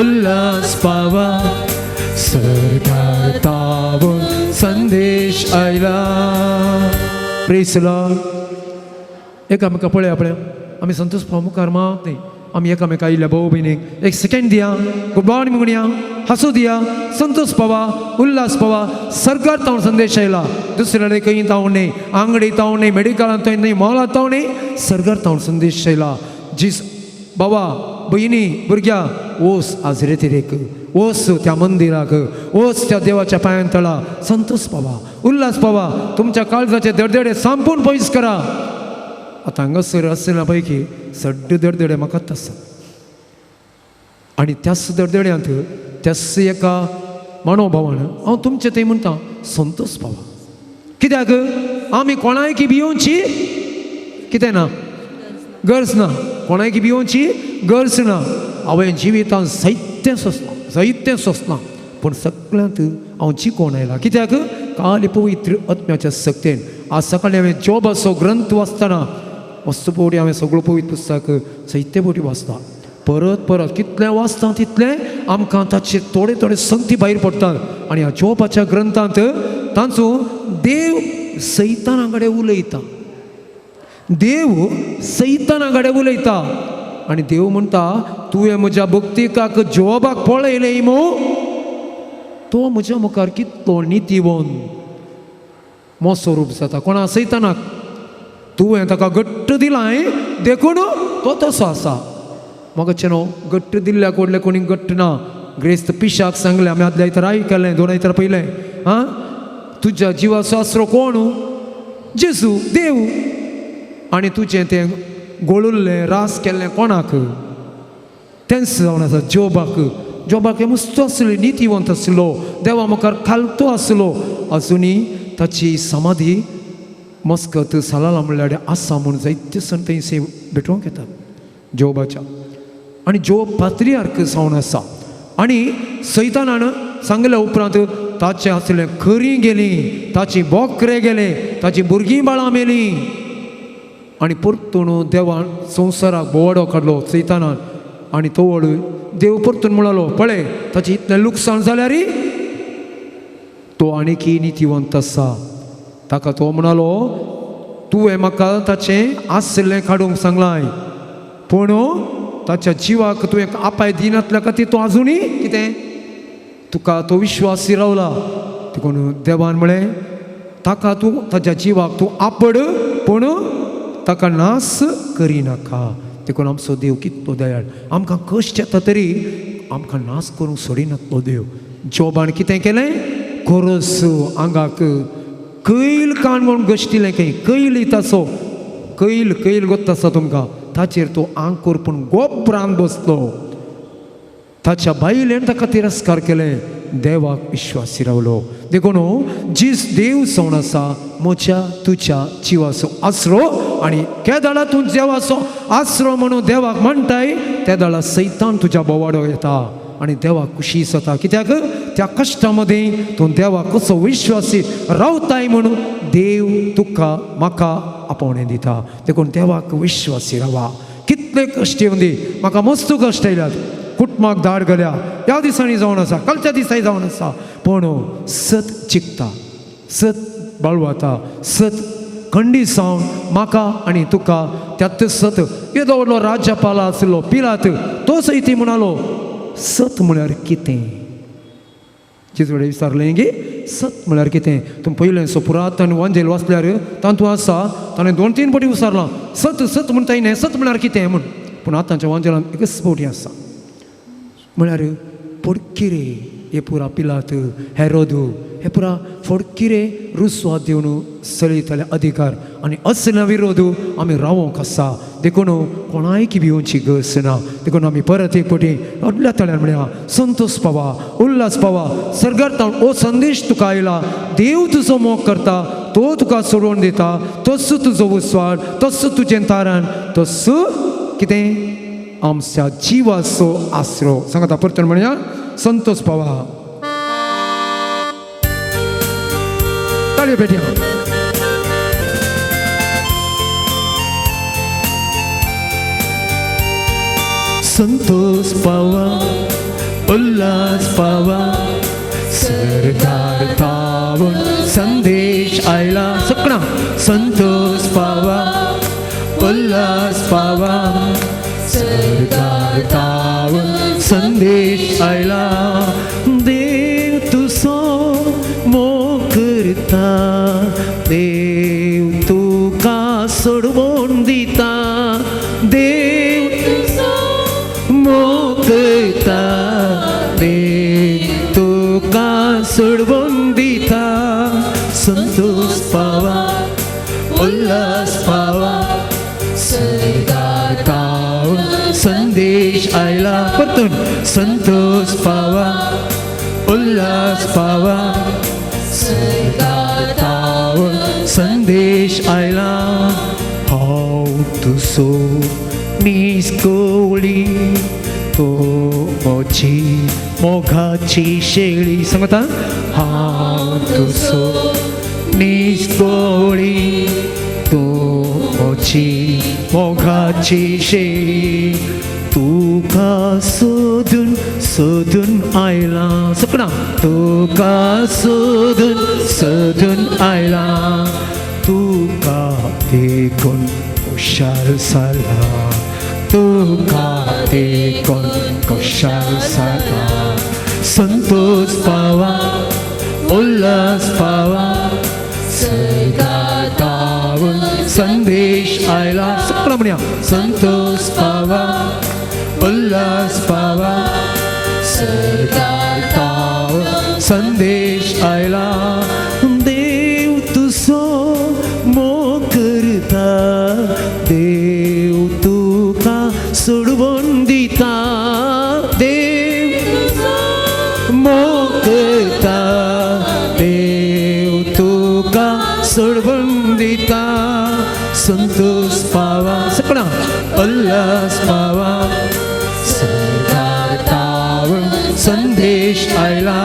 उल्हास पावा, सरकार तावून संदेश आयला. Praise Lord. एकामेका पळय आपल्या आमी संतोष पाव मुखार मात न्ही, आमी एकामेका आयिल्ल्या भाऊ भयणीक एक सेकेंड दिया, गुड मॉर्निंग म्हणया, हांसू दिया, संतोष पावा, उल्हास पावा. सरकार तावन संदेश आयला, दुसऱ्या खंय तावन न्ही, आंगडी तावन न्ही, मेडिकलांत तावन न्ही, मॉलांत तावन न्ही, सरकार तावन संदेश आयला. जीस बाबा भयणी भुरग्या ओस आज रेतिरेक, ओस त्या मंदिराक, ओस त्या देवाच्या पांयान तळा, संतोष पावा, उल्हास पावा. तुमच्या काळजाचे दडदडे संपून पयस करा. आतां हांगासर आसल्या पैकी सड्ड दडदडे म्हाकाच आसा आनी त्याच दडदड्यांत त्याच एका मनोभावान हांव तुमचे थंय म्हणटा संतोष पावा. कित्याक आमी कोणायकी भियोवची कितें ना, गरज ना, कोणायकी भियोवची गरज ना. हांवें जिवितांत जायतें सोंसलां, जायतें सोंसलां, पूण सगळ्यांत हांव जिकोवन आयलां. कित्याक काल पवित्र आत्म्याच्या सक्तेन. आज सकाळीं हांवें जोबाचो ग्रंथ वाचतना मस्त पवटी हांवें सगळो पवित्र पुस्तक जायते पवटी वाचता, परत परत कितलें वाचता तितलें आमकां ताचे थोडे थोडे संगती भायर पडटात. आनी ह्या जोबाच्या ग्रंथांत तांचो देव सैताना कडेन उलयता, देव सैताना कडेन उलयता आनी देव म्हणटा तुवें म्हज्या भक्तिकाक जोबाक पळयलें मू, तो म्हज्या मुखार कितलो नितीवंत मोसो रूप जाता. कोणा सैतानाक तुवें ताका घट्ट दिलां देखून तो तसो आसा. म्हाका न्हू घट्ट दिल्ल्या कडले कोणी घट्ट ना. ग्रेस्त पिशाक सांगलें, आमी आदल्या आयतार आयकलें, दोन आयतार पयलें, आं तुज्या जिवाचो आसरो कोण? जेजू देव. आनी तुजें तें गोळुल्लें रास केल्लें कोणाक? तेंच जावन आसा जोबाक. जोबाक हें मस्त आसलें, नितीवंत आसलो, देवा मुखार खालतो आसलो. अजुनूय ताची समाधी मस्कत सालाला म्हणल्यार आसा म्हूण जायते सण थंय भेटोवंक येतात जोबाच्या. आनी जोब पात्रियार्क जावन आसा. आनी सैतानान सांगल्या उपरांत ताचें आसलें खरी गेली, ताची बोकरे गेले, ताची भुरगीं बाळां मेलीं. आनी परतून देवान संवसाराक बोवाडो काडलो सैतानान. आनी तो वळूय देव परतून म्हणालो पळय ताचें इतलें लुकसाण जाल्यार तो आनीकी नितीवंत आसा. ताका तो म्हणालो तुवें म्हाका ताचें आसलें काडूंक सांगलां, पूण ताच्या जिवाक तुवें आपाय दिनातल्या खातीर तो आजुनूय कितें तुका तो विश्वासी रावला. देखून देवान म्हळें ताका तूं ताच्या जिवाक तूं आपड, पूण ताका नास करिनाका. देखून आमचो देव कितलो दयाळ, आमकां कश्ट येता तरी आमकां नास करूंक सोडिना तो देव. जोबान कितें केलें? कोरस आंगाक कैल काण म्हणून गश्टिलें, खंय कैल ताचो कैल कैल गोत्त आसा तुमकां, ताचेर तो आंग करपून गोबरान बसलो. ताच्या बायलेन ताका तिरस्कार केलें, देवाक विश्वासी रावलो. देखून जीस देव जावन आसा म्हज्या तुज्या जिवाचो आसरो. आनी केदाळा तूं देवाचो आसरो म्हणून देवाक म्हणटाय त्या दाळा सैतान तुज्या बोवाडो येता आनी देवाक खुशी जाता. कित्याक त्या कश्टा मदीं तूं देवाक कसो विश्वासी रावताय म्हणून देव तुका म्हाका आपोवणें दिता. देखून देवाक विश्वासी रावा. कितले कश्ट येवन दी, म्हाका मस्त कश्ट येयल्यात, कुटुंबाक धाड घाल्या, ह्या दिसांनी जावन आसा, कालच्या दिसांनी जावन आसा, पूण सत चिकता, सत बाळवाता, सत खंडी जावन म्हाका आनी तुका त्यात सत. येदो व्हडलो राज्यपाल आसलो पिलात, तो सयती म्हणालो सत म्हळ्यार कितें? जेजू कडेन विचारलें की सत म्हळ्यार कितें? तूं पयलें सो पुरातन वांजेल वाचल्यार तातूंत आसा, ताणें 2-3 फावटी विचारलां सत सत म्हणटा न्ही, सत म्हळ्यार कितें म्हूण. पूण आतांच्या वांजेलांत एकच फावटी आसा, म्हळ्यार पोडकिरे हे पुरा पिलात हेरोदू हे पुरा फोडकिरे रुस्वाद दिवन चलयतले अधिकार आनी असल्या विरोध आमी रावोंक आसा. देखून कोणायकी भिवची गरज ना. देखून आमी परत एक फावटी व्हडल्या तळ्यान म्हणया संतोष पावा, उल्हास पावा. सर्गार तावन हो संदेश तुका आयला, देव तुजो मोग करता, तो तुका सोडोवन दिता, तसो तुजो उस्वाड, तसो तुजें तारण, तसो कितें आमच्या जिवाचो आसरो. सांगता परतून म्हणया संतोष पावा. ताळयो पेटया. संतोष पावा, उल्हास पावा सरदार तावून संदेश आयला सगळा संतोष पावा उल्हास पावा सरदार तावून संदेश आयला देव तुजो मोग करता देव तुका सोडवून दिता देव मोग करता देव तुका सोडवून दिता संतोष पावा उल्हास पावा सरदार तावून संदेश आयला परतून संतोष पावा उल्हास पावा सरदार तावून संदेश आयला हांव तुजो निस्कोळी तो मोची मोगाची शेळी सांगता हांव तुजो निस्कोळी तो मोची मोगाची शेळी तुका सोदून सोदून आयला सगळा तुका सोदून सोदून आयला तुका देखून खुशाल जाला तुका देखून खुशाल जाला संतोष पावा उल्हास पावा सरदार तावून संदेश आयला सगळा म्हणया संतोष पावा उल्हास पावा सरदार तावून संदेश आयला देव तुजो मोग करता देव तुका सोडवून दिता देव मोग करता देव तुका सोडवून दिता संतोष पावा सगळा उल्हास पावा सरदार तावून संदेश आयला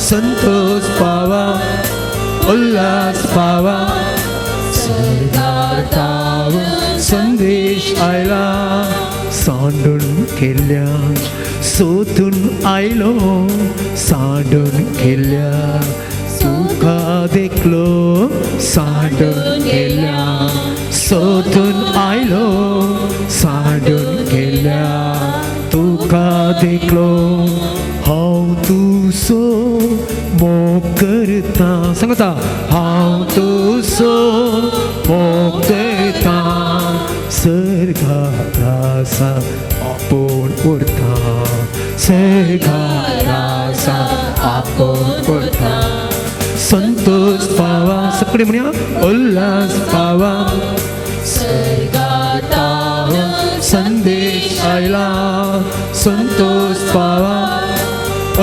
संतोष पावा उल्हास पावा सरदार तावून संदेश आयला सांडून केल्या सोदून आयलो सांडून केल्या तुका देखलो सांडून गेल्या सोदून आयलो सांडून गेल्या तुका देखलो हांव तुजो मोग करता सांगता हांव तुजो मोग करता सर्गारासा आपोवन उरता सर्गारासा आपोवन उरता संतोष पावा सगळे म्हणया उल्हास पावा सर्गार तावून संदेश आयला संतोष पावा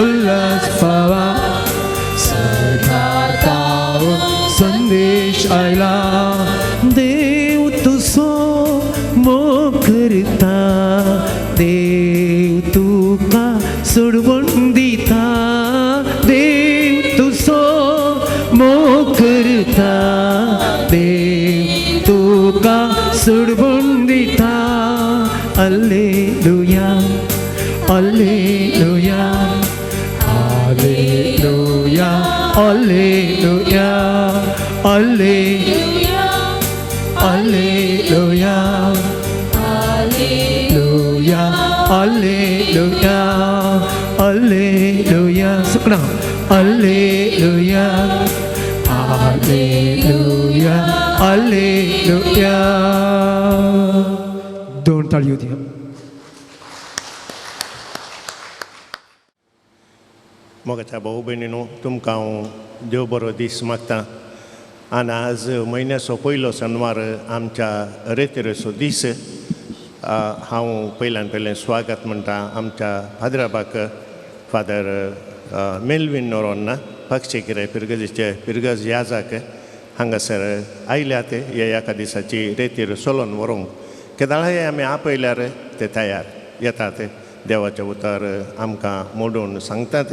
उल्हास पावा सर्गार तावून संदेश आयला देव तुजो मोग करता देव तुका सोडवून दिता देव तुजो मोग करता देव तुका सोडवून दिता alleluia alleluia alleluia alleluia alleluia alleluia alleluia alleluia alleluia सगळा alleluia alleluia alleluia. दोन टाळयो दिया. मोगाच्या भाऊ भयणीनो, तुमकां हांव देव बरो दीस मागता. आनी आज म्हयन्याचो पयलो शेनवार आमच्या रेतेरेचो दीस. हांव पयल्यान पयलें स्वागत म्हणटा आमच्या फादराबाक, फादर मेलवीन नोरोन्ना, पक्षेकिरे पिरगजीचे पिरगज याजाक हांगासर आयल्यात ह्या एका दिसाची रेतीर चलोवन व्हरूंक. केदाळाय आमी आपयल्यार ते तयार येतात, देवाचें उतर आमकां मोडून सांगतात.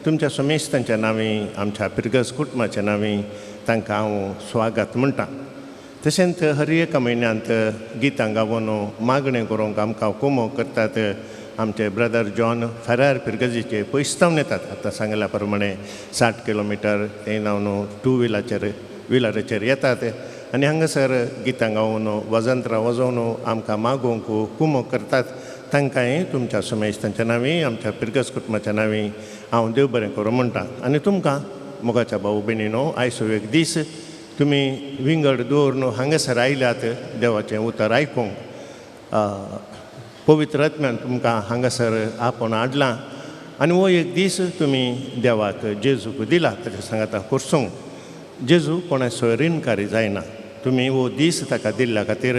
तुमच्या समेस्तांच्या नांवी, आमच्या पिरगज कुटुंबाच्या नांवी तांकां हांव स्वागत म्हणटा. तशेंच हर एका म्हयन्यांत गितां गावन मागणें करूंक आमकां कुमो करतात आमचे ब्रदर जॉन फेरार फिरगजीचे पयस येतात. आतां सांगल्या प्रमाणे 60 किलोमिटर ते न्हू टू व्हिलाचेर व्हिलराचेर येतात आनी हांगासर गितां गावन वजंत्रां वाजोवन आमकां मागोवंक कुमक करतात. तांकांय तुमच्या सुमेश तांच्या नांवी आमच्या पिरगज कुटुंबाच्या नांवी हांव देव बरें करूं म्हणटा. आनी तुमकां मोगाच्या भाऊ भयणीनो आयज एक दीस तुमी विंगड दवरून हांगासर आयल्यात देवाचें उतर आयकूंक. पवित्र आत्म्यान तुमकां हांगासर आपोवन हाडलां आनी हो एक दीस तुमी देवाक जेजूक दिला ताच्या सांगाता कोर्सूंक. जेजू कोणाचो रिणकारी जायना. तुमी हो दीस ताका दिल्ल्या खातीर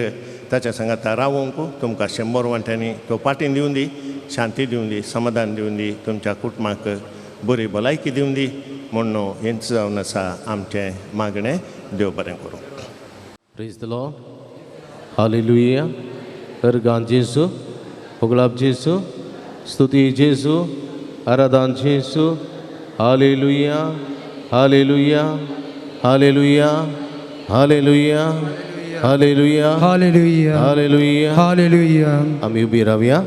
ताच्या सांगाता रावोंक तुमकां 100 वांट्यांनी तो पाटीन दिवन दी, शांती दिवन दी, समाधान दिवन दी, तुमच्या कुटुंबाक बरी भलायकी दिवन दी म्हूण हेंच जावन आसा आमचें मागणें. देव बरें करूं. Praise the Lord. Hallelujah. Organ जेजू, होगळाप जेजू, स्तुती जेजू, आराधन जेजू. Hallelujah, hallelujah, hallelujah, hallelujah, hallelujah, hallelujah, hallelujah. Hallelujah. आमी उबी रावया.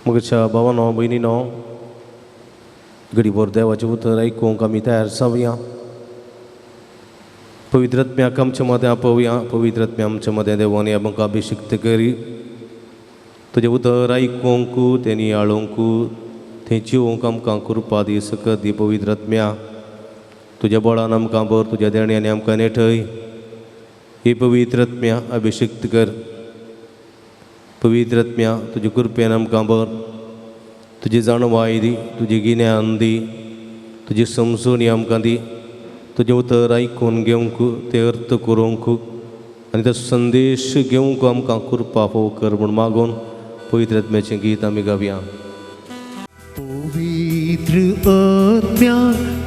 म्हज्या भावानो भयणीनो घडीभर देवाचें उतर आयकूंक आमी तयार जावया. पवित्र आत्म्याक आमच्या मदें आपोवया. पवित्र आत्म्या आमच्या मदें देवान आमकां अभिषिक्त करी. तुजें उतर आयकूंक तें नियाळूंक थंय जिवोवंक आमकां कृपा दी, सकत दी. पवित्र आत्म्या तुज्या बळान आमकां भर, तुज्या देण्यांनी आमकां नेठय. ही पवित्र आत्म्या अभिषिक्त कर. पवित्र आत्म्या तुजे कृपेन आमकां भर, तुजी जाणवाय दी, तुजी गिन्यान दी, तुजी समजून आमकां दी. तुजें उतर आयकून घेवंक, तें अर्थ करूंक आनी तो संदेश घेवंक आमकां कृपा फावो कर म्हूण मागून पवित्र आत्म्याचें गीत आमी गावया. पवित्र आत्म्या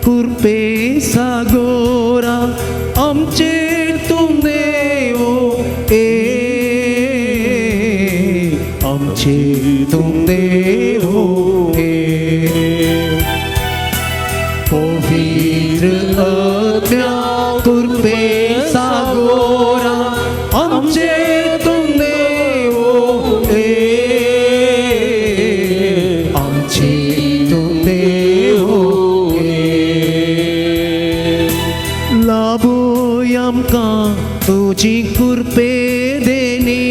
कृपे सागोरा आमचेर तूं देव ए, आमचेर तूं देव ए. पवित्र आत्म्या कृपे सागोरा आमचेर तूं देव ए, आमचेर तूं देव ए. लाभोय आमकां तुजी कृपे देणी,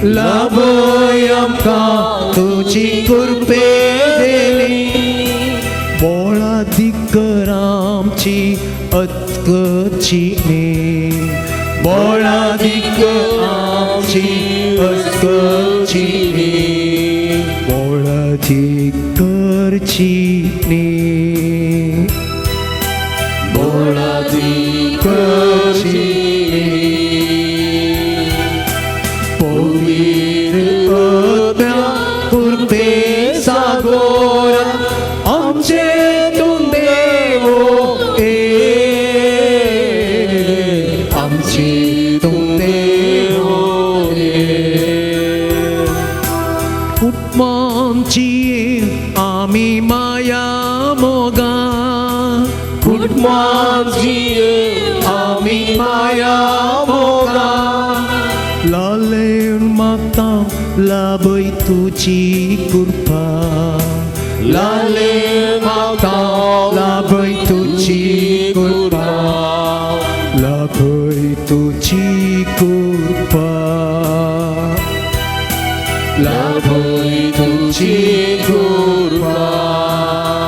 लाभोय आमकां तुजी कृपे देणी. बोळादीक आमची अतकची न्ही, बोळादीक आमची अतकची न्ही, बोळादीक करची न्ही, बोळादीक करची न्ही. पवित्र आत्म्या कृपे सागोरा आमचे तूं देव ए, आमचे तूं देव ए. कुटुंबांची आमी माया मोगा, कुटुंबांची आमी माया मोगा. लालेन मागता लाभय तुजी कृपा, लालेन मागता लाभय तुजी कृपा, लाभय तुजी कृपा, लाभय तुजी कृपा.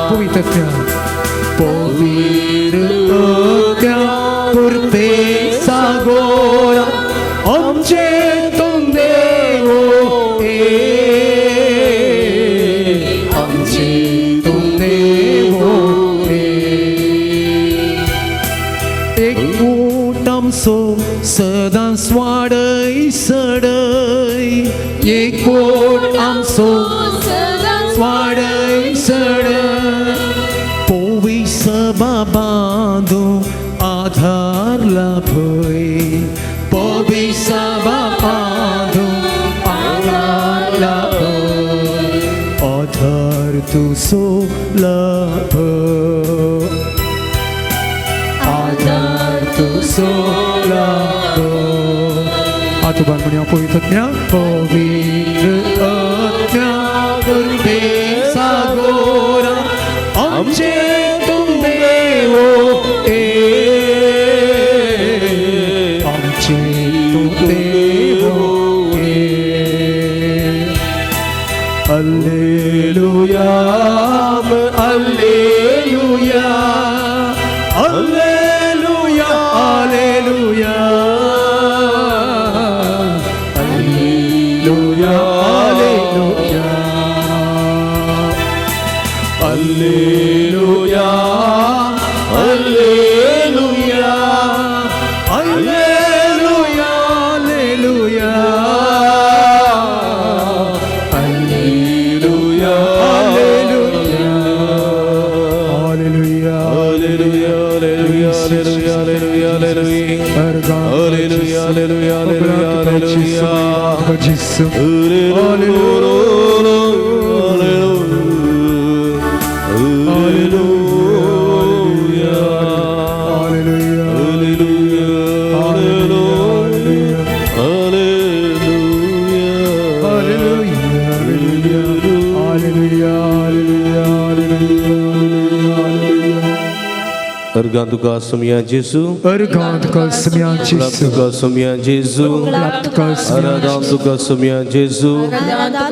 पवित्र पवित्र आत्म्या कृपे सागोरा आमचे तूं देव ए, आमचे तूं देव ए. एकूट आमचो सदांच वाडय सडय, एकूट आमचो वाडय सडय. पोवी सभा बांदू आधार लाभय, पोवी सभा बांदू आधार लाभय, आधार तुजो लाभ, आधार तुजो लाभ. आतुबान म्हणया पवित्र आत्म्या, पवित्र Alleluia, Alleluia, Alleluia, Alleluia, Alleluia, Alleluia, Alleluia, Alleluia, Alleluia, Alleluia, Alleluia, Alleluia, alleluia, alleluia, alleluia, alleluia. Alleluia, alleluia, alleluia, alleluia. Gesù. Alleluia, alleluia, Alleluia. Alleluia, Alleluia. Alleluia. Alleluia. Alleluia. Alleluia. Alleluia. अर्गां तुका सोमया जेजू, अर्गां तुका सोमया गुलाब जेजू, तुका सोमया जेजू, गुलाब तुका सोमया आराधान तुका सोमया जेजू.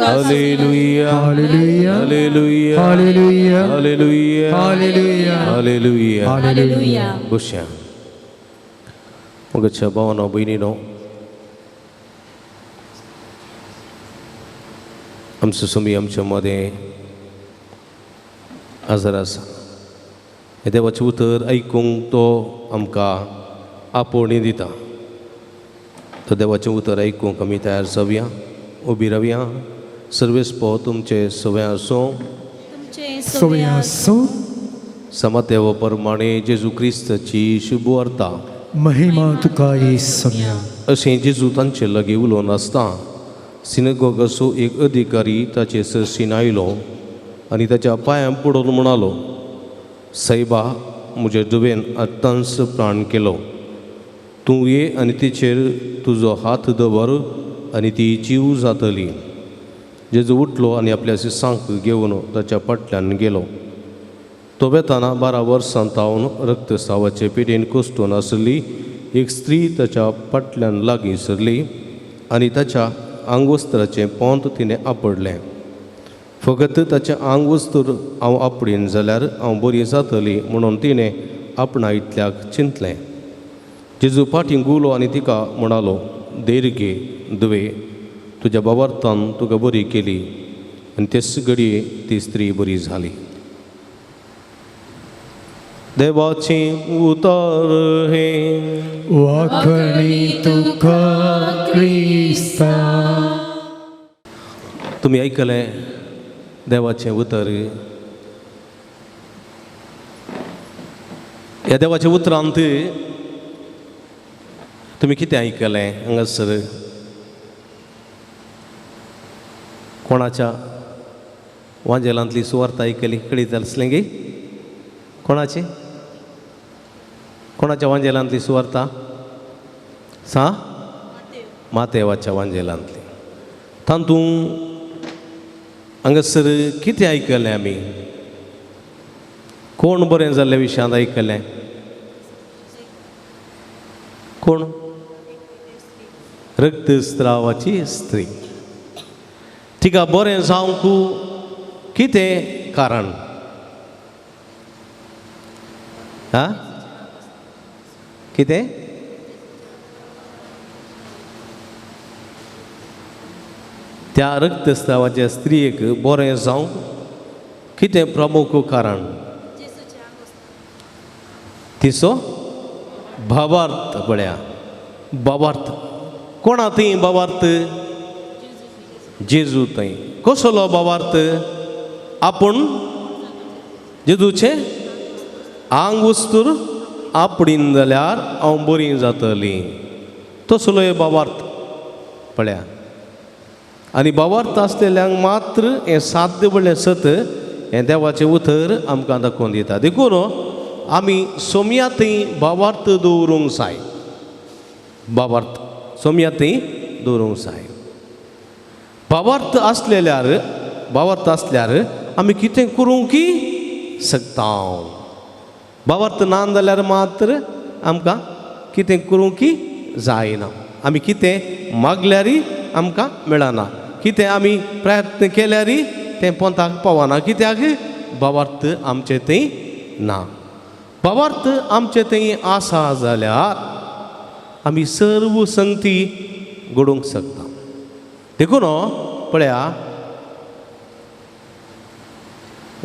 Alleluia, Alleluia. Alleluia, Alleluia. Alleluia, Alleluia. Alleluia. Alleluia. बसया. मोगाच्या भावानो भयणीनो, आमचो सोमी आमच्या मदें हजर आसा. हें देवाचें उतर आयकूंक तो आमकां आपोवणी दिता. तो देवाचें उतर आयकूंक आमी तयार जावया, उबी रावया. सर्वेस्पो तुमचे सवय आसूं. सवय आसूं. समातेव प्रमाणे जेजू क्रिस्ताची शुभवार्ता. महिमा तुका सोमया. अशें जेजू तांचे लागीं उलोवन आसता सिनगोगाचो एक अधिकारी ताचे सरशीन आयलो आनी ताच्या पांयां पडून म्हणालो, सायबा, म्हज्या धुवेन आत्तांच प्राण केलो. तूं ये आनी तिचेर तुजो हात दवर आनी ती जीव जातली. जेजू उठलो आनी आपल्या शिसांक घेवन ताच्या फाटल्यान गेलो. तो वेताना 12 वर्सां तावन रक्तस्रावाचे पिडेन कोसटून आसली एक स्त्री ताच्या फाटल्यान लागीं सरली आनी ताच्या आंगवस्त्राचें पोंत तिणें आपडलें. फकत ताचें आंगवस्त्र हांव आपडीन जाल्यार हांव बरी जातली म्हणून तिणें आपणा इतल्याक चिंतलें. जेजू फाटीं गुलो आनी तिका म्हणालो, धैर्य घे धुवे, तुज्या बाबार्थान तुका बरी केली. आनी तेच घडये ती स्त्री बरी जाली. देवाचें उतर हें. वाखणी तुका क्रिस्ता. तुमी आयकलें देवाचें उतर. ह्या देवाच्या उतरांत तुमी कितें आयकलें? हांगासर कोणाच्या वांजेलांतली सुवार्ता आयकली कळीत आसलें गी? कोणाची? कोणाच्या वांजेलांतली सुवार्ता? सा मातेवाच्या वांजेलांतली. तातूंत हांगासर कितें आयकलें आमी? कोण बरें जाल्ल्या विशयांत आयकलें? कोण? रक्तस्रावाची स्त्री. तिका बरें जावंक कितें कारण? हा, कितें? त्या रक्तस्रावाच्या स्त्रियेक बरें जावंक कितें प्रमुख कारण? तिचो भावार्थ. पळया, भावार्थ कोणा थंय? भावार्थ जेजू थंय. कसलो भावार्थ? आपूण जेजूचें आंग वस्तूर आपडीन जाल्यार हांव बरी जातली, तसलो हे भावार्थ. पळया, आनी भावार्थ आसलेल्यांक मात्र हें साध्य म्हणलें सत हें देवाचें उतर आमकां दाखोवन दिता. देखून आमी सोमया थंय भावार्थ दवरूंक जाय. भावार्थ सोमया थंय दवरूंक जाय. भावार्थ आसलेल्यार, भावार्थ आसल्यार आमी कितें करूंक की शकता. भावार्थ ना जाल्यार मात्र आमकां कितें करूंक की जायना. आमी कितें मागल्यारय आमकां मेळना, कितें आमी प्रयत्न केल्यारय तें पोंताक पावना. कित्याक? भावार्थ आमचे थंय ना. भावार्थ आमचे थंय आसा जाल्यार आमी सर्व संगती घडोवंक शकता. देखून पळया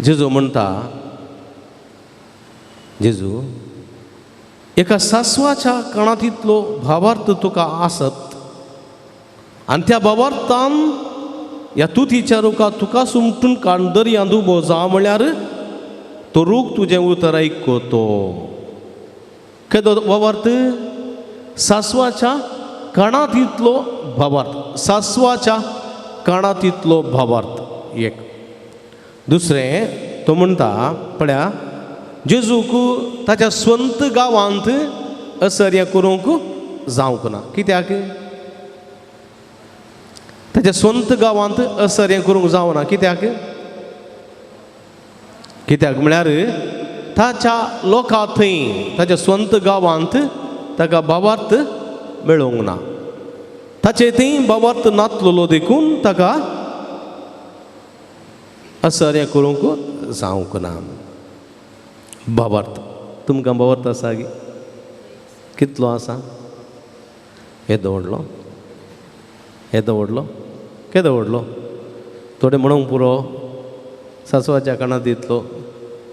जेजू म्हणटा, जेजू एका सासवाच्या कणातींतलो भावार्थ तुका आसत आनी त्या भावार्थान ह्या तुतीच्या रुखा तुका सुमटून काड दर्यांत उबो जा म्हळ्यार तो रूख तुजें उतर आयकतो. केदो भावार्थ? सासवाच्या कणातींतलो भावार्थ, सासवाच्या कणातींतलो भावार्थ एक. दुसरें तो म्हणटा पळया जेजूक ताच्या स्वंत गांवांत असर्य करूंक जावंक ना. कित्याक? ताच्या स्वंत गांवांत असर्य करूंक जावना. कित्याक? कित्याक म्हळ्यार ताच्या लोकां थंय ताच्या स्वंत गांवांत ताका भावार्थ मेळोवंक ना. ताचे थंय भावार्थ नातलेलो देखून ताका असर्य करूंक जावंक ना. भावार्थ तुमकां भावार्थ आसा गी? कितलो आसा? येदो व्हडलो, येदो व्हडलो, केदो व्हडलो? थोडे म्हणूंक पुरो सासवाच्या कानांत येतलो,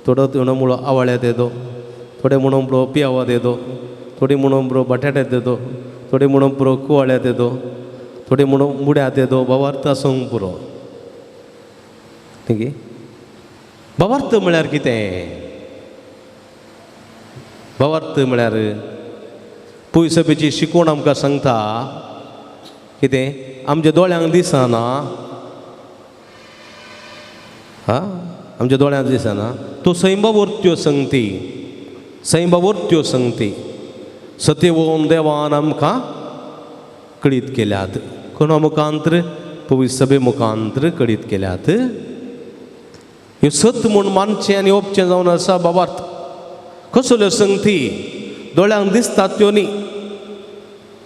थोडो थोडो मुळो आवाळ्यात येतो, थोडे म्हणूंक पुरो पियावात येतो, थोडी म्हणूंक पुरो बटाट्यात येतो, थोडे म्हणूंक पुरो कुवाळ्यात येतो, थोडे म्हणूंक मुड्यात येतो. भावार्थ आसूंक पुरो. न्ही? भावार्थ म्हळ्यार कितें? भावार्थ म्हळ्यार पयसपेची शिकवण आमकां सांगता कितें? आमच्या दोळ्यांक दिसना, हा, आमच्या दोळ्यांक दिसना तो सैंबावरत्यो संगती, सैंबावरत्यो संगती सत्यवोन देवान आमकां कळीत केल्यात. कोणा मुखांत्र? पवित्र सभे मुखांत्र कळीत केल्यात. ह्यो सत म्हूण मानचें आनी ओपचें जावन आसा भावार्थ. कसल्यो संगती? दोळ्यांक दिसतात त्यो न्ही.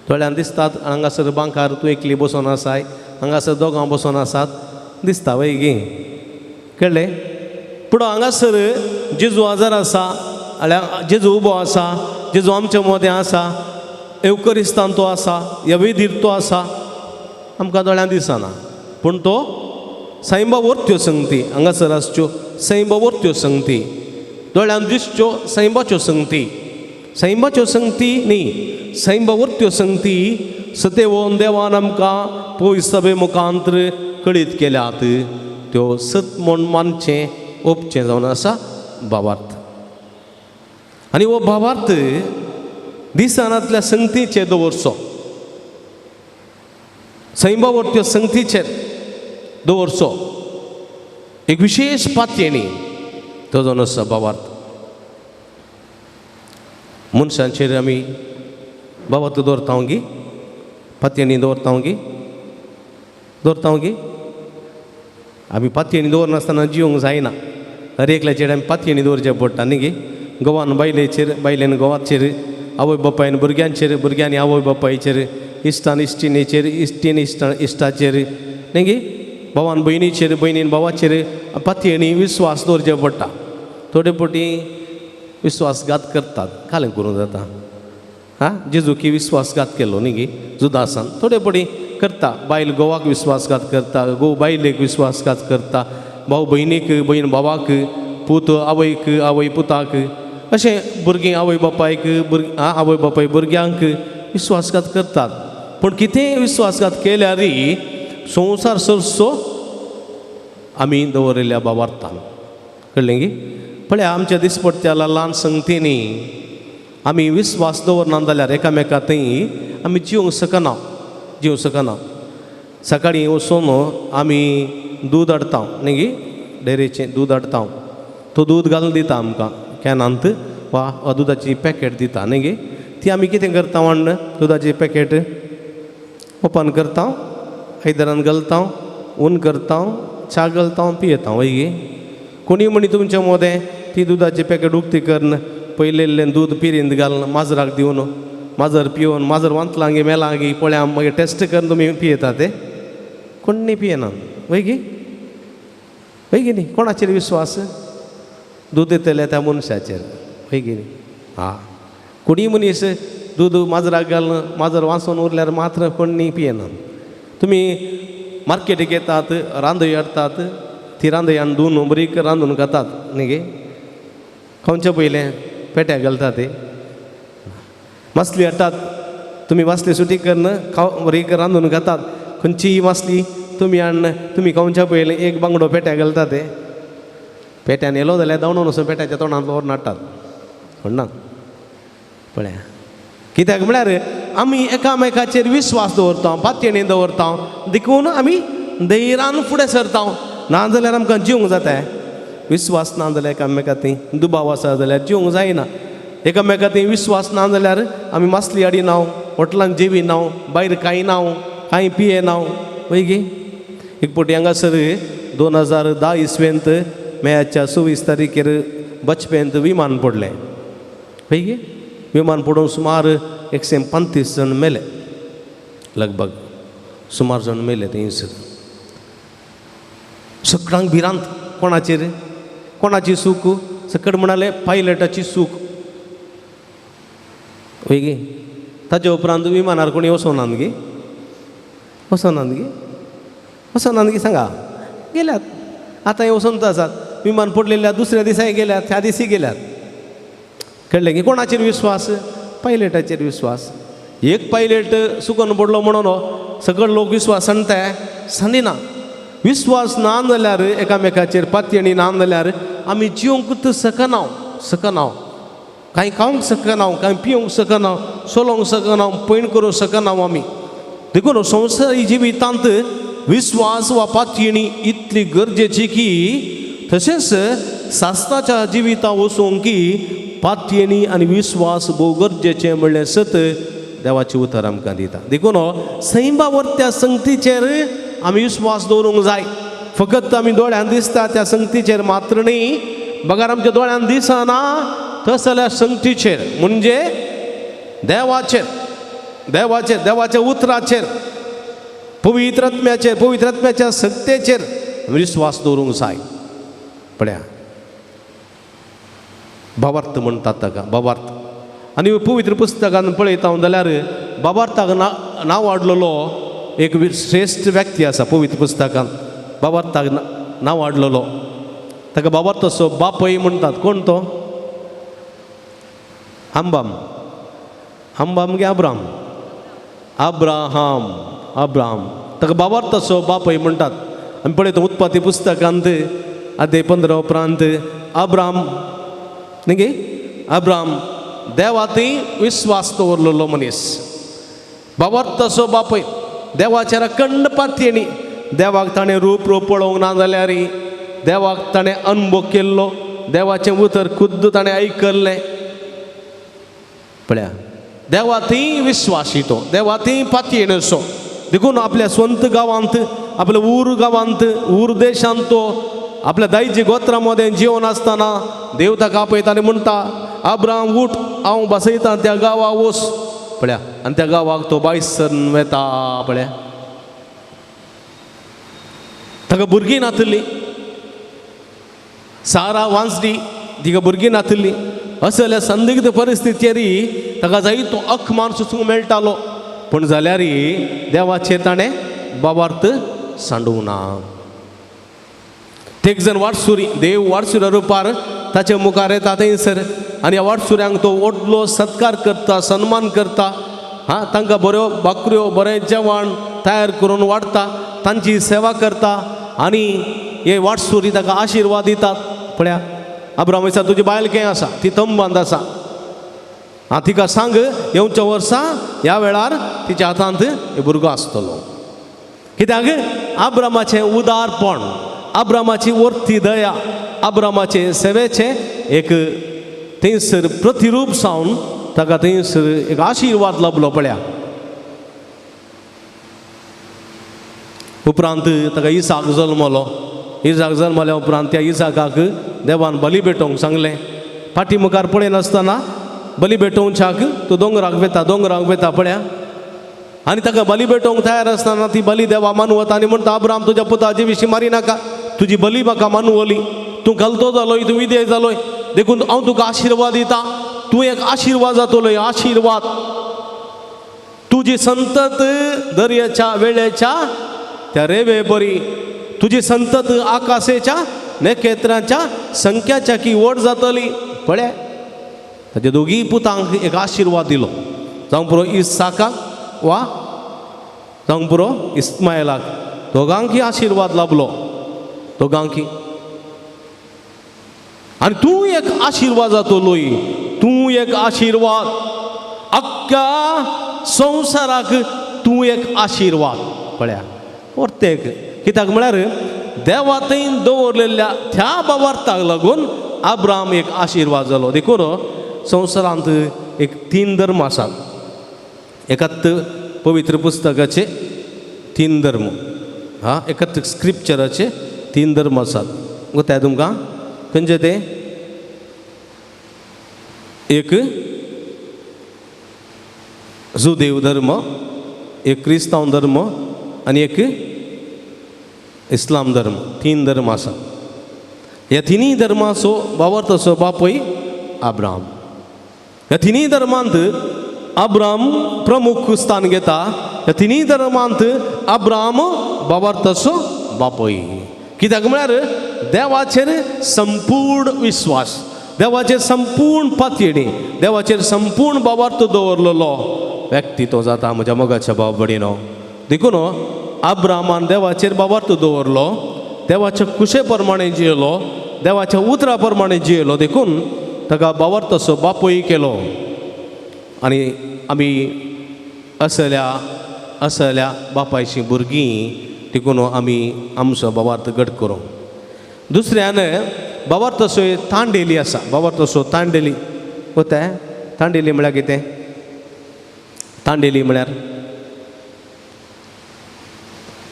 दोळ्यांक दिसतात हांगासर बांकार तूं एकली बसोन आसाय, हांगासर दोगां बसोन आसात, दिसता वय गी? कळ्ळें? पूण हांगासर जेजू आजार आसा, जेजू उबो आसा, जेजू आमच्या मदें आसा, एवकरिस्तान तो आसा, ह्या वेदीर तो आसा, आमकां दोळ्यांक दिसना. पूण तो सैंबा वरत्यो संगती हांगासर आसच्यो, सैंबा वरत्यो संगती दोळ्यांक दिसच्यो, सैंबाच्यो संगती, सैंबाच्यो संगती न्ही, सैंबा वरत्यो संगती सतेवोन देवान आमकां पयस सभे मुखांत्र कळीत केल्यात. त्यो सत म्हूण मानचें ओपचें जावन आसा भावार्थ. आनी हो भावार्थ दिसनातल्या संगतीचेर दवरचो, सैंबा वरत्यो संगतीचेर दवरचो, एक विशेश पातयेणी तो जावन आसा भावार्थ. मनशांचेर आमी भावार्थ दवरता गी? पातयेणी दवरता गी? दवरता गी? आमी पातयेणी दवरनासतना जिवंक जायना. हर एकल्याचेर आमी पातयेणी दवरचें पडटा न्ही गी? गोवान बायलेचेर, बायलेन गोवाचेर, आवय बापायन भुरग्यांचेर, भुरग्यांनी आवय बापायचेर, इश्टान इश्टिणीचेर, इश्टीन इश्टा इश्टाचेर न्ही गी? भावान भयणीचेर, भयणीन भावाचेर पातयेणी विस्वास दवरचें पडटा. थोडे फावटी विस्वासघात करतात, कालें करूं जाता. हा, जेजूकी विस्वासघात केलो न्ही गी जुदासान. थोडे फावटी करता, बायल घोवाक विस्वासघात करता, घोव बायलेक विस्वासघात करता, भाव भयणीक, भयण भावाक, पूत आवयक, आवय पुताक, अशें भुरगीं आवय बापायक, भुरगीं आवय बापाय भुरग्यांक विस्वासघात करतात. पूण कितेंय विस्वासघात केल्यार संवसार सरसो आमी दवरिल्ल्या भावार्थान. कळ्ळें गी? पळया आमच्या दिसपट्ट्या ल्हान संगतींनी आमी विस्वास दवरना जाल्यार एकामेका थंय आमी जिवंक शकना, जिवंक शकना. सकाळीं वचून आमी दूद हाडटा न्ही गी? डेरीचें दूद हाडटा, तो दूद घालून दिता आमकां कॅनांत वा दुदाची पॅकेट दिता न्ही गी? ती आमी कितें करता म्हण दुदाची पॅकेट ओपन करता, आयदनान घालता, ऊन करता, च्या घालता, पियेता वय गी? कोणी म्हणी तुमच्या मोदें ती दुदाची पॅकेट उक्ती करून पयलें इल्लें दूद पिरींत घालून माजराक दिवन माजर पिवन माजर वांतलां गी मेलां गी पळया मागीर टेस्ट करून तुमी पियेता ते? कोण्णी पियेना वय गी? हय की न्ही? कोणाचेर विस्वास? दूद दितले त्या मनशाचेर, हय की न्ही? हा, कोणीय मनीस दूद माजराक घालून माजर वाचून उरल्यार मात्र कोण न्ही पियेना. तुमी मार्केटीक येतात, रांदय हाडटात, ती रांदय हाडून धुवन बरी रांदून खातात न्ही गे? खावचे पयलें पेट्याक घालतात ते. मासली हाडटात तुमी, मासली सुटी करून खाव बरी रांदून खातात. खंयचीय मासली तुमी हाडून तुमी खावच्या पयलें एक बांगडो पेट्याक घालतात ते. पेट्यान येलो जाल्यार धांवडून वचून पेट्याच्या तोंडांत व्हरून हाडटात, व्हडना पळया. कित्याक म्हळ्यार आमी एकामेकाचेर विस्वास दवरता, पातयेणी दवरता, देखून आमी धैर्यान फुडें सरता. ना जाल्यार आमकां जिवंक जाता. विस्वास ना जाल्यार एकामेका थंय दुबाव आसा जाल्यार जिवंक जायना. एकामेका थंय विस्वास ना जाल्यार आमी मासली हाडिना, हॉटेलान जेविना, भायर खायना, कांय पियेना, वय गे? एक फावटी हांगासर 2010 इसवेंत मेयाच्या 26 तारखेर बचपेंत विमान पडलें, हय गे? विमान पडून सुमार 135 जण मेले, लगभग सुमार जण मेले थंयसर. सगळ्यांक भिरांत. कोणाचेर? कोणाची चूक? सकट म्हणाले पायलटाची चूक, हय गे? ताच्या उपरांत विमानार कोणी वचोनात गे? वचोनात गे? वचोनात गे? सांगा, गेल्यात. आतां हे वचोन आसात. विमान पडलेल्या दुसऱ्या दिसाय गेल्यात, त्या दिसी गेल्यात. कळ्ळें की? कोणाचेर विस्वास? पायलटाचेर विस्वास. एक पायलट चुकोन पडलो म्हणून सगळे लोक विस्वास सांगता सांदिना. विस्वास ना जाल्यार, एकामेकाचेर पातयेणी ना जाल्यार आमी जिवंकूच शकना, शकना. कांय खावंक शकना, कांय पिवंक शकना, चलोवंक शकना, पयण करूंक शकना आमी. देखून संवसारी जिवितांत विस्वास वा पातयेणी इतली गरजेची की तशेंच सासणाच्या जिविता वचूंक की पातयेणी आनी विस्वास भोव गरजेचें म्हणलें सत देवाचें उतर आमकां दिता. देखून सैमा वरत्या संगतीचेर आमी विस्वास दवरूंक जाय. फकत आमी दोळ्यान दिसता त्या संगतीचेर मात्र न्ही, बगर आमच्या दोळ्यान दिसना तसल्या संगतीचेर, म्हणजे देवाचेर, देवाचेर, देवाच्या उतराचेर, पवित्र आत्म्याचेर, पवित्र आत्म्याच्या सत्तेचेर विस्वास दवरूंक जाय. पळया, भावार्थ म्हणटात ताका, भावार्थ. आनी पवित्र पुस्तकान पळयता हांव जाल्यार भावार्थाक नांव हाडलेलो एक श्रेश्ठ व्यक्ती आसा. पवित्र पुस्तकान भावार्थाक नांव हाडलेलो, ताका भावार्थाचो बापय म्हणटात. कोण तो? आंबाम, आंबाम गे आब्राम, अब्राहम, अब्राहम. ताका भावार्थाचो बापय म्हणटात. आमी पळयता उत्पत्ती पुस्तकांत अध्याय 15 उपरांत अब्राम न्ही गे? अब्राम देवातय विस्वास दवरलेलो मनीस, भावार्थाचो बापय, देवाचेर अखंड पातयेणी. देवाक ताणें रूप रूप पळोवंक ना जाल्यार देवाक ताणें अनुभव केल्लो, देवाचें उतर खुद्द ताणें आयकल्लें. पळया, देवा थंय विस्वासी तो, देवा थंय पातयेणसो. देखून आपल्या स्वंत गांवांत, आपल्या ऊर गांवांत, ऊर देशांत तो आपल्या दायजी गोत्रा मदें जिवन आसतना देव ताका आपयता आनी म्हणटा, आब्राम उठ, हांव बसयता त्या गांवा वच. पळया, आनी त्या गांवाक तो बायसन वेता. पळया, ताका भुरगीं नातली, सारा वांचली, तिका भुरगीं नातली. असल्या संदिग्ध परिस्थितीचेर ताका जाय तो अखमान सुचूंक मेळटालो, पूण जाल्यार देवाचेर ताणें बाबार्थ सांडूंक ना. एक जण वाटसुरी, देव वाटसुऱ्या रुपार ताच्या मुखार येता थंयसर आनी ह्या वाटसुऱ्यांक तो व्हडलो सत्कार करता, सन्मान करता. हा, तांकां बऱ्यो भाकऱ्यो, बरें जेवण तयार करून वाडटा, तांची सेवा करता आनी हे वाटसुरी ताका आशिर्वाद दितात. पळया, अब्राम दिसा तुजी बायल खंय आसा? ती तंबांत आसा. आं, तिका सांग येवच्या वर्सा ह्या वेळार तिच्या हातांत हे भुरगो आसतलो. कित्याक? आब्रामाचें उदारपण, आब्रामाची वर्ती दया, आब्रामाचे सेवेचें एक थंयसर प्रतिरूप जावन ताका थंयसर एक आशिर्वाद लाबलो. पळया, उपरांत ताका इसाक जल्मलो. इसाक जल्मल्या उपरांत त्या इसाकाक देवान बली भेटोवंक सांगलें. फाटी मुखार पळयनासतना बली भेटोवच्याक तो दोंगराक वेता, दोंगराक वेता. पळया, आनी ताका बली भेटोवंक तयार आसतना ती बली देवा मानवता आनी म्हणटा, अब्राम तुज्या पुताचे विशीं मारी नाका, तुजी बली म्हाका मानवली, तूं घालतो जालोय, तूं विदेय जालोय, देखून हांव तुका आशिर्वाद दिता, तूं एक आशिर्वाद जातलोय, आशिर्वाद. तुजी संतत दर्याच्या वेळेच्या त्या रेवे बरी, तुजी संतत आकाशेच्या नखेत्रांच्या संख्याच्या की व्हड जातली. पळय ताच्या दोगीय पुतांक एक आशिर्वाद दिलो, जावं पुरो इसाकाक वा जावंक पुरो इस्मायलाक, दोगांकय आशिर्वाद लाभलो, दोगांकय. आनी तूं एक आशिर्वाद जातलोय, तूं एक आशिर्वाद, अख्ख्या संवसाराक तूं एक आशिर्वाद. पळया प्रत्येक कित्याक म्हळ्यार देवा थंय दवरलेल्या त्या बाबार्थाक लागून आब्राम एक आशिर्वाद जालो. देखून संवसारांत एक तीन धर्म आसात, एकात पवित्र पुस्तकाचे तीन धर्म, हा एकात स्क्रिप्चराचे तीन धर्म आसात. गोताय तुमकां खंयचे ते? एक जुदेव धर्म, एक क्रिस्तांव धर्म आनी एक इस्लाम धर्म. तीन धर्म आसा. ह्या तिनूय धर्माचो बाबर्थाचो बापूय आब्राम. ह्या तिनूय धर्मांत आब्राम प्रमुख स्थान घेता. ह्या तिनूय धर्मांत आब्राम बाबर्थाचो बापूय. कित्याक म्हळ्यार देवाचेर संपूर्ण विस्वास, देवाचेर संपूर्ण पातयेणी, देवाचेर संपूर्ण बाबार्थ दवरलेलो व्यक्ती तो जाता म्हज्या मोगाच्या भाव भयणीनो. देखून आब्रामान देवाचेर बाबार्थ दवरलो, देवाच्या कुशे प्रमाणे जियेलो, देवाच्या उतरा प्रमाणे जियेलो, देखून ताका बाबार्थाचो बापूय केलो. आनी आमी असल्या असल्या बापायची भुरगीं, देखून आमी आमचो बाबार्थ घट करूं. दुसऱ्यान बाबार्थाचो तांडेली आसा, बाबार्थाचो तांडेली. वता तांडेली म्हळ्यार कितें? तांडेली म्हळ्यार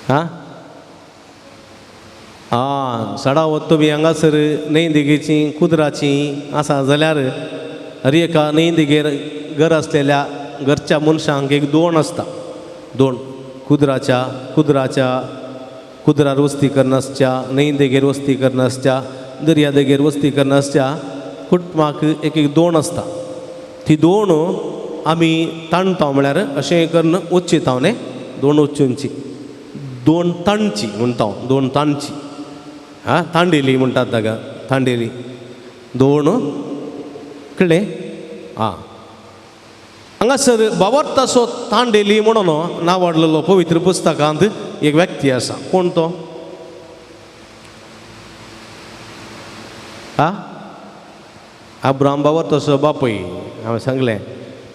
आं आं सडावत तुमी हांगासर न्हंय देगेची कुदराची आसा जाल्यार हर एका न्हंय देगेर घर आसलेल्या घरच्या मनशांक एक दोण आसता. दोण कुदराच्या कुदराच्या कुदरार वस्ती करनासच्या, न्हंय देगेर वस्ती करनासच्या, दर्या देगेर वस्ती करनासच्या कुटुंबाक एक एक दोण आसता. ती दोण आमी ताणता म्हळ्यार अशें करून वच्ची न्ही, दोण वचूनची, दोन ताणची म्हणटा, दोन ताणची, आं तांडेली म्हणटात ताका, तांडेली दोण. कळ्ळें? आं हांगासर बाबर्थाचो तांडेली म्हणून नांवाडलेलो पवित्र पुस्तकांत एक व्यक्ती आसा. कोण तो? आं आब्राम बाबर्थाचो बापूय. हांवें सांगलें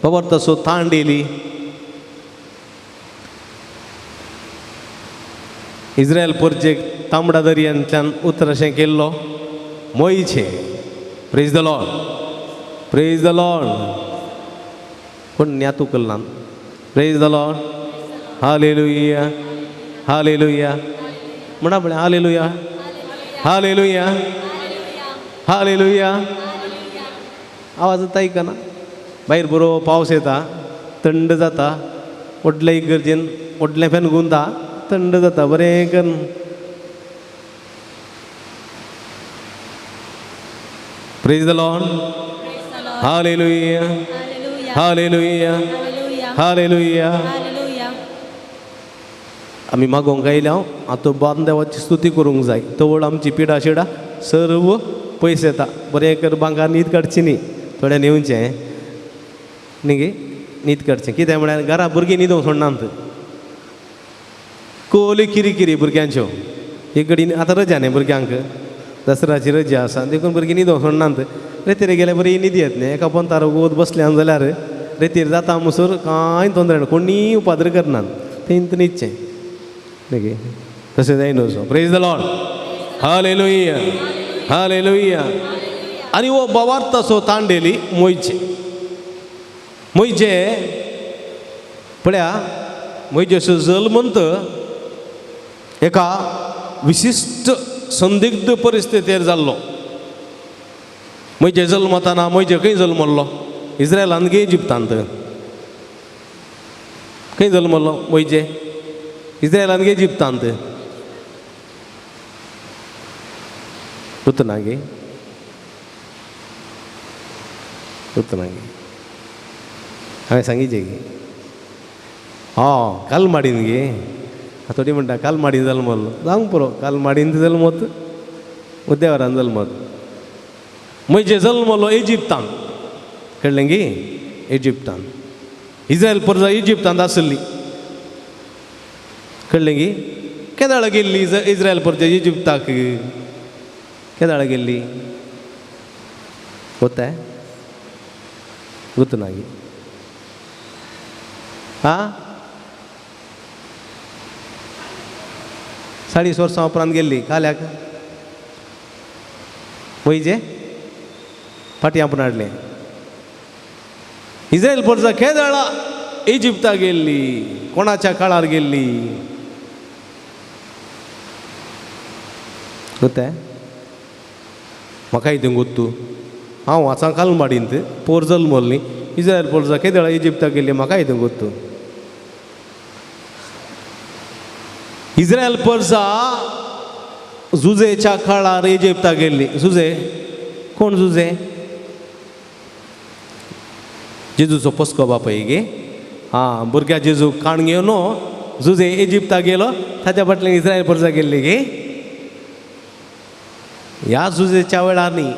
बाबर्थाचो तांडेली. इस्रायल परजेक तांबडा दर्यांतल्यान उतराशें केल्लो मोयचे. Praise the Lord, praise the Lord. कोण ज्ञातू कल्लान? Praise the Lord, hallelujah, hallelujah. म्हणा पळय हालेलुया, हालेलुया, हालेलुया. आवाज येता आयकना? भायर बरो पावस येता, थंड जाता, व्हडले इगर्जेन व्हडलें फॅन गुंता, थंड जाता बरें करून. Praise the Lord, hallelujah, hallelujah, hallelujah. आमी मागोवंक आयल्या, आतां बांद देवाची स्तुती करूंक जाय. तवळ आमची पिडा शिडा सर्व पयस येता. बरें कर बांकार न्हीद काडची न्ही, थोड्यान येवचें न्ही गे, न्हीद काडचें. कितें म्हळ्यार घरा भुरगीं न्हिदोंक सोडनात, कोली किरी किरी भुरग्यांच्यो. एक कडेन आतां रजा न्ही भुरग्यांक, दसऱ्याची रजा आसा, देखून भुरगीं न्हिदोंक सोडनात. रेतीर गेल्यार बरी न्हिद येत न्ही, एका पोंतार वत बसल्या जाल्यार रेतीर जाता म्हणसर कांय तोंदरे ना, कोणीय उपाद्र करनात, थंयत न्हिदचें न्ही गे, तशें जायना. So praise the Lord, hallelujah, hallelujah. आनी हो बवार्थाचो तांडेली मोयचे, मोयचे पळया, मोयजेचो जल्मंत एका विशिश्ट संदिग्ध परिस्थितीर जाल्लो. म्हजे जल्मताना म्हजे खंय जल्मल्लो? इस्रायलांत गे इजिप्तांत? खंय जल्मल्लो म्हजे? इस्रायलांत गे इजिप्तांत? गुत्त ना गे? गुत्त ना गे? हांवें सांगिचें गे? हय, कालमाडीन गे. थोडी म्हणटा कालमाडीन जल्मलो. जावंक पुरो, कालमाडीन जल्मत, उद्यावरान जल्मत. म्हजे जल्मलो इजिप्तान, कळ्ळें गी? इजिप्तान. इज्रायल परजा इजिप्तांत आसली, कळ्ळें गी? केदाळा गेल्ली इज्रायल परजा इजिप्ताक? केदाळा गेल्ली? गोत्ताय? गोत्त ना गी? आं, 40 वर्सां उपरांत गेल्ली. काल्याक वयजे फाटीं आपूण हाडलें. इज्रायल परजा केदाळा इजिप्ताक गेल्ली? कोणाच्या काळार गेल्ली? गोत्ताय? म्हाका इतून गोत्तू, हांव वाचां कालमाडींत पोर जल्मल्ली. इज्रायल परजा केदळा इजिप्ताक गेल्ली म्हाका इतून गोत्तू. इज्रायल परजा जुजेच्या काळार इजिप्ताक गेल्ली. जुजे कोण? जुजे जेजूचो पोसको बापय गे. आं, भुरग्या जेजू काण घेवन जुजे इजिप्ताक गेलो, ताच्या फाटल्यान इज्रायल परजा गेल्ली गे. ह्या जुजेच्या वेळार न्ही,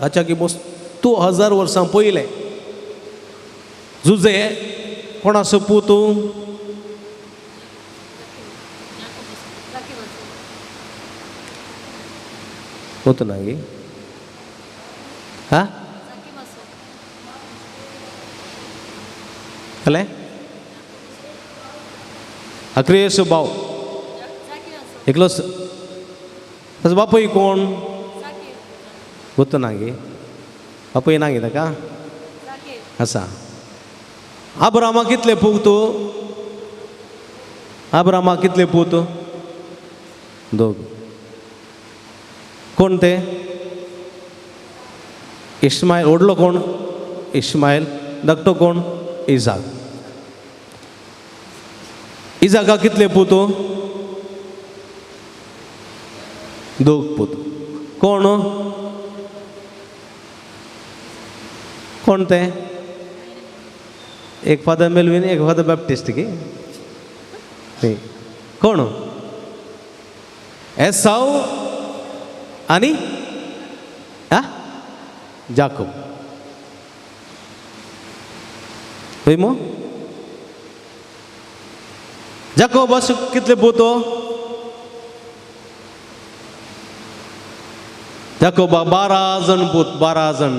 ताच्या की मस्तू 1000 वर्सां पयलें. जुजे कोणाचो पूत? होत ना गे? हा, कळ्ळें? अक्रियेसो भाव एकलोच. ताचो बापूय कोण? गोत्त ना गे? बापूय ना गे ताका? आसा. आब्रामाक कितले पूत? आब्रामाक कितले पूत? दोग. कोण ते? इस्मायल. व्हडलो कोण? इस्मायल. धाकटो कोण? इजाक. इजाका कितले पूत? दोग पूत. कोण कोण ते? एक फादर मेलवीन, एक फादर बॅप्टिस्ट की. कोण? एसाव आनी जाकोब. हय मो? जाकोब असो कितले पूत? जाकोबा 12 जण पूत. 12 जण.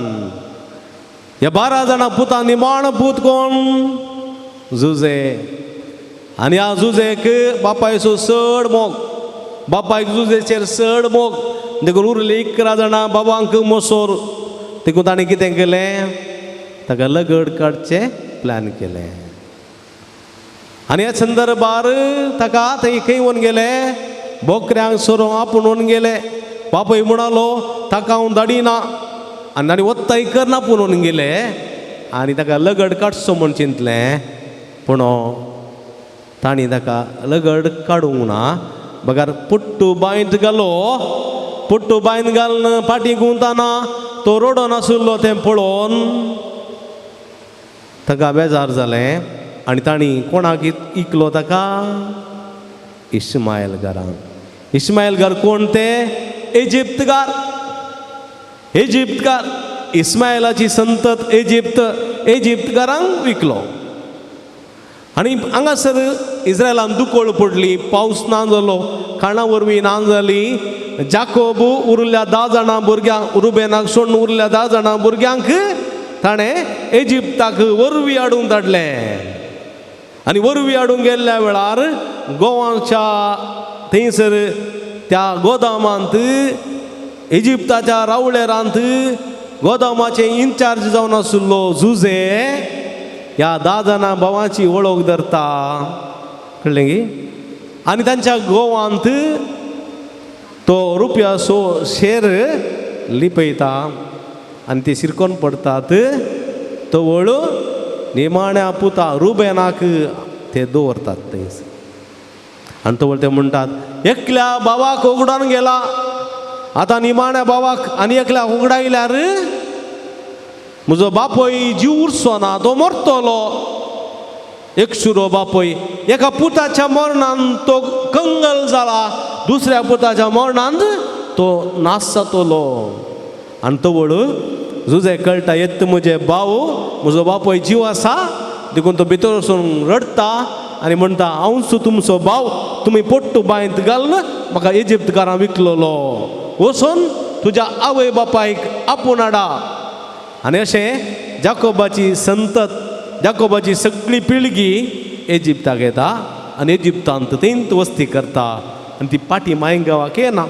ह्या 12 जाणां पुतां निमाण पूत कोण? जुजे. आनी ह्या जुजेक बापायचो चड मोग, बापायक जुजेचेर चड मोग, देखून उरले 11 जाणां बाबांक मोसोर. देखून ताणें कितें केलें? ताका लगड काडचें प्लॅन केलें. आनी ह्या संदर्भार ताका थंय खंय येवन गेले? बोकऱ्यांक सोरोंक आपूण येवन गेले. बापूय म्हणालो ताका हांव धाडिना, आनी ताणें वत्ताय करना आपूण येवन गेले आनी ताका लगड काडचो म्हूण चिंतलें. पूण तांणी ताका लगड काडूंक ना, बगर पुट्टू बांयत घालो. पुट्टू बांयत घालून फाटीं गुंवतना तो रडोन आशिल्लो तें पळोवन ताका बेजार जालें. आनी तांणी कोणाक इकलो ताका? इस्मायलगारांक. इस्मायलगार कोण ते? इजिप्तगार. इजिप्तगार. इस्मायलाची संतत इजिप्त, इजिप्तगारांक विकलो. आनी हांगासर इज्रायलान दुकळ पडली, पावस ना जालो, खाणा वरवीं ना जाली. जाकोब उरल्या 10 जाणां भुरग्यांक, रुबेनाक सोडून उरल्या 10 जाणां भुरग्यांक ताणें इजिप्ताक वरवीं हाडूंक धाडलें. आनी वरवीं हाडूंक गेल्ल्या वेळार गोवाच्या थंयसर त्या गोदामांत, इजिप्ताच्या रावळेरांत गोदामाचे इन्चार्ज जावन आशिल्लो जुजे ह्या 10 जाणां भावांची वळख धरता, कळ्ळें गी? आनी तांच्या गोवांत तो रुपयाचो शेर लिपयता आनी ते शिरकोन पडटात. तो वळू निमाण्या पुता रुबेनाक ते दवरतात थंयसर. आनी तो ते म्हणटात एकल्या भावाक उगडान गेला, आतां निमाण्या भावाक आनी एकल्या उगडायल्यार म्हजो बापूय जीव उरचो ना, तो मरतलो. एकसुरो बापूय एका पुताच्या मरणान तो कंगल जाला, दुसऱ्या पुताच्या मरणान तो नाश जातलो. आनी तवळ जुजे कळटा येत म्हजे भाव, म्हजो बापूय जीव आसा, देखून तो भितर वचून रडटा आनी म्हणटा, हांवच तुमचो भाव, तुमी पोट्टू बांयत घालून म्हाका इजिप्तकारां विकलोलो, वचून तुज्या आवय बापायक आपोवन हाडा. आनी अशें जाकोबाची संतत, जाकोबाची सगळी पिळगी इजिप्ताक येता आनी इजिप्तांत थंयच वस्ती करता. आनी ती पाटी मायगांवाक येना.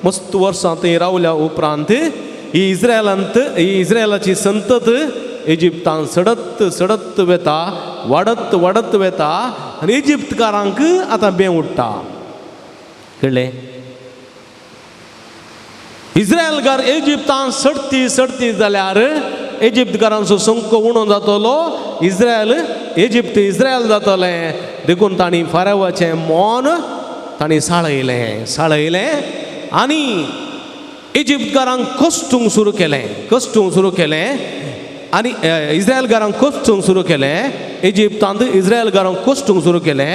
मस्त वर्सां थंय रावल्या उपरांत ही इस्रायलांत, ही इस्रायलाची संतत इजिप्तान सडत सडत वेता, वाडत वाडत वेता आनी इजिप्तकारांक आतां बें उडटा. कळ्ळें? इस्रायलकार इजिप्तान सडती सडती जाल्यार इजिप्तकारांचो संको उणो जातलो, इस्रायल इजिप्त इस्रायल जातलें. देखून तांणी फारावाचें मौन तांणी साळयलें, साळयलें आनी इजिप्तकारांक कश्टूंक सुरू केलें, कश्टूंक सुरू केलें आनी इस्रायलकारांक कश्टूंक सुरू केलें. इजिप्तांत इस्रायलकारांक कश्टूंक सुरू केलें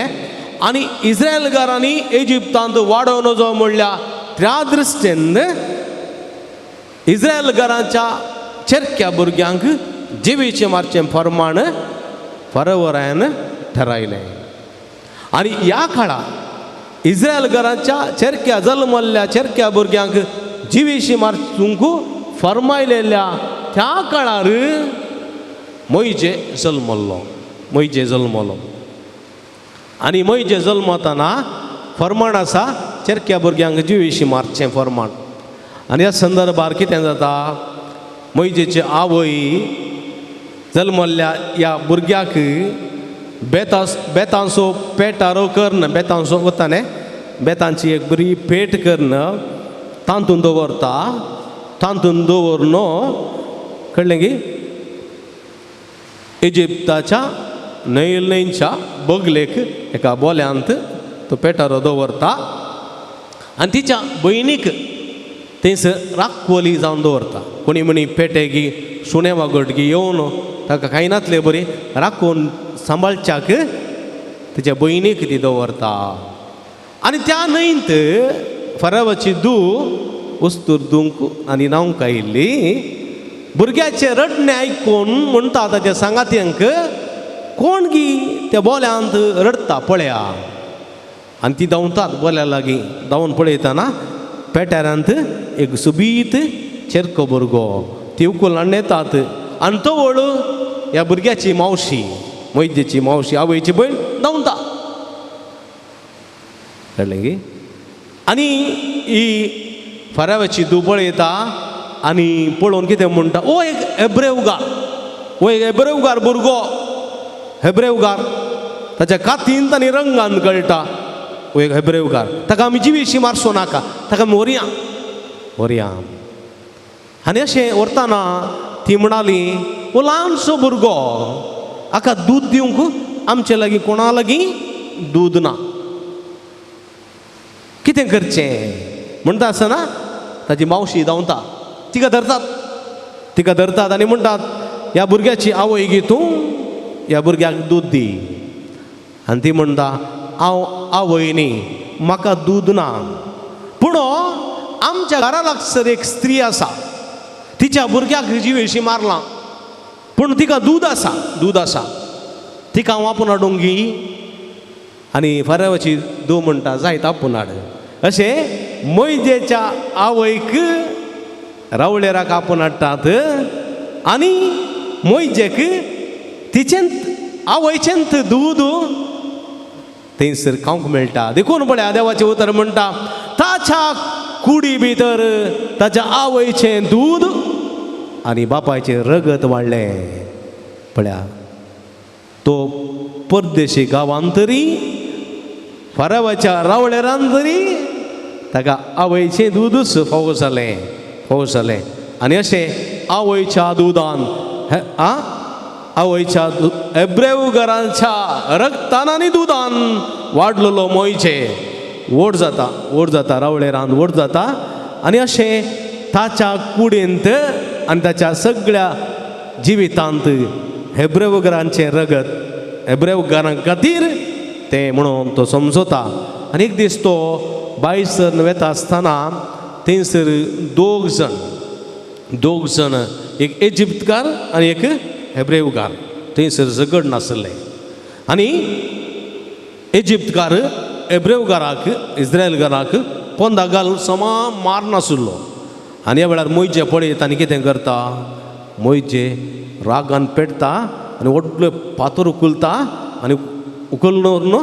आनी इस्रायलकारांनी इजिप्तांत वाडोवं नजो म्हणल्या त्या दृश्टीन इस्रायलकारांच्या चेरक्या भुरग्यांक जिवीचें मारचें फर्माण फरवरायन ठरायलें. आनी ह्या काळार इस्रायलकारांच्या चेरक्या जल्मल्ल्या चेरक्या भुरग्यांक जिवीशी मारचूंक फर्मायलेल्या त्या काळार मोयजे जल्मल्लो, मोयजे जल्मलो. आनी मोयजे जल्मतना फर्माण आसा चेरक्या भुरग्यांक जिवीशी मारचें फर्माण. आनी ह्या संदर्भार कितें जाता, मोयजेची आवय जल्मल्ल्या ह्या भुरग्याक बेतां बेतांचो पेटारो करून, बेतांचो वता न्ही, बेतांची एक बरी पेट करून तातूंत दवरता. तातूंत दवरून कळ्ळें की इजिप्ताच्या न्हंय न्हंयच्या बगलेक एका बोल्यांत तो पेटारो दवरता आनी तिच्या भयणीक थंयसर राखवली जावन दवरता. कोणी म्हणी पेटेगी सुणे वागटगी येवन ताका खायनातले बरी राखून सांबाळच्याक तिच्या भयणीक ती दवरता. आनी त्या न्हंयत फरावाची धूव वस्तूर धुवंक आनी न्हावंक आयिल्ली. भुरग्याचें रडणें आयकून म्हणटा ताच्या सांगात्यांक, कोण गी त्या बोल्यांत रडटा पळया. आनी ती धांवतात बोल्या लागीं. धांवन पळयतना पेट्यारांत एक सोबीत चेरको भुरगो, ती उखलून हाडून येतात. आनी तवळ ह्या भुरग्याची मावशी, मोयजेची मावशी, आवयची भयण धांवता. कळ्ळें की? आनी ही फरावाची धूव पळयता आनी पळोवन कितें म्हणटा, ओ एक हेब्रेवगार, ओ एक हेब्रेवगार भुरगो, हेब्रेवगार. ताच्या कातींत आनी रंगान कळटा ओ एक हेब्रेवगार, ताका आमी जिवीशी मारचो नाका, ताका आमी व्हरया व्हरया. आनी अशें व्हरतना ती म्हणाली, ओ ल्हानसो भुरगो, हाका दूद दिवंक आमचे लागीं कोणा लागीं दूद ना, कितें करचें म्हणटा आसतना ताची मावशी धांवता, तिका धरतात, तिका धरतात आनी म्हणटात, ह्या भुरग्याची आवय गी तूं, ह्या भुरग्याक दूद दी. आनी ती म्हणटा, हांव आवय न्ही, म्हाका दूद ना, पूण आमच्या घरा लागसर एक स्त्री आसा, तिच्या भुरग्याक जिवेशी मारलां, पूण तिका दूद आसा, दूद आसा, तिका हांव आपोवन हाडूंक गी. आनी फारावाची धूव म्हणटा, जायत आपोवन हाड. अशें मोयजेच्या आवयक रावळेराक आपोवन हाडटात आनी मोयजेक तिचेंत आवयचेंत दूद थंयसर खावंक मेळटा. देखून पळया देवाचें उतर म्हणटा, ताच्या कुडी भितर ताच्या आवयचें दूद आनी बापायचें रगत वाडलें. पळया तो परदेशी गांवांत तरी फारावाच्या रावळेरान तरी ताका आवयचें दूदच फावो जालें, फावो जालें. आनी अशें आवयच्या दुदान आवयच्या एब्रेवगारांच्या रक्तान आनी दुदान वाडलेलो मोयचे व्हड जाता, व्हड जाता, रावळेरान व्हड जाता. आनी अशें ताच्या कुडींत आनी ताच्या सगळ्या जिवितांत हेब्रेवघरांचें रगत हेब्रेवघरां खातीर तें म्हणून तो समजता. आनी एक दीस तो बायसर वेता आसतना थंयसर दोग जाण एक इजिप्तकार आनी एक हेब्रेवकार थंयसर झगड नासले. आनी इजिप्तकार हेब्रेवकाराक इस्रायलकाराक पोंदा घालून समा मार नासलो. आनी ह्या वेळार मोयजे पळयता आनी कितें करता, मोयजे रागान पेटता आनी व्हडलो फातर उखलता आनी उखलून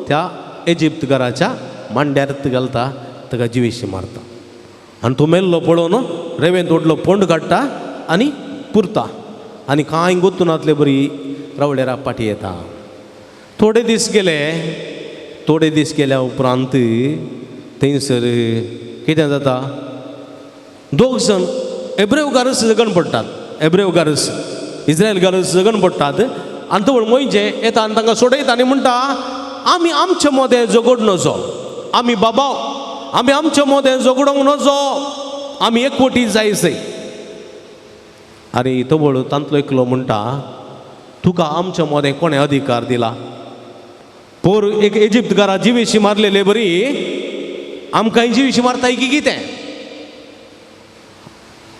त्या इजिप्तकाराच्या मांड्यार घालता, ताका जिवेशी मारता. आनी तो मेल्लो पळोवन रेवेंत व्हडलो फोंड काडटा आनी पुरता आनी कांय गोतून नातले बरी रावळेरा पाटी येता. थोडे दीस गेले, थोडे दीस गेल्या उपरांत थंयसर कितें जाता, दोग जाण हेब्रेवकारच झगण पडटात, हेब्रेवकारच इस्रायलकारच झगण पडटात. आनी तो मोयजे येता आनी तांकां सोडयता आनी म्हणटा, आमी आमचे मदें झगड नजो, आमी बाबा आमी आमचे मदें झगडोंक नजो, आमी एकवटी जायसय. आनी तवळ तांतलो एकलो म्हणटा, तुका आमच्या मदें कोणें अधिकार दिला? पोर एक इजिप्तकारा जिवेशी मारलेले बरी आमकां जिवेशी मारताय की कितें?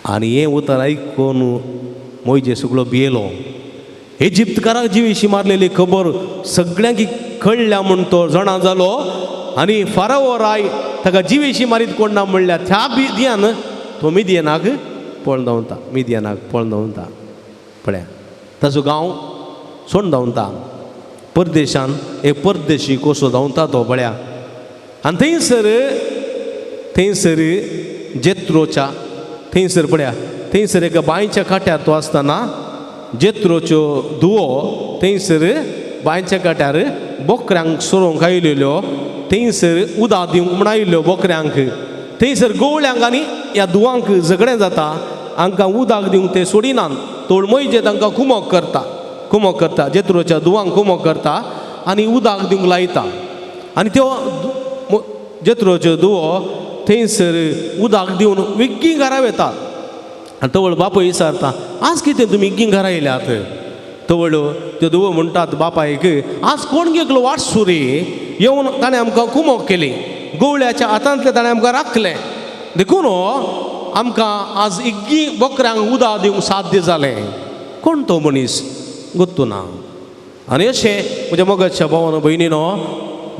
आनी हें उतर आयकून मोयजे सगळो भियेलो. इजिप्तकाराक जिवेशी मारलेली खबर सगळ्यांक कळ्ळ्या म्हूण तो जाणा जालो. आनी फारावो राय ताका जिवेशी मारीत कोण ना म्हणल्यार त्या मिदियान तो मिदियनाक पळोवन धांवता, मिदियनाक पळोवन धांवता. पळया ताचो गांव सोडून धांवता, परदेशान एक परदेशी कसो धांवता तो पळया. आनी थंयसर थंयसर जेत्रोच्या थंयसर पळया थंयसर एका बांयच्या काट्यार तो आसतना जेत्रोच्यो धुवो थंयसर बांयच्या काट्यार बोकऱ्यांक सोरोवंक आयलेल्यो, थंयसर उदक दिवंक म्हूण आयिल्ल्यो बोकऱ्यांक. थंयसर गवळ्यांक आनी ह्या धुवांक झगडें जाता, हांकां उदक दिवंक ते सोडिनात. तोळ मोयजे तांकां कुमोक करता, कुमोक करता, जेत्रोच्या धुवांक कुमोक करता आनी उदक दिवंक लायता. आनी त्यो जेत्रोच्यो धुवो थंयसर उदक दिवन वेगीं घरा वेतात. आनी तवळ बापूय विचारता, आज कितें तुमी इग्गीं घरा येयल्यात? तवळ त्यो धुवो म्हणटात बापायक, आज कोण एकलो वाटसुरी येवन ताणें आमकां कुमोक केली, गवळ्याच्या हातांतलें ताणें आमकां राखलें, देखून आमकां आज इग्गी बोकऱ्यांक उदक दिवंक साध्य जालें. कोण तो मनीस गोत्तू ना. आनी अशें म्हज्या मोगाच्या भावान भयणीनो,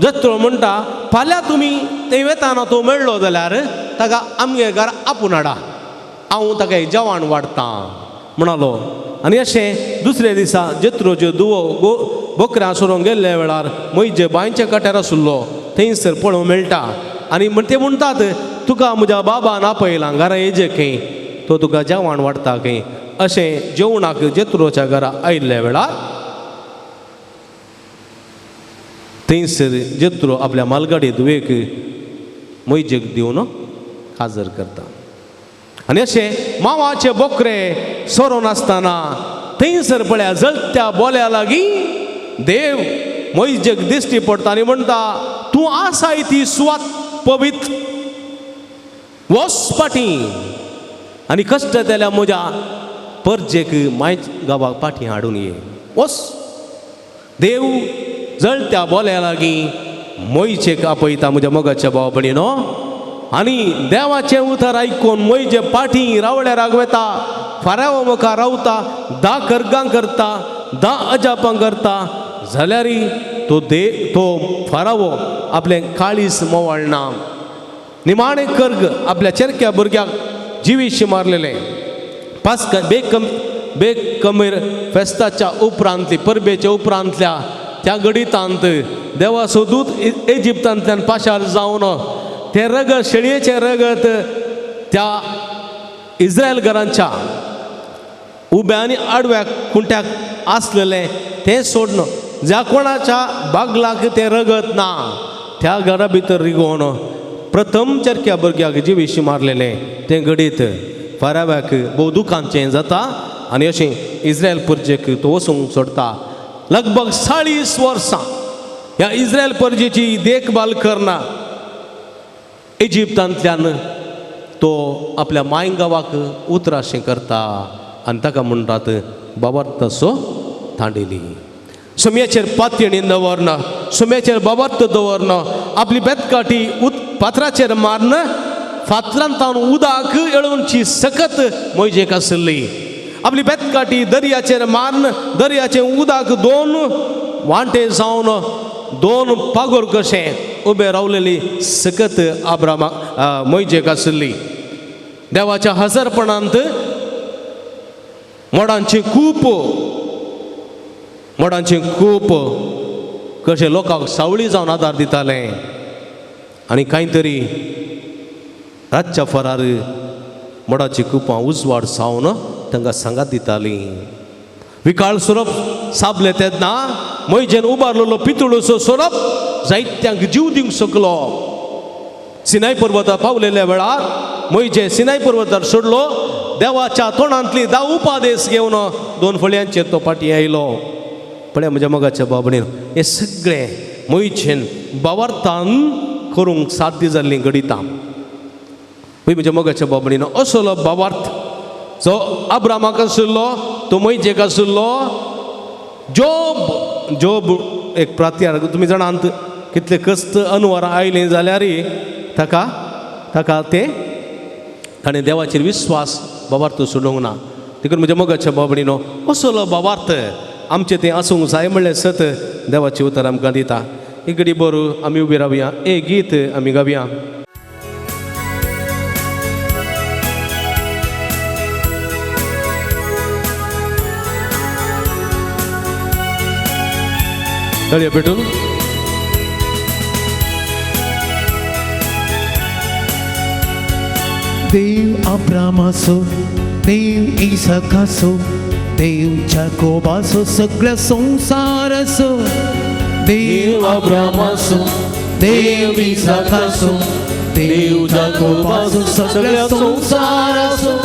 जत्रो म्हणटा फाल्यां तुमी थंय वेताना तो मेळ्ळो जाल्यार ताका आमगे घर आपूण हाडा, हांव ताका एक जेवण वाडटां म्हणालो. आनी अशें दुसऱ्या दिसा जेत्रोच्यो धुवो गो बोकऱ्यां सोरोंक गेल्ल्या वेळार मोयजे बांयच्या काट्यार आशिल्लो थंयसर पळोवंक मेळटा. आनी ते म्हणटात, तुका म्हज्या बाबान आपयलां घरा येजे खंय, तो तुका जेवण वाडटा खंय. अशें जेवणाक जेत्रोच्या घरा आयिल्ल्या वेळार थंयसर जेत्रो आपल्या मालगाडी धुवेक मोयजेक दिवन हाजर करता. आनी अशें मावाचे बोकरे सोरोन आसतना थंयसर पळया जळत्या बोल्या लागीं देव मोयजेक दिश्टी पडटा आनी म्हणटा, तूं आसाय ती सुवात पवित्र, वच फाटीं आनी कश्ट जाल्यार म्हज्या परजेक माय गांवाक फाटीं हाडून ये, वच. देव जळत्या बोल्या लागीं मोयजेक आपयता म्हज्या मोगाच्या भाव भयणीनो. आनी देवाचें उतर आयकून मोयजे पाटी रावळ्या रागवेता, फाराव मुखार रावता, धा करगां करता, धा अजापां करता, जाल्यारय तो तो फारावो आपलें काळीस मोवाळना. निमाणें कर्ग आपल्या चेरक्या भुरग्याक जिवीशी मारलेलें. पास्क बेकमीर फेस्ताच्या उपरांतली परबेच्या उपरांतल्या त्या गडितांत देवाचो दूत इजिप्तांतल्यान पाशार जावन तें रगत शेळयेचें रगत त्या इस्रायल घरांच्या उब्या आनी आडव्या खुंट्याक आसलेलें तें सोडून ज्या कोणाच्या बागलाक तें रगत ना त्या घरा भितर रिगोवन प्रथम चरक्या भुरग्याक जिवीशी मारलेलें तें घडीत फाराव्याक भोव दुखांचें जाता. आनी अशें इस्रायल परजेक तो वचूंक सोडटा. लगभग 40 वर्सां ह्या इस्रायल परजेची देखभाल करना इजिप्तांतल्यान तो आपल्या माय गांवाक उतराशें करता आनी ताका म्हणटात बाबा तसो तांडेली. सुम्याचेर पातयणी दवरना, सुम्याचेर बाबार्थ दवरना, आपली बेतकाठी फातराचेर मारन फातरान तावन उदक येळोवची सकत मोयजेक आसली. आपली बेतकाठी दर्याचेर मारन दर्याचें उदक दोन वांटे जावन दोन पागोर कशें उबे रावलेली सकत आब्रामा मोयजेक आसली. देवाच्या हजरपणांत मोडांची खूप मोडांची खूप कशें लोकांक सावळी जावन आदार दिताले आनी कांय तरी रातच्या फरार मोडाची कुपां उजवाड जावन तांकां सांगात दितालीं. विकाळ सोरोप साबले तेन्ना मोयजेन उबारलेलो पितुळचो सोरोप जायत्यांक जीव दिवंक शकलो. सिनाय पर्वतार पावलेल्या वेळार मोयजे सिनाय पर्वतार सोडलो, देवाच्या तोंडांतली धा उपादेश घेवन दोन फळयांचेर तो फाटीं आयलो. पळय म्हज्या मोगाच्या बाबणीन हें सगळें मोयजेन बावार्थान करूंक साध्य जाल्लीं घडितां. म्हज्या मोगाच्या बाबणीन असलो बावार्थ जो अब्रामाक आशिल्लो तो मोयजेक आशिल्लो. जोब जोब एक प्रात्यार तुमी जाणांत कितले कस्त अनुवारां आयलीं जाल्यार ताका ताका ते ताणें देवाचेर विस्वास बाबार्थ सोडूंक ना. देखून म्हज्या मोगाच्या बाबणीनो असलो बाबार्थ आमचें तें आसूंक जाय म्हणलें सत देवाचें उतर आमकां दिता. एक घडी बरो आमी उबी रावया, एक गीत आमी गावया. तळया पेटून देव अब्रामाचो, देव इसाकाचो, देव जाकोबाचो, सगळ्या संवसाराचो. देव अब्रामाचो, देव इसाकाचो, देव जाकोबाचो, सगळ्या संवसाराचो.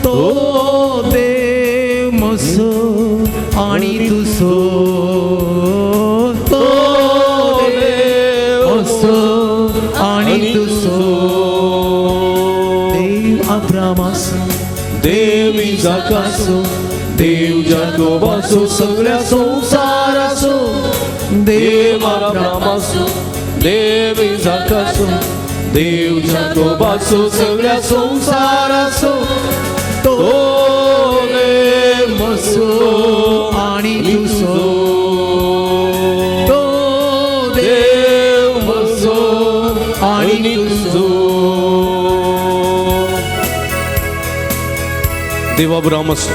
तो देव म्हजो आनी तुजो, तो देव म्हजो आनी तुजो. देव अब्रामाचो, देव इसाकाचो, देव जाकोबाचो, सगळ्या संवसाराचो. देव अब्रामाचो, देव इसाकाचो, देव जाकोबाचो, सगळ्या संवसाराचो. तो देव म्हजो आनी तुजो, तो देव म्हजो आनी तुजो. देव अब्रामाचो,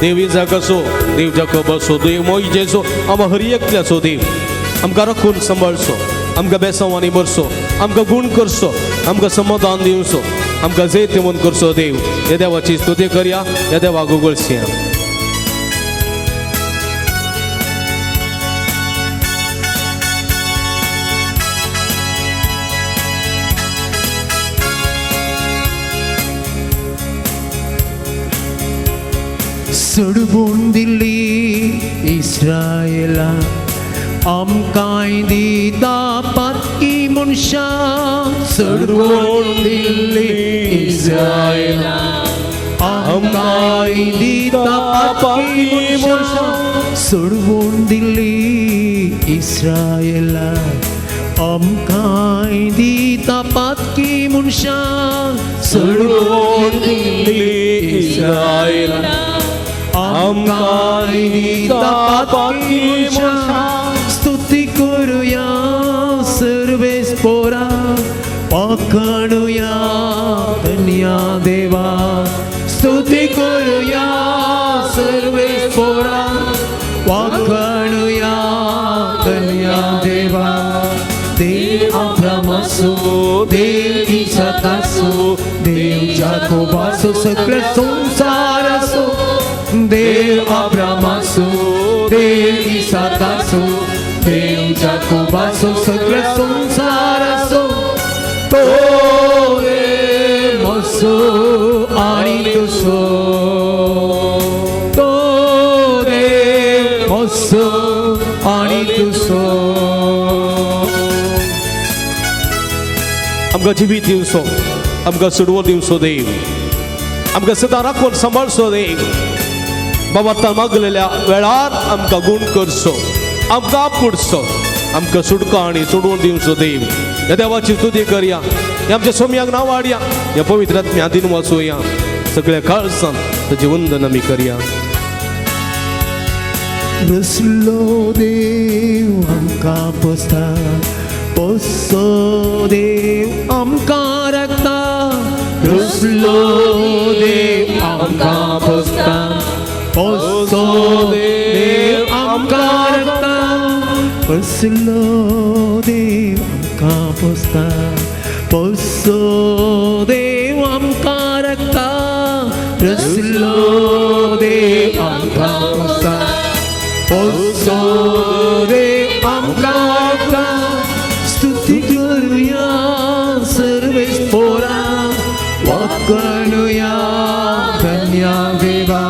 देव इसाकाचो, देव जाकोबाचो, देव मोयजेचो, आमकां हर एकल्याचो देव आमकां राखून सांबाळचो, आमकां बेसांवांनी भरचो, आमकां गूण करचो, आमकां समाधान दिवचो, आमकां जैतवंत करचो देव. ह्या देवाची स्तुती करया, ह्या देवाक उगळसया. सोडवून दिली इस्रायला आमकांय दिता पातकी मनशां. सोडवून दिली इस्रायला आमकांय दिता पातकी मनशां. सोडवून दिली इस्रायला आमकांय दिता पातकी मनशां. सोडवून दिली इस्रायला आमकांय दिता पातकी मनशां. स्तुती करुया सर्वेस पोरा, पाखणुया धन्या देवा. स्तुती करुया सर्वेस पोरा, पाखणुया धन्या देवा. देव अब्रामाचो, देव इसाकाचो, देव जाकोबाचो, सगळ्या संवसाराचो. देव अब्रामाचो, देव इसाकाचो, देव जाकोबाचो, सगळ्या संवसाराचो. तो देव म्हजो आनी तुजो, तो देव म्हजो आनी तुजो. आमकां जिवीत दिवचो, आमकां सुडवो दिवचो देव, आमकां सदां राखून सांबाळचो देव. बाबा आतां मागलेल्या वेळार आमकां गूण करचो, आमकां आपुडचो, आमकां सुटका आनी सोडवून दिवचो देव. ह्या देवाची स्तुती करया, ह्या आमच्या सोम्याक नांव हाडया, ह्या पवित्र आत्म्या दिन वाचोया, सगळ्या काळसान ताचें वंदन आमी करया. रसलो देव आमकां पोसता, पोसो देव आमकां राखता. रसलो देव आमकां पोसता, पोसो देव आमकां राखता. रसलो देव आमकां पोसता, पोसो देव आमकां राखता. रसलो देव आमकां पोसता, पोसो देव आमकां राखता. स्तुती करुया सर्वेस्पोरा, वाकणुया धन्या देवा.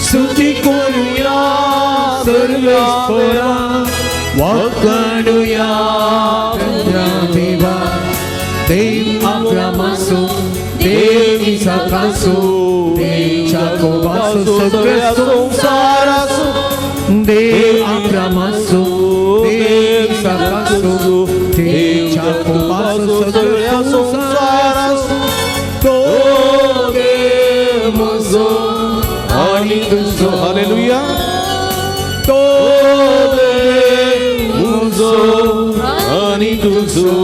स्तुती करुया सर्वेस्पोरा, वाकणुया धन्या देवा. देव अब्रामासो, देव इसाकासो, देव जाकोबासो, सगळ्या संवसारासो. देव अब्रामासो, देव इसाकासो, देव जाकोबासो, सगळ्या संवसारासो. तो देव म्हजो आनी तुजो. हालेलुया. तो देव म्हजो आनी तुजो.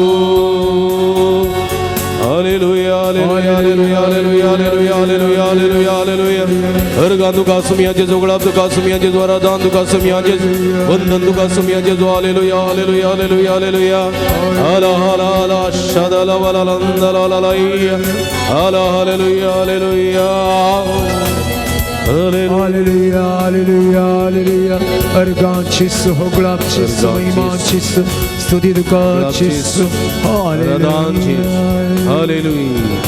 Hallelujah, hallelujah, hallelujah, hallelujah, hallelujah, hallelujah, hallelujah, hallelujah. अर्गां तुका सुमयाचे, जोगळाप तुका सुमयाचे, द्वारादान तुका सुमयाचे, वंदन तुका सुमयाचे. Hallelujah, hallelujah, hallelujah, hallelujah. हाला हाला हाला शदला वला लंदला ललैया. हाला hallelujah, hallelujah, hallelujah. Hallelujah, hallelujah, hallelujah. अर्गांची होगळापची महिमाची स्तुती तुकाची. Hallelujah. Hallelujah.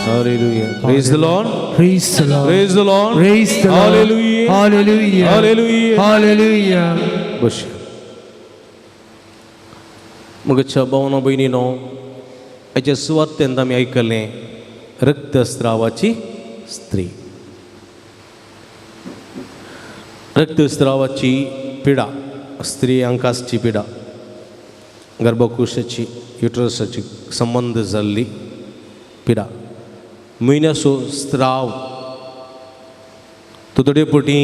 Hallelujah. Praise the Lord. Praise the Lord. Praise the Lord. Praise the Lord. Hallelujah. Hallelujah. Hallelujah. Hallelujah. बस मगच्या भावना भयणीनो, हाच्या सुवातेंत आमी आयकलें रक्तस्रावाची स्त्री, रक्तस्रावाची पिडा, स्त्रियांक आसची पिडा, गर्भकोशाची युटरसाची संबंद जाल्ली पिडा, म्हयन्याचो स्त्राव. तो थोडे पटी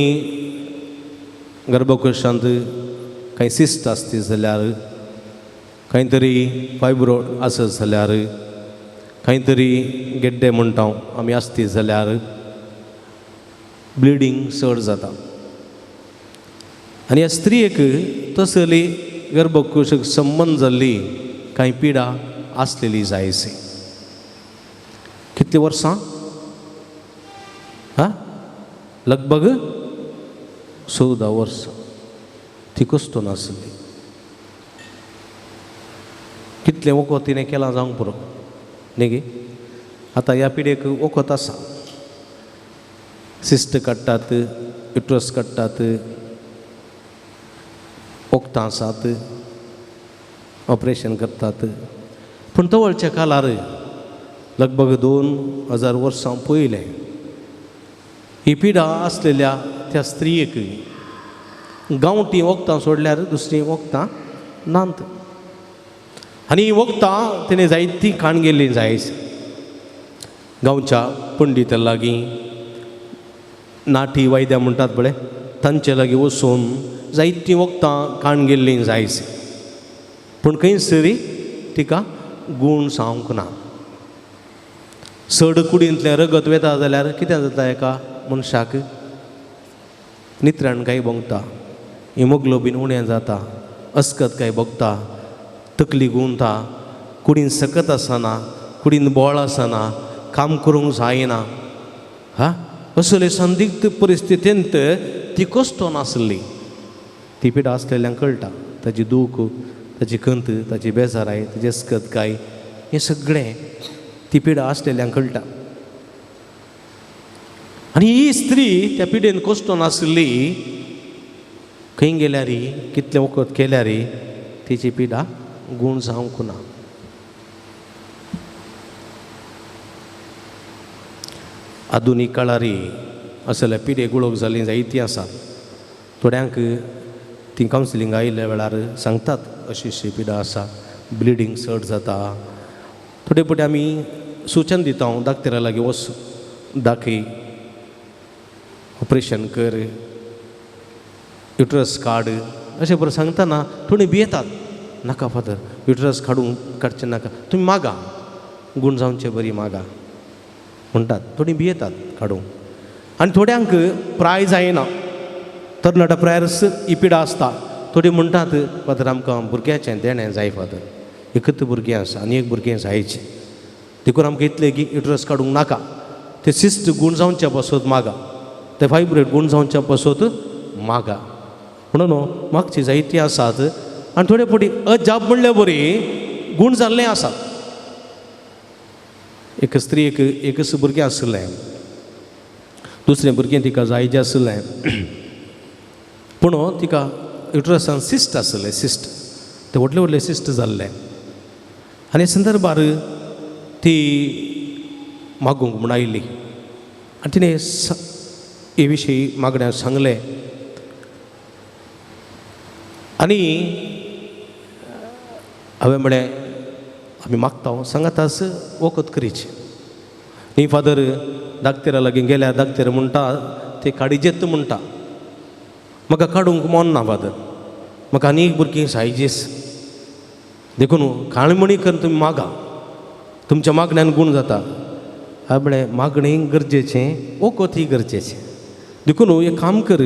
गर्भकोशांत कांय सिस्ट आसती जाल्यार, कांय तरी फायब्रोड आसत जाल्यार, कांय तरी गेड्डे म्हणटा आमी आसती जाल्यार ब्लिडींग चड जाता. आनी ह्या स्त्रियेक तसली गर्भकोशक संबंद जाल्ली कांय पिडा आसलेली जायसी. कितलीं वर्सां? हा, लगभग 14 वर्सां ती कस्तो नासली. कितलें वखद तिणें केलां जावंक पुरो न्ही गे. आतां ह्या पिडेक वखद आसा, सिस्ट काडटात, युट्रस काडटात, वखदां आसात, ऑपरेशन करतात. पूण तवळच्या काळार लगभग 2000 वर्सां पयलें ही पिडा आसलेल्या त्या स्त्रियेक गांवठी वखदां सोडल्यार दुसरीं वखदां नात. आनी ही वखदां तिणें जायतीं काण गेल्लीं जायस, गांवच्या पंडिता लागीं, नाटी वैद्या म्हणटात पळय तांचे लागीं वचून जायतीं वखदां काण गेल्लीं जायस. पूण खंयसरी तिका गूण जावंक ना. चड कुडींतलें रगत वेता जाल्यार कितें जाता, एका मनशाक नित्रण काय भोंगता, हिमोग्लोबीन उणें जाता, अस्कत काय भोगता, तकली गुंता, कुडीन सकत आसना, कुडीन बोळ आसना, काम करूंक जायना. हा, असले संदिग्ध परिस्थितींत ती कश्टो नासली. ती पिडा आसलेल्यांक कळटा ताजी दूख, ताजी खंत, ताजी बेजाराय, ताजी अस्कत काय, हें सगळें ती पिडा आसलेल्यांक कळटा. आनी ही स्त्री त्या पिडेन कश्टो नासली, खंय गेल्यार कितलें वखद केल्यार तिची पिडा गूण जावंक ना. आधुनीक काळारी असल्या पिडे गुळोक जाल्लीं जायतीं आसात. थोड्यांक ती कावन्सिलींग आयिल्ल्या वेळार सांगतात अशी अशी पिडा आसा, ब्लिडींग चड जाता. थोडे फावटी आमी सुचन दिता, दाक्तेरा लागीं वच, दाखय, ऑपरेशन कर, युट्रस काड अशें बरें सांगतना थोडीं भियेतात. नाका फादर, युट्रस काडूंक काडचें नाका, तुमी मागा, गूण जावचे बरी मागा म्हणटात. थोडीं भियेतात काडूंक. आनी थोड्यांक प्राय जायना, तरणाट्या प्रायरस ही पिडा आसता. थोडीं म्हणटात फादर आमकां भुरग्याचें देणें जाय फादर, एकच भुरगें आसा आनी एक भुरगें जायचें, देखून आमकां इतलें की युट्रस काडूंक नाका, ते सिस्ट गूण जावच्या पासत मागा, ते फायब्रेट गूण जावच्या पासत मागा म्हणून मागची जायतीं आसात. आनी थोडे फावटी अजाप म्हणल्या बरी गूण जाल्लें आसात. एक स्त्री एकच भुरगें आशिल्लें, दुसरें भुरगें तिका जायचें आशिल्लें, पूण तिका युट्रसान सिस्ट आशिल्लें, सिस्ट ते व्हडले व्हडले सिस्ट जाल्लें. आनी संदर्भार ती मागूंक म्हूण आयली आनी तिणें हे विशीं मागण्या सांगलें. आनी हांवें म्हळें आमी मागता सांगाताच वखद करीचें. न्ही फादर, दाक्तेरा लागीं गेल्यार दाक्तेर म्हणटा ते काडीजेत म्हणटा, म्हाका काडूंक मन ना फादर, म्हाका आनी एक भुरगीं सायजीस, देखून काळमणी करून तुमी मागा, तुमच्या मागण्यान गूण जाता. हांवें म्हळें मागणें गरजेचें, वखद ही गरजेचें, देखून एक काम कर,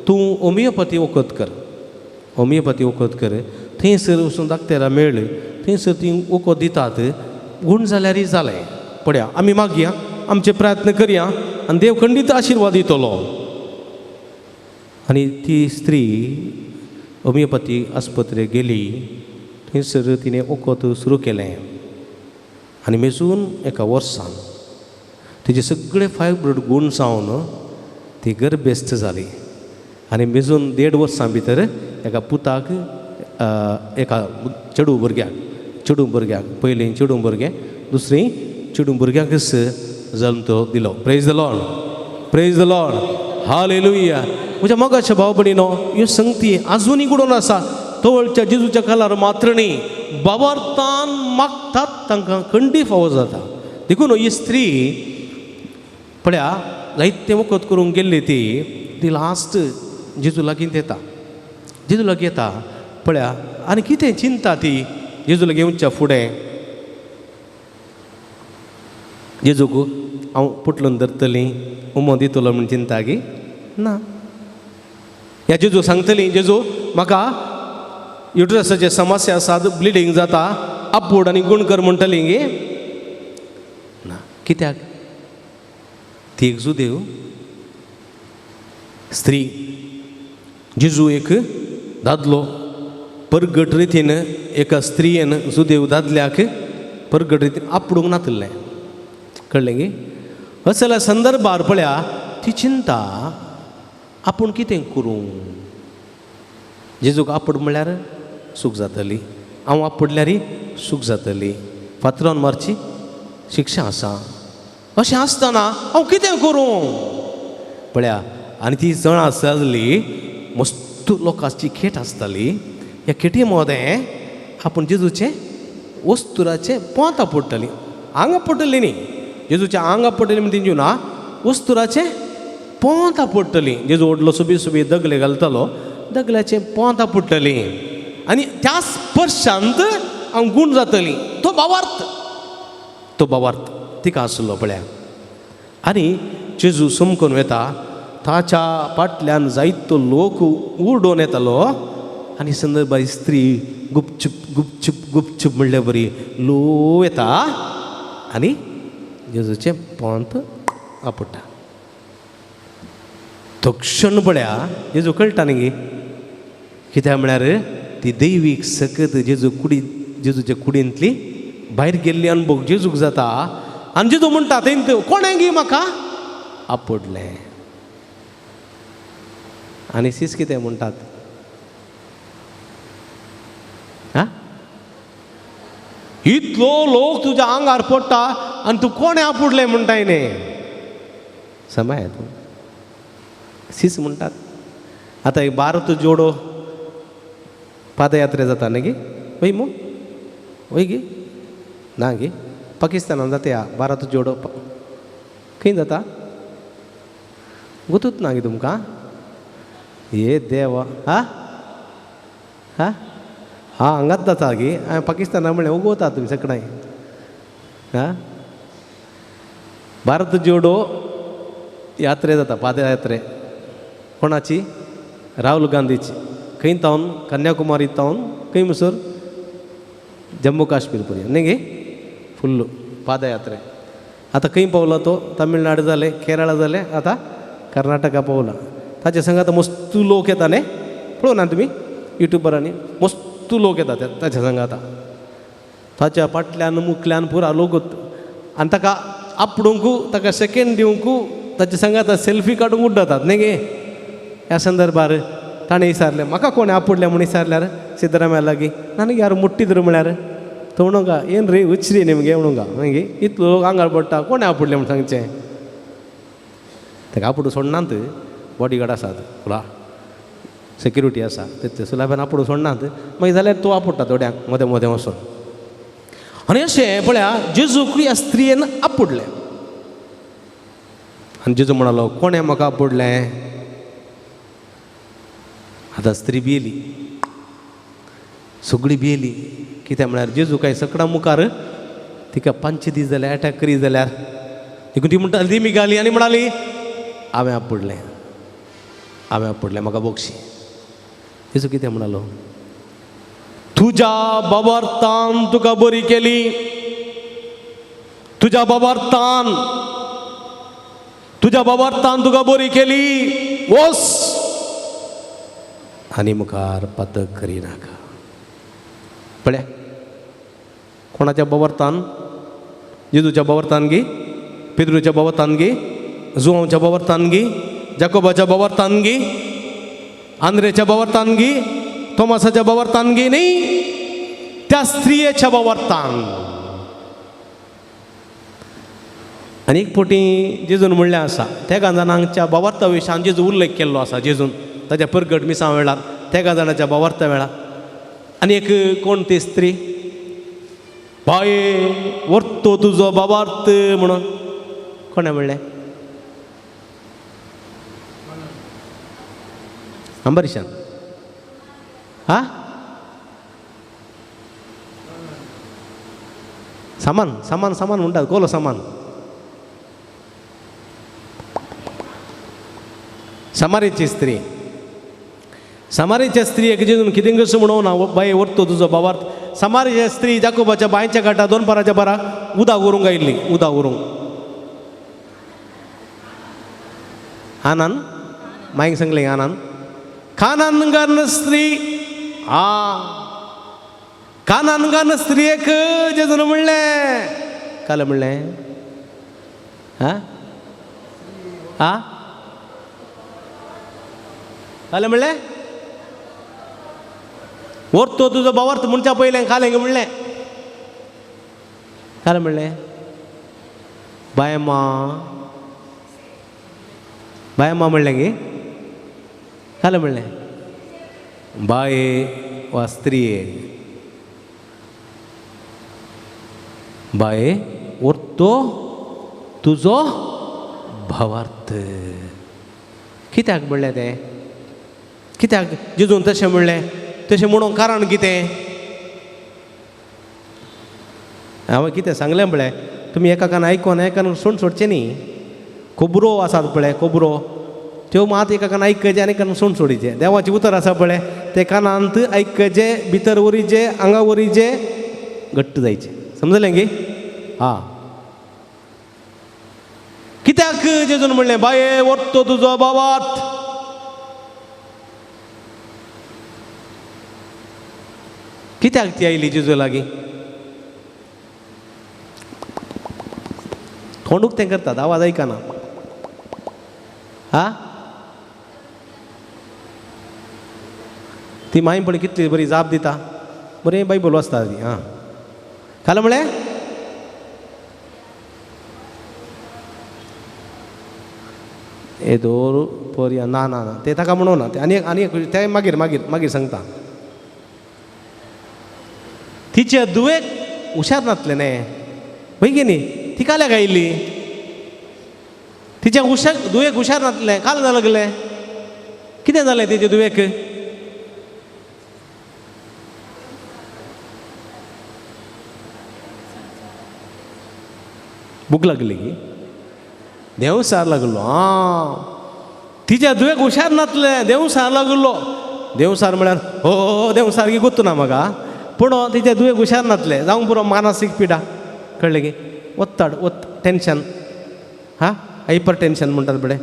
तूं होमियोपॅथी वखद कर, होमियोपॅथी वखद कर, थंयसर वचून दाक्तेरा मेळ, थंयसर ती वखद दितात, गूण जाल्यारय जालें. पळया आमी मागया, आमचे प्रयत्न करया आनी देव खंडीत आशिर्वाद दितलो. आनी ती स्त्री होमियोपॅथी आस्पत्रेक गेली, थंयसर तिणें वखद सुरू केलें आनी मेजून एका वर्सान तिजे सगळे फायब्रोड गूण जावन ती गर्भेस्त जाली. आनी मेजून 1.5 वर्सां भितर एका पुताक, एका चेडूं भुरग्याक, चेडूं भुरग्याक, पयलीं चेडूं भुरगें, दुसरीं चेडूं भुरग्याकच जल्म तो दिलो. Praise the Lord, praise the Lord, hallelujah. म्हज्या मोगाच्या भाव भयणीनो, ह्यो संगती आजुनूय घडोवन आसा. तवळच्या जेजूच्या काळार मात्र न्ही, बाबार्थान मागतात तांकां खंडी फावो जाता. देखून ही स्त्री पळया जायतें वखद करूंक गेल्ली ती, ती लास्ट जेजू लागीं येता, जेजू लागीं येता पळया आनी कितें चिंता ती जेजू लागीं येवच्या फुडें, जेजूक हांव पुटलून धरतली, उमो दितलो म्हूण चिंता गी ना. ह्या जेजू सांगतली, जेजू म्हाका युट्रसाचे समस्या आसात, ब्लिडींग जाता, आपूड आनी गूण कर म्हणटली गे ना. कित्याक? ती एक जुदेव स्त्री, जेजू एक दादलो, परगट रितीन एका स्त्रियेन जुदेव दादल्याक परगट रितीन आपडूंक नातिल्लें, कळ्ळें गी? असल्या संदर्भार पळया ती चिंता आपूण कितें करूं, जेजूक आपूड म्हणल्यार सूख जातली, हांव आपुडल्यारय सूख जातली, फातरान मारची शिक्षा आसा, अशें आसतना हांव कितें करूं पळया. आनी ती जण आसली मस्त लोकांची खेट आसताली, ह्या खेटी मदें आपूण जेजूचें वस्तुराचें पोंत आपुडटली, आंग आपुडटली न्ही, जेजूचें आंग आपुडटली म्हण तेंची ना, वस्तुराचें पोंत आपुडटली. जेजू व्हडलो सुबी सुबी दगले घालतालो, दगल्याचें पोंत आपुडटली आनी त्या स्पर्शांत हांव गूण जातली. तो भावार्थ, तो भावार्थ तिका आसलो पळया. आनी जेजू समकून वता, ताच्या फाटल्यान जायतो लोक उडोवन येतालो आनी संदर्भार स्त्री गुपचूप गुपचूप गुपचूप म्हणल्या बरी लो येता आनी जेजूचें पोंत आपुडटा. तो क्षण पळया जेजू कळटा न्ही, कित्याक म्हळ्यार ती दैवीक सकत जेजू कुडी, जेजूच्या कुडींतली भायर गेल्ली अनुभव जेजूक जाता. आनी जेजू म्हणटा थंय कोणें गी म्हाका आपुडलें. आनी सीस कितें म्हणटात, आं इतलो लोक तुज्या आंगार पडटा आनी तूं कोणें आपुडलें म्हणटाय न्ही. समय तूं सीस म्हणटात. आतां एक भारत जोडो पादयात्रा जाता न्ही गी, वय मू वय गी ना गी, पाकिस्तानान जाता या भारत जोडो खंय जाता गोतूच ना गी तुमकां. हे देवा, हा हा हा हांगाच जाता गी. हांवें पाकिस्ताना म्हणलें उगवता तुमी सगळ्यांक. हा भारत जोडो यात्रे जाता, पादयात्रे कोणाची? राहुल गांधीची. खंय तावन? कन्याकुमारी तावन खंय म्हणसर जम्मू काश्मीर पर्यंत न्ही गे फुल्ल पादयात्रे. आतां खंय पावला तो? तमिळनाडू जालें, केरळा जालें, आतां कर्नाटका पावला. ताचे संग आतां मस्त लोक येता न्ही, पळोवना तुमी युट्यूबरांनी मस्त लोक येता ताच्या संग. आतां ताच्या फाटल्यान मुखल्यान पुरा लोक आनी ताका आपडूंक, ताका सेकेंड दिवंक, ताच्या संग आतां सेल्फी काडूंक उड्डतात न्ही गे. ह्या संदर्भार ताणें विचारलें म्हाका कोणें आपुडलें म्हूण विचारल्यार सिद्धरामय्या लागीं ನನಗೆ ಯಾರು ಮುಟ್ಟಿದ್ರು म्हळ्यार तो म्हणूंक ಏನ್ ರೀ ಹುಚ್ಚ್ರಿ ನಿಮಗೆ म्हणूंक मागीर इतलो लोक आंगार पडटा कोणें आपुडलें म्हूण सांगचें. ताका आपुडू सोडनात, बॉडीगार्ड आसात फुला सेक्युरिटी आसा ते सुलाब्यान आपुडू सोडनात. मागीर जाल्यार तो आपुडटा थोड्यांक मदें मदें वचून. आनी अशें पळया जेजूक ह्या स्त्रियेन आपुडलें आनी जेजू म्हणालो कोणें म्हाका आपुडलें. आतां स्त्री भियेली, सगळी भियेली. कित्याक म्हळ्यार जेजू काय सगळ्यां मुखार तिका 5 दीस जाल्यार एटॅक करी जाल्यार देखून ती म्हणटा दिमी घाली आनी म्हणाली हांवें आपुडलें, हांवें आपुडलें, म्हाका बोगशी. जेजू कितें म्हणालो? तुज्या बाबार्थान तुका बरी केली, तुज्या बाबार्थान, तुज्या बाबार्थान तुका बरी केली, वोस आनी मुखार पातक करिनाका. पळया कोणाच्या बाबार्थान? जेजूच्या बाबार्थान गी, पेद्रूच्या बाबार्थान गी, जुवांवच्या बाबार्थान गी, जाकोबाच्या बाबार्थान गी, आंद्रेच्या बाबार्थान गी, थोमासाच्या बाबार्थान गी न्ही, त्या स्त्रियेच्या बाबार्थान. आनी एक फावटी जेजून म्हणलें आसा तेगा जाणांच्या बाबार्था विशयान जेजू उल्लेख केल्लो आसा. जेजून ताच्या परगट मिसां वेळार तेगा जाणाच्या बाबार्था वेळार आनी एक कोण ती स्त्री बाये व्हरतो तुजो बाबार्थ म्हणून कोणें म्हणलें? अंबरीशान. हा सामान सामान सामान म्हणटात, कोलो सामान. समारेची स्त्री, समारेच्या स्त्रियेक जेजून कितें कसो म्हणून ना बाये व्हरतो तुजो बाबार्थ. समारेच्या स्त्री जाकोबाच्या बांयच्या घाटा दोनपाराच्या बारा उदक व्हरूंक आयिल्ली, उदक व्हरूंक. आनान मायक सांगलें आनान कानानगान स्त्री, आ कानानगान स्त्रियेक जेजून म्हणलें, काल म्हणलें हा हा काल म्हणलें व्हरतो तुजो बाबार्थ म्हणच्या पयलें कालें म्हणलें, काल म्हणलें बायम्मा, बायम्मा म्हणलें गे, काल म्हणलें बाये वा स्त्रिये, बाये व्हरतो तुजो भावार्थ. कित्याक म्हणलें तें? कित्याक जेजून तशें म्हणलें? तशें म्हणूंक कारण कितें? हांवें कितें सांगलें पळय तुमी एका कान आयकोन एका कान सोड सोडचें न्ही. खबरो आसात पळय खबरो त्यो मात एका कान आयकचें आनी कान सोड सोडीचें. देवाचें उतर आसा पळय तें कानांत आयकचें, भितर वरीचें, आंगा वरीचें, घट्ट जायचें. समजलें गी? हा कित्याक जेजून म्हणलें बाये व्हरतो तुजो बाबार्थ? कित्याक ती आयली जेजू लागीं? तोंड उक्तें करतात, आवाज आयकना. हा ती माई पण कितली बरी जाप दिता, बरें बायबल वाचता ती. हां काल म्हणलें येदोर पर्या ना ना ना तें ताका म्हणूं ना तें आनी एक आनी एक तें मागीर मागीर मागीर सांगता. तिचे धुवेक हुशार नासलें न्ही वय की न्ही ती काल्याक आयिल्ली. तिच्या हुशार धुवेक हुशार नासलें काल लागलें कितें जालें तिचे धुवेक? भूक लागली की देंवसार लागलो. आं तिच्या धुवेक हुशार नासलें देंवसार लागलो. देंवसार म्हळ्यार हो देंवसार की गोत्तू ना म्हाका पूण तिच्या धुवेक हुशार नासलें जावंक पुरो मानसीक पिडा कळ्ळें की ओत्ताड ओत टेंशन हा हायपर टेंशन म्हणटात पळय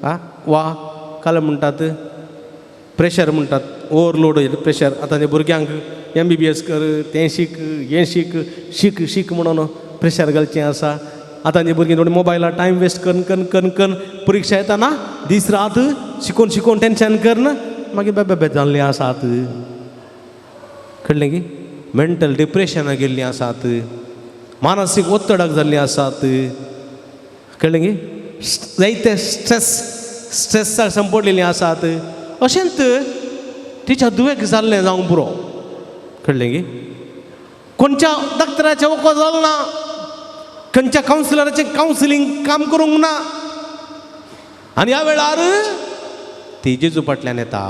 हा वा काल म्हणटात प्रेशर म्हणटात ओवरलोड प्रेशर. आतां ते भुरग्यांक MBBS कर तें शीक हें शीक शीक शीक म्हणून प्रेशर घालचें आसा. आतां भुरगीं थोडीं मोबायलार टायम वेस्ट करून करून करून करून परिक्षा येताना दीस रात शिकोवन शिकोवन टेंशन करून मागीर बेबे बेबे जाल्लीं आसात कळ्ळें की मेंटल डिप्रेशनाक गेल्लीं आसात मानसीक ओत्तडाक जाल्लीं आसात कळ्ळें की जायते स्ट्रेस स्ट्रेसाक संपडलेलीं आसात. अशेंच तिच्या धुवेक जाल्लें जावंक पुरो कळ्ळें की खंयच्या डॉक्टराचें वखद जालें ना खंयच्या कावन्सिलराचें कावन्सिलींग काम करूंक ना. आनी ह्या वेळार ती जेजू फाटल्यान येता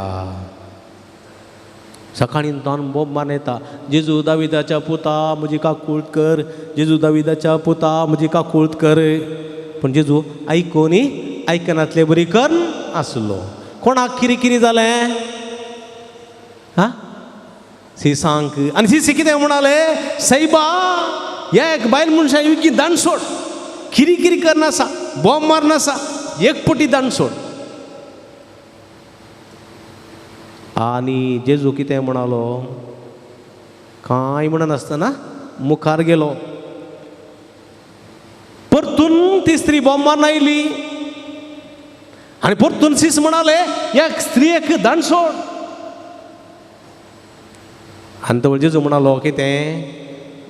सकाळीं तान बोब मारून येता जेजू दाविदाच्या पुता म्हजी काकूळत कर जेजू दाविदाच्या पुता म्हजी काकूळत कर. पूण जेजू आयकून आयकनातले बरी करून आसलो. कोणाक किरी किरी जालें हा सिसांक. आनी सिसी कितें म्हणाले सायबा एक बायल मनशां विकी दांड सोड किरी किरी करनासा बॉम्ब मारनासा एक पटी दांड सोड. आनी जेजू कितें म्हणालो कांय म्हणनासतना मुखार गेलो. परतून ती स्त्री बॉम्ब मारून आयली आनी परतून सीस म्हणाले एक स्त्रियेक दांड सोड. आनी तो जेजू म्हणालो कितें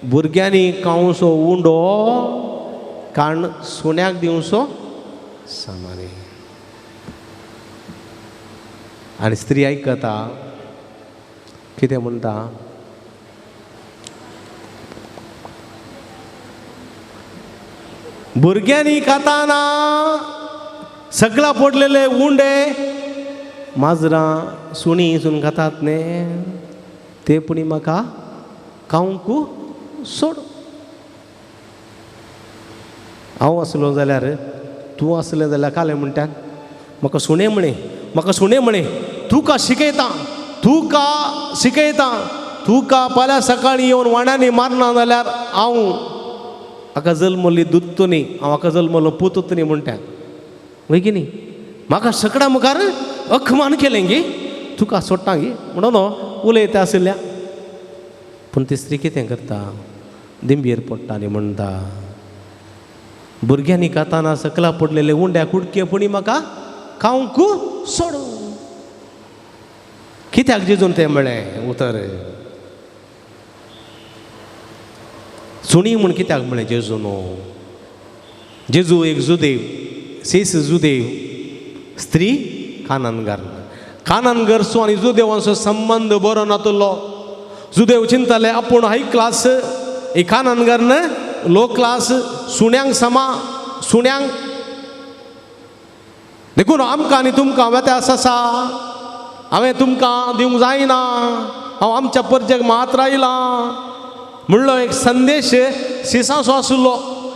भुरग्यांनी खावचो उंडो काण सुण्याक दिवचो सामान्य. आनी स्त्री आयकता कितें म्हणटा भुरग्यांनी खाताना सगळा पडलेले उंडे माजरां सुणीं सून खातात न्ही ते पुणी म्हाका खावंक सोड. हांव आसलो जाल्यार तूं आसलें जाल्यार कालें म्हणटा म्हाका सुणें म्हळें म्हाका सुणें म्हळें तुका शिकयता तुका शिकयता तुका फाल्यां सकाळीं येवन वाण्यांनी मारना जाल्यार हांव हाका जल्मली दुत्तो न्ही हांव हाका जल्मलो पुतूत न्ही म्हणटा वय की न्ही म्हाका सगळ्या मुखार अखमान केलें गी तुका सोडटा गी म्हणून उलयता आशिल्ल्या. पूण ती स्त्री कितें करता दिंबयेर पडटा आनी म्हणटा भुरग्यांनी खाताना सकला पडलेले उंड्या कुडके पुणी म्हाका खावंक सोड. कित्याक जेजून तें म्हळें उतर सुणी म्हूण कित्याक म्हळें जेजून? जेजू एक जुदेव सीस जुदेव स्त्री काननगर काननगरचो आनी जुदेवांचो संबंद बरो नातलो. जुदेव चिंताले आपूण हाय क्लास ही काननगर लो क्लास सुण्यांक समा सुण्यांक देखून आमकां आनी तुमकां वेता आसा हांवें तुमकां दिवंक जायना हांव आमच्या परजेक मात्र आयलां म्हणलो एक संदेश सिसांचो आशिल्लो.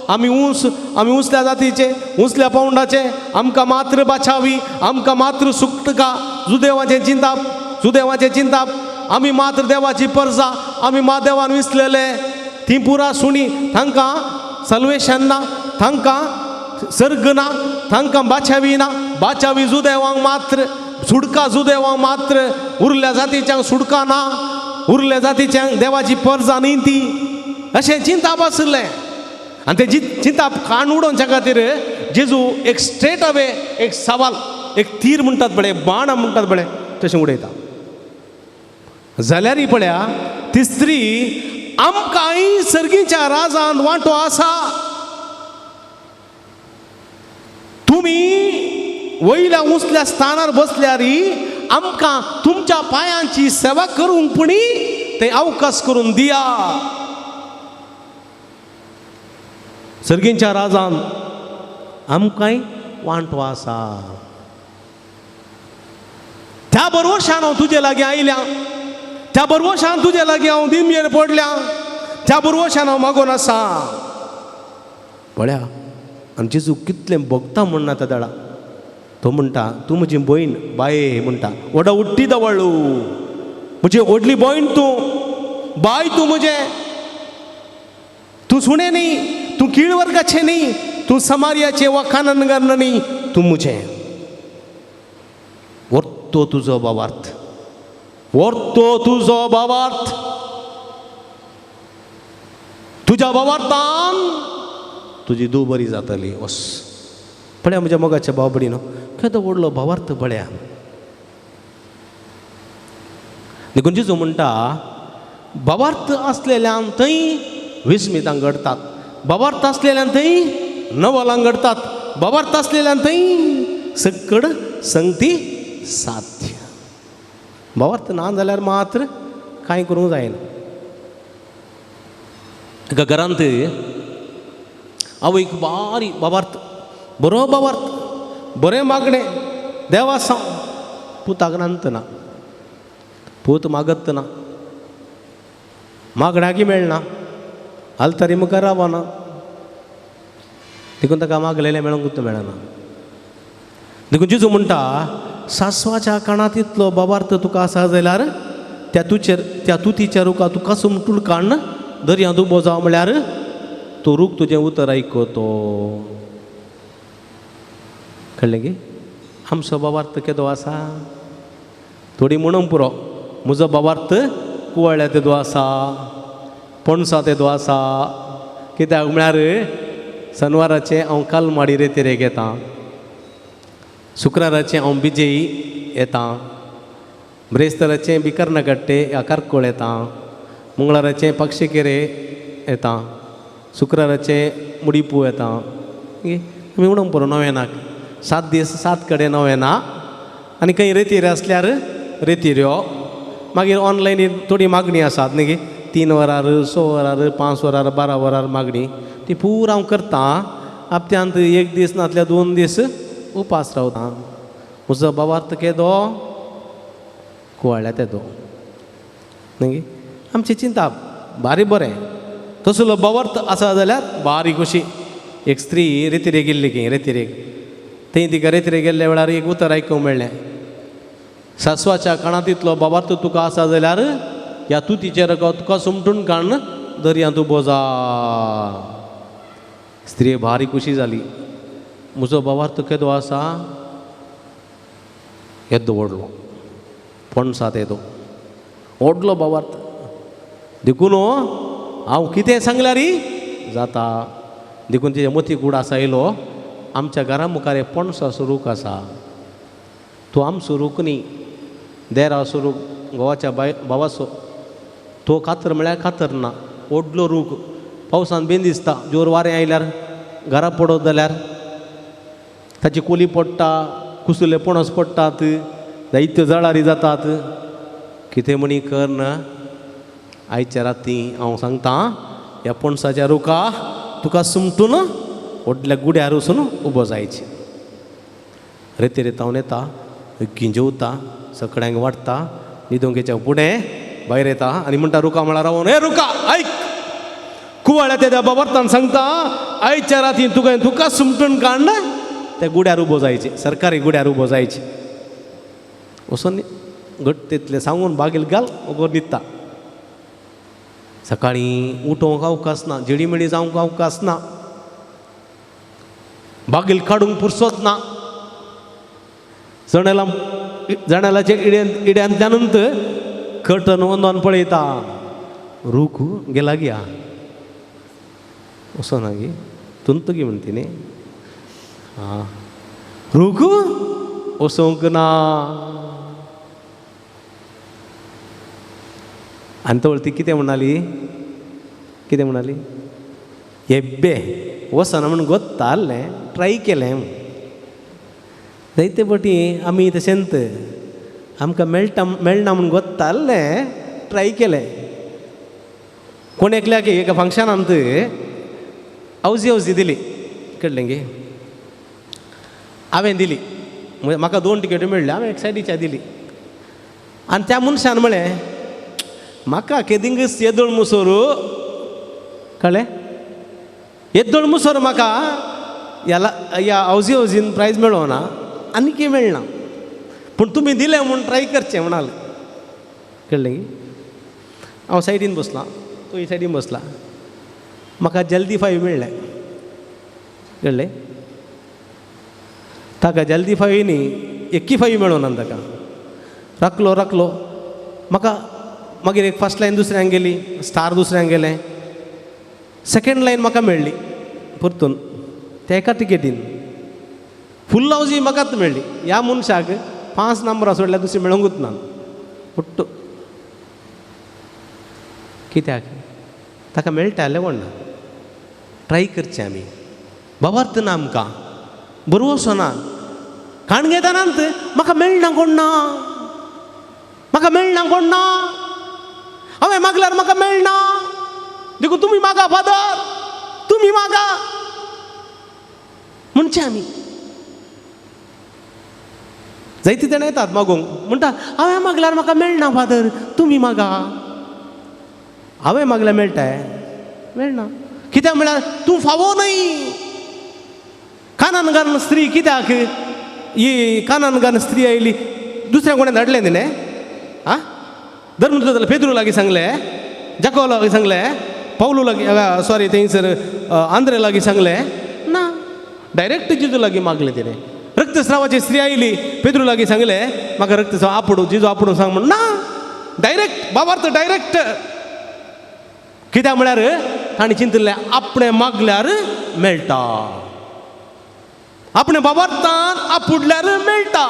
आमी ऊंच आमी उंचल्या जातीचे उंचल्या पावंडाचे आमकां मात्र बाचावी आमकां मात्र सुटका जुदेवाचें चिंताप जुदेवाचें चिंताप आमी मात्र देवाची परजा आमी मा देवान विसलेले ती पुरा सुणी तांकां सल्वेशन ना तांकां सर्ग ना तांकां बाचावी ना बाचावी जुदेवांक मात्र सुटका जुदेवांक मात्र उरल्या जातीच्यांक सुटका ना उरल्या जातीच्यांक देवाची परजा न्ही ती अशें चिंताप आशिल्लें. आनी ते चिंताप काण उडोवच्या खातीर जेजू एक स्ट्रेट अवे एक सवाल एक तीर म्हणटात पळय बाण म्हणटात पळय तशें उडयता. जाल्यारय पळया ती स्त्री आमकांय सर्गीच्या राजांत वांटो आसा तुमी वयल्या उंचल्या स्थानार बसल्यार आमकां तुमच्या पायांची सेवा करूंक पुणी ते अवकाश करून दिया. सर्गींच्या राजान आमकांय वांटो आसा. त्या बरोवशान हांव तुजे लागीं आयल्या, त्या बरोवशान तुजे लागीं हांव दिमयेर पडल्या, त्या बरोवशान हांव मागून आसा. पळया आनी जेजू कितलें भोगता म्हण ना त्या दळा. तो म्हणटा तूं म्हजी भयण बाये म्हणटा, व्हडा उट्टी दवळू म्हजी व्हडली भयण तूं, बाय तूं म्हजें, तूं सुणें न्ही, तूं कीळ वर्गाचें न्ही, तूं समार्याचें वा काननगर न्ही, तूं म्हजें. वर्तो तुजो भावार्थ, वर्तो तुजो भावार्थ, तुज्या भावार्थान तुजी धूव बरी जातली. वस पळया म्हज्या मोगाच्या भाव भयणीनो, केदो व्हडलो भावार्थ पळया. देखून जेजू म्हणटा भावार्थ आसलेल्यान थंय विस्मितां घडतात, भावार्थ आसलेल्यान थंय नवलां घडतात, भावार्थ आसलेल्यान थंय सकड संगती साध्य. भावार्थ ना जाल्यार मात्र कांय करूंक जायना. एका घरांत आवयक बारी भावार्थ, बरो भावार्थ, बरें मागणें देवा सांग, पुताक रांदतना पूत मागत ना, मागण्याकी मेळना, आलतरी मुखार रावना, देखून ताका मागलेलें मेळोंकूच मेळना. देखून जेजू म्हणटा सासवाच्या काणांत इतलो भावार्थ तुका आसा जाल्यार त्या तुचेर त्या तुतीच्या रुखा तुका सुमटूल काण्ण दर्यांत उबो जाव म्हळ्यार तो रूख तुजें उतर आयकतो. कळ्ळें की आमचो भावार्थ केदो आसा? थोडी म्हणूंक पुरो म्हजो भावार्थ कुवळ्या तेदो आसा, पणसा तेदो आसा. कित्याक म्हळ्यार सनवाराचें हांव कालमाडी रेतेरेक येता, शुक्राराचें हांव बिजयी येता, ब्रेस्ताराचें बी कर्नाकट्टे ह्या कारकोळ येता, मंगळाराचें पाक्षेकेरे येता, शुक्राराचें मुडीपू येता. आमी म्हणूंक पुरो नवेनाक 7 दीस 7 कडेन नवेना, आनी खंय रेतिरे आसल्यार रेतिऱ्यो. मागीर ऑनलायन थोडी मागणी आसात न्ही, 3 वरार 6 वरार 5 वरार 12 वरार मागणी ती पुरा हांव करता. हप्त्यांत 1 दीस नातल्यार 2 दीस उपास रावता. म्हजो भावार्थ केदो कुवाळ्या तेदो न्ही. आमची चिंता बारी बरें तसलो भावार्थ आसा जाल्यार बारी खोशी. एक स्त्री रेतिरेक गेल्ली की रेतिरेक, थंय तिका रेतिरेक गेल्ल्या वेळार एक उतर आयकूंक मेळ्ळें, सासवाच्या काणांत इतलो भावार्थ तुका आसा जाल्यार ह्या तुतीचेर तुका सुमटून काण्ण दर्यांत उबो जा. स्त्री भारी खोशी जाली, म्हजो भावार्थ केदो आसा, येदो व्हडलो पणसा तेदो व्हडलो भावार्थ, देखून हांव कितें सांगल्यार जाता. देखून तिच्या मती कूड आसा येयलो, आमच्या घरा मुखार एक पणसाचो रूख आसा, तो आमचो रूख न्ही, देराचो रूख, घोवाच्या बाय भावाचो, तो कातर म्हळ्यार कातर ना, व्हडलो रूख, पावसान बेन दिसता, जोर वारें आयल्यार घरा पडत जाल्यार ताची कोली पडटा, कुसुले पणस पडटात, जायत्यो जळारी जातात. कितें म्हणी कर ना, आयच्या राती हांव सांगता ह्या पणसाच्या रुखा तुका सुमटून व्हडल्या गुड्यार वचून उबो जायचें. रेती रेतावन येता, गिंजवता, सगळ्यांक वाडटा, न्हिदोंकेच्या फुडें भायर येता आनी म्हणटा रुखा म्हळ्यार रावून, हे रुखा आयक, कुवाळ्या त्या बाबर्तान सांगता आयच्या राती तुका तुका सुमटून काडना त्या गुड्यार उबो जायचें, सरकारी गुड्यार उबो जायचें. वचून घट सांगून बागेल घाल वगोर न्हिदता. सकाळीं उठोवंक अवकाश ना, झिडीमिडी जावंक अवकाश ना, बागेल काडूंक पुरसोत ना, जणेला जणेलाचे इड्यांतल्यानूच कर्टन वंदोन पळयता, रूख गेला गिया वचना गी तुंत गी म्हणटी न्ही, आं रूख वचोंक ना. आनी तवळ ती कितें म्हणाली, कितें म्हणाली, येब्बे वचना म्हूण गोत्ता आहलें, ट्राय केलें. जायते फावटी आमी तशेंच आमकां मेळटा मेळना म्हूण गोत्ताल्लें ट्राय केलें. कोण एकल्याक एका फंक्शनांत अवजी अवजी दिली, कळ्ळें गे? हांवें दिली, म्हाका 2 टिकेटी मेळ्ळ्यो, हांवें एक सायडीच्या दिली. आनी त्या मनशान म्हळें म्हाका केदिंगच येदोळ मुसोर, कळ्ळें, येदोळ मुसोर म्हाका ह्या अवजी अवजीन प्रायज मेळोना आनी कितें मेळना, पूण तुमी दिलें म्हूण ट्राय करचें म्हणाले, कळ्ळें की? हांव सायडीन बसलां, तूं सायडीन बसला, म्हाका जल्दी फायव मेळ्ळें, कळ्ळें? ताका जल्दी फायव न्ही, एक्की फायव मेळोना ताका. राखलो राखलो म्हाका, मागीर एक फर्स्ट लायन दुसऱ्यांक गेली, स्टार दुसऱ्यांक गेलें, सेकेंड लायन म्हाका मेळ्ळी परतून त्या एका टिकेटीन. फुल हावजी म्हाकाच मेळ्ळी. ह्या मनशाक 5 नंबरां सोडल्यार दुसरी मेळोंकूच ना. पुट्टू कित्याक ताका मेळटा जाल्यार कोण ना. ट्राय करचें आमी, बाबार्थ ना आमकां, बरोवचो ना, काण घेतानात म्हाका मेळना कोण ना, म्हाका मेळना कोण ना, हांवें मागल्यार म्हाका मेळना, देखून तुमी मागा फादर, तुमी मागा म्हणचें आमी. जायते जाण येतात मागूंक, म्हणटा हांवें मागल्यार म्हाका मेळना फादर, तुमी मागा. हांवें मागल्यार मेळटा? मेळना. कित्याक म्हळ्यार तूं फावो न्हय. कानान घालून स्त्री कित्याक ही कानान घालून स्त्री आयली, दुसऱ्या कोणें धाडलें तिणें? आं, धर्मदूत पेद्रू लागीं सांगलें, जाको लागीं सांगलें, पावलू लागीं, सॉरी थंयसर आंद्रे लागीं सांगलें ना, डायरेक्ट जेजू लागीं मागलें तिणें. रक्तस्रावाची स्त्री आयली, पेद्रू लागीं सांगलें म्हाका रक्तस्राव आपोडू, जेजू आपोडून सांग म्हण ना, डायरेक्ट बाबार्थ डायरेक्ट. कित्याक म्हळ्यार तांणी चिंतिल्लें आपणें मागल्यार मेळटा, आपणें बाबार्थान आपुडल्यार मेळटा.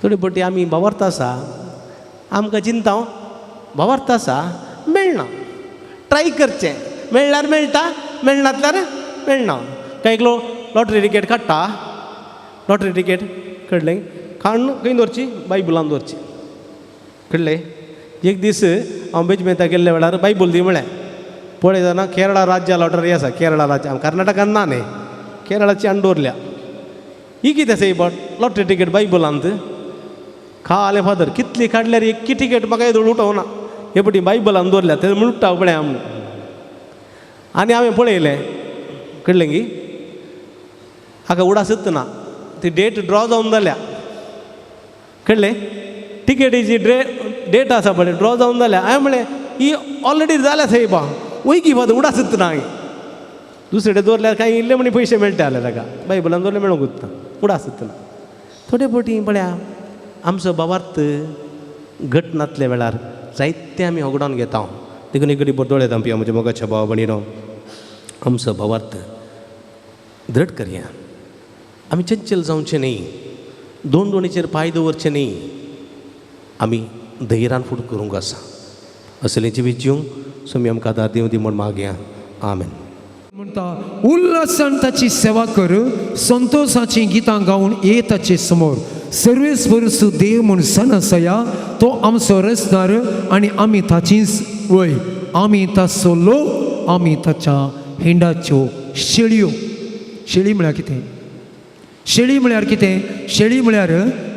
थोडी फावटी आमी बाबार्थ आसा, आमकां चिंता बाबार्थ आसा मेळना, ट्राय करचें, मेळ्ळ्यार मेळटा, मेळनातल्यार मेळना. कांय एकलो लॉटरी टिकेट काडटा, लॉटरी टिकेट कळ्ळें, काडून खंय दवरची? बायबलान दवरची, कळ्ळें. एक दीस हांव बेजमेंता गेल्ल्या वेळार बायबल दी म्हळें, पळय जाणा केरळा राज्या लॉटरी आसा, केरळा राज्य, कर्नाटकान ना न्ही, केरळाची हाडून दवरल्या. ही कितें आसा ही लॉटरी टिकेट बायबलांत खालें फादर, कितली काडल्यार एककी टिकेट म्हाका येदोळ उठोवना, हे पटी बायबलान दवरल्या तें म्हणटा पळय आम. आनी हांवें पळयलें, कळ्ळें की हाका उडासच ना, ती डेट ड्रॉ जावन जाल्या, कळ्ळें, टिकेटीची डेट आसा पळय ड्रॉ जावन जाल्या. हांवें म्हळें ही ऑलरेडी जाल्या सायबा, वयकी फादर उडासच ना. हांवें दुसरे कडेन दवरल्यार कांय इल्ले म्हणी पयशे मेळटा जाल्यार ताका, बायबलान दवरल्यार मेळोंकूच ना, उडासच ना. थोडे फावटी पळया आमचो भावार्थ घट नातल्या वेळार जायते आमी होगडावन घेता. देखून एक घडी दोळे धांपया म्हज्या मोगाच्या भाव भयणीनो, आमचो भावार्थ दृढ करया, आमी चंचल जावचें न्ही, दोन दोनीचेर पांय दवरचें न्ही, आमी धैर्यान फुडें करूंक आसा. असलें जिवीत जिवंक स्वामी आमकां आदार दिवं दी म्हूण मागया. आमेन. म्हणटा उल्हासान ताची सेवा कर, संतोषाची गितां गावन ये ताचे समोर. सर्वेस्पर देव म्हूण सनसया, तो आमचो रचणार आनी आमी ताचीच वय, आमी ताचो लोक, आमी ताच्या हिंडाच्यो शेळयो. शेळी म्हळ्यार कितें? शेळी म्हळ्यार कितें? शेळी म्हळ्यार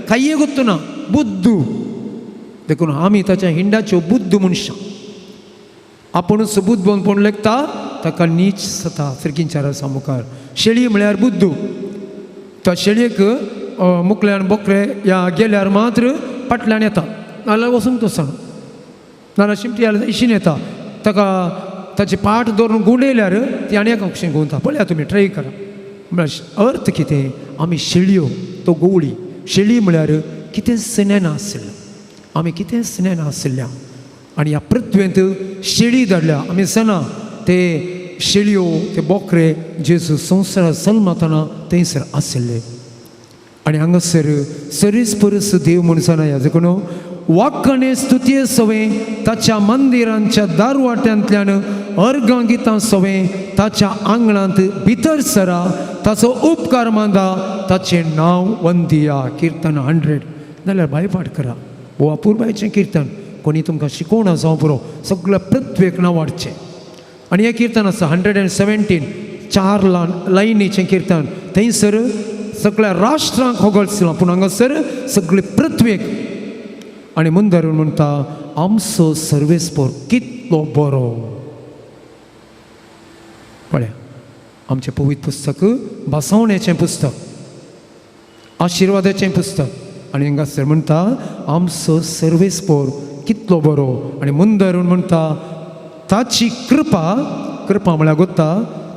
कांय गुत्तू ना, बुद्दू. देखून आमी ताच्या हिंडाच्यो बुद्दू मनशां. आपूण सबूत बनपण लेखता ताका नीच सता फिरकींच्या रसा मुखार. शेळी म्हळ्यार बुद्दू. त्या शेळयेक मुकल्यान बोकरे या गेल्यार मात्र फाटल्यान येता, नाल्यार वचून तो सांग, नाल्यार शिमटी जाल्यार इशीन येता. ताका ताची पाट दवरून गुंडयल्यार ती आनी एका कुशीन गुंवता. पळया तुमी ट्राय करा. म्हळ्यार अर्थ कितें? आमी शेळयो, तो गोवळी. शेळी म्हळ्यार कितेंच नेनासलें, आमी कितेंच नेनासल्या आनी ह्या पृथ्वेंत शेळी धाडल्या. आमी सना ते शेळयो, ते बोकरे जेजू संवसारात जल्मतना थंयसर आशिल्ले. आनी हांगासर सरीस परस देव म्हूण सना ह्या देखून वाकणे स्तुतये सवें ताच्या मंदिरांच्या दारवाट्यांतल्यान अर्गां गितां सवें ताच्या आंगणांत भितर सरा, ताचो उपकार मांदा, ताचें नांव वंदिया. किर्तन 100 जाल्यार बायपाट करा. हो अपुरबायचें किर्तन कोणी तुमकां शिकोवना जावं पुरो, सगळ्या पृथ्वेक नांव वाडचें. आनी हें किर्तन आसा 117 4 लायनीचें किर्तन. थंयसर सगळ्या राष्ट्रांक होगळसलां, पूण हांगासर सगळे पृथ्वेक. आनी मुंदरून म्हणटा आमचो सर्वेस्पोर कितलो बरो. पळया आमचें पवित्र पुस्तक भासावण्याचें पुस्तक, आशिर्वादाचें पुस्तक. आनी हांगासर म्हणटा आमचो सर्वेस्पोर कितलो बरो. आनी मुंदरून म्हणटा ताची कृपा, कृपा म्हळ्यार गोत्ता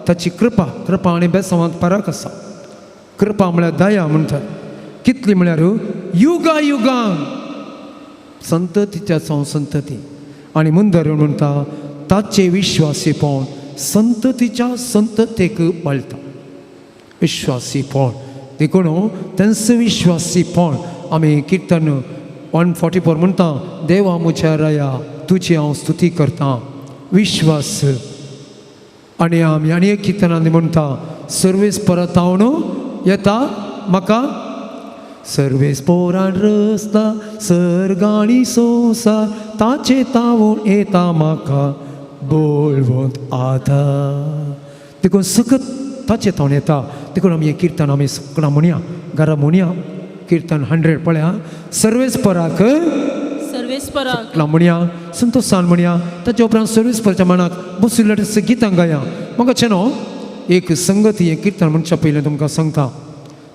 ताची कृपा, कृपा आनी बेसांवांत फरक आसा. कृपा म्हळ्यार दया म्हणटात. कितली म्हळ्यार युगा युगांक, संततीच्या जावं संतती. आनी मुंदरून म्हणटा ताचे विश्वासीपण संततीच्या संततेक पाळटा. विश्वासीपण देखून तेंचो विश्वासीपण आमी किर्तन 144 म्हणटा देवा म्हज्या राया तुजी हांव स्तुती करतां. विश्वास. आनी आमी आनी एक किर्तनांनी म्हणटा सर्वेस परत हांव येता म्हाका सर्वेस पोरान रस्ता सर्गाणी संवसार ताचे तावून येता म्हाका बोळवंत आदार. देखून सकत ताचे तावून येता. देखून आमी हें किर्तन आमी सगळां म्हणया, घरा म्हणया. किर्तन 100 पळया सर्वेस पराक सर्वेस्पराक म्हणया, संतोषान म्हणया. ताच्या उपरांत सर्वेस परच्या मनाक बशिल्ल्या गितां गाया. म्हाका न्हू एक संगती हें किर्तन म्हणच्या पयलें तुमकां सांगता.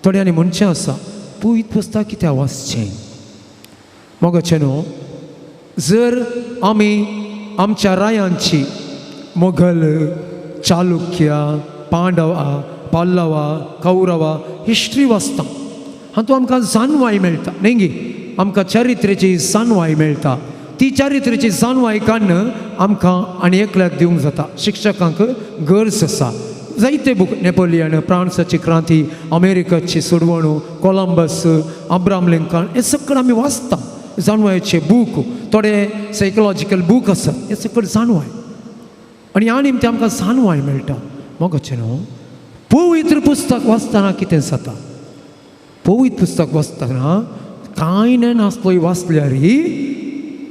थोड्यांनी म्हणचें आसा पवित्र पुस्तक कित्याक वाचचें. मोगाचें न्हू जर आमी आमच्या रायांची मोगल, चालुक्य, पांडवा, पल्लवा, कौरवा हिस्ट्री वाचता, हातूंत आमकां जाणवाय मेळटा न्ही गी. आमकां चरित्रेची जाणवाय मेळटा. ती चारित्र्याची जाणवाय काडून आमकां आनी एकल्याक दिवंक जाता. शिक्षकांक गरज आसा. जायते बूक नेपोलियन, फ्रांसाची क्रांती, अमेरिकाची सोडवणूक, कोलंबस, अब्राम लिंकन हे सगळें आमी वाचता. जाणवायचे बूक, थोडे सायकोलॉजिकल बूक आसात, हे सगळें जाणवाय. आनी ह्या निमतान आमकां जाणवाय मेळटा. मोगाचें न्हू पवित्र पुस्तक वाचतना कितें जाता, पवित्र पुस्तक वाचतना कांय नासलो वाचल्यार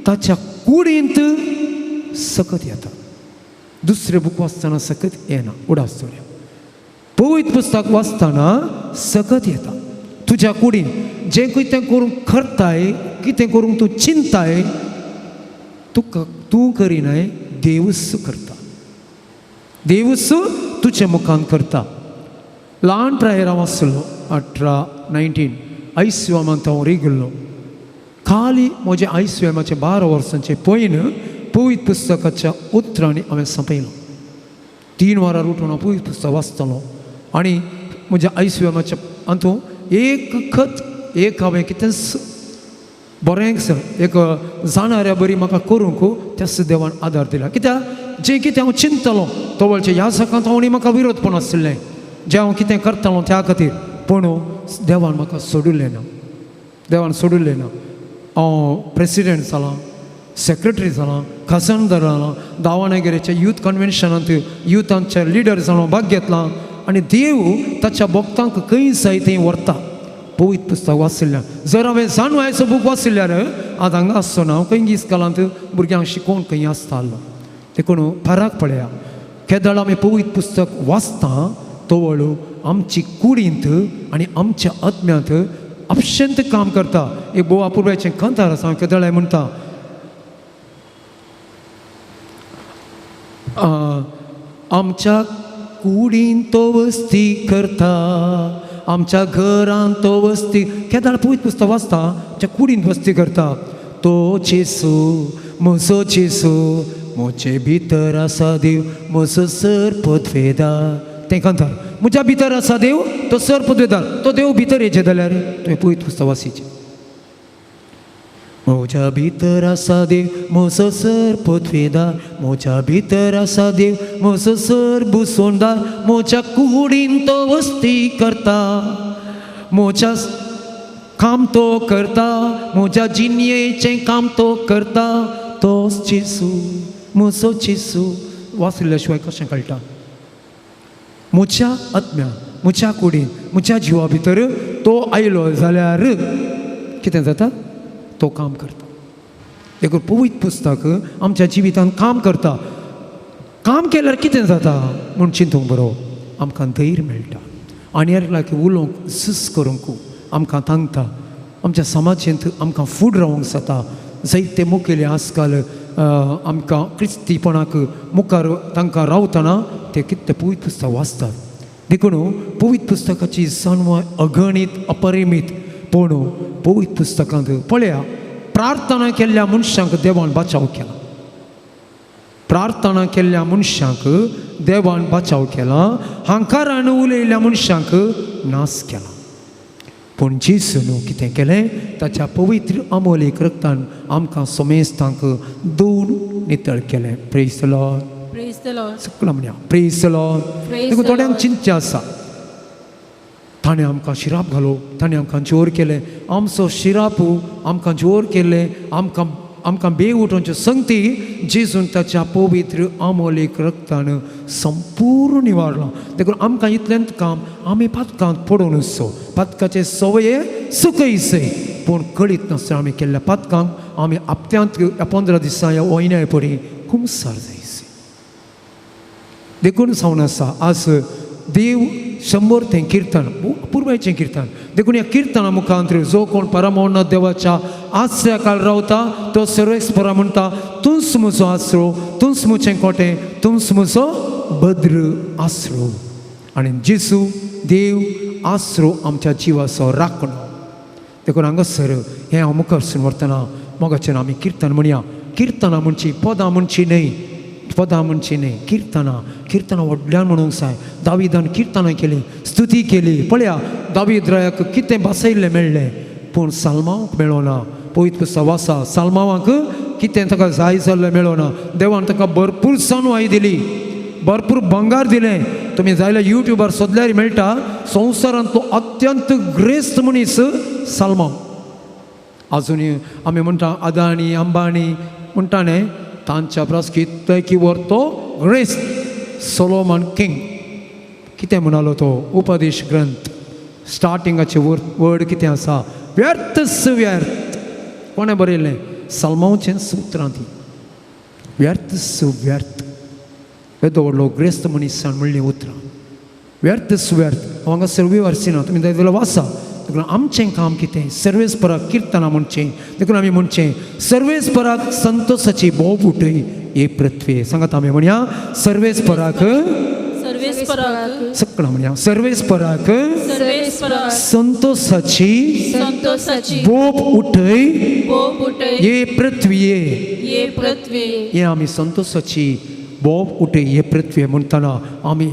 ताच्या कुडींत सकत येता. दुसरें बूक वाचतना सकत येना. उडास दवरया. पवित्र पुस्तक वाचतना सकत येता तुज्या कुडीन. जें कितें करूंक करताय, कितें करूंक तूं चिंताय, तुका तूं करिनाय, देवूच करता. देवूच तुजे मुखान करता. ल्हान प्रायेर हांव आसलो 18 19 आयसीएमांत हांव रिगिल्लो. खाली म्हजें आयसीएमाचें 12 वर्सांचें पयन पवित्र पुस्तकाच्या उतरांनी हांवें सोंपयलो. 3 वरां उठून हांव पवित्र पुस्तक वाचतालो. आनी म्हज्या आयसीएमाच्या हातूंत एक खत एक हांवें कितेंच बरें सर एक जाणाऱ्या बरी म्हाका करूंक त्याच देवान आदार दिला. कित्याक जें कितें हांव चिंततालो तवळचें ह्या सकांत हांव म्हाका विरोध पण आशिल्लें जें हांव कितें करतालो त्या खातीर. पूण देवान म्हाका सोडिल्लें ना, देवान सोडिल्लें ना. हांव प्रेसिडेंट जालां, सेक्रेटरी जालां, खजानदार जालां, दावणगिरीच्या यूथ कन्वेन्शनांत युथांच्या लिडर जालो भाग घेतला. आनी देव ताच्या भक्तांक खंय जाय थंय व्हरता. पवित्र पुस्तक वाचिल्ल्यान जर हांवें जाणवायचो बूक वाचिल्ल्यार आतां हांगा आसचो ना, हांव खंय इस्कॉलांत भुरग्यांक शिकोवन खंय आसतालो. देखून फरक पळया, केदळ आमी पवित्र पुस्तक वाचता तवळ आमची कुडींत आनी आमच्या आत्म्यांत आपशेंत काम करता. एक भोव अपुरबायेचें कांतार आसा, हांव केदळाय म्हणटा आमच्या कुडीन तो वस्ती करता, आमच्या घरान तो वस्ती. केदळ पवित्र पुस्तक वाचता आमच्या कुडीन वस्ती करता. तो जेसू म्हजो जेसू म्हजे भितर आसा देव म्हजो सर पदवेदार. तें कांतार म्हज्या भितर आसा देव तो सर पदवेदार. तो देव भितर येचे जाल्यार तुवें पवित्र पुस्तक वाचीचें. म्हज्या भितर आसा देव म्हजो सर पदवेदार, म्हज्या भितर आसा देव म्हजो सर बुसोंदार, म्हज्या कुडीन तो वस्ती करता, म्हज्या काम तो करता, म्हज्या जिणयेचें काम तो करता, तोच जेजू म्हजो जेजू. वाचल्या शिवाय कशें कळटा? म्हज्या आत्म्या, म्हज्या कुडीन, म्हज्या जिवा भितर तो आयलो जाल्यार कितें जाता? तो काम करता. देखून पवित्र पुस्तक आमच्या जिवितांत काम करता. काम केल्यार कितें जाता म्हूण चिंतूंक बरो, आमकां धैर्य मेळटा आनी लागीं उलोवंक झूज करूंक आमकां तांकता. आमच्या समाजेंत आमकां फूड रावंक जाता. जायते मुखेली आजकाल आमकां क्रिस्तीपणाक मुखार तांकां रावतना ते कितें पवित्र पुस्तक वाचतात. देखून पवित्र पुस्तकाची जाणवाय अगणीत अपरिमीत. पूण पवित्र पुस्तकांत पळया, प्रार्थना केल्ल्या मनशांक देवान बचाव केला. प्रार्थना केल्ल्या मनशांक देवान बचाव केला, हांकारान उलयल्ल्या मनशांक नाश केला. पूण जेजून कितें केलें? ताच्या पवित्र अमोलीक रक्तान आमकां समेस्तांक दोन नितळ केलें. Praise the Lord. Praise the Lord. सगळं म्हणया प्रेज the Lord. Praise देखून the थोड्यांक Lord. चिंतचें आसा, ताणें आमकां शिराप घालो, ताणें आमकां जोर केलें, आमचो शिराप आमकां जोर केलें, आमकां आमकां बे उठोवच्यो संगती जेजून ताच्या पवित्र आमोलीक रक्तान संपूर्ण निवारलो. देखून आमकां इतलेंच काम, आमी पातकांत पडून सो पातकाचे सवये सुकयसय, पूण कळीत नासतना आमी केल्ल्या पातकांक आमी आपत्यांत 15 दिसां ह्या म्हयन्या पडी कुमसार जायसे. देखून जावन आसा आज देव 100 तें किर्तन पुर्वायचें किर्तन. देखून ह्या किर्तना मुखांत जो कोण परमोन्न देवाच्या आसऱ्या काळ रावता तो सर्वेस्परा म्हणटा, तूंच म्हजो आसरो, तूंच म्हजें कोटें, तूंच म्हजो भद्र आसरो. आनी जेजू देव आसरो आमच्या जिवाचो राखणो. देखून हांगासर हें हांव मुखार व्हरतना मोगाचेर आमी किर्तन म्हणया. किर्तनां म्हणची पदां म्हणची न्हय, पदां म्हणची न्हय, किर्तनां. किर्तनां व्हडल्यान म्हणूंक जाय. दाविदान किर्तनां केली, स्तुती केली. पळया दावीद रायाक कितें बसयल्लें मेळ्ळें, पूण साल्मांक मेळोना. पवित्र पुस्तक वाचा, साल्मांक कितें ताका जाय जाल्लें मेळोना. देवान ताका भरपूर जानवाय दिली, भरपूर भंगार दिलें. तुमी जाल्यार युट्यूबार सोदल्यार मेळटा, संवसारांतलो अत्यंत ग्रेस्त मनीस साल्मांव. आजुनूय आमी म्हणटा अदानी अंबानी म्हणटा न्ही, तांच्या परस कितले की वर तो ग्रेस्त सोलोमन किंग. कितें म्हणालो तो उपदेश ग्रंथ स्टार्टिंगाचे वर्ड कितें आसा? व्यर्थ सुव्यर्थ. कोणें बरयलें? साल्मांवचें सुत्रां ती. व्यर्थ सुव्यर्थ. येदो व्हडलो ग्रेस्त मनीसान म्हणलीं उतरां व्यर्थ सुव्यर्थ. हांव हांगासर विवर्सिना, तुमी जाय जाल्यार वाचा. देखून आमचें काम कितें? सर्वेस्पराक किर्तनां म्हणचें. देखून आमी म्हणचें सर्वेस्पराक संतोसाची भोव उठय हे पृथ्वी. सांगात आमी म्हणया सर्वेस्पराक, सर्वेस्पराक, सगळं म्हणया सर्वेस्पराक सर्वेस्पराक संतोसाची संतोसाची बोब उठय बोब उठय हे पृथ्वीये. हे पृथ्वी. हे आमी संतोसाची बोब उठय हे पृथ्वी म्हणटना आमी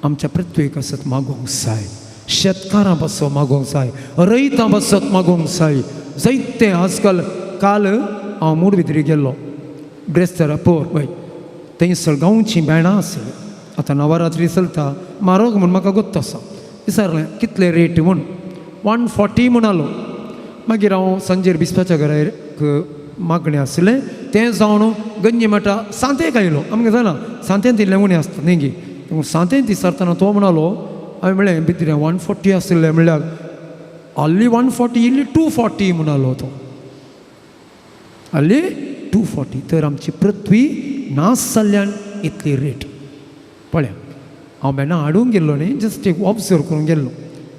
आमच्या पृथ्वेक आसत मागोवंक जाय, शेतकारां पासत मागोवंक जाय, रयतां पासत मागोवंक जाय. जायते आजकाल, काल हांव मुडबिद्री गेल्लो ब्रेस्तारा पोर वय, थंयसर गांवचीं भेंडां आसली. आतां नवरात्री चलता, म्हारग म्हूण म्हाका गोत्त आसा. विचारलें कितले रेट म्हूण, 140 म्हणालो. मागीर हांव संजेर बिस्पाच्या घरा मागणें आसलें तें जावन गंजी म्हणटा सांतेक आयलो. आमकां जाणा सांतेंत इल्लें उणें आसता न्ही गी, सांतेंत विचारतना तो म्हणालो, हांवें म्हणलें भितरे 140 आशिल्लें म्हणल्यार आहली 140 इल्ली 240 म्हणालो तो, आहली 240. तर आमची पृथ्वी नाश जाल्ल्यान इतली रेट. पळया हांव भेंडां हाडूंक गेल्लो न्ही, जस्ट एक ऑब्जर्व करूंक गेल्लो,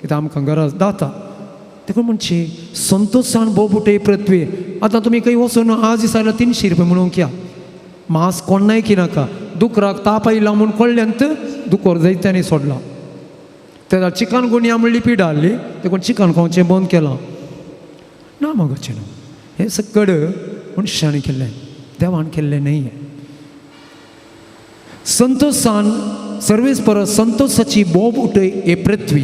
कित्याक आमकां गरज जाता. देखून म्हणचे संतोशान बोबुटे पृथ्वी. आतां तुमी खंय वचून आज दिसा 300 रुपया म्हणूंक या, मांस कोण्णाय की नाका, दुकराक ताप आयला म्हूण कळ्ळ्यांत दुकोर जायत्यांनी सोडला. तेन्ना चिकन गुनिया म्हणली पिडा आहली, देखून चिकन खावचें बंद केलां. ना मागोचें न्हू, हें सगळें मनशांनी केल्लें, देवान केल्लें न्हय. संतोशान सर्वेस्पर संतोशाची बोब उठय हे पृथ्वी,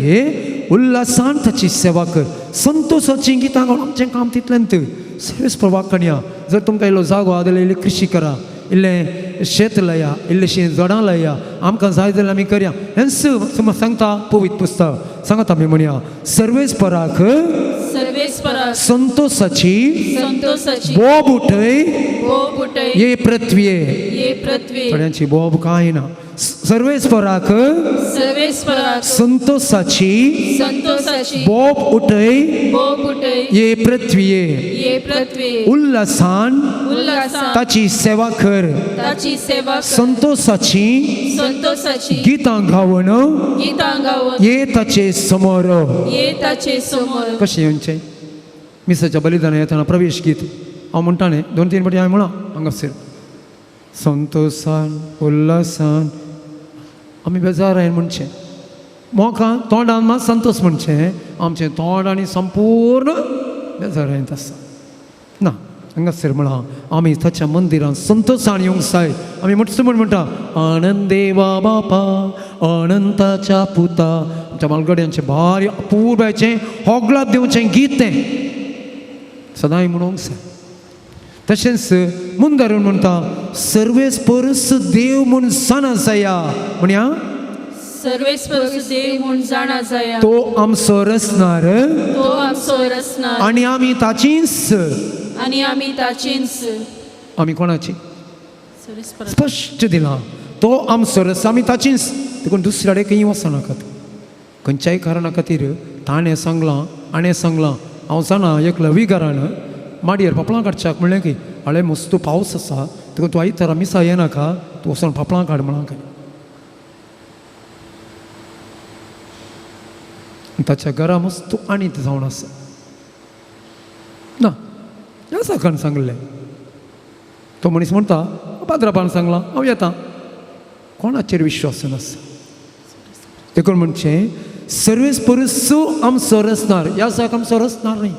उल्हासान ताची सेवा कर. संतोशाची गितां गावन आमचें काम तितलेंत. सर्वेस्पर वाकणया, जर तुमकां इल्लो जागो आहा जाल्यार इल्ली कृशी करा, इल्लें शेत लाया, इल्लीशीं झाडां लाया, आमकां जाय जाल्यार आमी करया. हेंच सांगता पवित्र पुस्तक. सांगात आमी म्हणया सर्वेस्पराक, सर्वेस्पराक संतोषाची संतोषाची बोब उठय बोब उठय ये पृथ्वीये. ये पृथ्वी. थोड्यांची बोब कांय ना. सर्वेस्पराक सर्वेस्पराक संतोषाची संतोषाची बोब उठय बोब उठय ये पृथ्वीये. ये पृथ्वी. उल्हासान उल्हासान ताची सेवा कर. ताची सेवा कर. संतोषाची संतोषाची गितां गावन गीतां गावन ये ताचे समोर. ये ताचे समोर. कशें येवचें मिसाच्या बलिदान येतना प्रवेश गीत हांव म्हणटा न्ही, 2-3 फावटी हांवें म्हळां हांगासर संतोषान उल्हासान आमी बेजार आयन म्हणचें. मोखां तोंडान मात संतोष म्हणचें, आमचें तोंड आनी संपूर्ण बेजार आयन आसा ना. हांगासर म्हळां आमी ताच्या मंदिरान संतोषान येवंक जाय. आमी म्हणटा म्हण म्हणटा आनंदे वा बापा अनंताच्या पुता. आमच्या मालगड्यांचें भारी अपुरबायचें होगलात दिवचें गीत तें सदांय म्हणूंक जाय. तशेंच मुंदारून म्हणटा सर्वेस्परस देव म्हूण जाणा जाया. म्हणया सर्वेस्परस देव म्हूण जाणा जाया. तो आमचो रचणार तो आमचो रचणार आनी आमी ताचीच. आनी आमी ताचीच. आमी कोणाची स्पश्ट दिलां तो आमचो रस आमी ताचीच. देखून दुसऱ्या कडेन खंय वचनाकात खंयच्याय कारणा खातीर. ताणें सांगलां हाणें सांगलां हांव जाणा एकलो विगारान माडयेर पापळां काडच्याक म्हणलें की हाळे मस्त पावस आसा देखून तूं आयतारा मिसा येनाका, तूं वचोन पापळां काड म्हळां काय. ताच्या घरा मस्त आणीत जावन आसा ना. ह्या साकान सांगलें. तो मनीस म्हणटा पाद्रापान सांगलां हांव येता. कोणाचेर विश्वास नासा. देखून म्हणचें सर्वेस्परस आमचो रचणार. ह्या साक आमचो रचणार न्ही.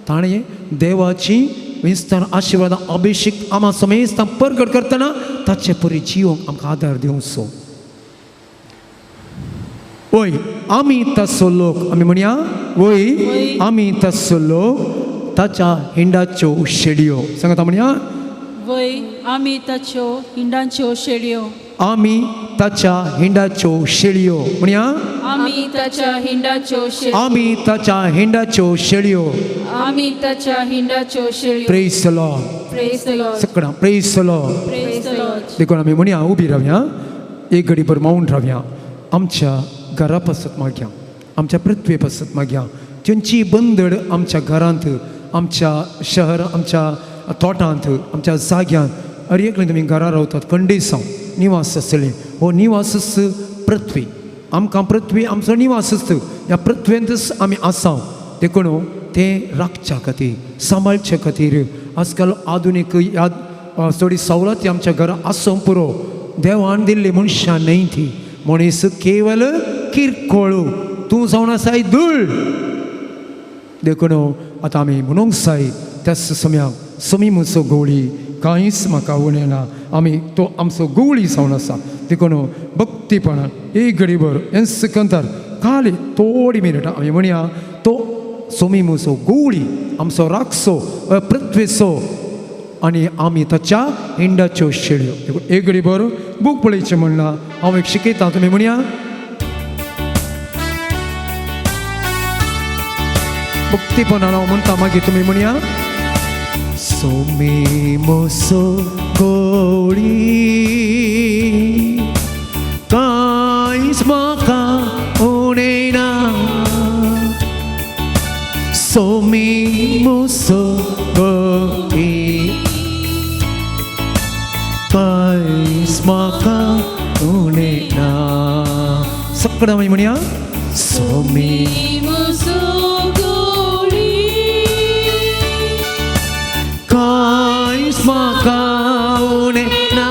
ताणें देवाची विस्तार आशिर्वादां अभिषेक आमा समेस्तां परगट करतना ताचे परी जिवंक आमकां आदार दिवचो. वय आमी तसो लोक. आमी म्हणया वय आमी तसो लोक ताच्या हिंडाच्यो शेडयो. सांगता म्हणया वय आमी ताच्यो हिंडाच्यो शेडयो. आमी ताच्या हिंडाच्यो शेळयो. म्हणया आमी ताच्या हिंडाच्यो शेळयो. आमी ताच्या हिंडाच्यो शेळयो. आमी ताच्या हिंडाच्यो शेळयो. Praise the Lord. Praise the Lord. सगळ्यां praise the Lord. Praise the Lord. देखून आमी म्हणया उबी रावया, एक घडीभर मौन रावया. आमच्या घरा पासत मागया, आमच्या पृथ्वे पासत मागया. तांची बंदड आमच्या घरांत, आमच्या शहर, आमच्या तोटांत, आमच्या जाग्यांत. अरे एकले तुमी घरा रावतात कंडेसांव निवास आसले. हो निवासच पृथ्वी. आमकां पृथ्वी आमचो निवासच. ह्या पृथ्वेंतच आमी आसा. देखून तें राखच्या खातीर सांबाळचे खातीर आजकाल आधुनीक ह्या थोडी सवलती आमच्या घरा आसूंक पुरो. देवान दिल्ली मनशां न्हय ती. मनीस केवल किरकोळ, तूं जावन आसाय धूळ. देखून आतां आमी म्हणूंक जाय त्याच समयाक समी म्हजो गोळी कांयच म्हाका उणें ना. आमी तो आमचो गोळी जावन आसा. देखून भक्तीपणान एक घडीभर हें कंतार खाली थोडी मिनटां आमी म्हणया तो सोमी म्हजो गोळी आमचो राखसो पृथ्वेचो आनी आमी ताच्या हिंडाच्यो शेळयो. देखून एक घडीभर बूक पळयचें म्हणलां हांव एक शिकयता. तुमी म्हणया भक्तीपणान हांव म्हणटा मागीर तुमी म्हणया सोमी म्हजो गोळी कांयच म्हाका उणें ना. सोमी म्हजो गोळी कांयच म्हाका उणें ना. सगळ्यां आमी म्हणया सोमी म्हजो गोळी कांयच म्हाका उणें ना.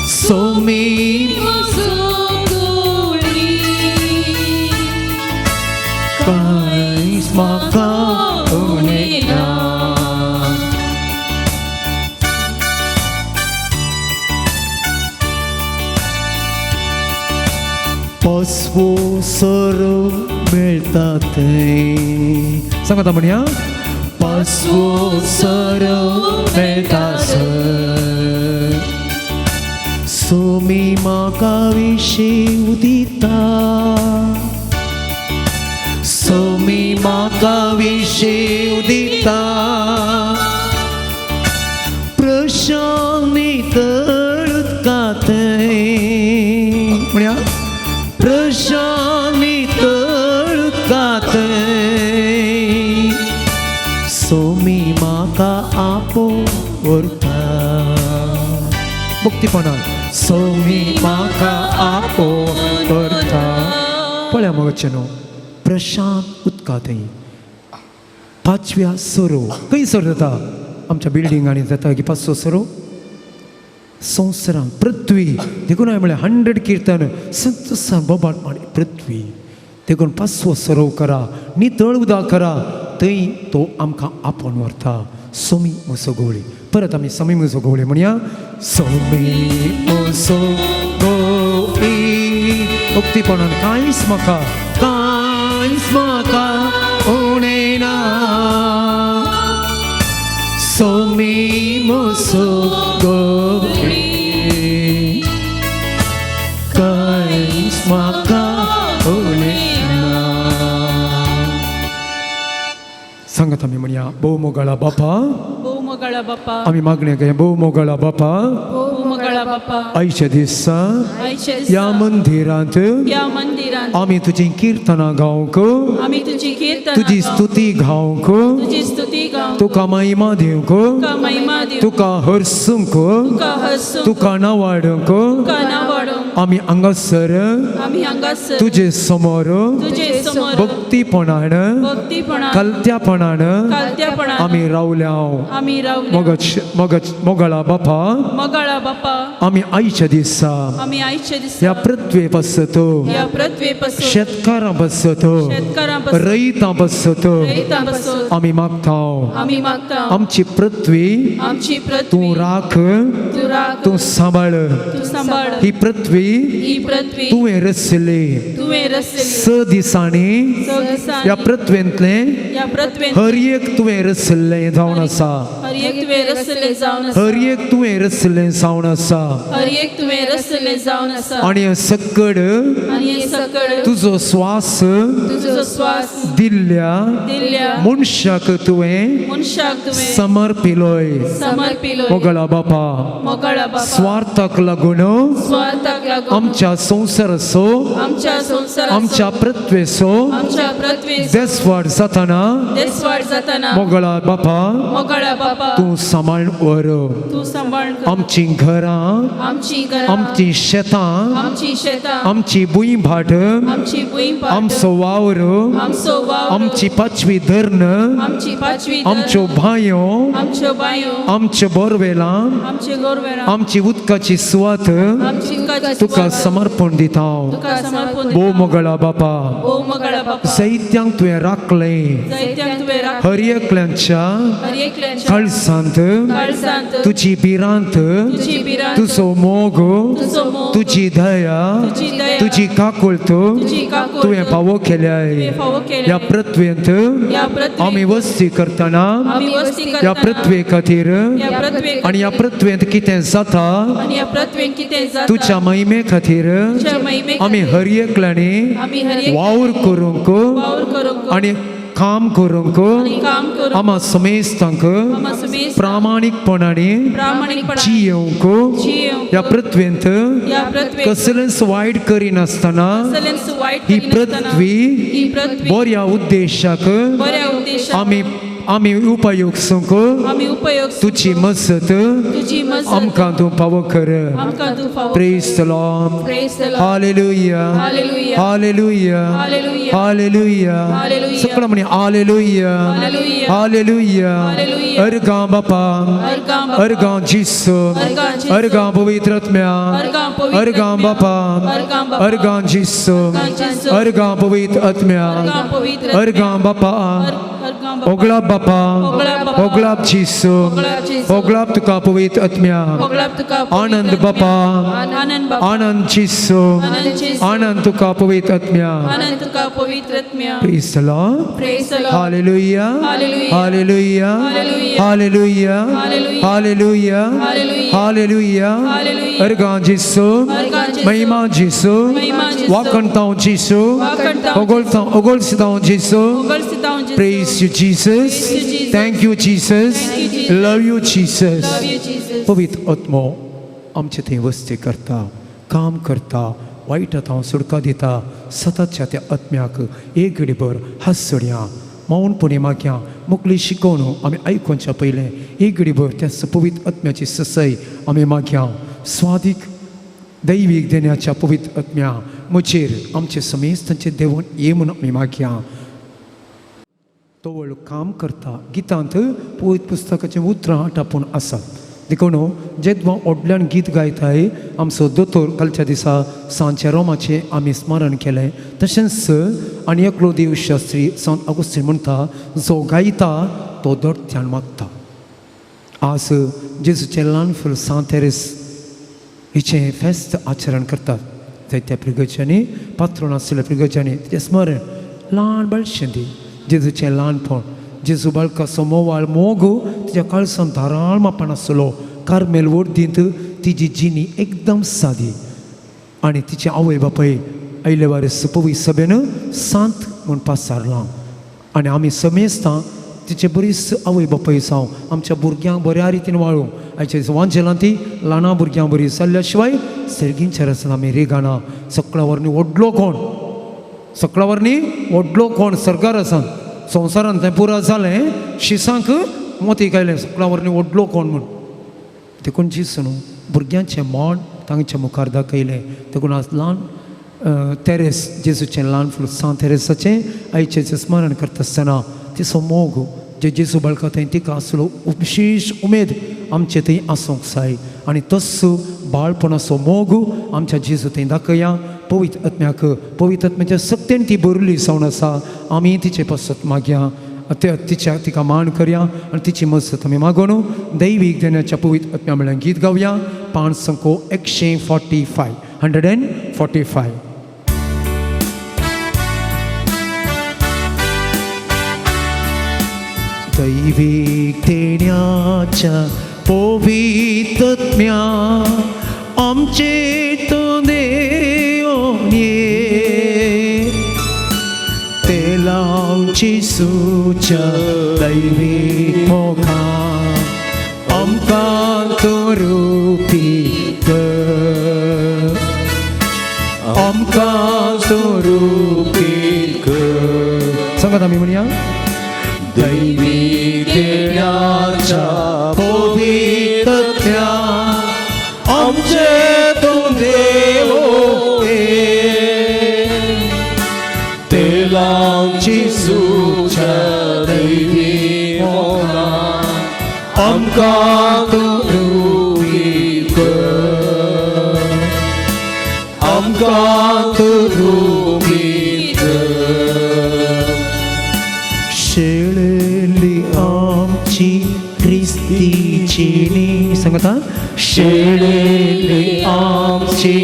सोमी म्हजो गोळी कांयच म्हाका उणें ना. पासवो सोरो मेळटा थंय. सांगता म्हणया पासवो सोरो मेळटा थंय. सोमी म्हाका विशीं दिता. सोमी म्हाका विशेव दिता प्रशांत नितळ उदकांत म्हणया प्रशांत नितळ उदकांत सोमी म्हाका आपोवन व्हरता मुक्तीपणान सोमी म्हाका आपोवन व्हरता. पळया मगचे न्हू प्रशांत उदका थंय पांचव्या सरो खंयसर जाता आमच्या बिल्डिंगांनी जाता की पांचवो सरो संवसारांत पृथ्वी. देखून हांवें म्हळें 100 किर्तन संत बोबाट माडी पृथ्वी. देखून पांचवो सरोव करा नितळ उदक करा थंय तो आमकां आपोवन व्हरता. सोमी म्हजो गवळी. परत आमी सोमी म्हजो गवळी म्हणया. सोमी म्हजो गवळी उक्तीपणान कांयच म्हाका कांयच म्हाका उणें ना सोमी म्हजो गवळी कांयच म्हाका उणें ना. सांगात आमी म्हणया भोव मोगाळा बापा. भोव मोगाळा बापा. आमी मागणें करूया. भोव मोगाळा बापा. भोव मोगाळा बापा. आयच्या दिसा आयच्या ह्या दिसा मंदिरांत ह्या मंदिरांत आमी तुजी किर्तनां गावंक आमी तुजी किर्तनां तुजी गावंक, स्तुती गावंक तुजी स्तुती गावंक, तुका महिमा दिवंक तुका महिमा दिवंक, तुका हरसूंक तुका हरसूंक, तुका नावाडूंक तुका नावाडूंक आमी हांगासर आमी हांगासर तुजे समोर तुजे समोर भक्तीपणान भक्तीपणान कलत्यापणान कालत्यापणान आमी रावल्या. आमी रावले. मोगच मोगच मोगळा बापा. मोगाळा बापा. आमी आयच्या दिसा आमी आयच्या ह्या दिसा पृथ्वे पासत ह्या पृथ्वे पासून शेतकारां पासत शेतकारां पासून रयतां पासत रयतां पासून आमी मागता आमी मागता आमची पृथ्वी आमची तूं पृथ्वी राख तूं राख तूं सांबाळ तूं सांबाळ ही पृथ्वी ही पृथ्वी तुवें रचली तुवें रचली 6 दिसांनी स दिसांनी ह्या पृथ्वेंतलें ह्या पृथ्वेंत हर एक तुवें रचल्लें जावन आसा हर एक तुवें रचल्लें जावन आसा हर एक तुवें रचल्लें जावन आसा हर एक तुवें रचल्लें जावन आसा आनी हें सकड आनी हें सकळ तुजो स्वास तुजो स्वास दिल्ल्या दिल्ल्या मनशाक तुवें मनशाक तुवें समर्पिलोय. समर्पिलो. मोगळा बापा. मोगाळा बापा. स्वार्थाक लागून स्वार्थाक लागून आमच्या संवसाराचो आमच्या संवसाराचो आमच्या पृथ्वेचो आमच्या पृथ्वेचो देसवाड जातना देसवाड जातना मोगळा बापा मोगाळा बापा तूं सांबाळ व्हर तूं सांबाळ कर. आमचीं घरां आमची घरां आमचीं शेतां आमची शेतां आमची भूंयभाट आमची भूंयभाट आमचो वावर आमचो वावर आमची पाचवी धरण आमची पाचवी धरण, आमच्यो बांयो आमच्यो बांयो आमचे बोरवेलां आमचे गोरवेरां आमची उदकाची सुवात आमची उदकाची तुका सुवात समर्पण दिता. तुका समर्पण भोव दिता. मोगळा बापा. भोव मोगाळा बापा. जैत्यांक तुवें राखलें जैत्यांक तुवें राखलें हर एकल्यांच्या हर एकल्याच्या काळसांत काळजांत तुजी भिरांत तुजी भिरांत तुजो मोग तुजो मोग तुजी दया तुजी दया तुजी काकुळट तुजी काकुळट तुवें फावो केल्याय. तुवें फावो केल्याय. ह्या पृथ्वेंत ह्या पृथ्वेंत आमी वस्ती करतना आमी वस्ती ह्या करतना पृथ्वे खातीर ह्या पृथ्वे आनी ह्या पृथ्वेंत कितें जाता आनी ह्या पृथ्वेंत कितें जाता तुज्या महिमे खातीर तुज्या महिमे आमी खातीर हर एकल्यांनी आमी हर एक वावर करूंक वावर करूंक आनी काम करूंक आनी काम करूंक आमा समेस्तांक आमा समेस्तांक प्रामाणीकपणाने प्रामाणीकपणान जियेवंक जियेवंक ह्या पृथ्वेंत ह्या पृथ्वेंत कसलेंच वायट करिनासतना कसलेंच वायट ही करिनासतना पृथ्वी ही पृथ्वी बऱ्या उद्देशाक बऱ्या उद्देशाक आमी आमी उपयोगसूंक आमी उपयोग तुजी मजत तुजी मजत आमकां तूं पावो कर. आमकां तूं फावो Praise the Lord. Praise the Lord. Hallelujah. Hallelujah. Hallelujah. Hallelujah. Hallelujah. Hallelujah. सगळं म्हणे Hallelujah. Hallelujah. Hallelujah. Hallelujah. अर्गां बापा. अर्गां बापा. अर्गां जिसू. अर्गां जेजू. अर्गां पवित्र आत्म्या. अर्गां पवित्र अर्गां आत्म्या. बापा. अर्गां बापा. अर्गां जिसू. अर्गां जेजू. अर्गां पवित्र आत्म्या. अर्गां पवित्र आत्म्या. अर्गां बापा. अर्गां बापा. ओगळाप बापा. ओगळाप बापा. ओगळाप जिसू. ओगळाप जेजू. ओगळाप तुका पवित्र आत्म्या. ओगळाप तुका पवित्र आनंद आत्म्या. बापा. आनंद बापा. आनंद जिसू. आनंद जेजू. आनंद तुका पवित्र आत्म्या. आनंद तुका पवित्र आत्म्या. Praise the Lord. Praise the Lord. Hallelujah. Hallelujah. Hallelujah. Hallelujah. Hallelujah. Hallelujah. Hallelujah. Hallelujah. Hallelujah. Hallelujah. अर्गां जिसू. अर्गां जेजू. महिमा जिसू. महिमा जेजू. जेजू. वाकणतांव जेजू. वाकणतांव. ओगोळतांव ओगोळसितांव जेजू. ओगळसितांव जेजू. Praise you Jesus. Praise you, Jesus. Thank you Jesus. Thank you, Jesus. Love you Jesus. Love you, Jesus. पवित्र आत्मो आमचे थंय वस्ती करता, काम करता, वायट हांव सुडका दिता. सततच्या त्या आत्म्याक एक घडीभर हात सोडया, मौनपणी मागया, मुकली शिकोवन आमी आयकुच्या पयलें एक घडीभर त्या पवित्र आत्म्याची ससय आमी मागया. स्वादीक दैवीक देण्याच्या पवित्र आत्म्या म्हजेर आमचे समेस्तांचे देवून ये म्हणून आमी मागया. तोवळ काम करता. गितांत पवित्र पुस्तकाचें उतरां आटापून आसा. देखून जेद्वा व्हडल्यान गीत गायताय आमचो दोतोर कालच्या दिसा सांच्या रोमाचें आमी स्मरण केलें. तशेंच आनी एकलो देवशास्त्री सांत आगुस्तीन म्हणटा, जो गायता तो दोडत्यान मागता. आज जेजूचें ल्हान फूल सांत तेरेस हिचें फेस्त आचरण करतात. जायत्या पिरगर्जांनी पात्रोन आशिल्ल्या पिरगर्जांनी तिचें स्मरण ल्हान बाळशें दी जेजूचें ल्हानपण. जेजू बाळकाचो मोवाळ मोग तिच्या काळसान धाराळ मापान आसलो. कार्मेल वर्दींत तिजी जिणी एकदम सादी आनी तिचे आवय बापाय आयले वारे पवित्र सभेन सांत म्हूण पासारलां. आनी आमी समेस्तां तिचे बरीच आवय बापाय जावं आमच्या भुरग्यांक बऱ्या रितीन वाळूं. आयच्या वांजेलां ती ल्हाना भुरग्यां बरी जाल्ल्या शिवाय सर्गींच्या रचना आमी रेगाना. सकळा वरनी व्हडलो कोण, सकळा वरनी व्हडलो कोण सर्गार आसा. संवसारान तें पुरा जालें, शिसांक मोती आयलें सकळा वरनी व्हडलो कोण म्हूण. देखून जेजू न्हू भुरग्यांचें मोण तांच्या मुखार दाखयलें. देखून आज ल्हान तेरेस जेजूचें ल्हान फूल सांत तेरेसाचें आयचें स्मरण करता आसतना तिचो मोग जे जेजू बाळका थंय तिका आसलो विशेश उमेद आमचे थंय आसूंक जाय. आनी तस्सो बाळपणाचो मोग आमच्या जेजू थंय दाखया. पवित्र आत्म्याक पवित्र आत्म्याच्या सक्तेन ती भरली जावन आसा. आमी तिचे पासत मागया, तिच्या तिका मान करया आनी तिची मजत आमी मागोवन दैवीक देण्याच्या पवित्र आत्म्या म्हळ्यार गीत गावया. 5 संको 145 145. दैवीक देण्याच्या पवित्र आत्म्या आमचे तूं देवन ये. तेलावची सुच्या दैवीक मोगा आमकां तूं रुपी कर, आमकां तूं रुपी कर. सांगात आमी म्हणया. दैवीक देण्याच्या पवित्र आत्म्या आमचे तूं देवो ये. तेलांची सुच्या दैवी मोगा आमकां तूं रुपी कर, आमकां तूं रुपी कर. शेळेली आमची क्रिस्तीची नी सांगता. शेळेली आमची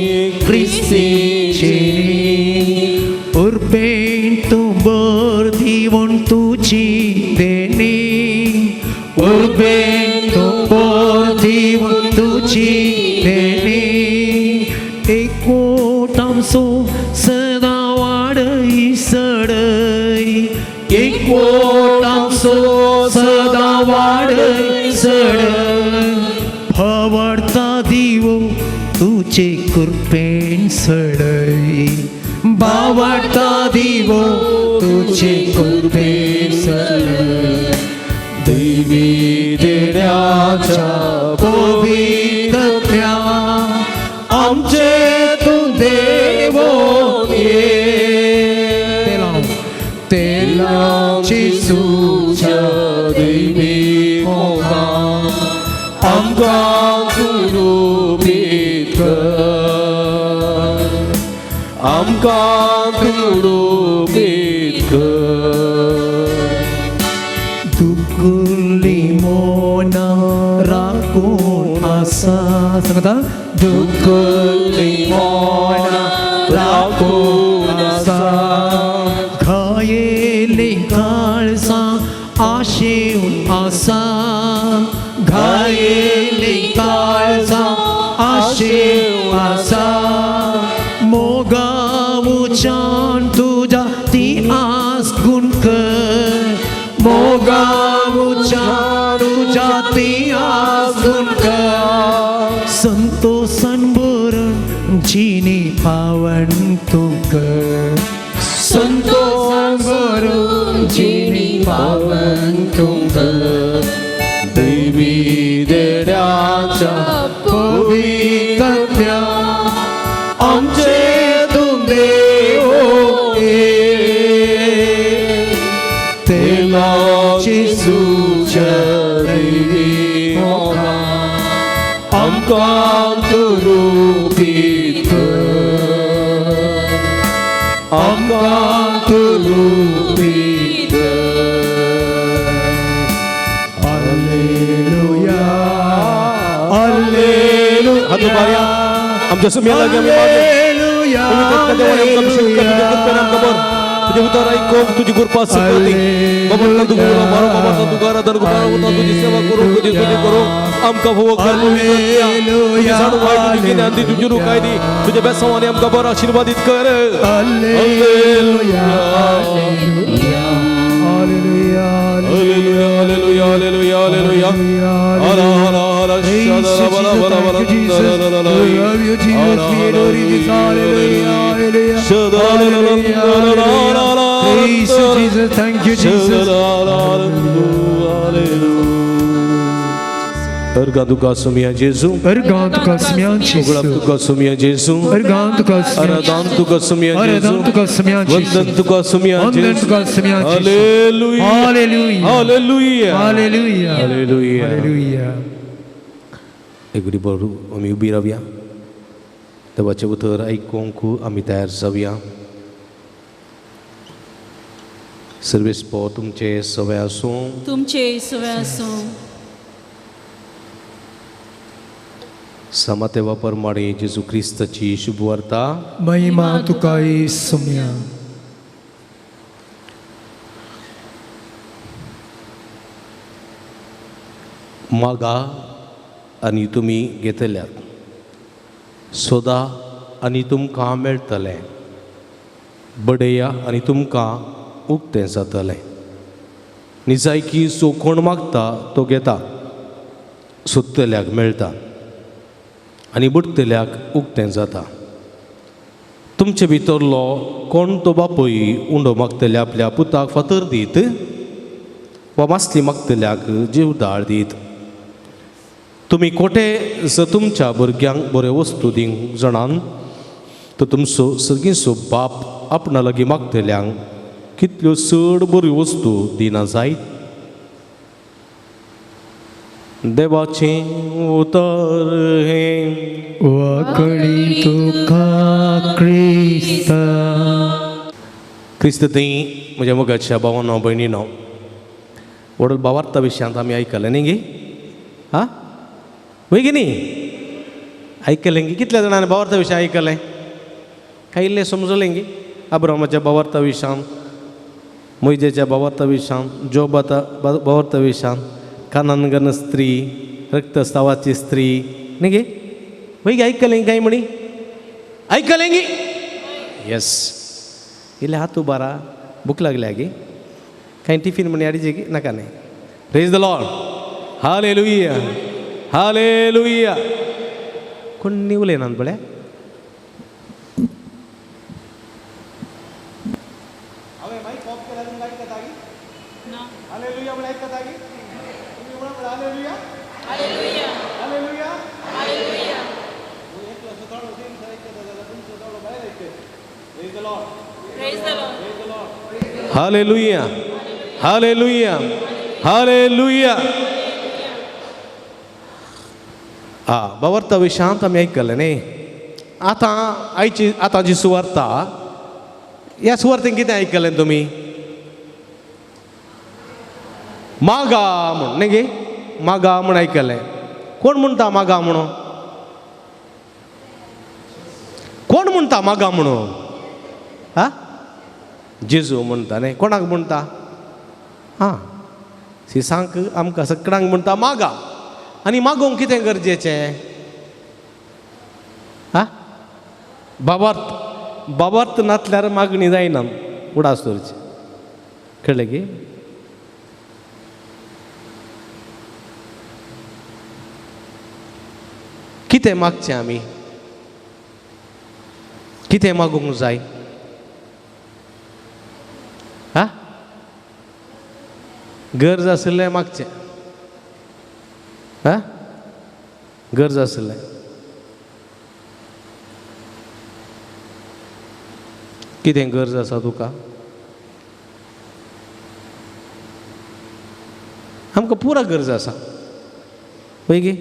क्रिस्तीची नी उर्बेन तूं बर दिवन तुजी देणी. उर्बेन तूं बर दिवन तुजी देणी. एकवट आमचो सदां वाडय सडय. एकवट आमचो सदां वाडय सडय. भावार्था दिवो तुजे कृपेन सडय. भावार्था दिवो तुजे कृपेन सडय. दैवी देण्याच्या पवित्र आत्म्या आमचे तूं देवो ये. तेलांची सुच्या दैवी मोगा आमकां तूं रुपी कर, आमकां तूं रुपी कर. दुकुली मोना राखून आसा. सांगता. दुकुली मोना राखून आसा. घायेली काळसां आशेवन आसा. घायेली काळसां आशेवन आसा. मोगा तुका मोगा उच्या तुज्या तियाजुनका संतोषान भरून जिणी पावन तुका संतोषान भरून जिणी पावन तुका देवी देण्याच्या पवित्रत्या आमचे तूं देव तेला जेजूच्या देवी मोगा आमकां तूं रुपीत कर आमकां तूं रुपीत कर. Alleluia, Alleluia. हात उबारया. आमच्या सुम्या लागीं आमी मागया. Alleluia, पवित्र देवाने आमकां अभिषेक कर, तुज्या कृपेन आमकां भर. तुजें उतर आयकूंक तुजी कृपा सकती. बाबा तुका बारो बाबा तुका आराधन करूं, बाबा तुजी सेवा करूं, तुजी स्तुती करूं. आमकां भोव कर पवित्र आत्म्या. तुजी जाणवाय, तुजी गिन्यान दी, तुजी रुकाय दी, तुज्या बेसांवांनी आमकां बरो आशिर्वादीत कर. Alleluia, Alleluia, Alleluia, hallelujah, hallelujah, hallelujah, hallelujah. Hala, hala, hala, Praise you, शादा, बला, Jesus. बला, बला, Thank you, Jesus. ला, ला, ला, We love you, Jesus. We adore you, Jesus. Hallelujah, hallelujah. Hallelujah, hallelujah. Praise you, Jesus. Thank you, Jesus. अर्गां तुका सुमिया जेजू, अर्गां तुका सुम्यान उगडाप जेजू. तुका सुमिया जेजू, अर्गां तुका सुम्यान आराधन तुका सुमिया जेजू, आराधन तुका सुम्यान जेजू. वंदन तुका सुमिया वंदन जेजू. तुका सुम्यान जेजू. Hallelujah, hallelujah, hallelujah, hallelujah, hallelujah. Hallelujah. एगडी बरू आमी उबी रावया, देवाचें उतर आयकूंक आमी तयार जावया. सर्वेस पो तुमचे सवय आसूं. तुमचे सवय आसूं. समातेवा प्रमाणे जेजू क्रिस्ताची शुभवार्ता. महिमा तुका सुम्या. मागा आनी तुमी घेतल्यात, सोदा आनी तुमकां मेळटलें, बडया आनी तुमकां उक्तें जातलें. निजायकी जो कोण मागता तो घेता, सोदतल्याक मेळटा आनी बुडटल्याक उक्तें जाता. तुमचे भितरलो कोण तो बापूय उंडो मागतल्या आपल्या पुताक फातर दीत वा मासली मागतल्याक जीवदाळ दीत? तुमी कोठे जर तुमच्या भुरग्यांक बऱ्यो वस्तू दिवंक जाणान तर तुमचो सगळींचो बाप आपणा लागीं मागतल्यांक कितल्यो चड बऱ्यो वस्तू दिना जायत? देवाचें उतर हें. वाकडी तुका क्रिस्ता. क्रिस्त थंय म्हज्या मोगाच्या भावानो भयणीनो, व्हडल भावार्था विशयांत आमी आयकलें न्ही गे? आं, वय गे न्ही आयकलें गे? कितल्या जाणांनी भावार्था विशय आयकलें? काय इल्लें समजलें गे? अब्रामाच्या भावार्था विशयान, मोयजेच्या भावार्था विशयान, जोबाता भावार्था विशयान, कानानगन स्त्री, रक्तस्रावाची स्त्री न्ही गे? वय गे आयकलें काय म्हणी? आयकलें गे? येस. इल्ले हात उबारा, भूक लागल्या गे? कांय टिफीन म्हणी हाडीचे गे? नाका न्ही. Praise the Lord, hallelujah, hallelujah. कोण उलयनात पळय. हांवें मायक ऑफ केल्यार तुमकां आयकता गी? हालेलुया म्हळ्यार आयकता गी? तुमी म्हणा म्हळ्यार हालेलुया, हालेलुया. एकलो सुताळो तीन आयकता जाल्यार तुमचो ताळो भायर आयकता. Praise the Lord, praise the Lord. Hallelujah, hallelujah, hallelujah. आ भावार्था विशयांत आमी आयकलें न्ही. आतां आयची आतांची सुवार्ता, ह्या सुवार्तेन कितें आयकलें तुमी? मागा म्हूण न्ही गे? मागा म्हूण आयकलें. कोण म्हणटा मागा म्हणून? कोण म्हणटा मागा म्हणून? हा, जेजू म्हणटा न्ही. कोणाक म्हणटा? हां, सिसांक आमकां सगळ्यांक म्हणटा मागा. आनी मागोवंक कितें गरजेचें? हा, बाबार्थ, बाबार्थ नासल्यार मागणी जायना. उडास दवरची कळ्ळें की? कितें मागचें आमी? कितें मागूंक जाय? हा, गरज आशिल्लें मागचें. हा, गरज आशिल्लें. कितें गरज आसा तुका? आमकां पुरा गरज आसा, पळय गे.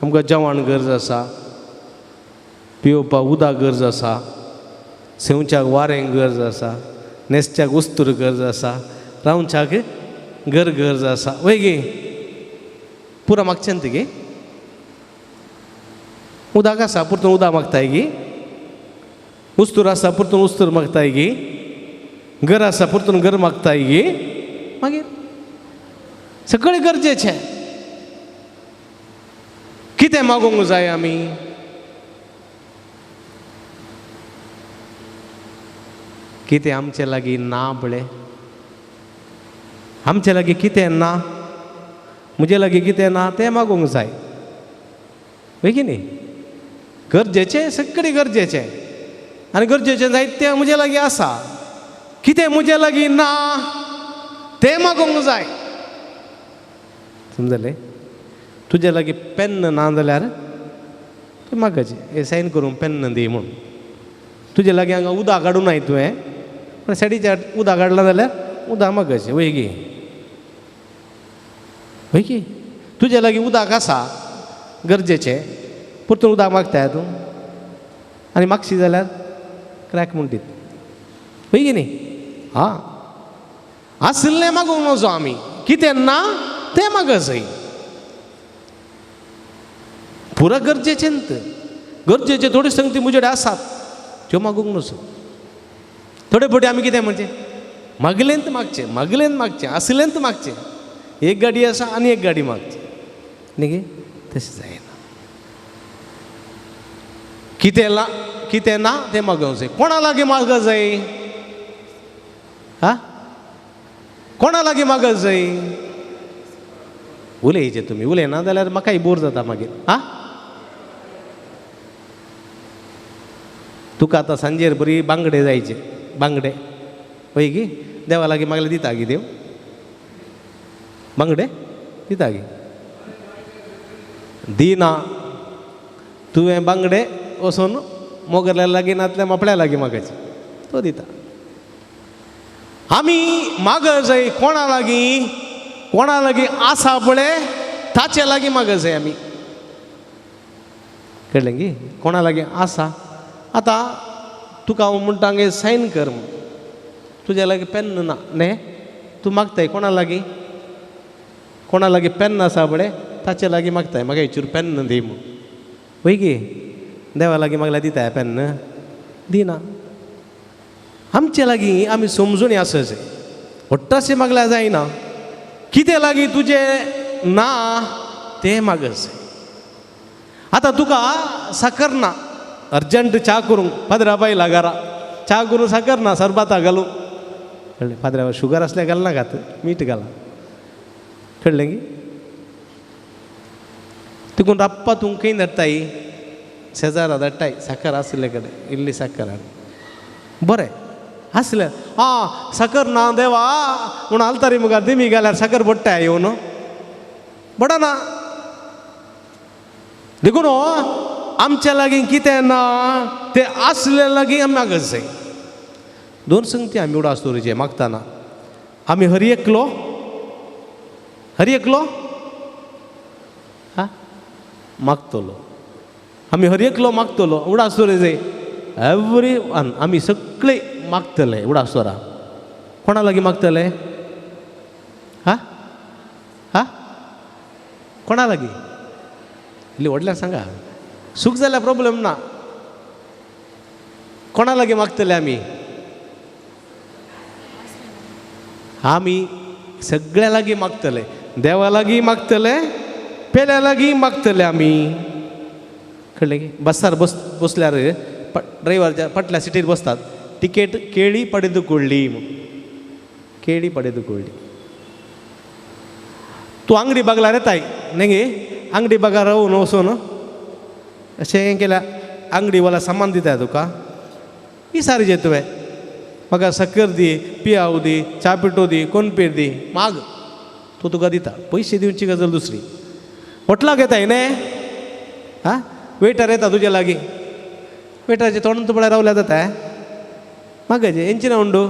आमकां जेवण गरज आसा, पिवपाक उदक गरज आसा, सेवच्याक वारें गरज आसा, न्हेसच्याक वस्तूर गरज आसा, रावच्याक घर गरज आसा, वय गे. पुरा मागचें न्ही गे. उदक आसा परतून उदक मागताय गी, उस्तूर आसा परतून उस्तूर मागताय गी, घर आसा परतून घर मागताय गी. मागीर सगळें गरजेचें. कितें मागूंक जाय आमी? कितें आमचे लागीं ना पळय, आमचे लागीं कितें ना, म्हजे लागीं कितें ना तें मागूंक जाय, वय की न्ही? गरजेचें, सगळें गरजेचें, आनी गरजेचें जायतें म्हजे लागीं आसा. कितें म्हजे लागीं ना तें मागूंक जाय. समजलें? तुजे लागीं पेन्न ना जाल्यार तूं मागचे, हे सायन करूंक पेन्न दी म्हूण. तुजे लागीं हांगा उदक काडूं नाय तुवें, पूण सायडीच्या उदक काडलां जाल्यार उदक मागचें, वय गे, वय गे. तुजे लागीं उदक आसा गरजेचें, परतून उदक मागताय तूं, आनी मागशी जाल्यार क्रॅक म्हणटीत, वय गे न्ही? हां, आशिल्लें मागूंक नजो आमी, कितें ना तें मागचें. पुरा गरजेचें न्ही, गरजेचे थोड्यो संगती म्हजे कडेन आसात त्यो मागूंक नजो. थोडे फावटी आमी कितें म्हणचें, मागलेंत मागचें, मागलेंत मागचें, आसलेंत मागचें. एक गाडी आसा आनी एक गाडी मागची, न्ही गे? तशें जायना. कितें ला कितें ना तें मागूंक जाय. कोणा लागीं मागूंक जाय? हा, कोणा लागीं मागूंक जाय? उलयचे तुमी, उलयना जाल्यार म्हाकाय बोर जाता मागीर. हा, तुका आतां सांजेर बरी बांगडे जायचे, बांगडे वय गी? देवा लागीं मागले दिता गी देव? बांगडे दिता गी? दिना. तुवें बांगडे वचून मोगरल्या लागीं नातल्या मापड्या लागीं मागायचे, तो दिता. आमी माग जाय कोणा लागीं? कोणा लागीं आसा पळय ताचे लागीं माग जाय आमी. कळ्ळें गी? कोणा लागीं आसा. आतां तुका हांव म्हणटा गे सायन कर म्हूण, तुज्या लागीं पेन्न ना न्ही, तूं मागताय कोणा लागीं? कोणा लागीं पेन्न आसा पळय ताचे लागीं मागताय, म्हाका हेचेर पेन्न दी म्हूण, वय गे? देवा लागीं मागल्यार दिताय पेन्न? दिना. आमचे लागीं आमी समजून आसचे, व्हडटाशें मागल्यार जायना. कितें लागीं तुजें ना तें मागचे. आतां तुका साकर ना, अर्जंट च्या करूंक पाद्रा पायला घरा, च्या करूंक साकर ना, सरबातां घालूं, कळ्ळें? पाद्रा शुगर आसल्यार घालनाकात, मीठ घाला, कळ्ळें की? तिकून राप्पा तूं खंय धाडटाय? शेजारा धाडटाय, साकर आशिल्ले कडेन इल्ली साकर हाड. बरें आसलें, आं साकर ना देवा म्हूण आलतारी मुखार दिमी घाल्यार साकर पडटा येवन, पडना. देखून आमच्या लागीं कितें ना तें आसले लागीं आमी मागत जाय. दोन संगती आमी उडास दवरचे मागतना. आमी हर एकलो, हर एकलो हा मागतलो, आमी हर एकलो मागतलो. उडास दवरचे जाय एवरी वन, आमी सगळे मागतले. उडास दवरा. कोणा लागीं मागतले? हा हा, कोणा लागीं? इल्ली व्हडल्यान सांगा, सूख जाल्यार प्रॉब्लम ना. कोणा लागीं मागतले आमी? आमी सगळ्या लागीं मागतले, देवा लागीं मागतले, पेल्या लागीं मागतले आमी. कळ्ळें की? बसार बसल्यार ड्रायव्हरच्या फाटल्या सिटीर बसतात, तिकेट केळी पडेदू कोडली, केळी ಪಡೆದುಕೊಳ್ಳಿ. तूं आंगडी बागला येताय न्ही, आंगडी बागार रावून वचून अशें केल्यार आंगडी वाला सामान दिताय तुका. ही सारी जे तुवें म्हाका साकर दी, पियाव दी, च्या पिठो दी, कोनपेर दी, माग, तो तुका दिता. पयशे दिवची गजाल दुसरी. हॉटलाक येताय न्ही, आं, वेटर येता तुज्या लागीं, वेटराचे तोंड पळय रावल्यार जाता. मागचे ಎಂಚಿನ ಉಂಡು?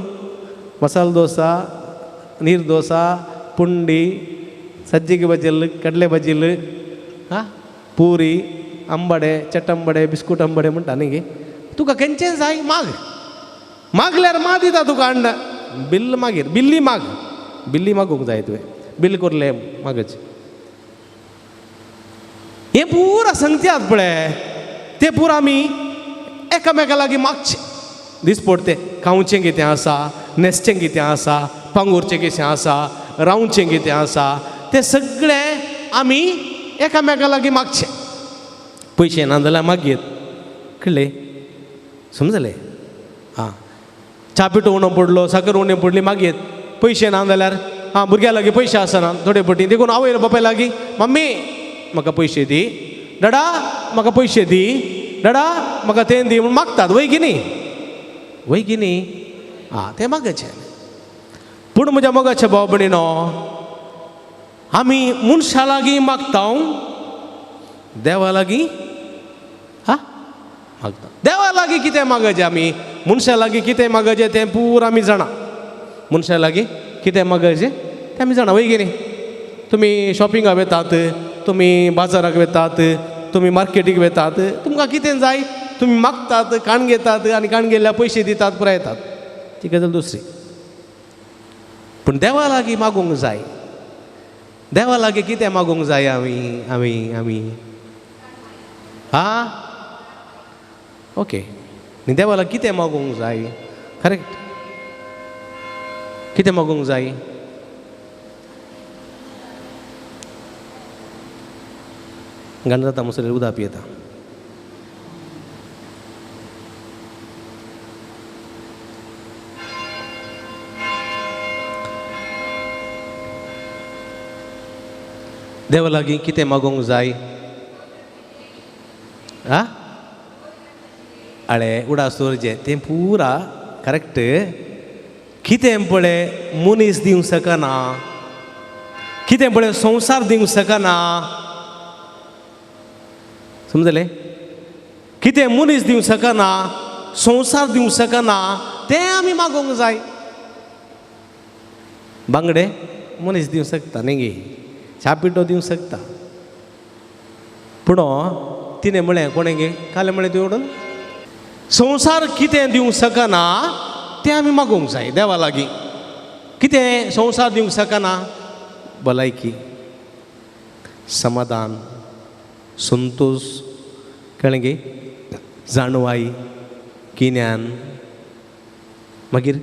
ಮಸಾಲೆ ದೋಸೆ, ನೀರು ದೋಸೆ, ಪುಂಡಿ, ಸಜ್ಜಿಗೆ ಬಜ್ಜಿಲ್, ಕಡಲೆ ಬಜ್ಜಿಲ್, ಹಾಂ, ಪೂರಿ, ಅಂಬಡೆ, ಚಟ್ಟಂಬಡೆ, ಬಿಸ್ಕುಟ್ ಅಂಬಡೆ म्हणटा न्ही. तुका खंयचें जाय माग, मागल्यार मा दिता तुका अंड. बिल्ल मागीर बिल्ली माग, बिल्ली मागूंक जाय तुवें, बिल कोरलें मागच. हें पुरा संगत्यात पळय, तें पुरा आमी एकामेका लागीं मागचें दिसपडटें. खावचें कितें आसा, न्हेसचें कितें आसा, पांगुरचें कितें आसा, रावचें कितें आसा, तें सगळें आमी एकामेका लागीं मागचें. पयशे ना जाल्यार मागीर कळ्ळें, समजलें? आं, च्या पिठो उणो पडलो, साकर उणें पडली, मागीर पयशे ना जाल्यार आं भुरग्यां लागीं पयशे आसना थोडे पटी, देखून आवय बापाय लागीं मम्मी म्हाका पयशे दी, डडा म्हाका पयशे दी, डडा म्हाका तें दी म्हूण मागतात. वय की न्ही? वय की न्ही? आं, तें मागचें. पूण म्हज्या मोगाच्या भाव भयणीनो, आमी मनशां लागीं मागता, देवा लागीं हा मागता. देवा लागीं कितें मागचें आमी? मनशां लागीं कितें मागचें तें पुरा आमी जाणा. मनशां लागीं कितें मागचें तें आमी जाणा, वय की न्ही? तुमी शॉपिंगाक वेतात, तुमी बाजाराक वेतात, तुमी मार्केटीक वेतात, तुमकां कितें जाय तुमी मागतात, काण घेतात आनी काण गेल्ल्या पयशे दितात, पुराय येतात. ती गजाल दुसरी. पूण देवा लागीं मागूंक जाय. देवा लागीं कितें मागूंक जाय आमी? आमी आमी आं, ओके, न्ही, देवा लागीं कितें मागूंक जाय? करेक्ट, कितें मागूंक जाय? गाणं जाता मसले उदक पियेता. देवा लागीं कितें मागूंक जाय? आ, अळे उडास दवरचें तें पुरा करेक्ट. कितें पळय मनीस दिवंक शकना, कितें पळय संवसार दिवंक शकना, समजलें? कितें मनीस दिवंक शकना, संवसार दिवंक शकना, तें आमी मागूंक जाय. बांगडे मनीस दिवंक शकता न्ही गे, च्या पिठो दिवंक शकता. पूण तिणें म्हळें कोणें गे कालें म्हळें तुवें, संवसार कितें दिवंक शकना तें आमी मागूंक जाय देवा लागीं. कितें संवसार दिवंक शकना? भलायकी, समाधान, संतोश, कळ्ळें गे, जाणवाय, गिन्यान, मागीर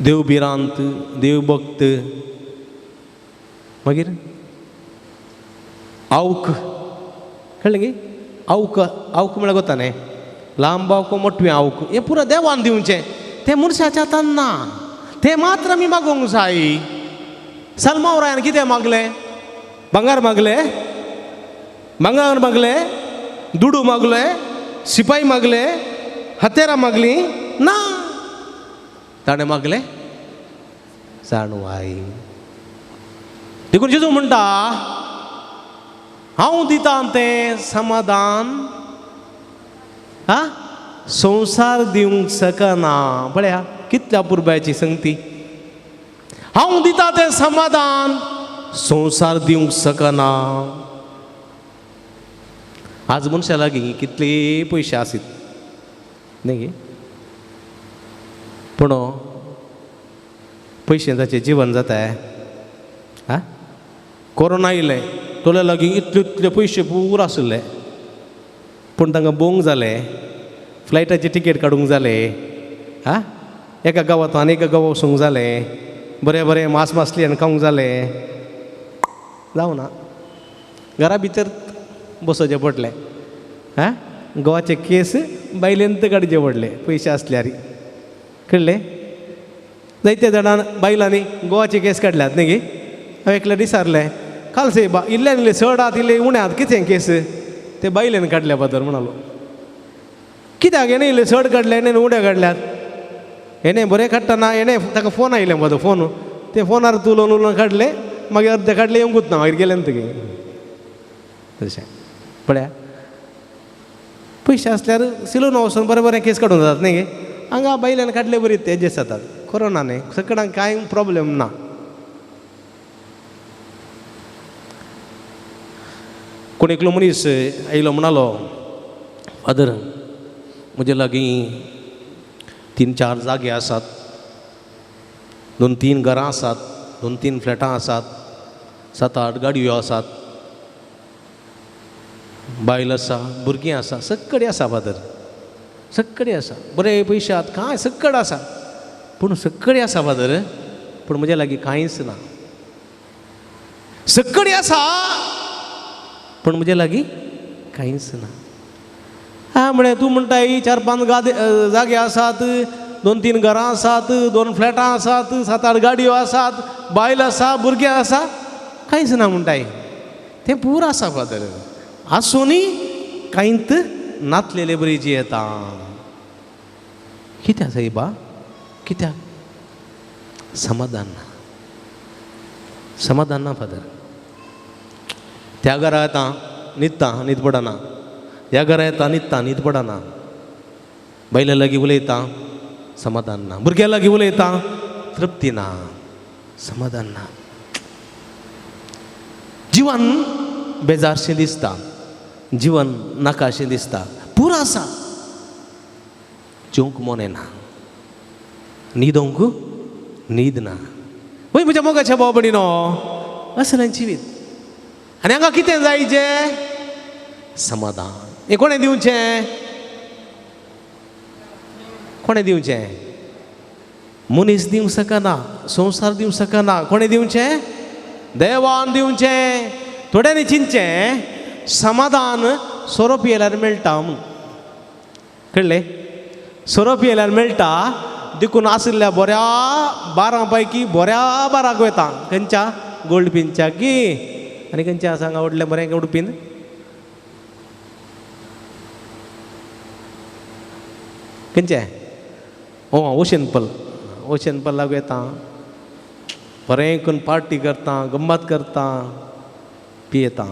देव भिरांत, देवभक्त, मागीर आवक, कळ्ळें गे? आवक, आवक म्हळ्यार गोता न्ही, लांब आवक, मोटवें आवक, हें पुरा देवान दिवचें, तें मनशाच्या हातान ना, तें मात्र आमी मागूंक जाय. सलमाव रायान कितें मागलें? भांगर मागलें, भांगर मागलें, दुडू मागले, सिपाही मागले, हतेरां मागलीं ना, ताणें मागलें जाणवाय. देखून जेजू म्हणटा हांव दितां तें समाधान हा संवसार दिवंक शकना. पळया कितल्या पुरबायची संगती. हांव दितां तें समाधान संवसार दिवंक शकना. आज मनशा लागीं कितले पयशे आसीत न्ही गे, पूण पयशे ताचें जीवन जाता. आं, कोरोना येयलें तोल्या लागीं इतले इतले पयशे पुरो आशिल्ले, पूण तांकां बोंग जालें, फ्लायटाची टिकेट काडूंक जालें, आं, एका गांवांत आनी एका गांवां वचूंक जालें, बरें बरें मांस मासली आनी खावंक जालें, जावं ना, घरा भितर बसोवचें पडलें. आं, गोवाचे केस बायलेन काडचे पडले पयशे आसल्यार. कळ्ळें? जायते जाणां बायलांनी गोवाचे केस काडल्यात न्ही गे. हांवें एकल्या विचारलें काल सायबा इल्ल्यान इल्ले चड आहात इल्ले उणें आहात कितें केस ते बायलेन काडल्या फादर म्हणालो. कित्याक हेणें इल्ले चड काडले हेणें उणें काडल्यात? हेणें बरें काडटना हेणें ताका फोन आयले म्हजो फोन ते फोनार उलोवन उलोवन काडले मागीर अर्दे काडले येवंकूच ना मागीर गेले तुगे. तशें पळया पयशे आसल्यार सिलून वचून बरें बरें केस काडून जातात न्ही गे. हांगा बायल्यान काडले बरी ते एडजस्ट जातात. कोरोना न्ही सगळ्यांक कांय प्रोब्लेम ना. कोण एकलो मनीस आयलो म्हणालो फादर म्हजे लागीं 3-4 जागे आसात, 2-3 घरां आसात, 2-3 फ्लॅटां आसात, 7-8 गाडयो आसात, बायल आसा, भुरगीं आसा, सगळें आसा फादर, सगळें आसा, बरे पयशे आसात, कांय सगळें आसा, पूण सगळें आसा फादर, पूण म्हज्या लागीं कांयच ना. सगळें आसा पूण म्हज्या लागीं कांयच ना. हा म्हळें तूं म्हणटाय 4-5 गादे जागे आसात, 2-3 घरां आसात, 2 फ्लॅटां आसात, 7-8 गाडयो आसात, बायल आसा, भुरगीं आसा, कांयच ना म्हणटाय. तें पुरो आसा फादर, आसूनय कांयच नातलेले बरी जी येता. कित्याक सायबा कित्याक? समाधान ना, समाधान ना फादर. त्या घरा येता न्हिदता, न्हीद पडना, ह्या घरा येता न्हिदता, न्हीद पडना, बायले लागीं उलयता समाधान ना, भुरग्यां लागीं उलयता तृप्ती ना, समाधान ना. जिवन बेजारशें दिसता, जिवन नाकाशें दिसता, पुरो आसा, जेवंक मन येना, न्हिदोंक न्हीद ना. वय म्हज्या मोगाच्या भाव भयणीनो असलें जिवीत. आनी हांगा कितें जाय जें समाधान. हें कोणें दिवचें? कोणें दिवचें? मनीस दिवंक शकना, संवसार दिवंक शकना, कोणें दिवचें? देवान दिवचें. थोड्यांनी चिंतचें समाधान सोरो पियेल्यार मेळटा म्हूण. कळ्ळें? सोरो पियेल्यार मेळटा देखून आशिल्ल्या बऱ्या बारां पैकी बऱ्या बाराक वता. खंयच्या? गोल्ड पिनच्या की आनी खंयच्या आसा हांगा व्हडलें बरें गोल्ड पिन? खंयचें? ओ ओशन पल, ओशन पल्लाक वता, बरें करून पार्टी करता, गम्मत करता, पियेता,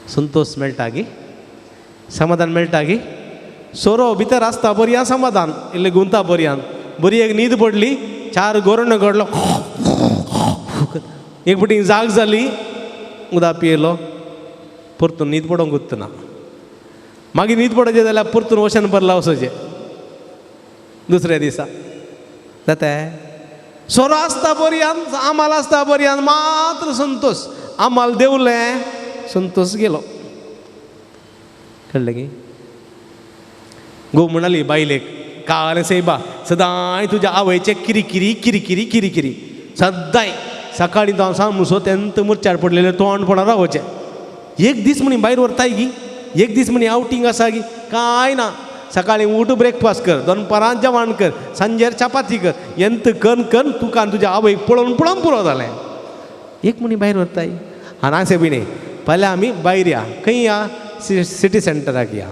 संतोश मेळटा गी, समाधान मेळटा गी. सोरो भितर आसता बरयान समाधान, इल्लें गुंता बरयान, बरी एक न्हीद पडली, 4 गोरण घडलो, एक फावटी जाग जाली, उदक पियेलो, परतून न्हीद पडोंक उरतना. मागीर न्हीद पडोवचें जाल्यार परतून ओशन भरला वचोचें दुसऱ्या दिसा. जाता सोरो आसता बरयान, आमाल आसता बरयान, मात्र संतोश. आमाल देंवलें संतोश गेलो. कळ्ळें की? गो म्हणाली बायलेक, काल सायबा सदांय तुज्या आवयचें किरिकिरी किरिकिरी किरिकिरी सदांय. सकाळीं तो हांव सामसो तेंत मुरच्यार पडलेलें तोंड पडोन रावचें. एक दीस म्हणी भायर व्हरताय गी, एक दीस म्हणी आवटींग आसा गी, कांय ना. सकाळीं उठ ब्रेकफास्ट कर, दनपारां जेवण कर, सांजेर चपाती कर, एंत कन कन तुका आनी तुज्या आवयक पळोवन पळोवन पुरो जालें. एक म्हणी भायर व्हरताय. आनी हांगा बी न्ही फाल्यां आमी भायर या, खंय या? सिटी सेंटराक या.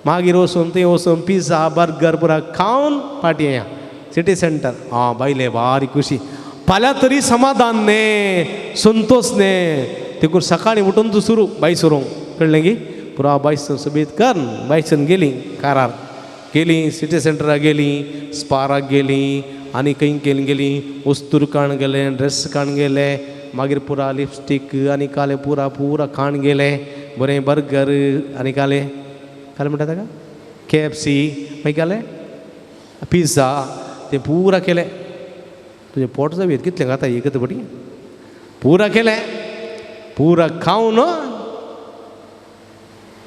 मागीर वचून थंय वचून पिझ्झा बर्गर पुरा खावन फाटीं या सिटी सेंटर. आं बायले बारीक खुशी, फाल्यां तरी समाधान न्ही, संतोश न्ही. देखून सकाळीं उठून तूं सुरू बाय सुरू. कळ्ळें की? पुरा बायसून सोबीत कर बायसून गेली कारार गेली, सिटी सेंटराक गेली, स्पाराक गेली, आनी खंय गेली गेली, वस्तूर काण गेले, ड्रेस काण गेले, मागीर पुरा लिपस्टीक आनी काले पुरा पुरा खाण गेले, बरें बर्गर आनी काले काले म्हणटा ताका KFC, मागीर काले पिझ्झा, तें पुरा केलें. तुजें पोट जावं कितलें खाता एकच पटी पुरा केलें, पुरा खावन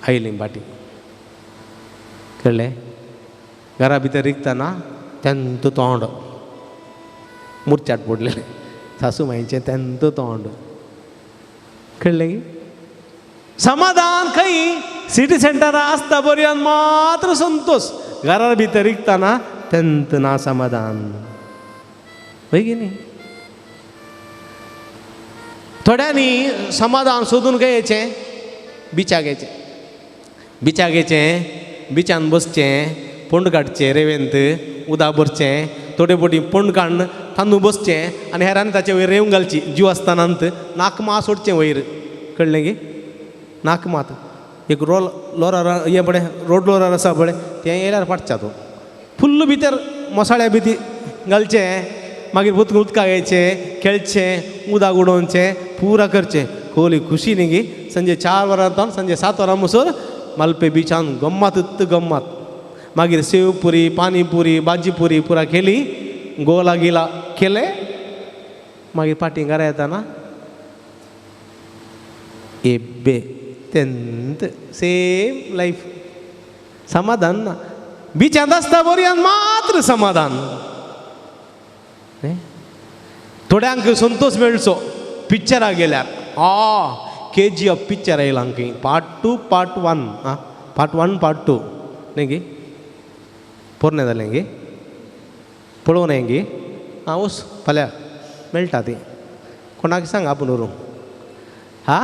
आयलीं बाटी. कळ्ळें? घरा भितर रिगतना तेंत तोंड मुरच्याट पडलेलें, सासू मांयचें तेंत तोंड. कळ्ळें की? समाधान खंय? सिटी सेंटरां आसता बरयान मात्र संतोश. घरा भितर रिगतना तेंत ना समाधान वय की न्ही. थोड्यांनी समाधान सोदून खंय येचें, बिचाक येचें, बिचाक येचें, बिचान बसचें, फोंड काडचें, रेवेंत उदक भरचें, थोडे फावटी फोंड काडून तांदूळ बसचें आनी हेरांनी ताचे वयर रेंव घालची, जीव आसतनांत नाक मात सोडचें वयर, कळ्ळें की नाक मात एक रोल लोरार हें पळय रोड लोरार आसा पळय तें येयल्यार पाटच्या तो फुल्ल भितर मसाळ्या भितर घालचें, मागीर उदकाक येयचें, खेळचें, उदक उडोवचें, पुरा करचें, खोली खुशी न्ही गी. संजे 4 वरां तावन संजे 7 वरां मुसर मालपे बिचान गम्मात उत्त गम्मात. मागीर सेव पुरी, पानी पुरी, भाजी पुरी पुरा केली, गोला गिला केलें, मागीर पाटी घरा येताना एब्बे तेंत सेम लायफ, समाधान ना. बिचांत आसता बरयान मात्र समाधान. थोड्यांक संतोष मेळचो पिक्चराक गेल्यार, आ के जी एफ पिक्चर आयलां खंय, पार्ट 2 पार्ट 1, आं पार्ट 1 पार्ट 2 न्ही गी, पोरणे जालें गी, पळोवं न्हय गी, आं वच फाल्यां मेळटा ती, कोणाक सांग आपूण व्हरूं, हा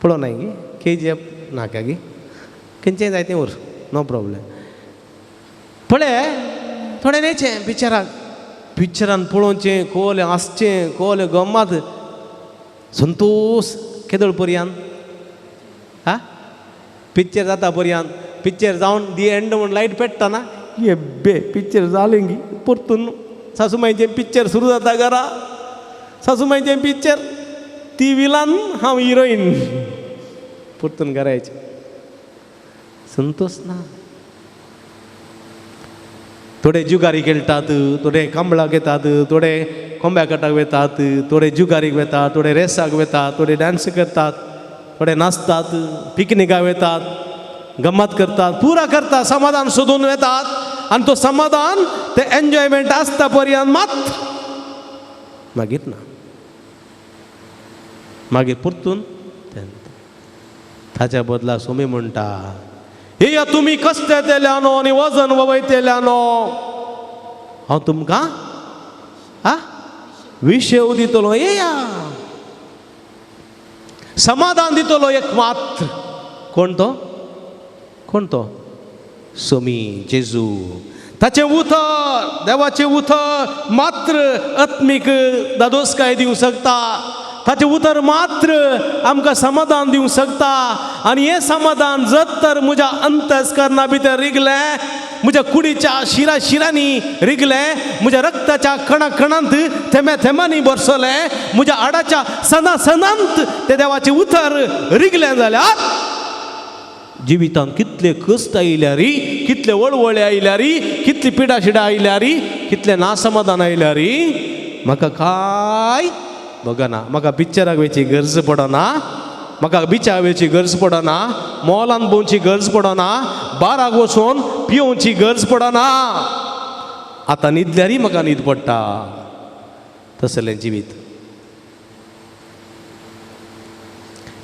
पळोवं न्हय गी, के जी एफ नाका गी, खंयचें जाय तें व्हर, नो प्रॉब्लेम. पळय थोडें न्हयचें पिक्चराक, पिक्चरान पळोवचें, कोले हांसचें, कोले गम्मात, संतोष केदळ पर्यान, हा पिक्चर जाता पर्यान, पिक्चर जावन दी एंड म्हूण लायट पेट्टा ना, एब्बे पिक्चर जालें गी, परतून सासूमांयचें पिक्चर सुरू जाता घरा, सासूमांयचें पिक्चर, ती विलान हांव हिरोईन, परतून घरा येयचें, संतोष ना. थोडे जुगारी खेळटात, थोडे कांबळाक येतात, थोडे कोंब्या कटाक वतात, थोडे जुगारीक वतात, थोडे रेसाक वतात, थोडे डांस करतात, थोडे नाचतात, पिकनिकाक वतात, गम्मत करतात, पुरा करतात, समाधान सोदून वतात. आनी तो समाधान ते एन्जॉयमेंट आसता पर्यंत मात, मागीर ना, मागीर परतून ताच्या बदला सोमी म्हणटा, येया तुमी कश्टेतेल्यानो आनी वजन वयतेल्यानो, हांव तुमकां आ विशेव दितलो, येया समाधान दितलो एक मात्र. कोण तो? कोण तो? सोमी जेजू. ताचें उतर, देवाचें उतर मात्र आत्मीक दादोसकाय दिवंक शकता, ताचें उतर मात्र आमकां समाधान दिवंक शकता. आनी हें समाधान जर तर म्हज्या अंतस्करणा भितर रिगलें, म्हज्या कुडीच्या शिरा शिरांनी रिगलें, म्हज्या रक्ताच्या कणा कणांत थेंब्या थेंब्यांनी बरसलें, म्हज्या हाडाच्या सना सनांत तें देवाचें उतर रिगलें जाल्यार जिवितांत कितले कश्ट आयल्यारी, कितले वळवळे आयल्यारी, कितली पिडाशिडा आयल्यारी, कितले नासमाधान आयल्यारी, म्हाका कांय बगना, म्हाका पिक्चराक वयची गरज पडना, म्हाका बिचाक वयची गरज पडना, मॉलान भोंवची गरज पडना, बाराक वचून पियोवची गरज पडना, आतां न्हिदल्यारय म्हाका न्हीद पडटा. तसलें जिवीत.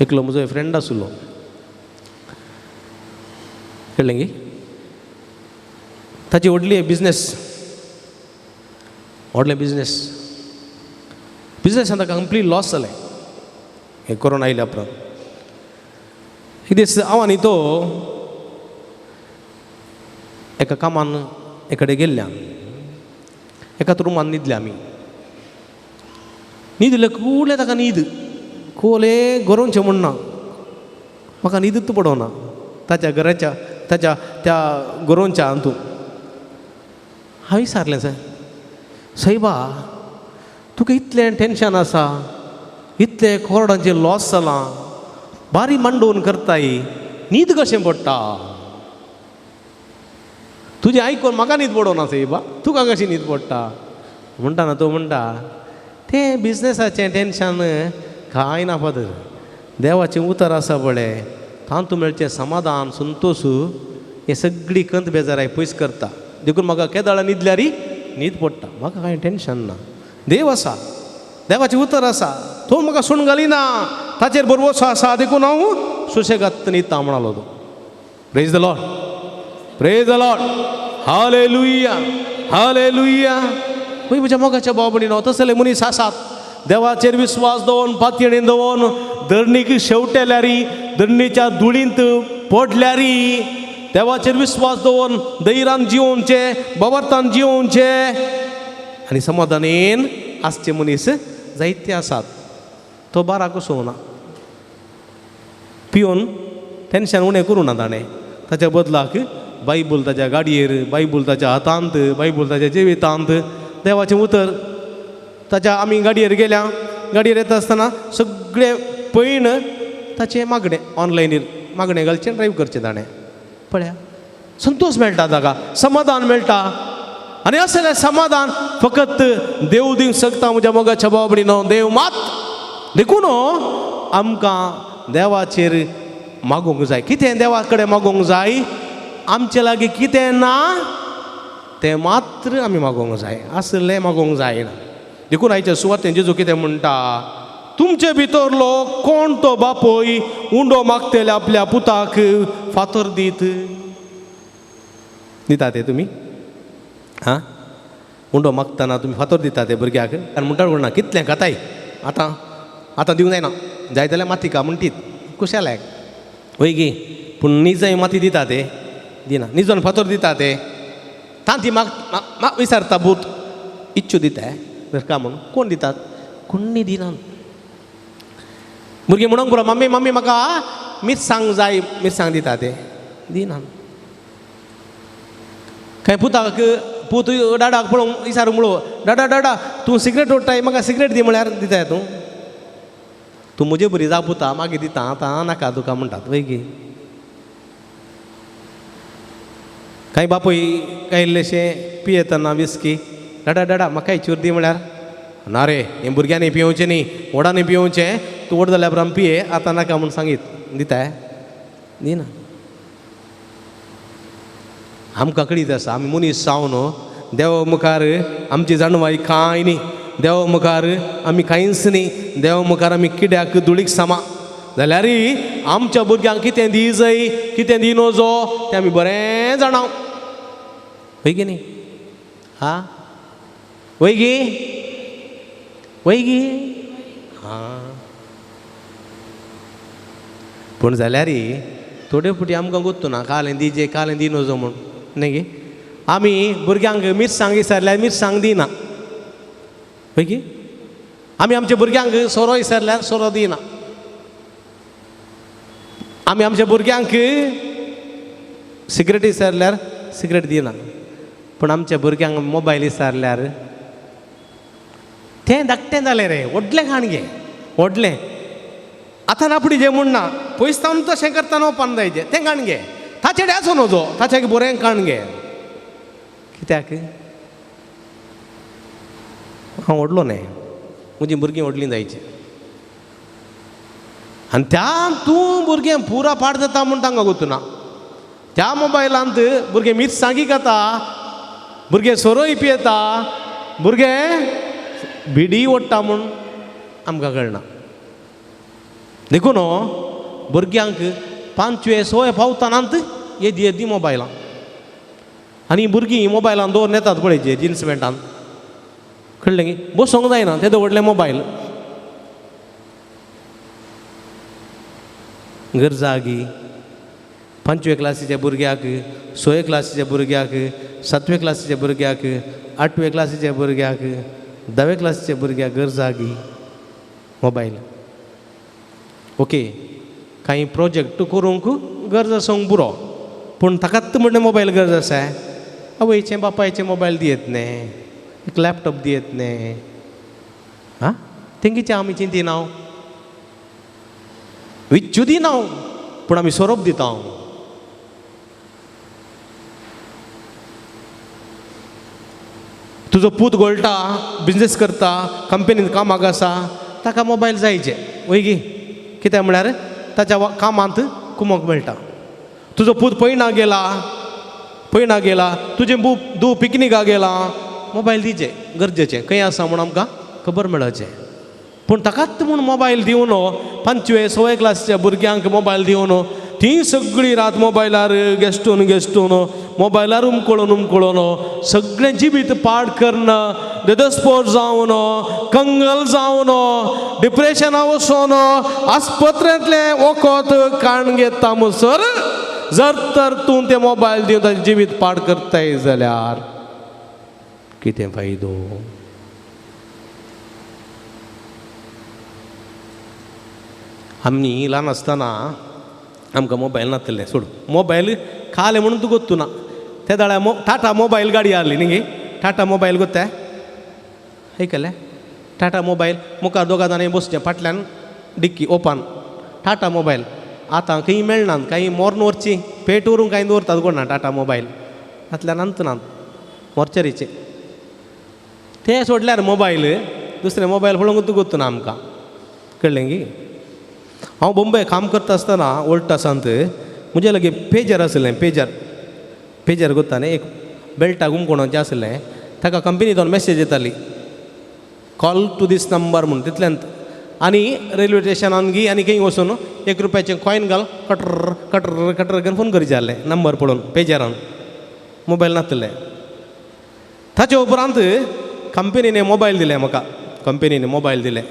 एकलो म्हजो फ्रेंड आसलो, कळ्ळें गी, ताची व्हडली बिजनेस, व्हडलें बिजनेस, बिजनेसान ताका कंप्लीट लॉस जालें हें कोरोना आयल्या उपरांत. एक दीस हांव आनी तो एका कामान एकडे गेल्ल्या, एकाच रुमान न्हिदले आमी. न्हिदले कुले ताका न्हीद कोले गरोवचें म्हूण ना, म्हाका न्हिदूच पडना ताच्या घराच्या ताच्या त्या गरोवच्या हातूंत. हांवें विचारलें, सर सायबा तुका इतलें टेंशन आसा, इतलें कोरडांचें लॉस जालां, बारी मांडोवन करताय, न्हीद कशें पडटा? तुजें आयकून म्हाका न्हीद पडना सायबा, तुका कशी न्हीद पडटा? म्हणटा ना तो म्हणटा तें बिजनेसाचें टेंशन कांय ना फादर, देवाचें उतर आसा पळय, तातूंत मेळचें समाधान संतोश हें सगळी कंत बेजाराय पयस करता, देखून म्हाका केदळा न्हिदल्यारी न्हीद पडटा, म्हाका कांय टेंशन ना, देव आसा, देवाचें उतर आसा, तो म्हाका सोडून घालिना, ताचेर भरवसो आसा, देखून हांव सुशेगाद न्हिदता म्हणालो तो. Praise the Lord, praise the Lord. Hallelujah, hallelujah. पळय म्हज्या मोगाच्या भाव भयणीनो, तसले मनीस आसात देवाचेर विस्वास दवरून, पातयेणीन दवरून, धरणीक शेवटेल्यारी, धरणीच्या धुळींत पडल्यारी देवाचेर विस्वास दवरून धैर्यान जिवोवचें, बाबर्तान जिवोवचें आनी समाधानेन आसचे मनीस जायते आसात. तो बारा कसो ना पिवन टेंशन उणें करूं ना ताणें, ताच्या बदलाक बायबल ताच्या गाडयेर, बायबल ताच्या हातांत, बायबल ताच्या जिवितांत, देवाचें उतर ताच्या. आमी गाडयेर गेल्या, गाडयेर येता आसतना सगळें पयण ताचें मागणें ऑनलायनीर मागणें घालचें, ड्रायव करचें ताणें. पळया संतोश मेळटा ताका, समाधान मेळटा. आनी असलें समाधान फकत देव दिवंक शकता म्हज्या मोगाच्या भाव भयणीनो, देव मात. देखून आमकां देवाचेर मागूंक जाय. कितें देवा कडेन मागूंक जाय? आमचे लागीं कितें ना तें मात्र आमी मागूंक जाय, आसलें मागूंक जायना. देखून आयच्या सुवातेन जेजू कितें म्हणटा, तुमचे भितरलो कोण तो बापूय उंडो मागतले आपल्या पुताक फातर दीत दिता ते तुमी? हां, उंडो मागतना तुमी फातर दिता ते भुरग्याक? आनी म्हणटा कोण ना कितलें खाताय आतां, आतां दिवंक जायना, जाय जाल्यार माती का म्हणटीत कुशालायक वय गी. पूण निजय माती दिता ते दिना, निजोन फातर दिता ते तांती माग विसारता भूत इच्छू दिता धरका म्हणून. कोण दितात? कोण्णी दिना. भुरगीं म्हणूंक पुरो, मम्मी मम्मी म्हाका मिरसांग जाय, मिरसांग दिता ते दिना. कांय पुताक पूत डाडाक पळोवंक विचारूंक म्हणलो, डाडा डाडा तूं सिगरेट ओडटाय, म्हाका सिगरेट दी म्हळ्यार दिताय तूं? तूं म्हजे बरी जा पुता, मागीर दिता, आतां नाका तुका म्हणटात वय गी. कांय बापूय कांय इल्लेशें पियेतना विस्की, डाडा डाडा म्हाकाय चूर दी म्हळ्यार ना रे, हें भुरग्यांनी पियोवचें न्ही, व्हडांनी पियोवचें, तूं व्हड जाल्या उपरांत पिये, आतां नाका म्हूण सांगीत दिताय? दिना. आमकां कळीत आसा आमी मनीस जावन देवा मुखार आमची जाणवाय कांय न्ही, देवा मुखार आमी कांयच न्ही, देवा मुखार आमी किड्याक धुळीक सामा. जाल्यार आमच्या भुरग्यांक कितें दी जाय कितें दी नजो तें आमी बरें जाणा, वय की न्ही? हा वय गी, वय गी? हां. पूण जाल्यार थोडे फावटी आमकां गोत्तू ना कालें दिजे कालें दी नजो म्हूण न्ही गी. आमी भुरग्यांक मिरसांग विसरल्यार मिरसांग दिना, हय गी? आमी आमच्या भुरग्यांक सोरो विसरल्यार सोरो दिना. आमी आमच्या भुरग्यांक सिगरेट विसरल्यार सिगरेट दिना. पूण आमच्या भुरग्यांक मोबायल विसरल्यार तें धाकटें जालें रे, व्हडलें काणगे व्हडलें. आतां नापडी जे म्हूण ना पयस तावन तशें करतना वचपाक जायचें तें काणगे, ताचे आसूं नजो, ताचे बरें काणगे. कित्याक हांव व्हडलो न्हय, म्हजीं भुरगीं व्हडलीं जायचीं. आनी त्या तूं भुरगें पुरा पाड जाता म्हूण तांकां गोत्तू ना. त्या मोबायलांत भुरगें मिरसांगी खाता, भुरगें सोरोय पियेता, भुरगें बिडी ओडटा म्हूण आमकां कळना. देखून भुरग्यांक पांचवे सवे पावतनात येदी येदी मोबायलां. आनी भुरगीं मोबायलान दवरून येतात पळय जे जिन्स पॅन्टान, कळ्ळें की बसोंक जायना तेदो व्हडलें मोबायल. गरजागी पांचवे क्लासीच्या भुरग्याक, सवे क्लासीच्या भुरग्याक, सातवे क्लासीच्या भुरग्याक, आठवे क्लासीच्या भुरग्याक, धावे क्लासीच्या भुरग्याक गरजागी मोबायल. ओके, कांय प्रोजेक्ट करूंक गरज आसूंक पुरो, पूण ताकाच म्हणलें मोबायल गरज आसा. आवयचें बापायचें मोबायल दियत न्ही, एक लॅपटॉप दियत न्ही, आं तेंगेचें आमी चिंतिना, विच्चू दिना, पूण आमी सोरोप दिता. तुजो पूत गोळटा, बिजनेस करता, कंपनीन कामाक आसा, ताका मोबायल जायचे वय गी? कित्याक म्हळ्यार ताच्या कामांत कुमोक मेळटा. तुजो पूत पयणा गेला, पयणा गेला, तुजें धूव पिकनिका गेला, मोबायल दिवचें गरजेचें, खंय आसा म्हूण आमकां खबर मेळचें. पूण ताकाच म्हूण मोबायल दिवन पांचवे सवे क्लासीच्या भुरग्यांक मोबायल दिवन ती सगळी रात मोबायलार गेस्टून गेस्टून मोबायलार उमकळून उमकळून सगळें जिवीत पाड करून देदस्पोर जावन कंगल जावन डिप्रेशना वचोन आस्पत्रेंतलें वखद काण घेता म्हणसर जर तर तूं तें मोबायल दिवन ताजें जिवीत पाड करताय जाल्यार कितें फायदो? आमी ल्हान आसतना आमकां मोबायल नासलें, सोड मोबायल खालें म्हणून तूं गोत्तू ना. ते दाळ्या टाटा मोबायल गाडी आहली न्ही गे, टाटा मोबायल गोत्ता आयकलें? टाटा मोबायल मुखार दोगा जाणांनी बसचें, फाटल्यान डिक्की ओपन. टाटा मोबायल आतां खंय मेळना, कांय मोर्न व्हरची पेट व्हरूंक कांय दवरतात कोण ना टाटा मोबायल नातल्यान अंत ना मोर्चरीचे. ते सोडल्यार मोबायल दुसरे मोबायल पळोवंक तूं गोत्तू ना आमकां, कळ्ळें गी? हांव बॉम्बे काम करता आसतना ओल्ड तासांत म्हजे लागीं पेजर आसलें. पेजर पेजर गोत्ता न्ही, एक बेल्टाक उमकोणाचें आसलें. ताका कंपनींतल्यान मॅसेज येताली कॉल टू दीस नंबर म्हूण, तितल्यान आनी रेल्वे स्टेशनान गी आनी खंय वचून 1 रुपयाचें कॉयन घाल, कटर कटर कटर करून फोन करचें जालें नंबर पळोवन पेजरान. मोबायल नासलें. ताचे उपरांत कंपनीने मोबायल दिले म्हाका, कंपनीने मोबायल दिले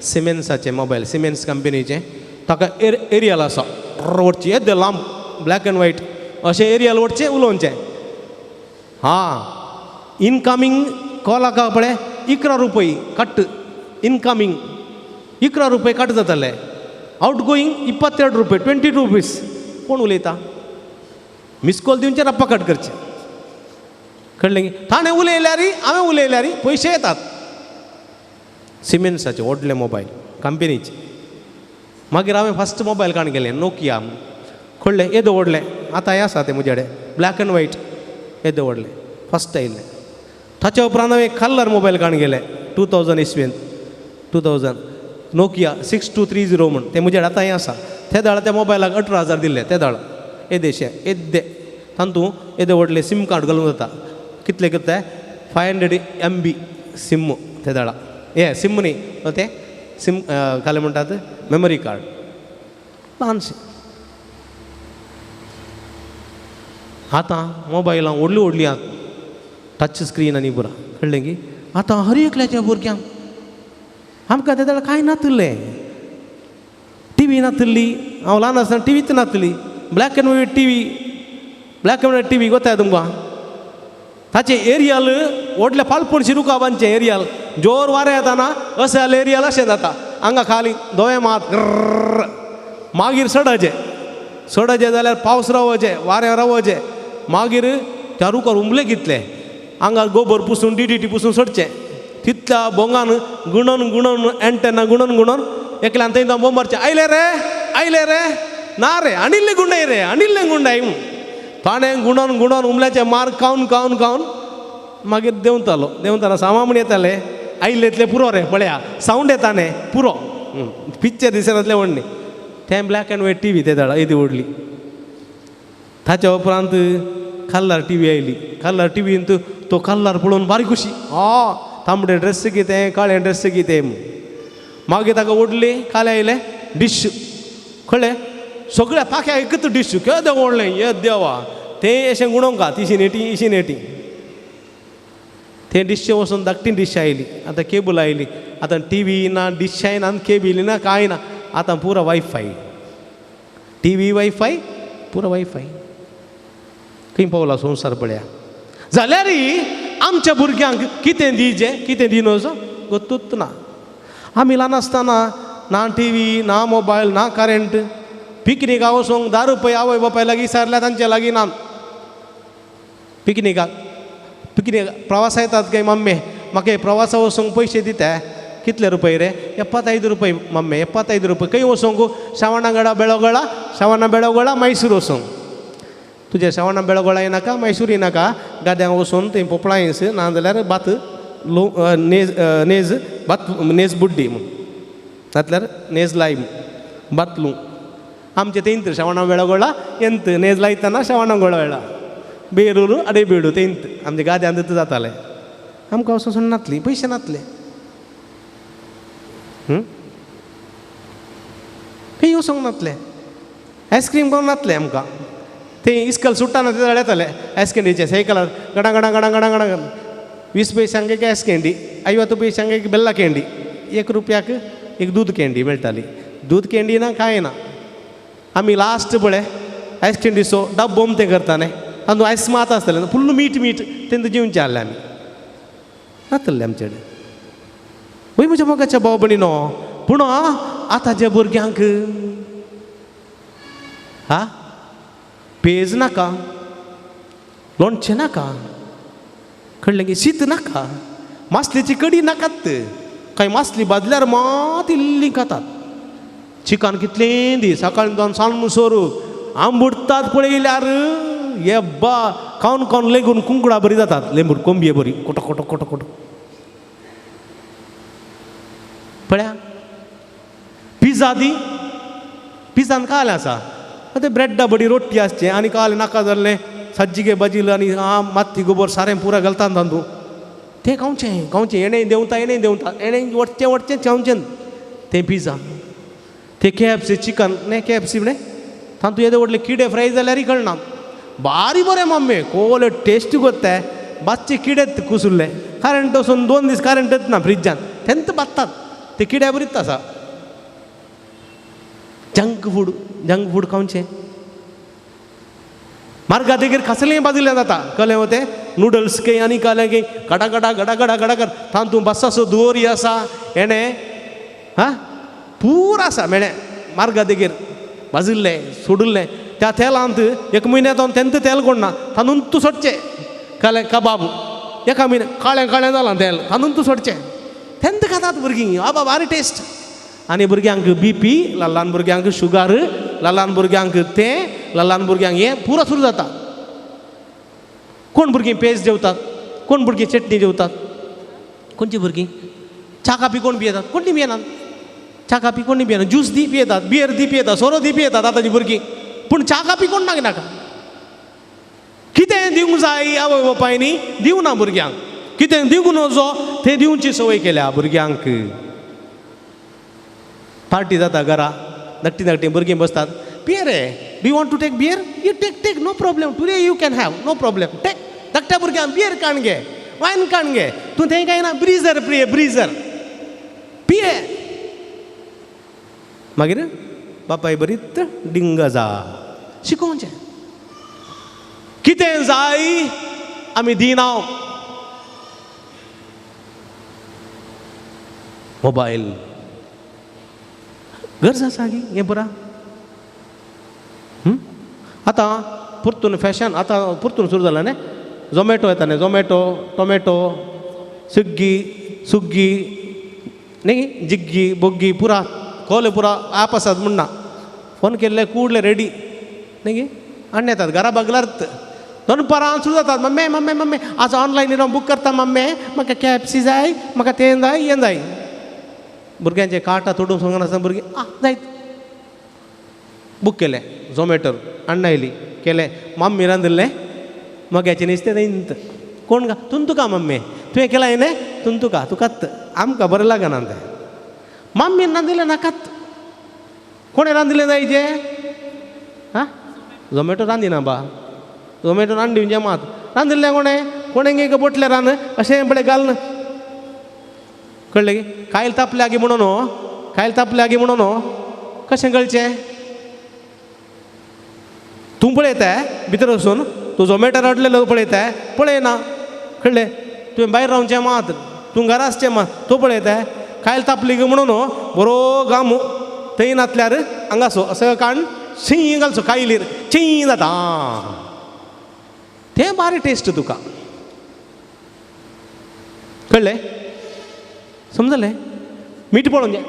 सिमेन्साचे मोबायल, सिमेन्स कंपनीचे. ताका एरियल आसा वटचें येद्दें लांब ब्लॅक एंड व्हायट अशें एरियल वटचें उलोवचें. हां, इनकमींग कॉलाक पळय 11 रुपये कट, इनकमींग 11 रुपये कट जाताले, आवट गोईंग 22 रुपये, 22 रुपीज. कोण उलयता? मिस कॉल दिवचे, रप्पा कट करचे, कळ्ळें? ताणें उलयल्यार हांवें उलयल्यार पयशे येतात. सिमेन्साचे व्हडले मोबायल कंपनीचे. मागीर हांवें फस्ट मोबायल काण गेलें नोकिया, कळ्ळें? येदो व्हडलें, आतां हें आसा तें म्हजे कडेन, ब्लॅक एंड व्हायट येदो व्हडलें फस्ट आयिल्लें. ताच्या उपरांत हांवें कलर मोबायल काण गेलें 2000 इसवेंत, 2000 नोकिया 6230 म्हूण, तें म्हजे कडेन आतांय आसा. ते दाळ त्या मोबायलाक 18,000 दिल्ले. ते दाळ येदेशें येद्दे तातूंत येदे व्हडलें सीम कार्ड घालूंक जाता. कितले करता 500 MB SIM ते दाळा, हे सिम न्ही तें सिम घालें म्हणटात मेमरी कार्ड ल्हानशें. आतां मोबायलां व्हडलीं व्हडलीं आहात, टच स्क्रीन आनी पुरा, कळ्ळें की? आतां हर एकल्याच्या भुरग्यांक, आमकां ते जाल्यार कांय नातिल्लें, टिवी नातिल्ली. हांव ल्हान आसतना टिवीच नातिल्ली, black and white TV, black and white TV गोताय तुमकां? ताचें एरियल व्हडलें पालपणशी रुखा बांदचें एरियल, जोर वारें येताना अशें जाल्यार एरियल अशें जाता, हांगा खाली दोळे मात ग्रर्र. मागीर सडाचें सडाचें जाल्यार पावस रावचें, वारें रावचें, मागीर त्या रुखार उमले कितले हांगा गोबर पुसून DDT पुसून सडचें. तितल्या बोंगान गुणोन गुणोन एंटेना गुणोन गुणोन एकल्यान थंय बोंब मारचें, आयले रे आयले रे ना रे आनिल्ले गुंडाय रे आनिल्ले गुंडाय. ताणें गुणोन गुणोन उमल्याचे मार खावन खावन खावन मागीर देंवतालो. देंवताना सामा म्हण येताले, आयिल्ले इतले पुरो रे, पळया सावंड येता न्ही पुरो, पिक्चर दिसनातलें व्हडलें. तें ब्लॅक एंड व्हायट टिवी ते दाडा येदी व्हडली. ताच्या उपरांत कलर टिवी आयली. कलर टिवींत तो कलर पळोवन बारी खुशी, आ तांबडे ड्रेस कितें काळे ड्रेस कितें. मागीर ताका व्हडली काले आयले डीश, कळ्ळें? सगळ्या पाख्या एकच डीश केदें व्हडलें, ये देवा, तें अशें गुणोवंक तिशी नेटी इशी नेटी. तें डिश वचून धाकटी डिश आयली. आतां केबल आयली, आतां टिवी ना, डिशाय ना, केबल ना, कांय ना, आतां पुरा वायफाय, टिवी वायफाय, पुरा वायफाय. खंय पावला संवसार पळया. जाल्यार आमच्या भुरग्यांक कितें दिजें कितें दिनोजो गोत्तूच ना. आमी ल्हान आसतना ना टिवी ना मोबायल ना करेंट, पिकनिकाक वचूंक 10 रुपया आवय बापाय लागीं विचारल्यार तांचे लागीं ना. पिकनिकाक पिकनीक प्रवासा येतात काय मम्मी म्हाका प्रवासा वचूंक पयशे दिता, कितले रुपये रे? 75 रुपये मम्मी, 75 रुपये. खंय वचूंक? श्रावणागडा बेळगोळा, श्रावणा बेळगोळा मैसूर वचूंक. तुजें श्रावणा बेळगोळा येनाका मैसूर येनाका, गाद्यांक वचून थंय पोपळांयस ना जाल्यार भात लो नेज नेज भात नेज बुड्डी म्हूण, नातल्यार नेज लाय भातलू. आमचें तेंत श्रावणा बेळगोळा ಎಂತ ನೇಜ್ लायतना श्रावणा वेळा बेरूर अडे बेडू तेंत आमच्या गाद्यांत जातालें. आमकां वचून नातली पयशे नातले, खंय वचूंक नातले. आयस्क्रीम खावंक नासलें आमकां. ते इस्कल सुट्टाना ते येताले आयस कँडीचे सायकलार गडा गडा गडा गडा गडा. 20 पयशांक एक आयस कँडी, 50 पयशांक एक बेल्ला कँडी, 1 रुपयाक एक दूद कँडी मेळटाली. दूद कँडी ना कांय ना. आमी लास्ट पळय आयस कँडीचो डब्बो तें करता न्ही, तातूंत आयस मात आसतालें, फुल्ल मीठ मीठ तेंत जेवचें आहलें आमी. नातलें आमचे कडेन. वय म्हज्या मोगाच्या भाव भयणीनो, पूण आतांच्या भुरग्यांक हा पेज नाका, लोणचें नाका, कळ्ळें की शीत नाका, मासलेची कडी नाकात. कांय मासली भाजल्यार मात इल्ली खातात. चिकन कितलें दी सकाळीं जावन सांज सोरू आंबुडटात पळयल्यार ये बा खावन खावन लेगून कुंकडा बरी जातात, लेंबून कोंबये बरी कोटो कोटो कोटो कोटो. पळया पिझ्झा दी, पिझ्झान कालें आसा, आतां ब्रेडा बडी रोटी आसचें आनी कालें नाका जाल्लें सज्जिगे भाजील आनी आ माती गोबर सारें पुरा घालता तातूंत. तें खावचें खावचें, एणें देंवता एणें देंवता एणें वचचें वचचें खावचें तें पिझ्झा. ते के एफ सी चिकन न्ही, के एफ सी न्ही, तातूंत येदे व्हडले किडे फ्राय जाल्यारय कळना. बारी बरें मम्मी कोले टेस्ट कोत्ता, बातचे किडे कुसुल्ले करंट वचून 2 दीस करंटच ना फ्रिजान, तेंत बात्तात ते किड्या बरीच आसा. जंक फूड, जंक फूड खावचें. मार्गा देगेर कसलें भाजिल्लें जाता, कळ्ळें तें नुडल्स के आनी कालें के गडा गडा गडा गडा गडा कर तातूंत बस्साचो दोरी आसा एणें हा पूर आसा मेळ्ळें मार्गा देगेर भाजिल्लें सोडिल्लें. त्या तेलांत 1 म्हयन्या जावन तेंत तेल कोण ना, तातूंत सोडचें कालें कबाब एका म्हयन्या काळें काळें जालां तेल, तातूंत सोडचें तेंत खातात भुरगीं. आबा बारी टेस्ट. आनी भुरग्यांक बी पी, ल्हान भुरग्यांक शुगर, ल्हान भुरग्यांक तें, ल्हान भुरग्यांक हें पुरो सुरू जाता. कोण भुरगीं पेज जेवतात, कोण भुरगीं चटणी जेवतात, खंयची भुरगीं च्या कापी कोण पियेतात, कोण पियेनात च्या कापी, कोण पियेना, ज्यूस दी पियेतात, बियर दी पियेतात, सोरो दी पियेतात आतांची भुरगीं, पूण च्या कापी कोण नाका नाका. कितें दिवंक जाय आवय बापायनी दिवना भुरग्यांक, कितें दिवंक नजो तें दिवची संवय केल्या भुरग्यांक. पार्टी जाता घरा, धाकटी धाकटी भुरगीं बसतात, beer A, do you want to take beer? You take take, no problem, today you can have, no problem, take. धाकट्या भुरग्यांक बियर काण घे, वायन काण घे, तूं तें काय ना ब्रिजर पिये, ब्रिजर पिये. मागीर बापाय बरीच डिंग जा शिकोवचें. कितें जाय आमी दिना. मोबायल गरज आसा की हें पुरा. आतां परतून फॅशन आतां परतून सुरू जालां न्ही, झोमॅटो येता न्ही, झोमॅटो, टोमॅटो, स्विग्गी, सुग्गी न्ही, जिग्गी बोग्गी पुरा कोले पुरा ऍप आसात म्हण ना. फोन केल्ले कुडले रेडी न्ही, आनी येतात घरा बगलार. दनपारां सुरू जातात, मम्मी मम्मी मम्मी आज ऑनलायन हांव बूक करता मम्मी, म्हाका के एफ सी जाय, म्हाका तें जाय हें जाय. भुरग्यांचे काटा तोडूंक सांगनासतना भुरगीं आ जायत बूक केलें झोमॅटोर, अण्णा आयली केलें, मम्मी रांदिल्लें मग्याचें न्हिसतें थंय. कोण गा तुन तुका मम्मी तुवें केलां न्ही, तुन तुका तुकाच आमकां बरें लागना तें. मम्मीन रांदिल्लें नाकात, कोणें रांदिल्लें जाय जें? आं झोमॅटो रांदिना बा, झोमॅटो रांद दिवचें मात रांदिल्लें कोणें, कोणें एक बोटलें रान अशें पळय घालून कळ्ळें की कायल तापल्या गी म्हणून, कायल तापल्या गी म्हणून कशें कळचें? तूं पळयता भितर वचून, तूं झोमॅटो रडलेलो पळयता, पळयना कळ्ळें? तुवें भायर रावचें मात, तूं घरा आसचें मात, तूं पळयता कायल तापली गी म्हणून बरो घाम थंय नातल्यार हांगासो असो काण शीं घालचो कायलीर शीं जाता, तें बारी टेस्ट तुका कळ्ळें? समजलें? मीठ पळोवचें,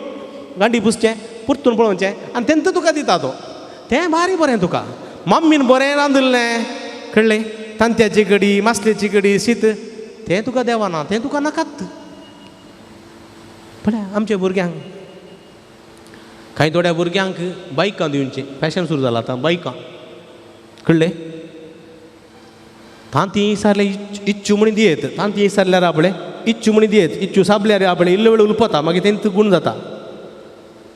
गांडी पुसचें, परतून पळोवचें आनी तेंत तुका दिता तो, तें बारी बरें तुका. मम्मीन बरें रांदिल्लें कळ्ळें, तांत्याची कडी, मासलेची कडी, शीत, तें तुका देवाना, तें तुका नाकात. पळय आमच्या भुरग्यांक, कांय थोड्या भुरग्यांक बायकां दिवचीं फॅशन सुरू जालां आतां, बायकां कळ्ळें? तांती सारले इच्चू म्हणी दियेत, तांती सारल्यार आपले इच्चू म्हणी दियेत, इच्चू साबल्यार आपले इल्लो वेळ उलपता, मागीर तेंच गुण जाता.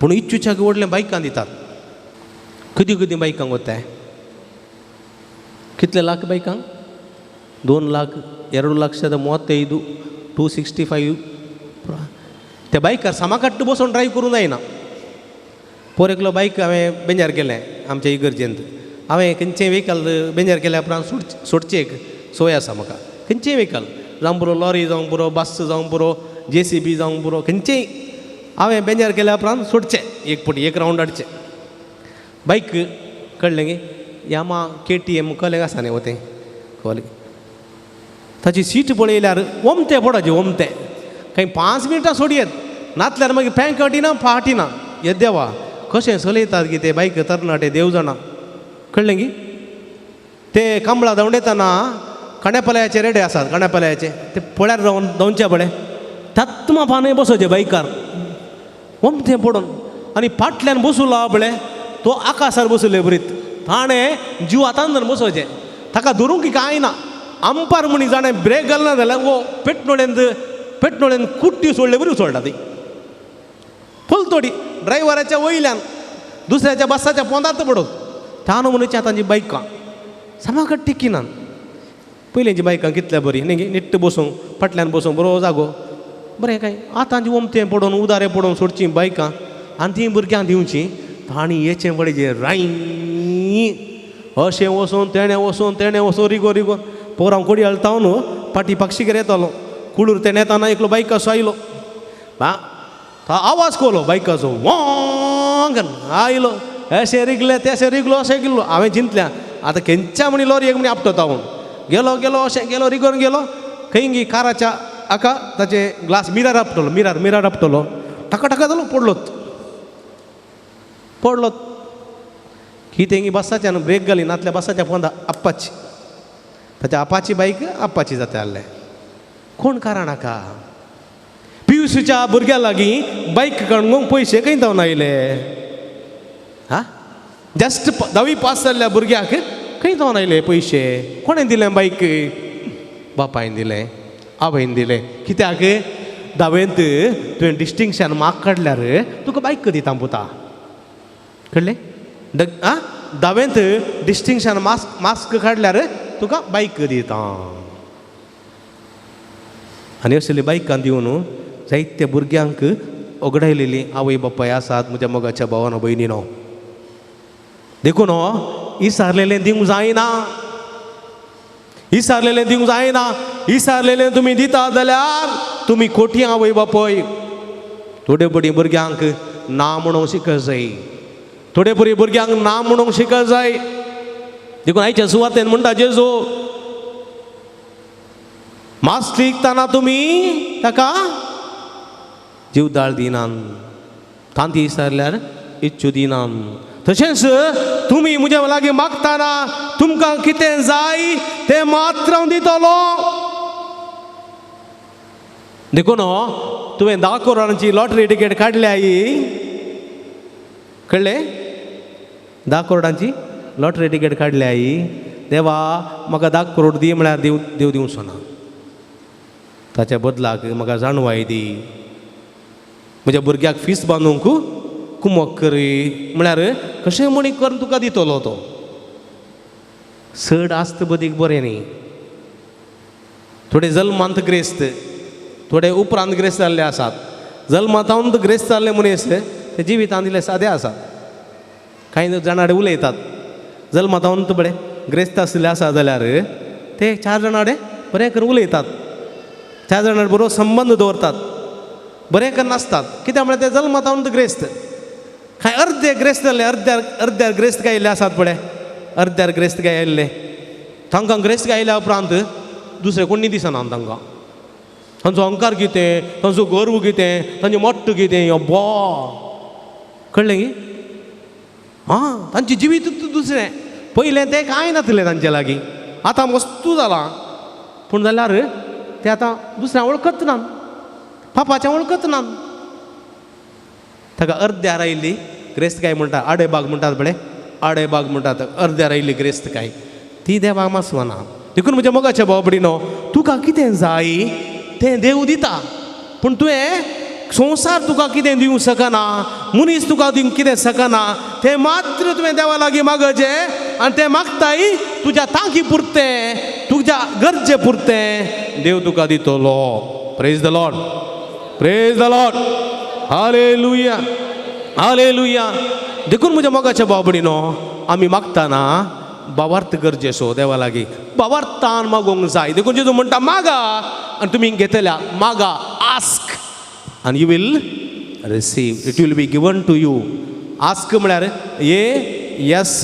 पूण इच्चूच्या व्हडलें बायकां दितात, कितें कितें बायकांक वताय? कितले लाख बायकांक? 2 लाख 2,35,000 265. त्या बायकार सामाकाट्ट बसून ड्रायव करूंक जायना. पोर एकलो बायक हांवें बेंजार केलें आमच्या इगर्जेंत. हांवें खंयचें व्हेकल बेंजार केल्या उपरांत सोडचें एक सोय आसा म्हाका. खंयचें व्हेकल जावं पुरो, लॉरी जावं पुरो, बस जावं पुरो, JCB जावं पुरो, खंयचेंय हांवें बेंजार केल्या उपरांत सोडचें एक पटी एक रावंड हाडचें बायक. कळ्ळें गे? यामा KTM कळ्ळें आसा न्ही तें कळ्ळें. ताची सीट पळयल्यार ओमतें पडोचें ओमतें, खंय 5 मिनटां सोडयेत नातल्यार मागीर पँक हटिना फाटिना. हे देवा कशें चलयतात गी ते बायक तरणाटे देव जाणा. कळ्ळें गी? ते कांबळा धांवडेतना कांड्यापालयाचे रेडे आसात, कांड्यापालयाचे ते पळ्यार रावन धांवचे पळे तत्मा पानय बसोचे बायकार ओमतें पडून आनी फाटल्यान बसुला पळे तो आकाशार बसले बरीत ताणें जीव हातान धरून बसोचें, ताका धरूंक कांय ना. आमपार म्हणी जाणें ब्रेक घालना जाल्यार वो पेटनोळेंत पेटनोळेन कुट्टी सोडले बरी सोडटा ती फुलतोडी ड्रायव्हराच्या वयल्यान दुसऱ्याच्या बसाच्या पोंदांत पडत. ताणो म्हणून तांची बायकां सामक टिकिनान. पयलींची बायकां कितल्या बरी न्ही, निट्ट बसूंक फाटल्यान बसूंक बरो जागो बरें. काय आतांची ओमतें पडोवन उदारे पडोवन सोडचीं बायकां आनी तीं भुरग्यांक दिवचीं. तांणी येचें पळय राय अशें वचून तेणें वचून तेणें वचून रिगो रिगो पोर हांव कोडी हालता न्हू फाटी पाक्षीगेर येतालो कुळूर तेणें येताना एकलो बायकाचो आयलो. तो आवाज कोलो बायकाचो वांग आयलो अशें रिगले तेशें रिगलो अशें गेलो. हांवें चिंतल्या आतां खंयच्या म्हणी लॉरी एक म्हणी आपटता म्हूण. गेलो गेलो अशें गेलो रिगोन गेलो खंय गी काराच्या हाका ताचे ग्लास मिरार आपटलो, मिरार मिरार आपटलो, टाका टाका जालो पडलोत पडलोत. कितें गी बसाच्यान ब्रेक घाली नातल्या बसाच्या पोंदा आप्पाची ताच्या आपाची बायक आप्पाची जाता आहलें. कोण कारण हाका? पियुसीच्या भुरग्या लागीं बायक काडूंक पयशे खंय जावन आयले? हा जस्ट धावी पास जाल्ल्या भुरग्याक खंय जावन आयले पयशे? कोणें दिलें बायक? बापायन दिलें, आवयन दिलें. कित्याक? धावेंत तुवें डिस्टिंक्शन मार्क काडल्यार तुका बायक दिता पुता. कळ्ळें? आं धावेंत डिस्टिंक्शन मास्क काडल्यार तुका बायक दिता. आनी असली बायकां दिवन जायते भुरग्यांक ओगडायलेली आवय बापाय आसात म्हज्या मोगाच्या भावानो भयणीनो. देखून इसारलेलें दिवंक जायना, इसारलेलें दिवंक जायना. इसारलेलें तुमी दिता जाल्यार तुमी खोटी आवय बापाय. थोडे बडी भुरग्यांक ना म्हणूंक शिकत जाय, थोडे बरी भुरग्यांक ना म्हणूंक शिकत जाय. देखून आयच्या सुवातेन म्हणटा जेजू मास लिखतना तुमी ताका जीवदाळ दिनान, तांती विसरल्यार इच्छू दिनान. तशेंच तुमी म्हज्या लागीं मागतना तुमकां कितें जाय तें मात्र हांव दितलो. देखून तुवें 10 करोडांची लॉटरी तिकेट काडल्या ही, कळ्ळें? 10 करोडांची लॉटरी तिकेट काडल्या ही, देवा म्हाका 10 करोड दी म्हळ्यार देव देव दिवचो ना. ताच्या बदलाक म्हाका जाणवाय दी, म्हज्या भुरग्याक फीस बांदूंक कुमक करी म्हळ्यार कशें म्हणी करून तुका दितलो तो. चड आस्त बदीक बरें न्ही. थोडे जल्मांत ग्रेस्त, थोडे उपरांत ग्रेस्त जाल्ले आसात. जल्मांत ग्रेस्त जाल्ले मनीस ते जिवितांत इल्ले सादे आसात. कांय जाणां उलयतात जल्मांत बरें ग्रेस्त आशिल्ले आसा जाल्यार ते 4 जाणां कडेन बरें करून उलयतात, 4 जाणां बरो संबंद दवरतात, बरें करून आसतात. कित्याक म्हळ्यार ते जल्मांत ग्रेस्त. कांय अर्दे ग्रेस्त जाल्ले, अर्द्यार अर्द्यार ग्रेस्त गायिल्ले आसात पळय, अर्द्यार ग्रेस्त गायिल्ले तांकां ग्रेस्त गायल्या उपरांत दुसरें कोण दिसना तांकां. तांचो अहंकार कितें, तांचो गर्व कितें, तांचें मोट्ट कितें, अब्बा कळ्ळें गी? आं तांचें जिवीत दुसरें. पयलें तें कांय नासलें तांचे लागीं, आतां वस्तू जालां. पूण जाल्यार ते आतां दुसऱ्या वळखत ना, पापाच्या वळखत ना. ताका अर्द्यार आयिल्ली ग्रेस्तकाय म्हणटा, आडेबाग म्हणटात पळय, आडेबाग म्हणटात, अर्द्यार आयिल्ली ग्रेस्तकाय ती देवाक मासवना. देखून म्हज्या मोगाच्या भाव भयणीनो, तुका कितें जाय तें देव दिता, पूण तुवें संवसार तुका कितें दिवंक शकना, मनीस तुका दिवंक कितें शकना, तें मात्र तुवें देवा लागीं मागचें आनी तें मागताय तुज्या तांकी पुरतें, तुज्या गरजे पुरतें देव तुका दितलो. Praise the Lord, praise the Lord, hallelujah, hallelujah. देखून म्हज्या मोगाच्या बाबडीनो, आमी मागतना बावार्थ गरजेचो देवा लागीं, बावार्थान मागोवंक जाय. देखून जेजू म्हणटा मागा आनी तुमी घेतल्या, मागा, आस्क आनी you will receive, it will be given to you. Ask म्हळ्यार A S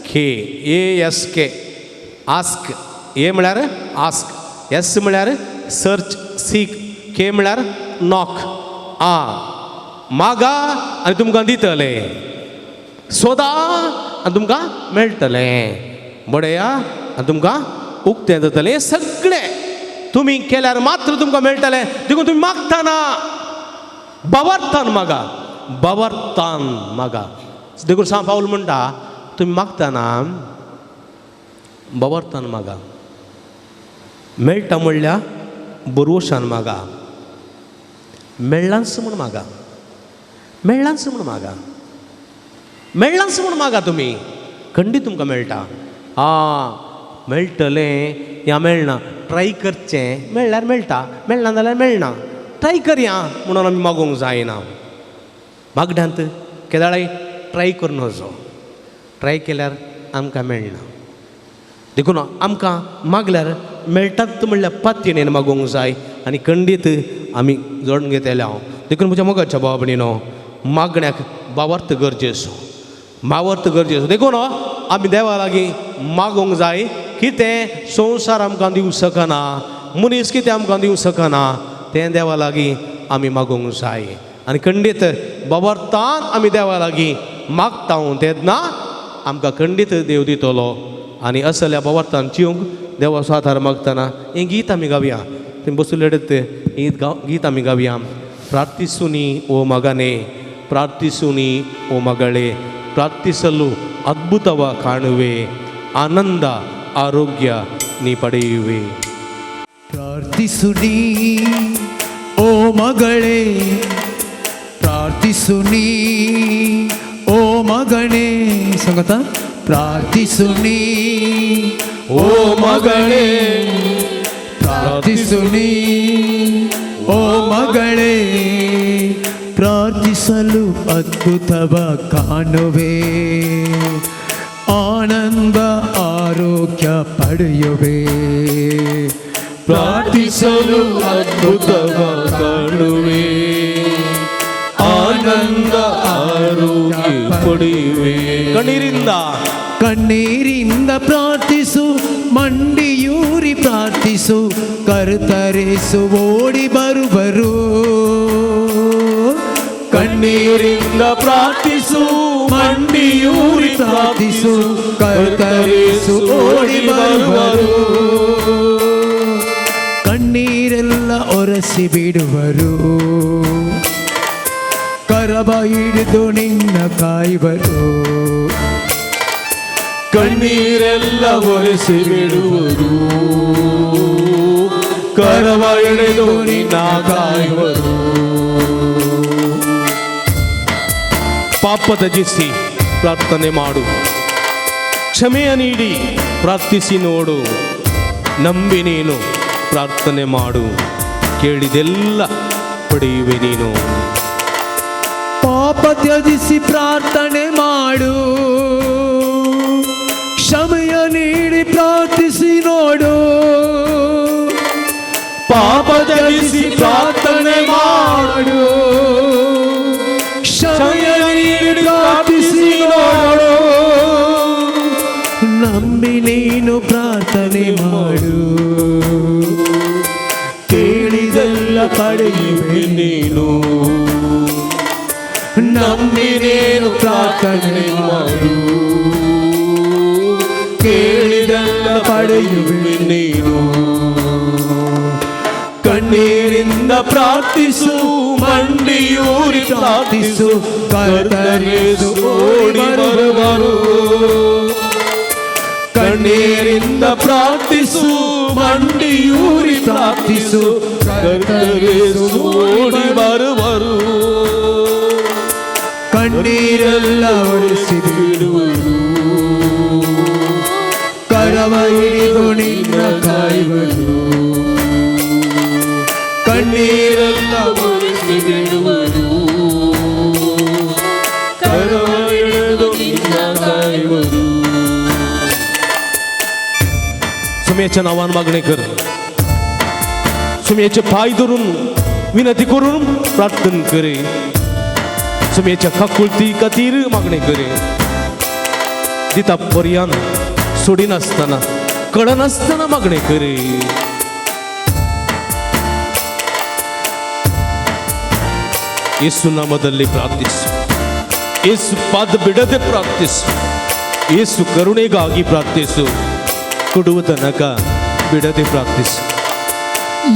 K, A S K, ask. A म्हळ्यार आस्क, एस म्हळ्यार सर्च, सीक, के म्हळ्यार नॉक. आ मागा आनी तुमकां दितले, सोदा आनी तुमकां मेळटलें, बडया आनी तुमकां उक्तें जातलें. हें सगळें तुमी केल्यार मात्र तुमकां मेळटलें. देखून तुमी मागतना बावार्थान मागा, बावार्थान मागा. देखून सांव पावल म्हणटा तुमी मागतना बावार्थान मागा, मेळटा म्हणल्यार बरोवशान मागा, मेळ्ळांच म्हूण मागा, मेळ्ळांच म्हूण मागा, मेळ्ळांच म्हूण मागा, तुमी खंडीत तुमकां मेळटा. आं मेळटलें या मेळना, ट्राय करचें, मेळ्ळ्यार मेळटा, मेळना जाल्यार मेळना, ट्राय करया म्हणून आमी मागोवंक जायना. मागण्यांत केदाळाय ट्राय करून वचो, ट्राय केल्यार आमकां मेळना. देखून आमकां मागल्यार मेळटात म्हणल्यार पातयेन मागोवंक जाय आनी खंडीत आमी जोडून घेतले हांव. देखून म्हज्या मोगाच्या भाव भयणीनो, मागण्याक बावार्थ गरजेचो, मावर्थ गरजेचो. देखून आमी देवा लागीं मागोवंक जाय. कितें संवसार आमकां दिवंक शकना, मनीस कितें आमकां दिवंक शकना, तें देवा लागीं आमी मागोवंक जाय. आनी खंडीत बावार्थान आमी देवा लागीं मागता तेन्ना आमकां खंडीत देव दितलो. आनी असल्या बावार्थान जिवंक देवाचो आदार मागतना हें गीत आमी गावया. तुमी बसुल्ले हें गीत आमी गावया. ಪ್ರಾರ್ಥಿಸುನಿ ಓ ಮಗನೇ, ಪ್ರಾರ್ಥಿಸುನಿ ಓ ಮಗಳೇ, ಪ್ರಾರ್ಥಿಸಲು ಅದ್ಭುತವ ಕಾಣುವೆ, ಆನಂದ ಆರೋಗ್ಯ ನೀ ಪಡೆಯುವೆ. ಪ್ರಾರ್ಥಿಸು ನೀ ಓ ಮಗಳೇ, ಪ್ರಾರ್ಥಿಸು ನೀ ಓ ಮಗನೇ. ಸಂಗತ ಪ್ರಾರ್ಥಿಸು ನೀ ಓ ಮಗಳೇ, ಪ್ರಾರ್ಥಿಸು ನೀ ಓ ಮಗಳೇ, ಪ್ರಾರ್ಥಿಸಲು ಅದ್ಭುತವ ಕಾಣುವೆ, ಆನಂದ ಆರೋಗ್ಯ ಪಡೆಯುವೆ. ಪ್ರಾರ್ಥಿಸಲು ಅದ್ಭುತವ ಕಾಣುವೆ, ಆನಂದ ಆರೋಗ್ಯ ಪಡೆಯುವೆ. ಕಣ್ಣೀರಿಂದ ಕಣ್ಣೀರಿಂದ ಪ್ರಾರ್ಥಿಸು, ಮಂಡಿಯೂರಿ ಪ್ರಾರ್ಥಿಸು, ಕರ್ತರೇಸು ಓಡಿ ಬರುವರು. ಕಣ್ಣೀರಿಂದ ಪ್ರಾರ್ಥಿಸು, ಮಂಡಿಯೂರಿ ಪ್ರಾರ್ಥಿಸು, ಕರ್ತರೇಸು ಓಡಿ ಬರುವರು. ಕಣ್ಣೀರೆಲ್ಲ ಒರೆಸಿ ಬಿಡುವರು, ಕರವ ಹಿಡಿದು ನಿನ್ನ ಕಾಯುವರು. ಕಣ್ಣೀರೆಲ್ಲ ಒರೆಸಿ ಬಿಡುವರು, ಕರವ ಹಿಡಿದು ನಿನ್ನ ಕಾಯುವರು. ಪಾಪ ತ್ಯಜಿಸಿ ಪ್ರಾರ್ಥನೆ ಮಾಡು, ಕ್ಷಮೆಯ ನೀಡಿ ಪ್ರಾರ್ಥಿಸಿ ನೋಡು, ನಂಬಿ ನೀನು ಪ್ರಾರ್ಥನೆ ಮಾಡು, ಕೇಳಿದೆಲ್ಲ ಪಡೆಯುವೆ ನೀನು. ಪಾಪ ತ್ಯಜಿಸಿ ಪ್ರಾರ್ಥನೆ ಮಾಡು, ಕ್ಷಮೆಯ ನೀಡಿ ಪ್ರಾರ್ಥಿಸಿ ನೋಡು. ಪಾಪ ತ್ಯಜಿಸಿ ಪ್ರಾರ್ಥನೆ ಮಾಡು, ಕ್ಷಮೆಯ ನೀಡಿ ಪ್ರಾರ್ಥಿಸಿ ನೋಡು, ನಂಬಿ ನೀನು ಪ್ರಾರ್ಥನೆ ಮಾಡು, ಕೇಳಿದೆಲ್ಲ ಪಡೆಯುವೆ ನೀನು. ನಂಬಿ ನೀನು ಪ್ರಾರ್ಥನೆ ಮಾಡು, ಕೇಳಿದೆಲ್ಲ ಪಡೆಯುವೆ ನೀನು. ಕಣ್ಣೀರಿಂದ ಪ್ರಾರ್ಥಿಸು, ಮಂಡಿಯೂರಿ ಪ್ರಾರ್ಥಿಸು, ಕರ್ತನೇಸು ಓಡಿ ಬರುವರು. ಕಣ್ಣೀರಿಂದ ಪ್ರಾರ್ಥಿಸು, ಮಂಡಿಯೂರಿ ಪ್ರಾರ್ಥಿಸು, ಕರ್ತರೇಸು ಓಡಿ ಬರುವರು. ಕಣ್ಣೀರೆಲ್ಲ ಒರೆಸಿ ಬಿಡುವರು, ಕರವ ಹಿಡಿದು ನಿನ್ನ ಕಾಯುವರು. ಕಣ್ಣೀರೆಲ್ಲ ಒರೆಸಿ ಬಿಡುವರು, ಕರವ ಹಿಡಿದು ನಿನ್ನ ಕಾಯುವರು. सुमेच्या नांवान मागणें कर, सुमेचे पांय धरून विनंती करून प्रार्थना करे, सुमेच्या काकुळती खातीर मागणें करे. दिता पर्यान सोडिनासतना कळनासतना मागणें करे. ಯೇಸು ನಾಮದಲ್ಲಿ ಪ್ರಾರ್ಥಿಸು, ಯೇಸು ಪಾದ ಬಿಡದೆ ಪ್ರಾರ್ಥಿಸು, ಯೇಸು ಕರುಣೆಗಾಗಿ ಪ್ರಾರ್ಥಿಸು, ಕೊಡುವ ತನಕ ಬಿಡದೆ ಪ್ರಾರ್ಥಿಸು.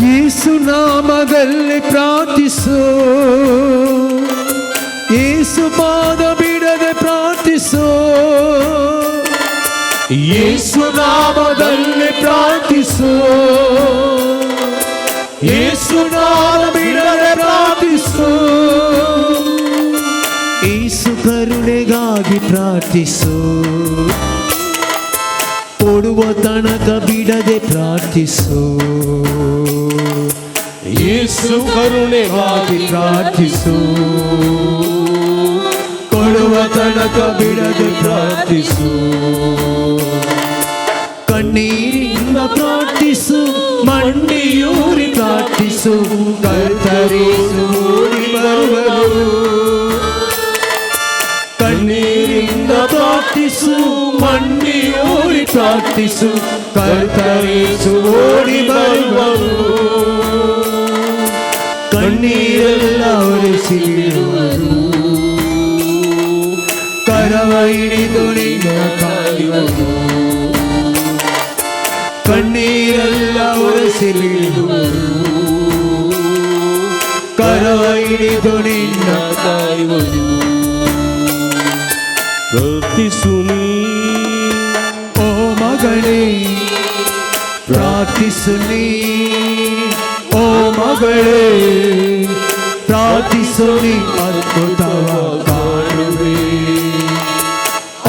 ಯೇಸು ನಾಮದಲ್ಲಿ ಪ್ರಾರ್ಥಿಸು, ಯೇಸು ಪಾದ ಬಿಡದೆ ಪ್ರಾರ್ಥಿಸು, ಯೇಸು ನಾಮದಲ್ಲಿ ಪ್ರಾರ್ಥಿಸು, ಯೇಸು ನಾಮ ಬಿಡದೆ ಪ್ರಾರ್ಥಿಸು, ಯೇಸು ಕರುಣೆಗಾಗಿ ಪ್ರಾರ್ಥಿಸು, ಕೊಡುವ ತನಕ ಬಿಡದೆ ಪ್ರಾರ್ಥಿಸು, ಯೇಸು ಕರುಣೆಗಾಗಿ ಪ್ರಾರ್ಥಿಸು, ಕೊಡುವ ತನಕ ಬಿಡದೆ ಪ್ರಾರ್ಥಿಸು, ಕಣ್ಣೀರಿಂದ ಪ್ರಾರ್ಥಿಸು, ಮಂಡಿಯೂರಿ ಪ್ರಾರ್ಥಿಸು, ಕರ್ತರೇಸು ಓಡಿ ಬರುವರು. ಕಣ್ಣೀರಿಂದ ಪ್ರಾರ್ಥಿಸು, ಮಂಡಿಯೂರಿ ಪ್ರಾರ್ಥಿಸು, ಕರ್ತರೇಸು ಓಡಿ ಬರುವರು. ಕಣ್ಣೀರೆಲ್ಲ ಒರೆಸಿ ಬಿಡುವರು, ಕರವ ಹಿಡಿದು ನಿನ್ನ ಕಾಯುವರು. ಕಣ್ಣೀರೆಲ್ಲ ಒರೆಸಿ ಬಿಡುವರು, ಕರವ ಹಿಡಿದು ನಿನ್ನ ಕಾಯುವರು. ಪ್ರಾರ್ಥಿಸು ನೀ, ಓ ಮಗಳೇ, ಪ್ರಾರ್ಥಿಸು ನೀ, ಓ ಮಗಳೇ, ಪ್ರಾರ್ಥಿಸು ನೀ, ಅದ್ಭುತವ ಕಾಣುವೆ,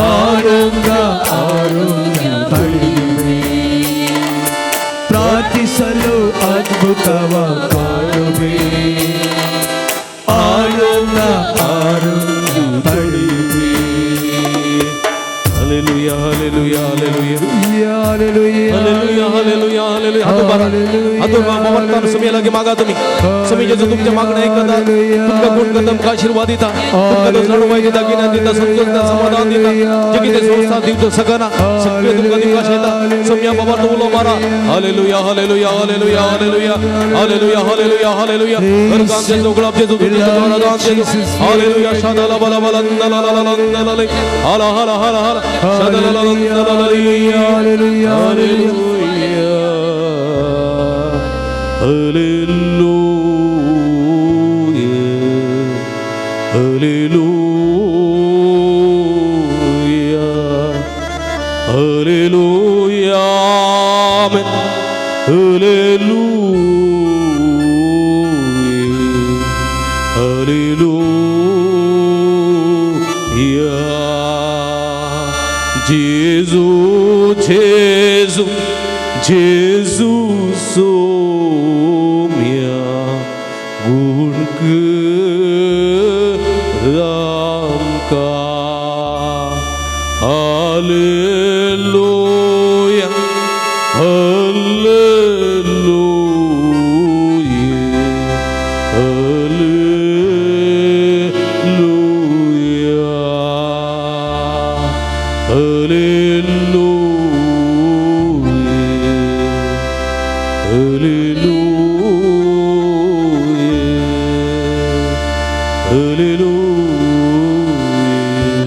ಆನಂದ ಆರೋಗ್ಯ ಪಡೆಯುವೆ. ಪ್ರಾರ್ಥಿಸಲು ಅದ್ಭುತವ ಕಾಣುವೆ, ಆನಂದ ಆರೋಗ್ಯ ಪಡೆಯುವೆ. Hallelujah, hallelujah, hallelujah. Hallelujah. Hallelujah, hallelujah, hallelujah. हात उबारा, हात उबारा. ममत्तान सुमी लागी मागा तुम्ही. सुमी जेजू तुमच्या मागण्या ऐकता, तुमका गुण करता, तुमका आशीर्वाद दिता, तुमका तो जाणवाय दिता, गिन्यान दिता, संतोष दिता, समाधान दिता, जे कितें संस्था दिवचो सगना सगळें तुमकां दिवपाक शकता. सुम्या बाबा तो उलो मारा. Hallelujah, hallelujah, hallelujah, hallelujah, hallelujah, hallelujah, hallelujah. हरगाम जेजू, गुलाब जेजू, तुझे दान जेजू. हालेलुया. शादाला बला बला ला ला ला ला ला ला हाला हाला हाला हाला शादाला ला ला ला ला. Hallelujah. Hallelujah. Hallelujah. Hallelujah. Hallelujah. Amen. Hallelujah. Hallelujah. Jesus, Jesus, Jesus, Somya, Gun Ramka. Hallelujah, Hallelujah, Hallelujah, Hallelujah, Hallelujah, Hallelujah,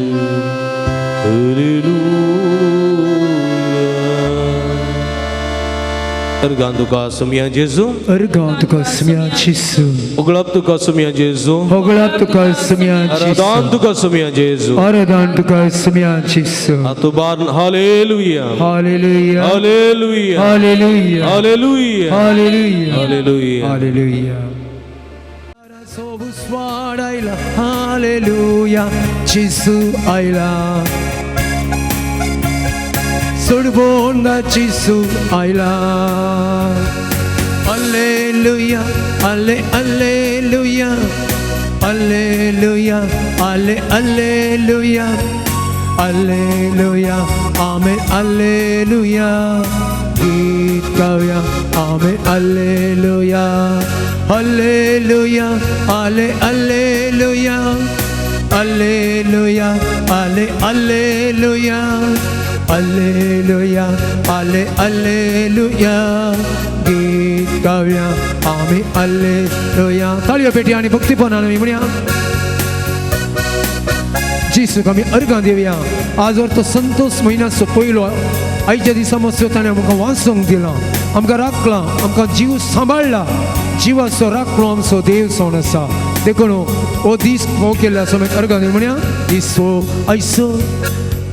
Hallelujah. Organ तुका सोमया जेजू अर्गां तुका सुम्या जेजू उगळप तुका सोमया जेजू होगळाप तुका सुम्या आराधन जेजू तुका सोमया जेजू आराधन तुका सुम्या जेजू आतुबार hallelujah hallelujah hallelujah hallelujah hallelujah hallelujah hallelujah hallelujah सोबुस्वाड आयला हालेलुया जेजू आयला सोडबोंदा जेजू आयला alleluia alle alleluia alleluia alle alleluia alleluia amen alleluia गीत गाऊया आमेन alleluia alleluia alle alleluia alleluia alle alleluia alleluia alle alleluia गीत गाऊया आम्ही अल्लेलुया ताळयो पेटी आणि भक्तीपणान आमी म्हणया जेजूक आमी अर्गां दिवया आजवर तो संतोष म्हयन्याचो पयलो आयच्या दिसा मस्त ताणें आमकां वाचूंक दिलां आमकां राखलां आमकां जीव सांबाळ्ळा जिवाचो राखलो आमचो देव जावन आसा देखून हो दीस हो केल्लो आसा आमी अर्गां दिवया म्हणया दिसो आयसो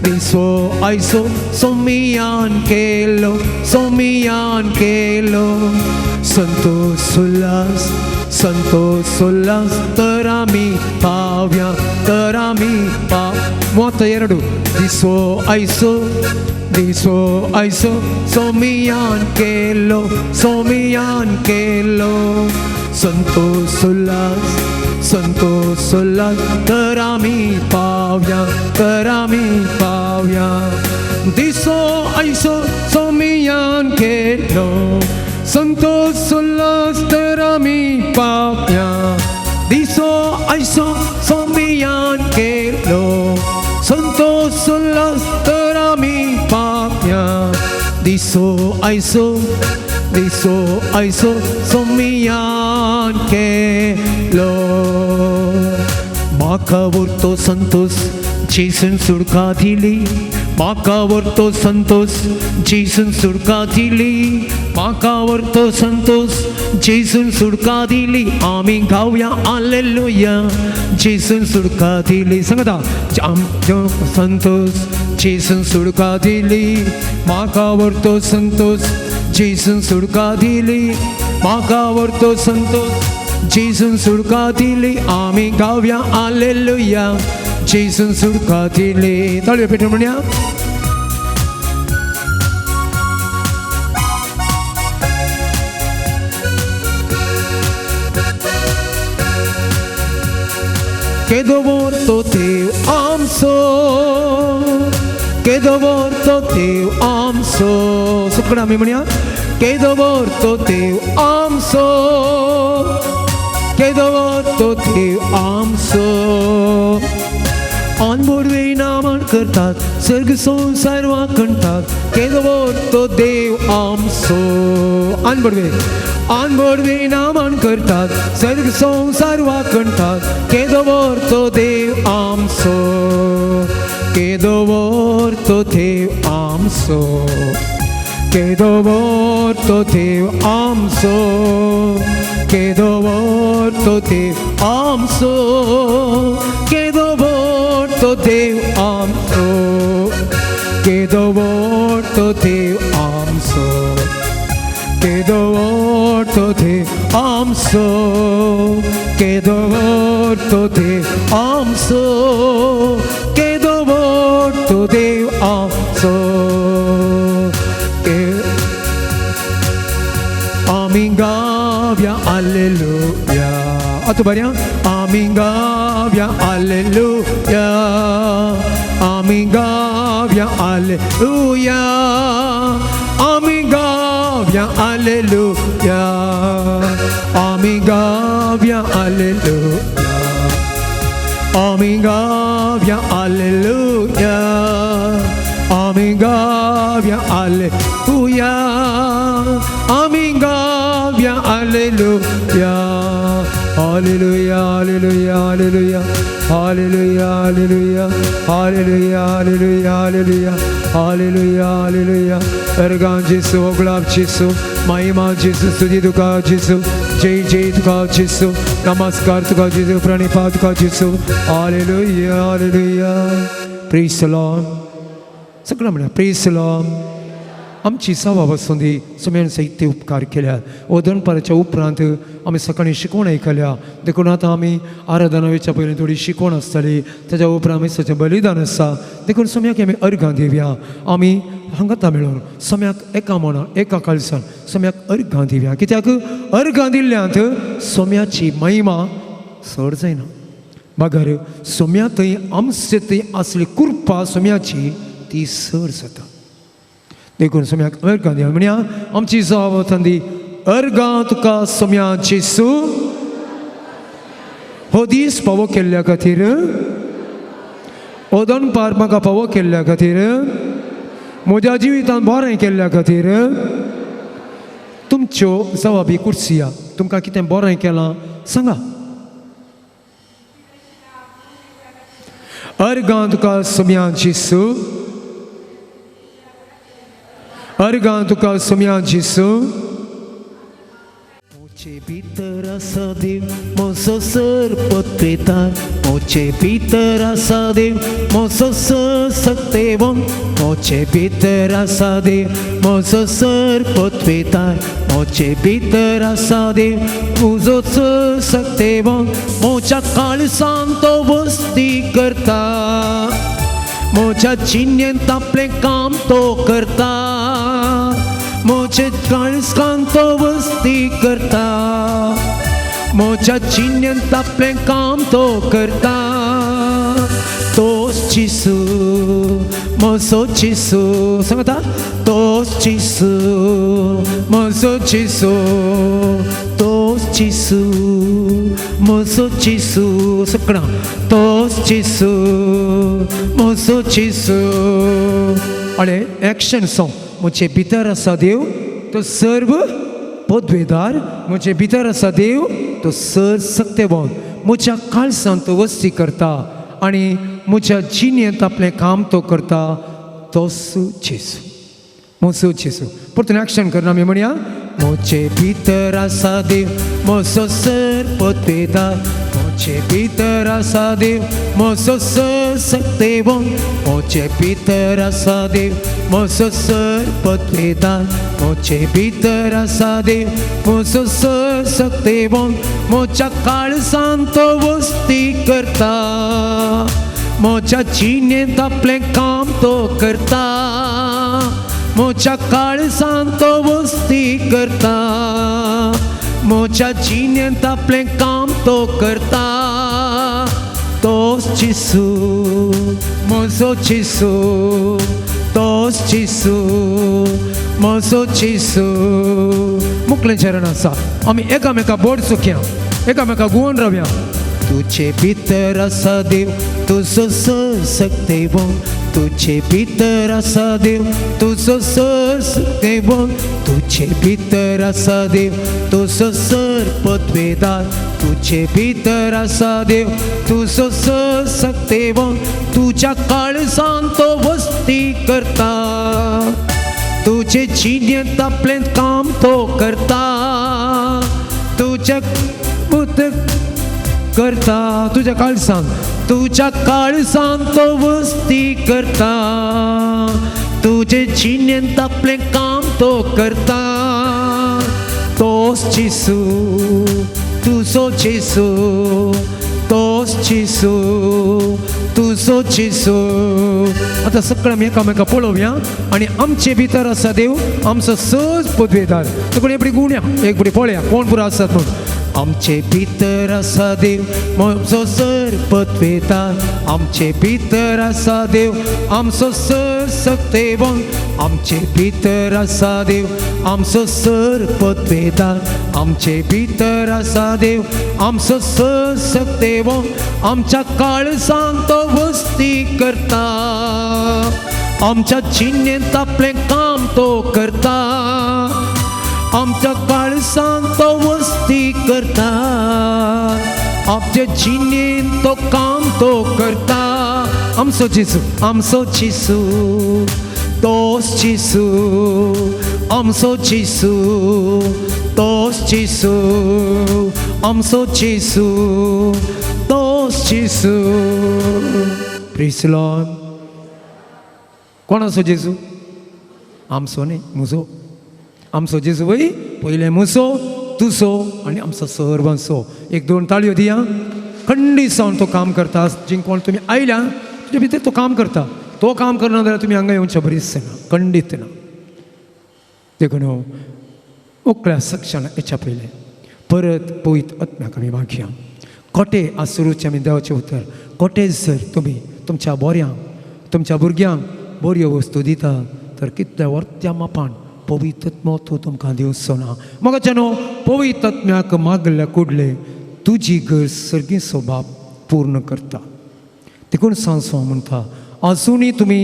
दिसो आयसो सोमियान केलो सोमियान केलो संतोष उल्हास संतोष उल्हास तर आमी पावया तर आमी पाव 32 दिसो आयसो दिसो आयसो सोमियान केलो सोमियान केलो संतोष उल्हास संतोष उल्हास तर आमी पावया तर आमी पावया दिसो आयसो सोमियान केलो संतोष उल्हास तर आमी पावया दिसो आयसो सोमियान केलो संतोष उल्हास तर आमी पावया दिसो आयसो दिसो आयसो सोमियान केलो म्हाका व्हरतो संतोष जेजून सुडका दिली म्हाका व्हरतो संतोष जेजून सुडका दिली म्हाका व्हरतो संतोष जेजून सुडका दिली आमी गावया आलेलुया जेजून सुडका दिली सांगता आमचो संतोष जेजून सुडका दिली म्हाका व्हरतो संतोष जेजून सुडका दिली म्हाका व्हरतो संतोष जेजून सुडका दिली आमी गावया आलेलुया जेजून सुडका दिली ताळयो पेटून म्हणया केदो व्हरतो देव आमचो केदो व्हरतो देव आमचो सुकडा आमी म्हणया केदो व्हरतो देव आमचो केदो व्हरतो देव आमचो अनबोडवे नामान करतात सर्ग संवसार वाखणतात केदो व्हरतो देव आमचो अनबोडवे अनबोडवे नामान करतात सर्ग संवसार वाखणतात केदो व्हरतो देव आमचो केदो व्हरतो देव आमचो केदो व्हरतो देव आमचो केदो व्हरतो देव आमचो केदो व्हरतो देव आमचो केदो व्हरतो देव आमचो केदो व्हरतो देव आमचो केदो व्हरतो देव आमचो केदो व्हरतो देव आमचो आमी गावया आलेलुया आतां बऱ्या आमी गावया आलेलुया आमी गावया आलेलुया आमी गावया आलेलुया आमी गावया आलेलुया आमी गावया आलेलुया आमी गावया आलेलुया आमी गावया आलेलुया. Hallelujah, hallelujah, hallelujah, hallelujah, hallelujah, hallelujah, hallelujah, hallelujah, hallelujah, hallelujah. अर्गां जेसू, गुलाब जेसू, महिमा जेसू, स्तुती तुका जेसू, जय जय तुका जेसू, नमस्कार तुका जेसू, प्रणिपात तुका जेसू. Hallelujah, hallelujah. Praise the Lord. सगळं म्हणा प्रेज the Lord. आमची सभा बसून दी सुमेन सहित ते उपकार केल्या. ओ दनपाराच्या उपरांत आमी सकाळीं शिकवण आयकल्या. देखून आतां आमी आराधना वेच्या पयलीं थोडी शिकवण आसतली, ताच्या उपरांत आमी सचें बलिदान आसा. देखून सम्याक आमी अर्घां दिवया. आमी हांगां मेळून सम्याक एका मनान एका काळसान सम्याक अर्घां दिवया. कित्याक अर्घां दिल्ल्यांत सोम्याची महिमा चड जायना, मगर सोम्या थंय आमचे थंय आसली कृपा सोम्याची ती चड जाता. देखून सोम्याक अर्घां दिवया. म्हणया आमची जाव थंडी अर्घां तुका सोम्या जेसू, हो दीस पावो केल्ल्या खातीर, हो दनपार म्हाका पावो केल्ल्या खातीर, म्हज्या जिवितान बरें केल्ल्या खातीर. तुमच्यो जवाबी कुर्सिया, तुमकां कितें बरें केलां सांगा. अर्घां तुका सोम्या जेसू, अर्घां तुका सोम्या जेसू. मोचे भितर आसा देव म्हजो सर पत्रेतार, मोचे भितर आसा देव म्हजो सक्तेवम, मोचे भितर आसा देव म्हजो सर पत्रेतार, मोचे भितर आसा देव म्हजो सक्तेवम. मोच्या काळसान तो वस्ती करता, म्हज्या जिन्येंत आपलें काम तो करता, म्हजे काळसान तो वस्ती करता, म्हज्या जिन्येंत आपलें काम तो करता. तोच जेसू म्हजो जेसू, सांगता तोच जेसू म्हजो जेसू, तोच जेसू म्हजो जेसू. सगळां तोच जेसू म्हजो जेसू. आनी एक्शन सॉंग. म्हजे भितर आसा देव तो सर्व पदवेदार, म्हजे भितर आसा देव तो सर सक्तेवान, म्हज्या काळसान तो वस्ती करता आनी म्हज्या जिणेंत आपलें काम तो करता. तोच जेसू म्हजो जेसू. परतून एक्शन करना आमी म्हणया. म्हजे भितर आसा देव म्हजो सर पदवेदार, म्हजे भितर आसा देव म्हजो सक्तेवान, म्हजे भितर आसा देव म्हजो सर पदवेदार, म्हजे भितर आसा देव म्हजो सक्तेवान. म्हज्या काळसान तो वस्ती करता, म्हज्या जिणेंत आपलें काम तो करता, म्हज्या काळसान तो वस्ती करता, म्हज्या जिणेंत आपलें काम तो करता. तोच जेसू म्हजो जेसू, तोच जेसू म्हजो जेसू. मुखलें चरण आसा. आमी एकामेका बोट चुकया, एकामेका गुवन रावया. तुझे भितर आसा देव तुजो सक्तेवम, तुझे भितर आसा देव तुजो सक्तेवम, तुझे भितर आसा देव तुजो सर पदवेदार, तुझे भितर आसा देव तुजो सक्तेवम. तुज्या काळसान तो वस्ती करता, तुझे जिणेंत आपलें काम तो करता, तुज्या करता, तुज्या काळसान, तुज्या काळसान तो वस्ती करता, तुजे जिणेंत आपलें काम तो करता. तोच जेसू तुजो जेसू, तोच जेसू तुजो जेसू. आतां सगळें आमी एकामेका पळोवया आनी आमचे भितर आसा देव आमचो सहज पदवेदार. देखून एक गुण्या एक फुडें पळया कोण पुरो आसात म्हूण. आमचे भितर आसा देव म्हजो सर पदवेदार, आमचे भितर आसा देव आमचो सर सक्तेवान, आमचे भितर आसा देव आमचो सर पदवेदार, आमचे भितर आसा देव आमचो सर सक्तेवान. आमच्या काळसान तो वस्ती करता, आमच्या जिणेंत आपलें काम तो करता, आमच्या काळसान तो वस्ती करता, आपचे जिणेन तो काम तो करता. आमचो जेजू, आमचो जेजू, तोच जेजू, आमचो जेजू, तोच जेजू, आमचो जेजू, तोच जेजू. Praise the Lord. कोणाचो जेजू? आमचो न्ही, म्हजो. आमचो जेजू वय पयलें म्हजो, तुजो आनी आमचो सर्वांचो. एक दोन ताळयो दिया. खंडीत जावन तो काम करता. जिंक कोण तुमी आयल्या तुजे भितर तो काम करता. तो काम करना जाल्यार तुमी हांगा येवचे बरीच ना, खंडीत ना. देखून उकळ्या सक्षण हेच्या पयलें परत पवित्र आत्म्याक आमी मागया. कोटे आज सुरूचे आमी देवाचें उतर, कोटे जर तुमी तुमच्या बोऱ्यांक, तुमच्या भुरग्यांक बऱ्यो वस्तू दिता तर कितल्या वर्त्या मापान पवित्र आत्मो तो तुमकां दिवचो ना. मोगाच्या न्हू, पवित्र आत्म्याक मागल्या कुडले तुजी गरज सर्गीचो बाप पूर्ण करता. देखून सांसो म्हणटा आजुनूय तुमी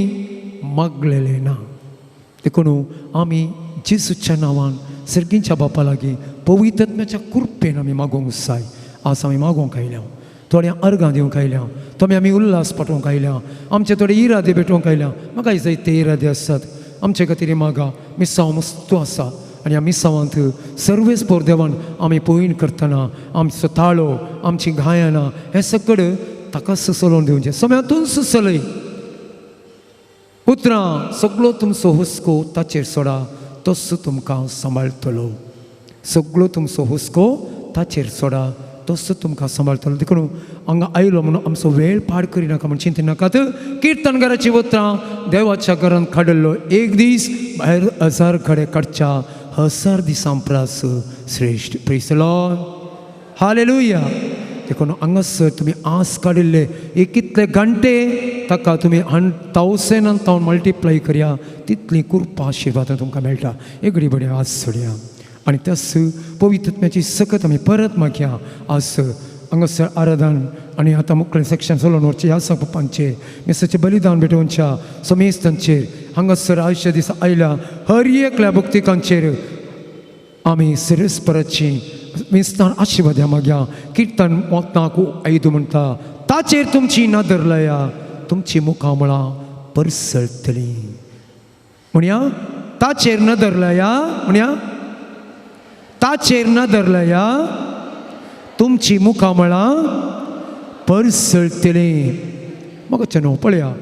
मागलेले ना. देखून आमी जेजूच्या नांवान सर्गींच्या बापा लागीं पवित्र आत्म्याच्या कृपेन आमी मागोवंक जाय. आज आमी मागोवंक आयल्या, थोड्या अर्गां दिवंक आयल्या, थोडे आमी उल्हास पाठोवंक आयल्या, आमचे थोडे इरादे भेटोवंक आयल्या. म्हाका जायते इरादे आसात आमचे खातीर. मागा मिसांव मस्तू आसा आनी ह्या मिसांवांत सर्वेस देवान आमी पयण करतना आमचो ताळो, आमची गायनां हें सगळें ताकाच चलोवन दिवचें. सम्यातूच चलय उतरां, सगळो तुमचो हुस्को ताचेर सोडा, तोच तुमकां सांबाळटलो. सगळो तुमचो हुस्को ताचेर सोडा, तोच तुमकां सांबाळटलो. देखून हांगा आयलो म्हणून आमचो वेळ पाड करिनाका म्हण चिंतिनाकात. किर्तनकाराची उतरां, देवाच्या घरांत काडिल्लो एक दीस भायर हजार घडे काडच्या हजार दिसां प्रास श्रेश्ठ. Praise Lord, hallelujah. देखून हांगासर तुमी आस काडिल्ले एक कितले घंटे ताका तुमी थावजंडान थावन मल्टिप्लाय करया, तितली कृपा आशिर्वादां तुमकां मेळटा. एगडी बडी आस सोडया आनी त्याच पवित्र आत्म्याची सकत आमी परत मागया. आज हांगासर आराधन आनी आतां मुखेल सेक्शन चलोवन व्हरचें ह्या पप्पांचेर, मिसाचें बलिदान भेटोवच्या समेस्तांचेर, हांगासर आयुश्य दिसा आयल्या हर एकल्या भक्तिकांचेर आमी सिरस्पराची मिस्तान आशिर्वाद मागया. किर्तन मोगताक आयदू म्हणटा, ताचेर तुमची नदर लाया, तुमची मुखामळां परसळटली. म्हणया, ताचेर नदर लाया, म्हणया, ताचेर नदर लाया, तुमची मुखामळां परसळटली. म्हाका न्हू पळया,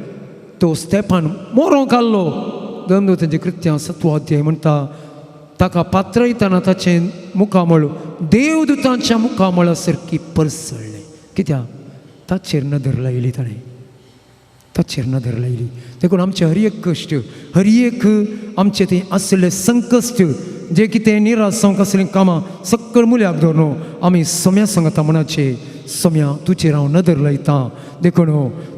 तो स्टेपान मोरोंक आसलो. धर्मदूतांचें कृत्यां सत्वाध्याय म्हणटा, ताका पात्रयतना ताचें मुखामळ देवदूतांच्या मुखामळा सारकी परसळ्ळें. कित्याक? ताचेर नदर लायली ताणें, ताचेर नदर लायली. देखून आमचे हर एक कश्ट, हर एक आमचे थंय आसले संकश्ट, जे कितें निराश जावंक आसलीं कामां सक्कळ मुल्याक धरून आमी सोम्या सांगता म्हणाचे, सोम्या तुजेर हांव नदर लायता. देखून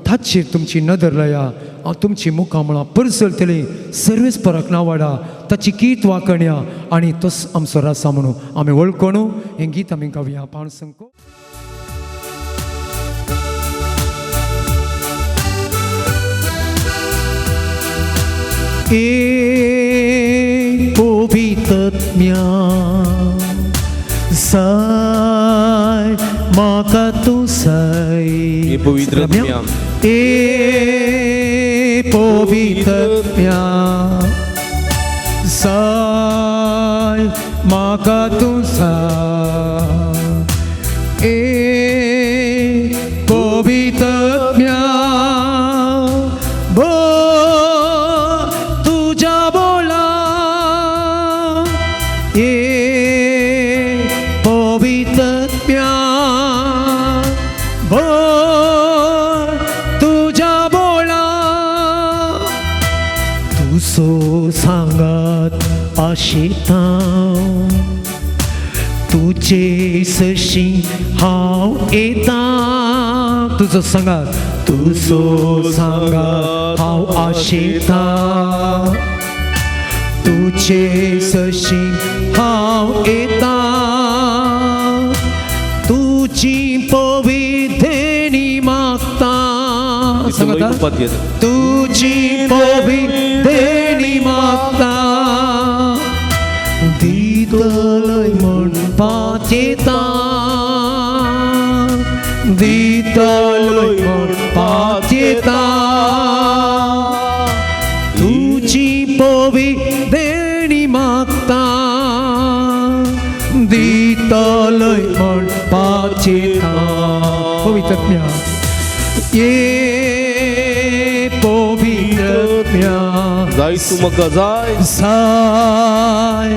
ताचेर तुमची नदर लाया, हांव तुमची मुखामळां परसलतली. सर्वेस पराक नावाडा ताची गीत वाकण्या आनी तोच आमचो रासा म्हणून आमी वळखून हें गीत आमी गावया. पाण संको ए पवित्रत्म्या साय म्हाका तूं साय. ए पवित्रत्म्या. ए पवित्रत्म्या साय म्हाका तूं साय. ए पवित्रत्म्या भो तुज्या बोला. ए पवित्रत्म्या भो तुज्या बोला. तुजो सांगात आशिता, तुजे सशी हांव येता. तुजो सांगात, तुजो सांगात हांव आशिता, तुजे सशी हांव येता. तुजी पवित्रणी मागता, सांगता, तुजी पवित्रणी मागता. दितलय म्हणपाक येता. दितलोय म्हूण पातयेता तुजी पवी देणी मागता दितलोय म्हूण पातयेता पवित्रत्म्या ये पवित्रत्म्या जाय तूं म्हाका जाय जाय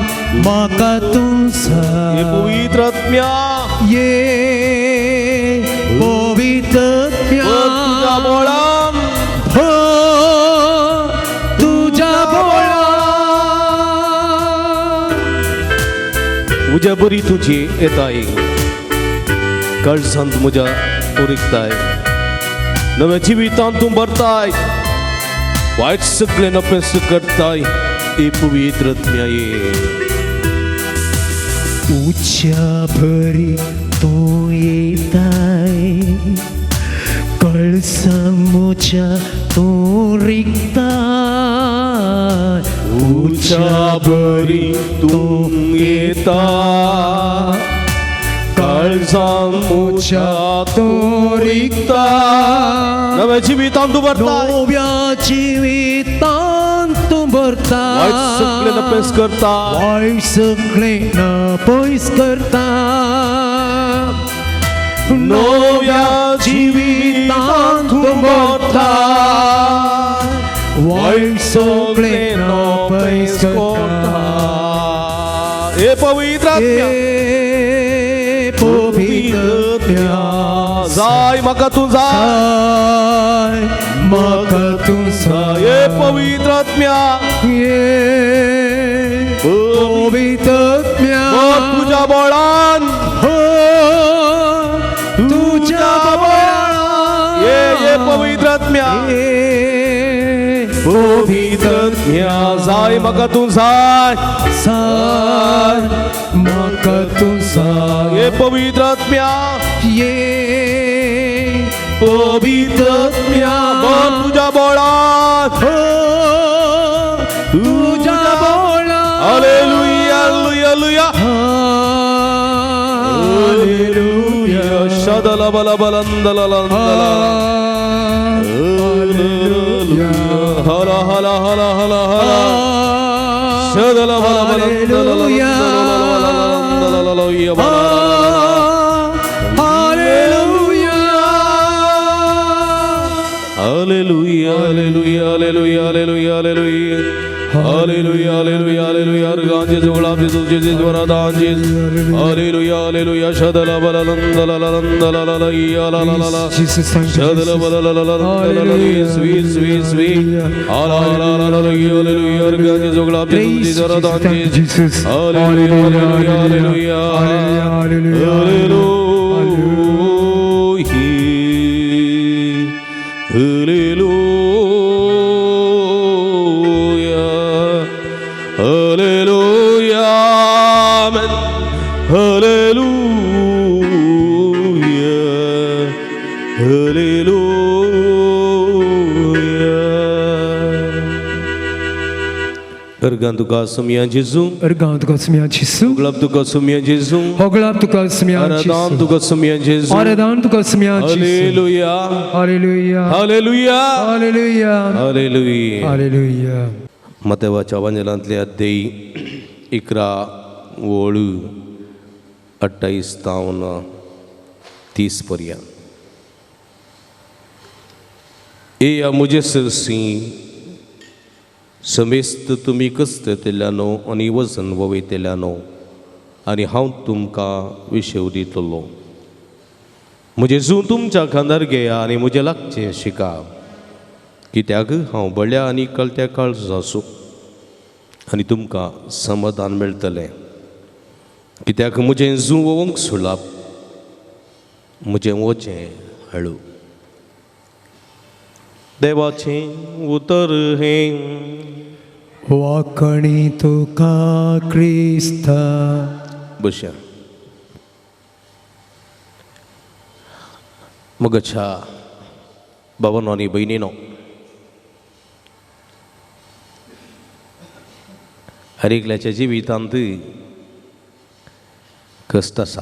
म्हाका तूं हे जाय पवित्र आत्म्या ये पवित्रत्म्या भर तुज्या बोळान भर तुज्या बोळान उज्या बरी तुजी येताय काळजांत म्हज्या उरिकताय नव्या जिवितांत तूं भरताय वायट सगळें नपेस करताय हे पवित्र आत्म्या ये. उच्या भरी तूं येताय कळसा तूं रिगताय उच्या बरी तूं येता काळजांत म्हज्या तूं रिगता नव्या जिवितांत तूं भरताय नव्या जिवितांत तूं भरता वायट सगळें नपेस करता वायट सगळें नपयस करता नव्या जिवितांत तूं भरता वायट सगळें नपयस करता हे पवित्र आत्म्या हे पवित्रत्म्या जाय म्हाका तूं जाय जाय म्हाका तूं हे जाय पवित्र आत्म्या ये पवित्रत्म्या भर तुज्या बोळान हो तुज्या बोळान ये ये पवित्र आत्म्या ये पवित्र आत्म्या जाय म्हाका तूं जाय जाय म्हाका तूं जाय हे पवित्र आत्म्या ये पवित्र आत्म्या भर तुज्या बोळान हो तुज्या बोळान हालेलुया हालेलुया हालेलुया शदल बल बलंदल हालेलुया हल हल हल हल हल शदल बल बलंदल hallelujah hallelujah hallelujah hallelujah hallelujah hallelujah hallelujah hallelujah hallelujah अर्गांजे जोगळापे तुझे वरदांजे हालेलुया हालेलुया शदल बल लंदल लंदल ललया ललला Jesus, thank you, शदल Jesus. बल ललला स्वी स्वी स्वी आला आला हालेलुया हालेलुया अर्गांजे जोगळापे Praise तुझे Jesus, thank वरदांजे you, Jesus. Hallelujah hallelujah hallelujah, hallelujah hallelujah amen hallelujah hallelujah. अर्गां तुका सुमया जेजू अर्गां तुका सुमया जेजू गुलाब तुका सुमया जेजू होगळाप तुका सुमया आराधान जेजू तुका सुमया जेजू आराधान तुका सुमया जेजू hallelujah hallelujah hallelujah hallelujah hallelujah hallelujah. मतेवाच्या वांजेलांतले अध्याय 11 वळ 28 तावन 30 पर्यंत. येया म्हजे सरसी समेस्त तुमी कसतेल्यानो आनी वजन ववयतल्यानो आनी हांव तुमकां विशेव दितलो. म्हजें जूं तुमच्या खांदार घेया आनी म्हजें लागचें शिका, कित्याक हांव बळ्या आनी कळट्या काळजाचो आनी तुमकां समाधान मेळटलें. कित्याक म्हजें जूं वोवंक सुलाप, म्हजें वचें हळू. देवाचें उतर हें. वाकणी तुका क्रिस्ता. बशा मगच्या बाबांनो आनी भयणीनो, हर एकल्याच्या जिवितांत कश्ट आसा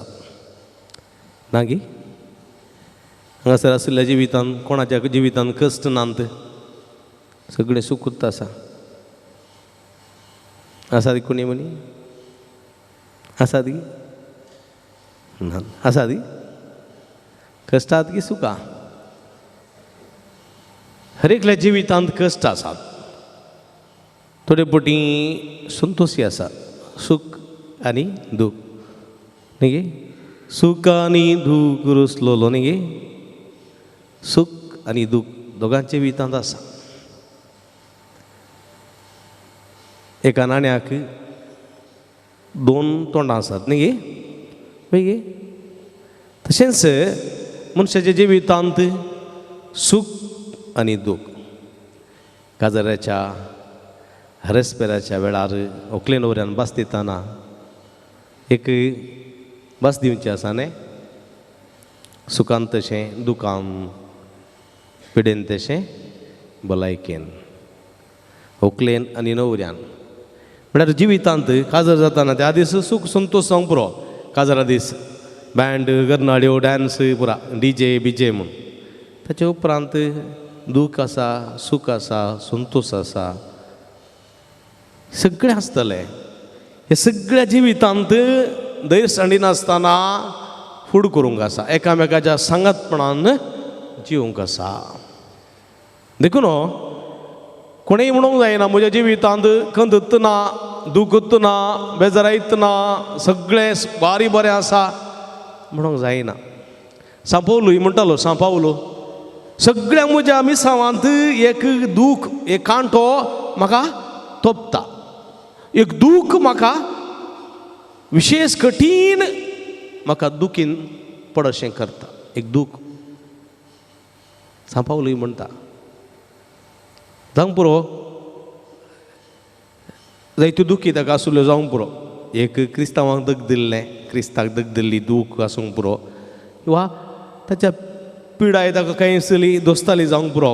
ना गी? हांगासर आशिल्ल्या जिवितान कोणाच्या जिवितान कश्ट नात, सगळें सुखूच आसा. आसा ती कोणी म्हणी आसा ती ना आसा ती कश्टात की सुखां? हर एकल्या जिवितांत कश्ट आसात, थोडे पटी संतोशी आसा, सूख आनी दूख न्ही गे, सूख आनी दूख रुसलोलो न्ही गे, सूख आनी दूख दोगांच्या जिवितांत आसा. एका नाण्याक दोन तोंडां आसात न्ही गे, पळय गे. तशेंच मनशाच्या जिवितांत सूख आनी दूख. काजाराच्या हरसपेराच्या वेळार व्हंकले न्हवऱ्यान भास दितना एक भास दिवची आसा न्ही, सुखान तशें दुखान, पिडेन तशें भलायकेन, व्हंकलेन आनी न्हवऱ्यान. म्हळ्यार जिवितांत काजार जाताना त्या दीस सूख संतोश जावंक पुरो. काजारा दीस बँड, गरनाड्यो, डांस पुरा, डी जे बीजे म्हूण. ताचे उपरांत दूख आसा, सूख आसा, संतोश आसा, सगळें आसतलें. हे सगळ्या जिवितांत धैर्य सांडिनासतना फूड करूंक आसा, एकामेकाच्या सांगातपणान जिवंक आसा. देखून कोणेय म्हणूंक जायना म्हज्या जिवितांत खंत ना, दुखत ना, बेजारायत ना, सगळें बारी बरें आसा म्हणूंक जायना. सांपावलूय म्हणटालो, सांपावलो सगळ्या म्हज्या मिसावांत एक दूख, एक कांटो म्हाका तोपता, एक दूख म्हाका विशेश कठीण म्हाका दुखीन पडशें करता, एक दूख. सांपावलूय म्हणटा जावंक पुरो, जायत्यो दुखी ताका आसुल्ल्यो जावंक पुरो. एक क्रिस्तांवांक दग दिल्लें, क्रिस्ताक दग दिल्ली दूख आसूंक पुरो, वा ताच्या पिडाय ताका कांय आसली दोस्ताली जावंक पुरो.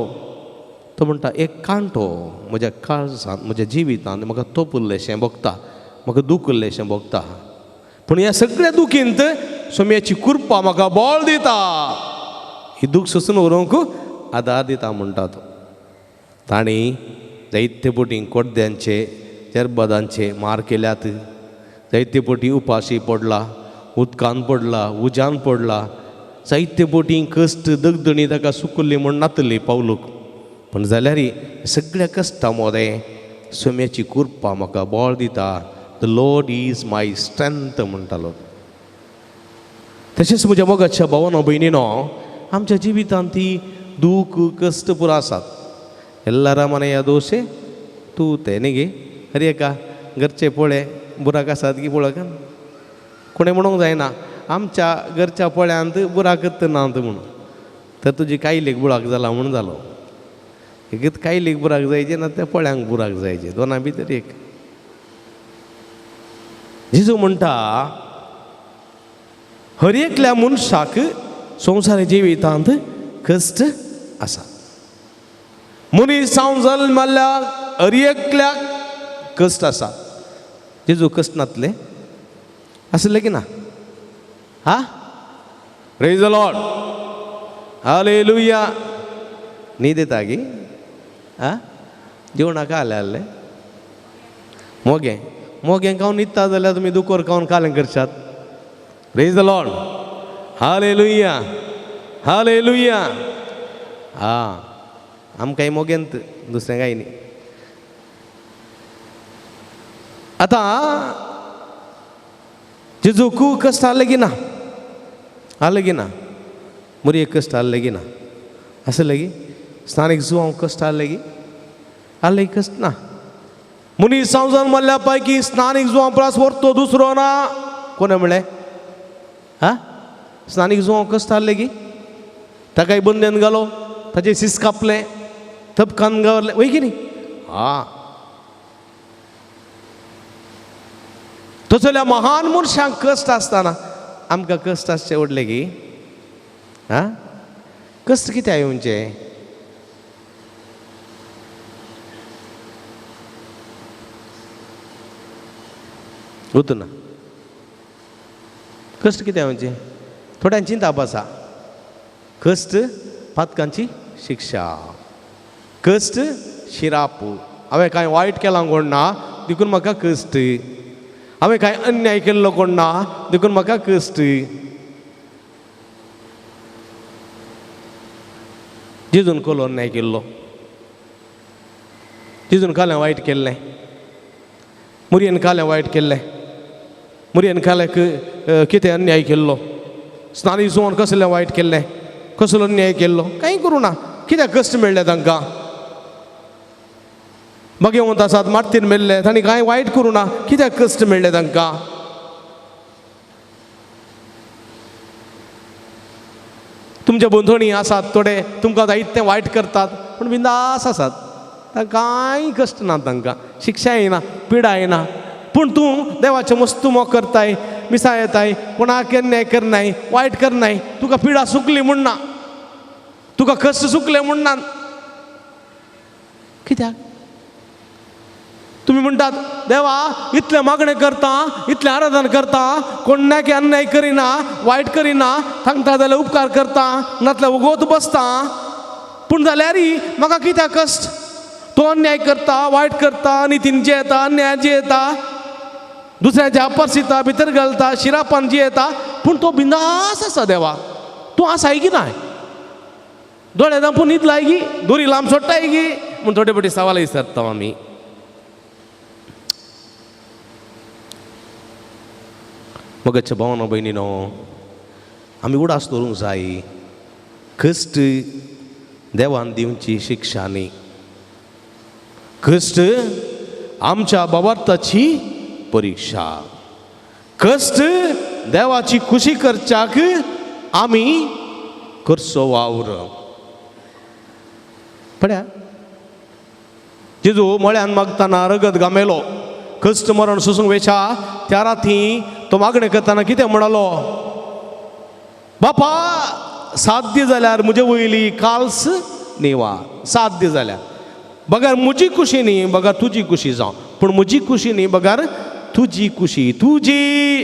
तो म्हणटा एक कांटो म्हज्या काळजांत, म्हज्या जिवितांत म्हाका तोपुल्लेशें भोगता, म्हाका दुखुल्लेशें भोगता, पूण ह्या सगळ्या दुखींत सोम्याची कृपा म्हाका बळ दिता, ही दूख सोसून व्हरूंक आदार दिता म्हणटा तो. तांणी जायते पटी कोड्ड्यांचे, चेरबदांचे मार केल्यात, जायते पटी उपाशी पडला, उदकान पडला, उज्यान पडला, जायते पटी कश्ट दगदणी ताका सुकुल्ली म्हूण नातली पावलूक. पूण जाल्यार सगळ्या कश्टां मदें सोम्याची कृपा म्हाका बळ दिता, the Lord is my strength म्हणटालो. तशेंच म्हज्या मोगाच्या भावानो भयणीनो, आमच्या जिवितांत ती दूख कश्ट पुरो आसात. ಎಲ್ಲರ ಮನೆಯ ದೋಸೆ तूं ते न्ही गे. हर एका घरचे पोळे बुराक आसात की पळोवंक कोणें म्हणूंक जायना आमच्या घरच्या पोळ्यांत बुराकच ना म्हणून, तर तुजी कायलेक बुराक जाला म्हूण जालो. एकच कायलेक बुराक जायचे ना त्या पोळ्यांक बुराक जायचे, दोना भितर एक. जेजू म्हणटा हर एकल्या मनशाक संवसार जिवितांत कश्ट आसा. मनीस जावन जल्मल्ल्या हर एकल्याक कश्ट आसा. जेजू कश्ट नातले आसले की ना? हा, प्रेज the Lord, hallelujah. न्हीद येता गी? आ, जेवणाक आले आसले मोगें मोगें खावन न्हिदता जाल्यार तुमी दुकोर खावन कालें करशात. Praise the Lord, hallelujah, hallelujah. हा, आमकांय मोगेंत दुसरें कांय न्ही. आतां जेजूक कश्ट आसले की ना? आसले की ना? मोरयेक कश्ट आसले की ना? आसले की? स्नानीक जुवांक कश्ट आसले की? आसले की कश्ट ना? मनीस जावन मल्ल्या पैकी स्नानीक जुवां परस व्हरतो दुसरो ना. कोणें म्हणलें? हा, स्नानीक जुवांक कश्ट आसले की? ताकाय बंदेन घालो, ताचें सीस कापलें, थपकान गावरलें, वय की न्ही? हा, तसल्या महान मनशांक कश्ट आसतना आमकां कश्ट आसचे व्हडले की? हा, कश्ट कित्याक येवचे? ना कश्ट कित्याक येवचे? थोड्यांक चिंताप आसा. कश्ट पातकांची शिक्षा, कश्ट शिराप. हांवें कांय वायट केलां कोण ना देखून म्हाका कश्ट, हांवें कांय अन्याय केल्लो कोण ना देखून म्हाका कश्ट. जेजून कोलो अन्याय केल्लो, जेजून कालें वायट केल्लें, मुरयेन कालें वायट केल्लें, मुरयेन काल्याक कितें अन्याय केल्लो, स्नानी जुवान कसलें वायट केल्लें, कसलो अन्याय केल्लो, कांय करूं ना, कित्याक कश्ट मेळ्ळें तांकां? भगवंत आसात मार्तीन मेल्ले, तांणी कांय वायट करूं ना, कित्याक कश्ट मेळ्ळे तांकां? तुमच्या भोंवतणी आसात थोडे तुमकां जायते वायट करतात पूण बिंदास आसात, कांय कश्ट ना तांकां, शिक्षा येना, पिडा येना, पूण तूं देवाचें मस्त मोग करताय, मिसा येताय, कोणाक अन्याय करनाय, वायट करनाय, तुका पिडा सुकली म्हूण ना, तुका कश्ट सुकले म्हूण ना. कित्याक तुमी म्हणटात देवा इतलें मागणें करता, इतलें आराधन करता, कोणाक अन्याय करिना, वायट करिना, सांगता जाल्यार उपकार करता, नातल्यार उगोत बसता, पूण जाल्यार म्हाका कित्याक कश्ट? तो अन्याय करता, वायट करता, नितीन जियेता, अन्याय जियेता, दुसऱ्याच्या अपरसिता भितर घालता, शिरापान जियेता, पूण तो बिंदास आसा. देवा तूं आसाय की नाय? दोळे धांपून न्हिदलाय गी, दोरी लांब सोडटाय गी म्हूण थोडे फावटी सवाल विचारता आमी. मगच्या भावना भयणीनो, आमी उडास दवरूंक जाय कश्ट देवान दिवची शिक्षा न्ही, कश्ट आमच्या बाबार्थाची परिक्षा, कश्ट देवाची खुशी करच्याक आमी करचो वावर. पळया जेजू मळ्यान मागतना रगत गामेलो, कश्ट मरण सोसूंक वेच्या त्या राती तो मागणें करतना कितें म्हणालो? बापा साध्य जाल्यार म्हजे वयली काल्स निवा, साध्य जाल्यार बगर म्हजी खुशी न्ही बगर तुजी खुशी जावं, पूण म्हजी खुशी न्ही बगर तुजी खुशी, तुजी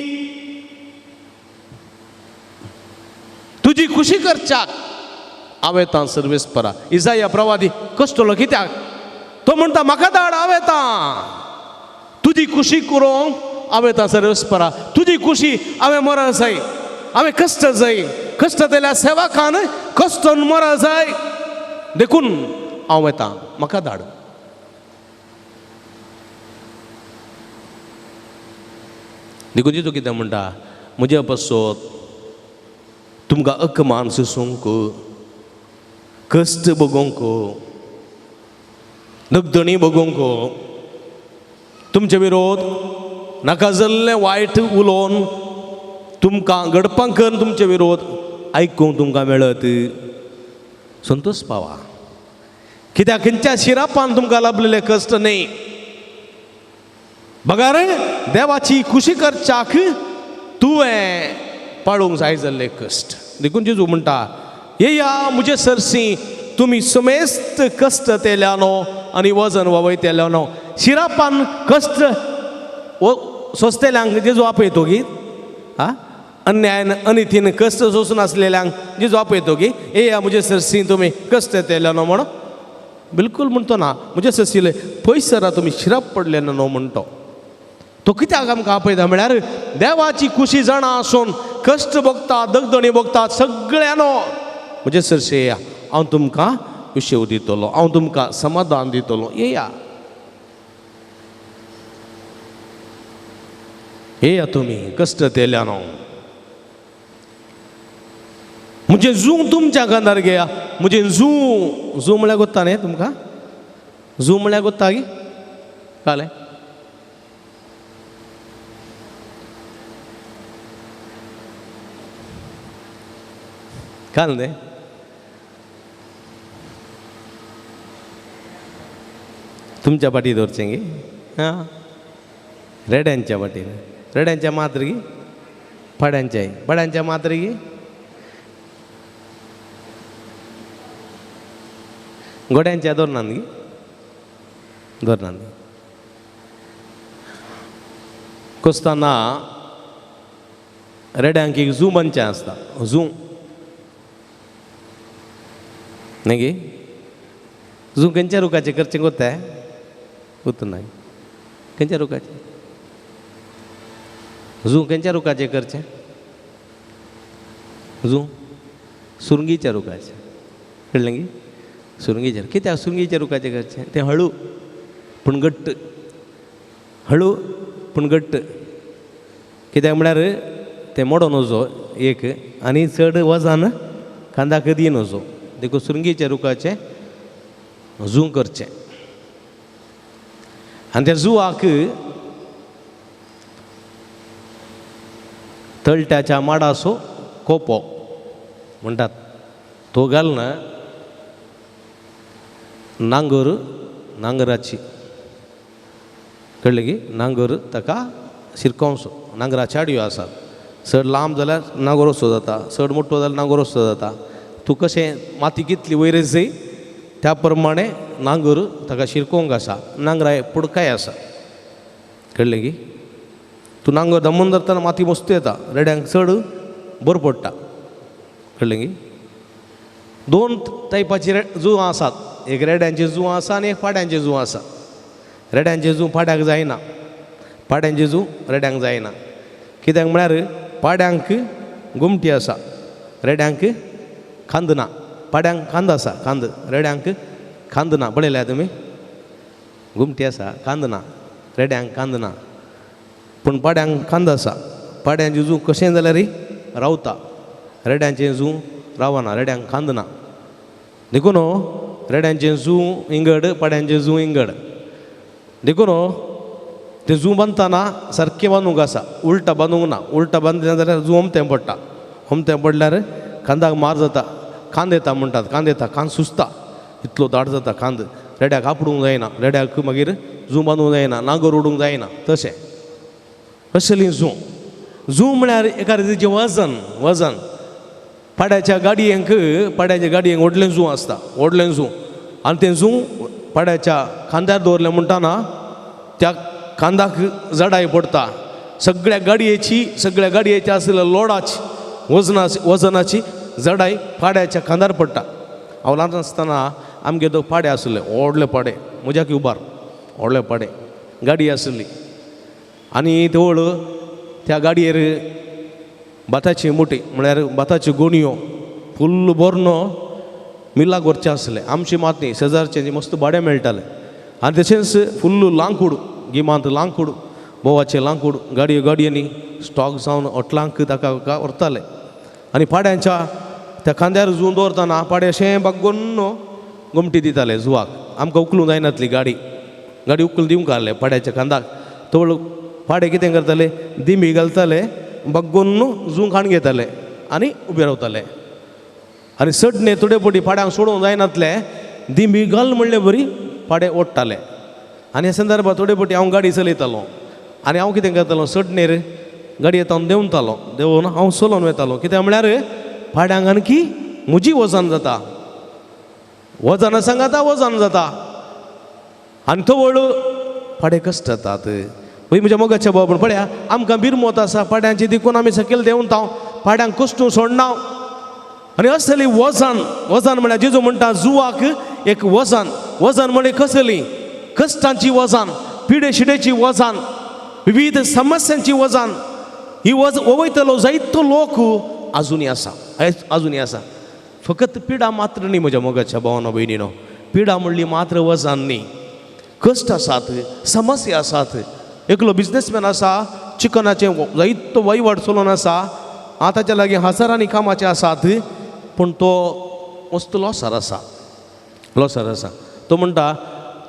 तुजी खुशी करच्याक हांव येता सर्वेस्परा. इजाया प्रवादी कश्टलो कित्याक? तो म्हणटा म्हाका धाड, हांव येता तुजी खुशी करूंक, हांव येता सर्वेस्परा, तुजी खुशी हांवें मर जाय, हांवें कश्ट जाय, कश्ट जाल्यार सेवकान कश्ट मर जाय, देखून हांव येता, म्हाका धाड. देखून जेजू कितें म्हणटा? म्हज्या पासत तुमकां अकमान सोसूंक, कश्ट भोगोवंक, दगदणी भोगोवंक, तुमचे विरोध नाका जाल्लें वायट उलोवन तुमकां घडपां करून तुमचे विरोध आयकूंक तुमकां मेळत, संतोश पावा. कित्याक खंयच्या शिरापान तुमकां लाभलेले कश्ट न्ही, बगर देवाची खुशी करच्याक तुवें पाळूंक जाय जाल्ले कश्ट. देखून जेजू म्हणटा येया म्हजे सरशी तुमी समेस्त कश्ट तेल्यानो आनी वजन वावयतेल्यानो. शिरापान कश्ट सोंसतेल्यांक जेजू आपयतो गी, आ अन्यायन अनितीन कश्ट सोंसून आसलेल्यांक जेजू आपयतो गी, येया म्हजे सरशी तुमी कश्ट तेल्यानो म्हणून बिलकूल म्हणतो ना, म्हजे सरशीले पयस सरा तुमी शिराप पडले न्हू म्हणटो. तो कित्याक आमकां आपयता म्हळ्यार देवाची खुशी जाणा आसून कश्ट भोगता, दगदणी भोगता सगळ्यानो म्हजे सरशी येया, हांव तुमकां विशेव दितलो, हांव तुमकां समाधान दितलो, येया येया तुमी कश्ट तेल्यानो, म्हजें जू तुमच्या खांदार घेया, म्हजें जू, जू म्हळ्यार गोत्ता न्ही तुमकां, जू म्हळ्यार गोत्ता गी कालें काल न्ही तुमच्या फाटी दवरचें गी, आं रेड्यांच्या फाटीर, रेड्यांच्या मात्र गी, पाड्यांच्या, पाड्यांच्या मात्र गी, गोड्यांच्या दवरनात गी, दवरनात. कोसतना रेड्यांक एक जू बांदचें आसता, जू न्ही गे जूं खंयच्या रुखाचें करचें कोत्ताय उत नाय खंयच्या रुखाचें जूं खंयच्या रुखाचें करचें जूं सुरंगीच्या रुखाचें कळ्ळें गी सुरंगीच्या कित्याक सुरंगीच्या रुखाचें करचें तें हळू पूण घट्ट हळू पूण घट्ट कित्याक म्हळ्यार तें मोडो नजो एक आनी चड वजन कांदाक दी नजो देखून सुरंगीच्या रुखाचें जूं करचें आनी त्या जुवाक तळट्याच्या माडाचो कोपो म्हणटात तो घालून नांगर नांगराची कळ्ळें की नांगर ताका शिरकोवचो नांगराच्यो आडयो आसात चड लांब जाल्यार नांगर असो जाता चड मोटो जाल्यार नांगर असो जाता तूं कशें माती कितली वयर जाय त्या प्रमाणे नांगर ताका शिरकोवंक आसा नांगरा पुडकाय आसा कळ्ळें की तूं नांगर दमून धरतना माती मस्त येता रेड्यांक चड बरें पडटा कळ्ळें की दोन टायपाची जुवां आसात एक रेड्यांची जुवां आसा आनी एक पाड्यांची जुवां आसा रेड्यांचें जूं पाड्याक जायना पाड्यांचें जूं रेड्यांक जायना कित्याक म्हळ्यार पाड्यांक गोमटी आसा रेड्यांक खांद ना पाड्यांक खांद आसा खांद रेड्यांक खांद ना पळयल्या तुमी गोमटी आसा खांद ना रेड्यांक खांद ना पूण पाड्यांक खांद आसा पाड्यांचें जूं कशें जाल्यार रावता रेड्यांचें जूं रावना रेड्यांक खांद ना देखून रेड्यांचें जूं इंगड पाड्यांचें जूं इंगड देखून तें जूं बांदतना सारकें बांदूंक आसा उल्टा बांदूंक ना उल्टा बांदलें जाल्यार जूं ओमतें पडटा ओमतें पडल्यार खांदाक मार जाता खांद येता म्हणटात खांद येता खांद सुजता इतलो दाट जाता खांद रेड्याक आपडूंक जायना रेड्याक मागीर जूं बांदूंक जायना नागर उडूंक जायना तशें असली जूं जूं म्हळ्यार एका रितीचें वजन वजन पाड्याच्या गाडयेंक व्हडलें जूं आसता व्हडलें जूं आनी तें जूं पाड्याच्या खांद्यार दवरलें म्हणटाना त्या खांदाक जडाय पडटा सगळ्या गाडयेची आशिल्ल्या लोडाची वजनाची जडाय पाड्याच्या खांदार पडटा. हांव ल्हान आसतना आमगे दोग पाडे आशिल्ले व्हडले पाडे म्हज्याक उबार व्हडले पाडे गाडी आशिल्ली आनी तवळ त्या गाडयेर भाताची मुठी म्हळ्यार भाताच्यो गोणयो फुल्ल भरून मिलाक व्हरचें आसलें. आमची मात न्ही शेजारचें मस्त भाडें मेळटालें आनी तशेंच फुल्ल लांकूड गिमांत लांकूड बोवाचें लांकूड गाडयो गाडयांनी स्टॉक जावन ओटलांक ताका व्हरताले आनी पाड्यांच्या त्या खांद्यार जूं दवरतना पाडे अशें बागोवन गोमटी दिताले जुवाक. आमकां उखलूंक जायनातली गाडी गाडी उखलून दिवंक आहले पाड्याच्या खांदाक. तवळ पाडे कितें करताले दिंबी घालताले बागोवन जूं खाण घेताले आनी उबे रावताले आनी सडणे थोडे पटी पाड्यांक सोडोवंक जायनातले दिंबी घाल म्हणले बरी पाडे ओडटाले. आनी ह्या संदर्भात थोडे पटी हांव गाडी चलयतालो आनी हांव कितें करतालो सडणेर गाडी येता देंवतालो देंवून हांव चलोवन वतालो कित्याक म्हळ्यार पाड्यांक आणकी म्हजी वजन जाता वजना सांगाता वजन जाता आनी तवळ पाडे कश्ट जातात. वय म्हज्या मोगाच्या बाबा पूण पळया आमकां बिरमोत आसा पाड्यांची देखून आमी सकयल देंवता पाड्यांक कश्टून सोडना. आनी असली वजन वजन म्हळ्यार जेजू म्हणटा जुवाक एक वजन वजन म्हळ्यार कसली कश्टांची वजन पिडे शिडेची वजन विविध समस्यांची वजन ही वज वयतलो जायतो लोक आजुनूय आसा आजुनूय आसा. फकत पिडा मात्र न्ही म्हज्या मोगाच्या भावानो भयणीनो पिडा म्हणली मात्र वजन न्ही कश्ट आसात समस्या आसात. एकलो बिजनेसमॅन आसा चिकनाचें जायतो वहिवाट चलोवन आसा आतां ताच्या लागीं हजारांनी कामाचे आसात पूण तो वस्तू लॉसार आसा लॉसार आसा. तो म्हणटा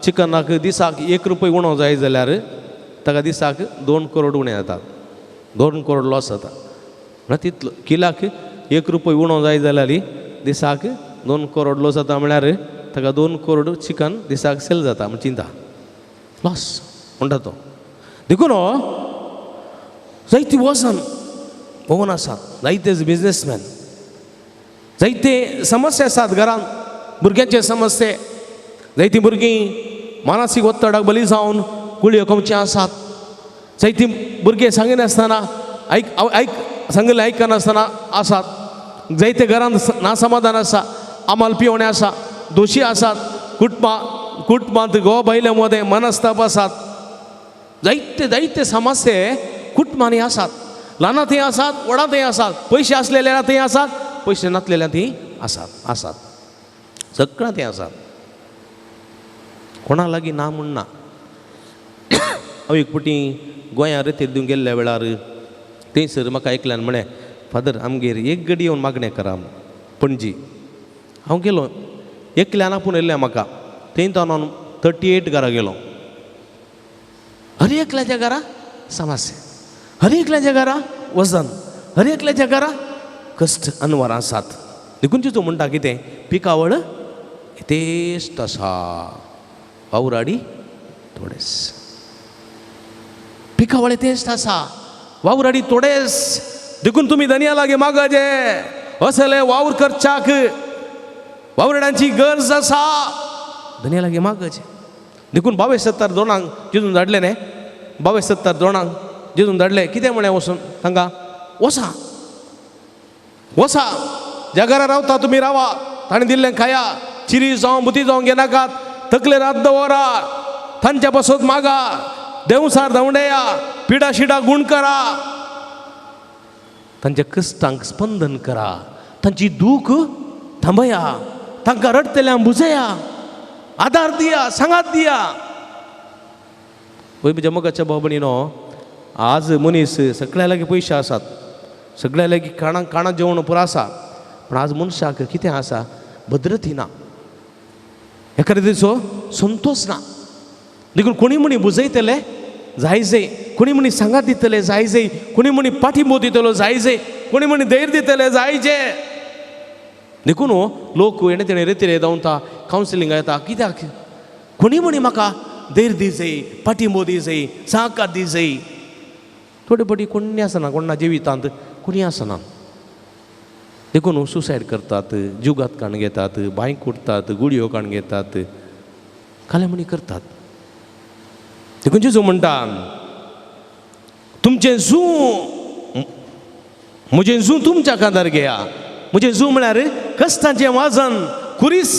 चिकनाक दिसाक 1 रुपया उणो जाय जाल्यार ताका दिसाक 2 करोड उणें जातात 2 करोड लॉस जाता म्हळ्यार तितलो किलाक 1 रुपया उणो जाय जाल्यार दिसाक 2 करोड लॉस जाता म्हळ्यार ताका 2 करोड चिकन दिसाक सेल जाता म्हण चिंता लॉस म्हणटा तो. देखून जायती वजन भोगून आसात जायते बिजनेसमॅन जायते समस्या आसात घरांत भुरग्यांचे समस्ये जायतीं भुरगीं मानसीक ಒತ್ತಡाक बली जावन गुळयो खावचीं आसात जायतीं भुरगीं सांगिनासतना आयक आयक सांगिल्लें आयकनासतना आसात जायते घरांत ना समाधान आसा आमाल पिवणें आसा दोशी आसात, कुटुंबांत घोव बायले मदें मनस्ताप आसात, जायते जायते समस्ये कुटुंबांनी आसात. ल्हानां थंय आसात, व्हडां थंय आसात, पयशे आसलेल्या थंय आसात, पयशे नासलेल्या थंय आसात आसात सगळ्यां थंय आसात. कोणा लागीं ना म्हूण ना. हांव एक फावटी गोंया रेतीर दिवंक गेल्ल्या वेळार थंयसर म्हाका एकल्यान म्हळें, फादर आमगेर एक गडी येवन मागणें करा पणजी. हांव गेलो, एकल्यान आपोवन येयल्लें म्हाका. थंय तो हांव 38 घरा गेलो. हर एकल्याच्या घरा समस्या, हर एकल्याच्या घरा वजन, हर एकल्याच्या घरा कश्ट अनवरां आसात. देखून तिचो म्हणटा कितें, पिकावळ यथेश्ट आसा, वावराडी थोडेस. पिकावळ यथेश्ट आसा, वावराडी थोडेस. देखून तुमी धनया लागीं मागचे असले वावर करच्याक वावराड्यांची गरज आसा, धनया लागीं मागचे. देखून 22 दोणांक जिजून धाडलें न्ही, 22 दोणांक जिजून धाडलें. कितें म्हळें वचून तांकां, वसा वसा, ज्या घरा रावता तुमी रावा, ताणें दिल्लें खाया, चिरी जावं बुती जावं घेनाकात, तकलेर हात दवरा, तांच्या पासत मागा, देंवसार धांवडया, पिडा शिडा गूण करा, तांच्या कश्टांक स्पंदन करा, तांची दूख थांबया, तांकां रडटल्यांक बुजया, आदार दिया, सांगात दिया. वय म्हज्या मोगाच्या भाव भयणीनो, आज मनीस सगळ्या लागीं पयशे आसात, सगळ्या लागीं खाणां खाणां जेवण पुरो आसा, पूण आज मनशाक कितें आसा, भद्रती ना, एखाद्या दिसो संतोश ना. देखून कोणी म्हणी बुजयतले जाय जाय, कोणी म्हणी सांगात दितले जाय जाय, कोणी म्हणी पाठिंबो दितलो जाय जाय, कोणी म्हणी धैर्य दितले जाय जे. देखून लोक हेणे तेणे रेतीर धांवता, कावन्सिलिंग येता. कित्याक? कोणी म्हणी म्हाका धैर्य दी जाय, पाठिंबो दी जाय, सहकार दी जाय. थोडे फावटी कोणी आसना, कोणा जिवितांत कोणी आसना. देखून सुसायड करतात, जुगात काण घेतात, बांय कुडटात, गुळयो काण घेतात, कालेमणी करतात. देखून जेजू म्हणटा, तुमचें जू म्हजें जू तुमच्या खांदार घेया. म्हजें जू म्हळ्यार कश्टांचें वाजन, कुरीस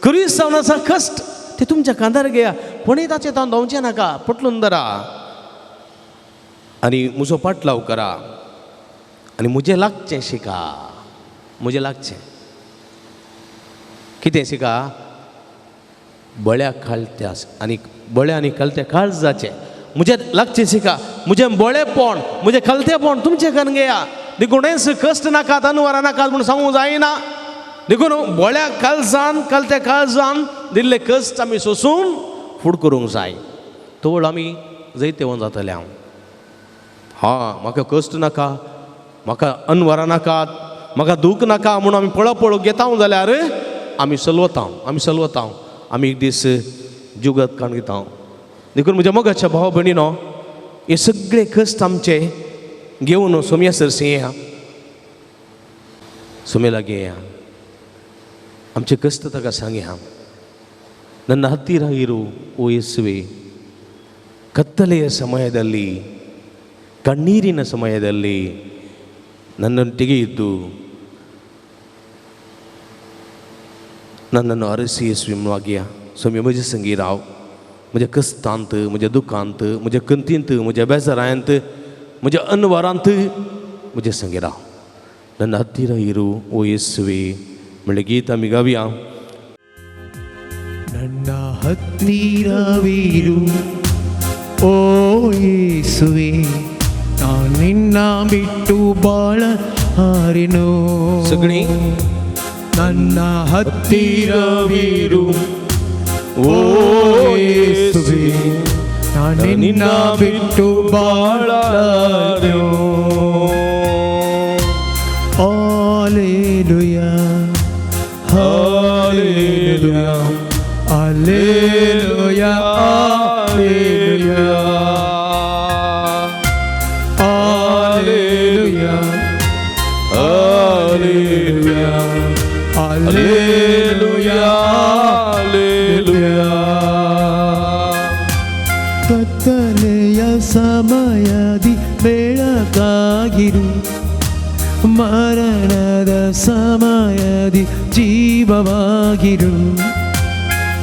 कुरीस जावन आसा कश्ट, ते तुमच्या खांदार घेया. कोणीय ताचें तावन धांवचें नाका, पटलून धरा आनी म्हजो पाटलाव करा आनी म्हजें लागचें शिका. म्हजें लागचें कितें शिका? बळ्या खालत्या आनी बळ्या आनी खालत्या काळजाचें म्हजें लागचें शिका. म्हजें बळेपण, म्हजें खालतेपण तुमचें करून घेया. देखून कश्ट नाकात, अनवरां नाकात म्हूण सांगूंक जायना. देखून बळ्या काळजान खालत्या काळजान दिल्ले कश्ट आमी सोसून फुड करूंक जाय. तवळ आमी जैतेवन जातले. हांव हा म्हाका कश्ट नाका, म्हाका अनवरां नाकात, म्हाका दूख नाका म्हूण आमी पळोवप घेता जाल्यार आमी सलवता, आमी सलवता, आमी एक दीस जुगत काण घेता. देखून म्हज्या मोगाच्या भाव भयणीनो, हे सगळे कश्ट आमचे घेवन सोमया सरशी येया, सोमे लागीं येया, आमचे कश्ट ताका सांगया. ನನ್ನ ಹತ್ತಿರ ಇರು ಓ ಯೇಸುವೆ, ಕತ್ತಲೆಯ ಸಮಯದಲ್ಲಿ, ಕಣ್ಣೀರಿನ ಸಮಯದಲ್ಲಿ ನನ್ನೊಟ್ಟಿಗೆ ಇದ್ದು ನನ್ನನ್ನು ಅರಸಿ ಯೇಸುವೆ स्वामी म्हजे संगी राव. म्हज्या कश्टांत, म्हज्या दुखांत, म्हज्या कंतींत, म्हज्या बेजारांत, म्हज्या अनवरांत म्हजे संगी राव. ನನ್ನ ಹತ್ತಿರ ಇರು ಓ ಯೇಸುವೆ म्हणलें गीत आमी गावया. ನನ್ನ ಹತ್ತಿರವಿರು ಓ ಯೇಸುವೆ, ನಾನು ನಿನ್ನ ಬಿಟ್ಟು ಬಾಳ ಹಾರೆನು. ಸಗಣಿ ನನ್ನ ಹತ್ತಿರವಿರು ಓ ಯೇಸುವೆ, ನಾನು ನಿನ್ನ ಬಿಟ್ಟು ಬಾಳಲಾರೆನು. Hallelujah, hallelujah, hallelujah, hallelujah, hallelujah, hallelujah, hallelujah. ಕತ್ತಲೆಯ ಸಮಯದಿ ಬೆಳಕಾಗಿರು, ಮರಣದ ಸಮಯದಿ ಜೀವವಾಗಿರು,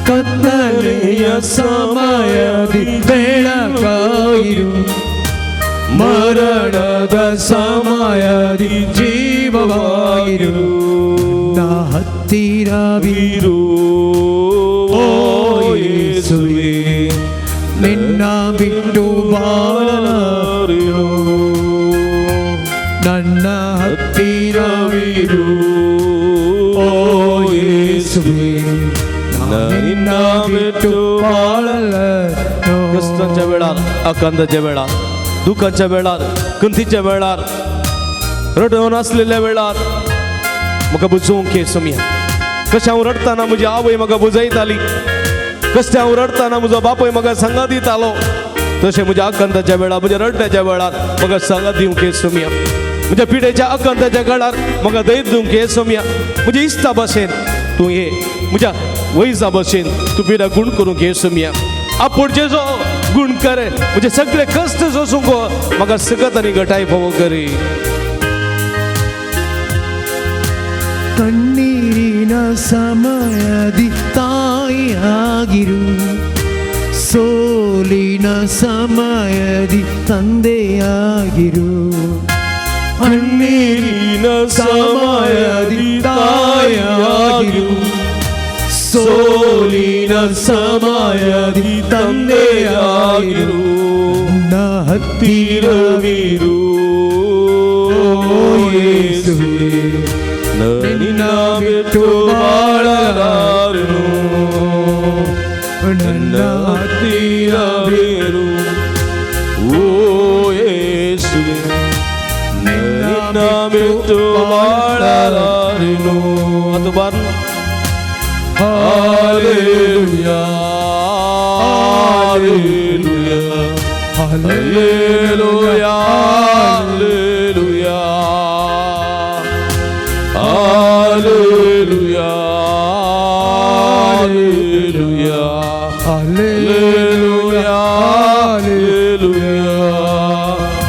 ಕತ್ತಲೆಯ ಸಮಯದಿ ಬೆಳಕಾಗಿರು, ಮರಣದ ಸಮಯದಿ ಜೀವವಾಗಿರು, ನಾ ಹತ್ತಿರವಿರು ಓ ಯೇಸುವೇ, ನಿನ್ನ ಬಿಟ್ಟು ಬಾಳಲಾರೆನು, ನನ್ನ ಹತ್ತಿರವಿರು ಓ ಯೇಸುವೇ, ನಿನ್ನ ಬಿಟ್ಟು ಬಾಳಲಾರೆನು. कश्टांच्या वेळार, आकांताच्या वेळार, दुखाच्या वेळार, खंतीच्या वेळार, रडून आसलेल्या वेळार म्हाका बुजोवंक ये सोमया. कशें हांव रडटना म्हजी आवय म्हाका बुजयताली, कशें हांव रडटना म्हजो बापूय म्हाका सांगात दितालो, तशें म्हज्या आकांताच्या वेळार, म्हज्या रडण्याच्या वेळार म्हाका सांगात दिवंक ये सोमया. म्हज्या पिडेच्या आकांताच्या काळार म्हाका धैर्य दिवंक ये सोमया. म्हज्या इश्टा भाशेन तूं ये, म्हज्या वैजा भाशेन तूं पिडा गुण करूंक ये सोमया. आपूण जो गुण करे म्हणजे सगळे कष्ट सोसूंक म्हाका सकत आनी घटाय फावो करी. ಕಣ್ಣೀರಿನ ಸಮಯದಿ ತಾಯಿಯಾಗಿರು, ಸೋಲಿನ ಸಮಯದಿ ತಂದೆಯಾಗಿರು, ಕಣ್ಣೀರಿನ ಸಮಯದಿ ತಾಯಿಯಾಗಿರು, ಸೋಲಿನ ಸಮಯದಿ ತಂದೆಯಾಗಿರು, ನನ್ನ ಹತ್ತಿರವಿರು ಯೇಸುವೇ, ನಿನ್ನ ಬಿಟ್ಟು ಬಾಳಲಾರೆನು, ನನ್ನ ಹತ್ತಿರವಿರು ಓ ಯೇಸುವೇ, ನಿನ್ನ ಬಿಟ್ಟು ಬಾಳಲಾರೆನು. ಅದು bar. Hallelujah, hallelujah, hallelujah, hallelujah, hallelujah, hallelujah, hallelujah, hallelujah,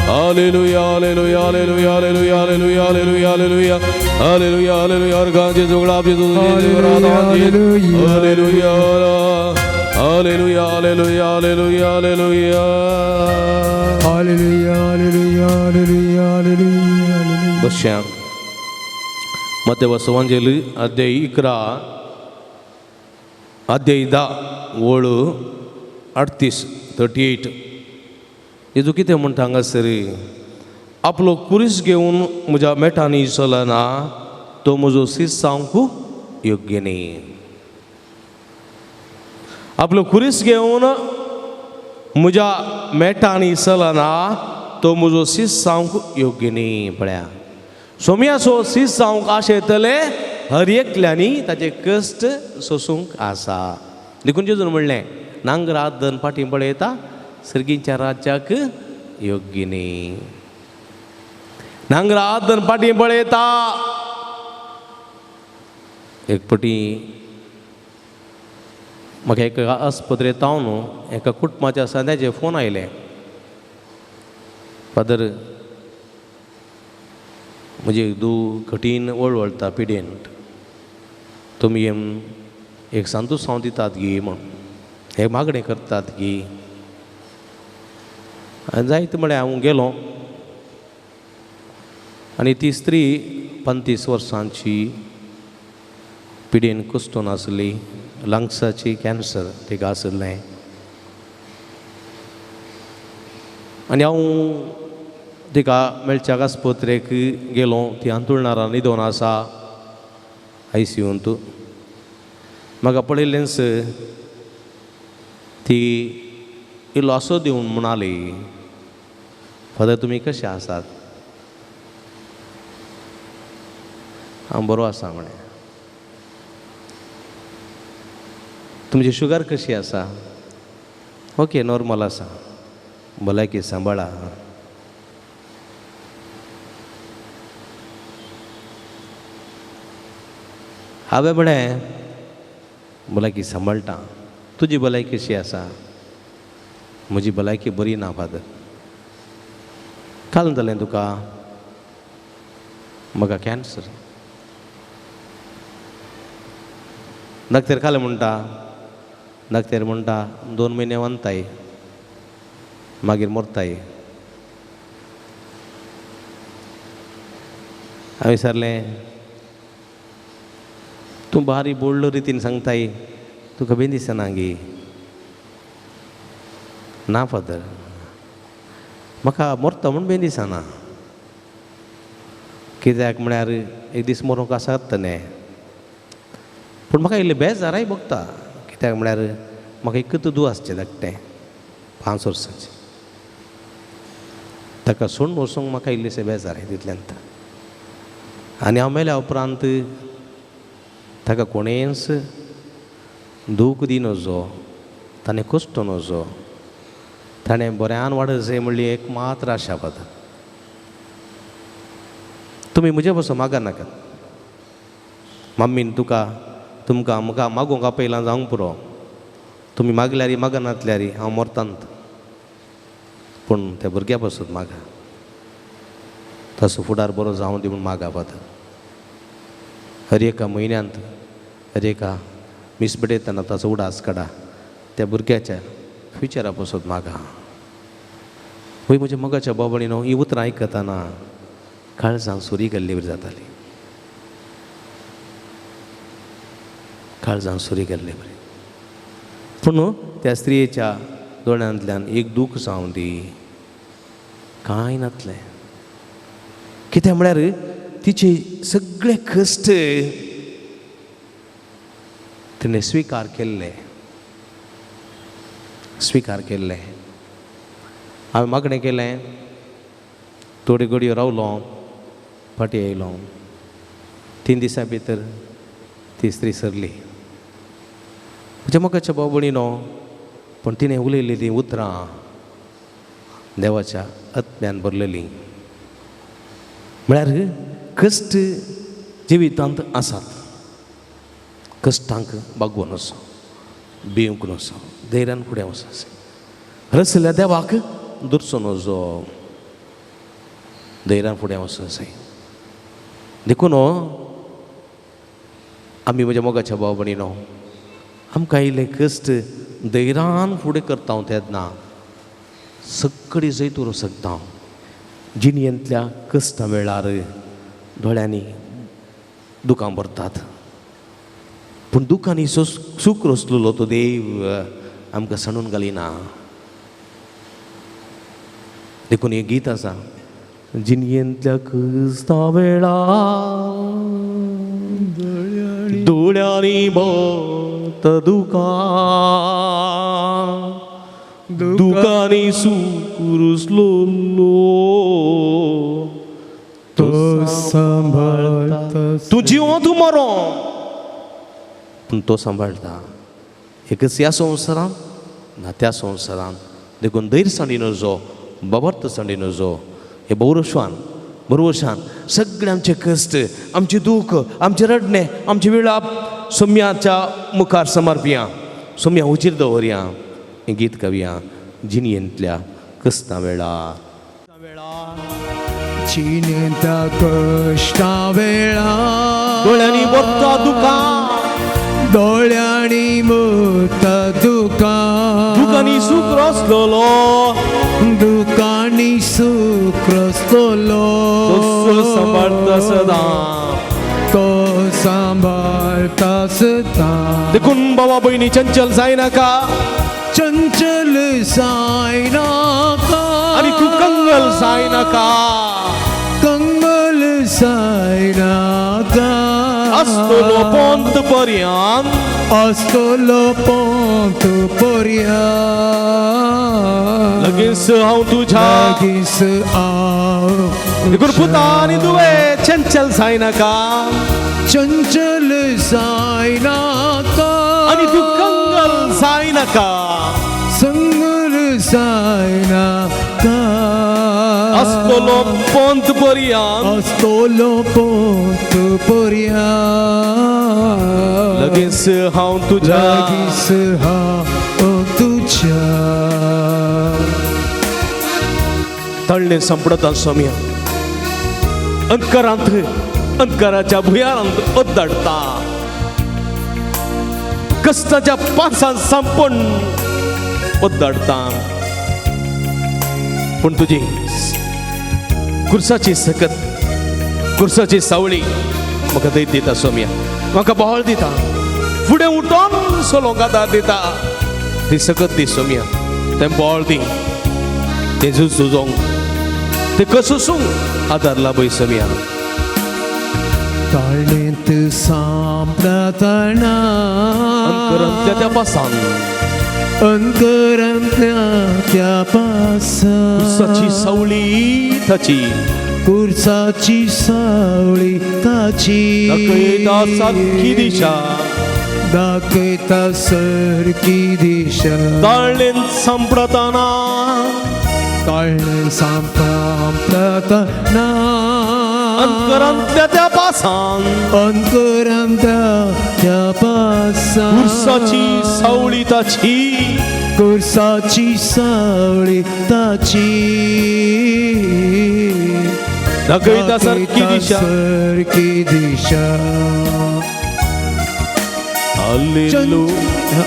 hallelujah, hallelujah, hallelujah, hallelujah, hallelujah, hallelujah, hallelujah. Hallelujah, hallelujah, hallelujah, hallelujah, hallelujah, hallelujah, hallelujah, hallelujah, hallelujah. बश्या मत्तेव सुवांजेली अध्याय 11 अध्याय 10 ओळ 38 38. हेजो कितें म्हणटा हांगासर, आपलो कुरीस घेवन म्हज्या मेटांनी चलना तो म्हजो सीस जावंक योग्य न्ही. आपलो कुरीस घेवन म्हज्या मेटांनी चलना तो म्हजो सीस जावंक योग्य न्ही. पळया सोम्याचो सीस जावंक आशेतले हर एकल्यांनी ताचे कश्ट सोसूंक आसा. देखून जेजून म्हणलें, नांगरात धन फाटीं पळयता सर्गींच्या राज्याक योग्य न्ही. नांगरात धन फाटीं पळयता. एक पटी म्हाका एका आस्पत्रेंत हांव न्हू एका कुटुंबाच्या सांद्याचे फोन आयले, फादर म्हजी एक धूव कठीण वळवळटा पिडेन, तुमी येवन एक सांतूस हांव दितात गी म्हूण हे मागणें करतात गी. आनी जायत म्हळ्यार हांव गेलो आनी ती स्त्री 35 वर्सांची पिडेन कुश्टून आसली, लंग्साची कॅन्सर तिका आशिल्लें. आनी हांव तिका मेळच्याक आस्पत्रेक गेलो, ती अंतुळणारा न्हिदोन आसा आयसीयूंत. म्हाका पळयलेंच ती इल्लो आसो दिवन म्हणाली, फादर तुमी कशे आसात? हांव बरो आसा म्हळें. तुमची शुगर कशी आसा? ओके, नॉर्मल आसा, भलायकी सांबाळा. हांवें म्हळें भलायकी सांबाळटा, तुजी भलायकी कशी आसा? म्हजी भलायकी बरी ना फादर. काल जालें तुका? म्हाका कॅन्सर. डाक्टर खालें म्हणटा, डाक्टर म्हणटा 2 म्हयने वंताय मागीर मरताय. हांवें विचारलें तूं बारी बोल्ड रितीन सांगताय, तुका बेन दिसना गे? ना फादर, म्हाका मरता म्हूण बेन दिसना. कित्याक म्हळ्यार एक दीस मरूंक आसात न्ही, पूण म्हाका इल्लें बेजाराय भोगता. कित्याक म्हळ्यार म्हाका एकूच धूव आसचें धाकटें 5 वर्सांचें, ताका सोडून वचूंक म्हाका इल्लेशें बेजार तितल्यान. आनी हांव मेल्या उपरांत ताका कोणेंच दूख दिनजो, ताणें कश्ट नजो, ताणें बऱ्यान वाडत म्हणली एक मात्र आशा. फादर तुमी म्हजे पसून मागा नाकात, मम्मीन तुका तुमकां म्हाका मागूंक आपयलां जावंक पुरो, तुमी मागल्यारी मागनातल्यारी हांव मरतांत, पूण त्या भुरग्या पसून मागा, तसो फुडार बरो जावं दी म्हूण मागा फादर. हर एका म्हयन्यांत हर एका मीस भेटयतना ताचो उडास काडा, त्या भुरग्याच्या फ्युचरा पसून मागा. वय म्हज्या मोगाच्या बाबणीनो ही उतरां आयकतना काळजान सुरी गेल्ले बरी जाताली, काळजान सुरी गेल्ले बरी. पूण त्या स्त्रियेच्या दोळ्यांतल्यान एक दूख जावं दी कांय नातलें. कित्याक म्हळ्यार तिचे सगळे कश्ट तिणें स्विकार केल्ले, स्विकार केल्ले. हांवें मागणें केलें, थोड्यो घडयो रावलो, फाटीं येयलो. 3 दिसां भितर ती स्त्री सरली. म्हज्या मोगाच्या भाव भयणीनो, पूण तिणें उलयल्ली तीं उतरां देवाच्या आत्म्यान भरलेलीं. म्हळ्यार कश्ट जिवितांत आसात, कश्टांक बागवोन वचो, भिवंक नसो, धैर्यान फुडें वचो, रसल्या देवाक दुरचो नजो, धैर्यान फुडें वचो. देखून आमी म्हज्या मोगाच्या भाव भयणीनो आमकां इल्ले कश्ट धैर्यान फुडें करता हांव तेन्ना सगळी जैत उरूंक शकता. जिणेंतल्या कश्टां वेळार दोळ्यांनी दुकां भरतात, पूण दुकांनी सूख रचलेलो तो देव आमकां सांडून घालिना. देखून हें गीत आसा, जिणेंतल्या कश्टां वेळार दोळ्यांनी भरता दुकां, दुकांनी सूख रचलेलो तो सांबाळटा. तूं जिवो तूं मरो, पूण तो सांबाळटा. एकच ह्या संवसारान ना त्या संवसारान. देखून धैर्य सांडी नजो, बाबर्थ सांडी नजो. हे भौरशान भरवशान सगळे आमचे कश्ट, आमचें दूख, आमचें रडणें, आमचें विळाप सोम्याच्या मुखार समर्पया, सोम्या हुजीर दवरया. हें गीत गावया जिणेंतल्या कश्टां वेळार. जिणेंतल्या कश्टां वेळार दोळ्यांनी भरता दुकां, दोळ्यांनी भरता दुकां, दुकांनी सूख रचलेलो, दुकांनी सूख रचलेलो, तो सांबाळटा सदां, तो सांबाळटा सदां. देखून बाबा भयणी चंचल जायनाका, चंचल जायनाका, आनी तूं कंगल जायनाका, कंगल जायनाका, आसतलो पोंत पर्यांत, आसतलो पोंत पर्यांत, लगीच हांव तुज्या, लगीच हांव. देखून पुता आनी दुवे चंचल जायनाका, चंचल जायनाका, आनी तूं कंगल जायनाका, संगल जायनाका, आसतलो पोंत पर्यांत, आसतलो पोंत पर्यांत, लगीच हांव तुज्या, लगीच हांव तुज्या. तळणें सांपडता सोम्या, अंतकरांत अंतकराच्या भुयारांत ओद्दाडटा कश्टाच्या पांचान सांपून ओद्दाडटा पूण तुजी कुर्साची सकत कुर्साची सावळी म्हाका दयत दिता सोम्या म्हाका बहळ दिता फुडें उठोन सोलोंक आदार दिता ती सकत दी सोम्या तें बळ दी तें झुजोंक तें कसोसूंक आदार लाभय सोम्या. ताळेंत सांपडतना अंतरांतल्या त्या पासान अंतरांतल्या त्या पासान कुर्साची सावळी ताची कुर्साची सावळी ताची दाखयता सारकी दिशा दाखयता सारकी दिशा ताळेंत सांपडतना ताळें सांपडतना अंतरांतल्या त्या पासान अंतरांतल्या त्या पासान कुर्साची सावळी ताची कुर्साची सावळी ताची दाखयता सारकी दिशा सारकी दिशा. हालेलुया.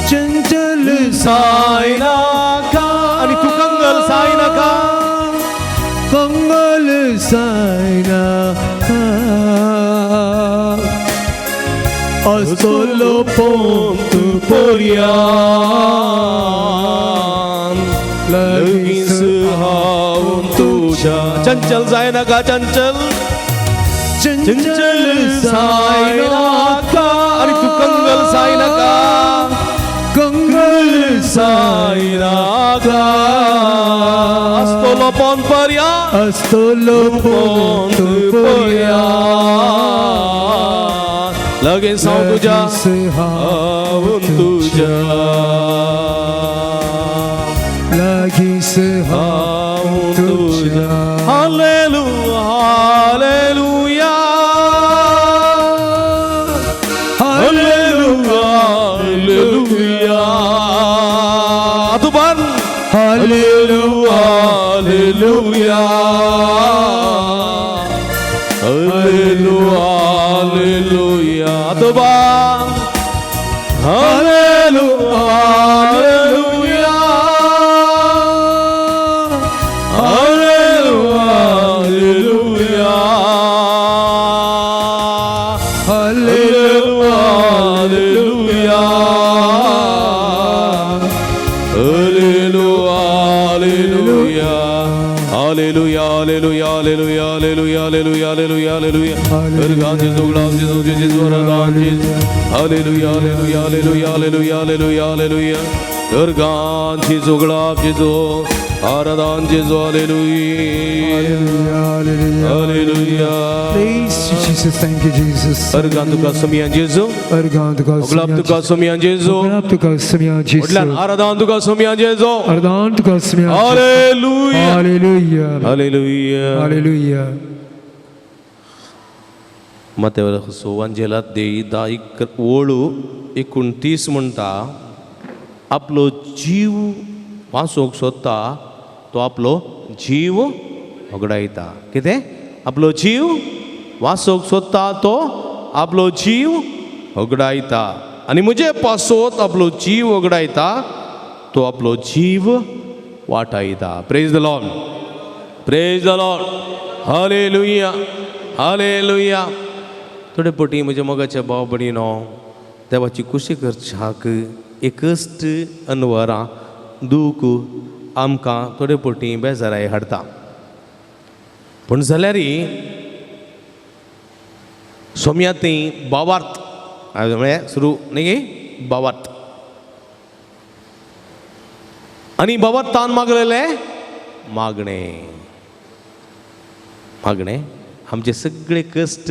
चंचल जायनाका आनी तूं कंगल जायनाका कंगल जायनाका असलो पोंत पोरयान लगीच हांव तुज्या चंचल जायनाका चंचल चंचल जायनाका आनी तूं कंगल जायनाका कंगल जायनाका आसतलो पोंत पर्यान असलो पोंत पोरयान लगीच हांव तुज्या हांव हांव तुज्या लागींच हांव तुज्या तुज्या. Hallelujah hallelujah hallelujah hallelujah. तुबान hallelujah hallelujah hallelujah hallelujah. तुबान hallelujah hallelujah hallelujah hallelujah hallelujah hallelujah hallelujah hallelujah hallelujah hallelujah hallelujah hallelujah hallelujah hallelujah. Hallelujah hallelujah hallelujah hallelujah hallelujah hallelujah. अर्गांची जोगळाप Jeju आराधान Jeju. Hallelujah hallelujah. Praise you, Jesus. Thank you, Jesus. Organ तुका Somaiya Jeju organ तुका ओगलाप तुका Somaiya Jeju ओगलाप तुका Somaiya Jeju वडल्यान आराधान तुका सोमया जेजो. आराधान तुका सोमया. Hallelujah hallelujah hallelujah hallelujah. मातेवर सोवांजेलात देई 10 ओळू 29 म्हणटा आपलो जीव वाचोवंक सोदता तो आपलो जीव होगडायता. कितें? आपलो जीव वाचोवंक सोदता तो आपलो जीव होगडायता आनी म्हजे पासोत आपलो जीव होगडायता तो आपलो जीव वाटायता. Praise the Lord, praise the Lord. Hallelujah hallelujah. थोडे पटी म्हज्या मोगाच्या भाव भयणीनो देवाची कुशी करच्याक एकस्ट अनवरां दूख आमकां थोडे पटी बेजाराय हाडटा पूण जाल्यार सोम्या ती बावार्थ म्हळ्यार सुरू न्ही बावार्थ आनी बावार्थान मागलेलें मागणें मागणें आमचे सगळे कश्ट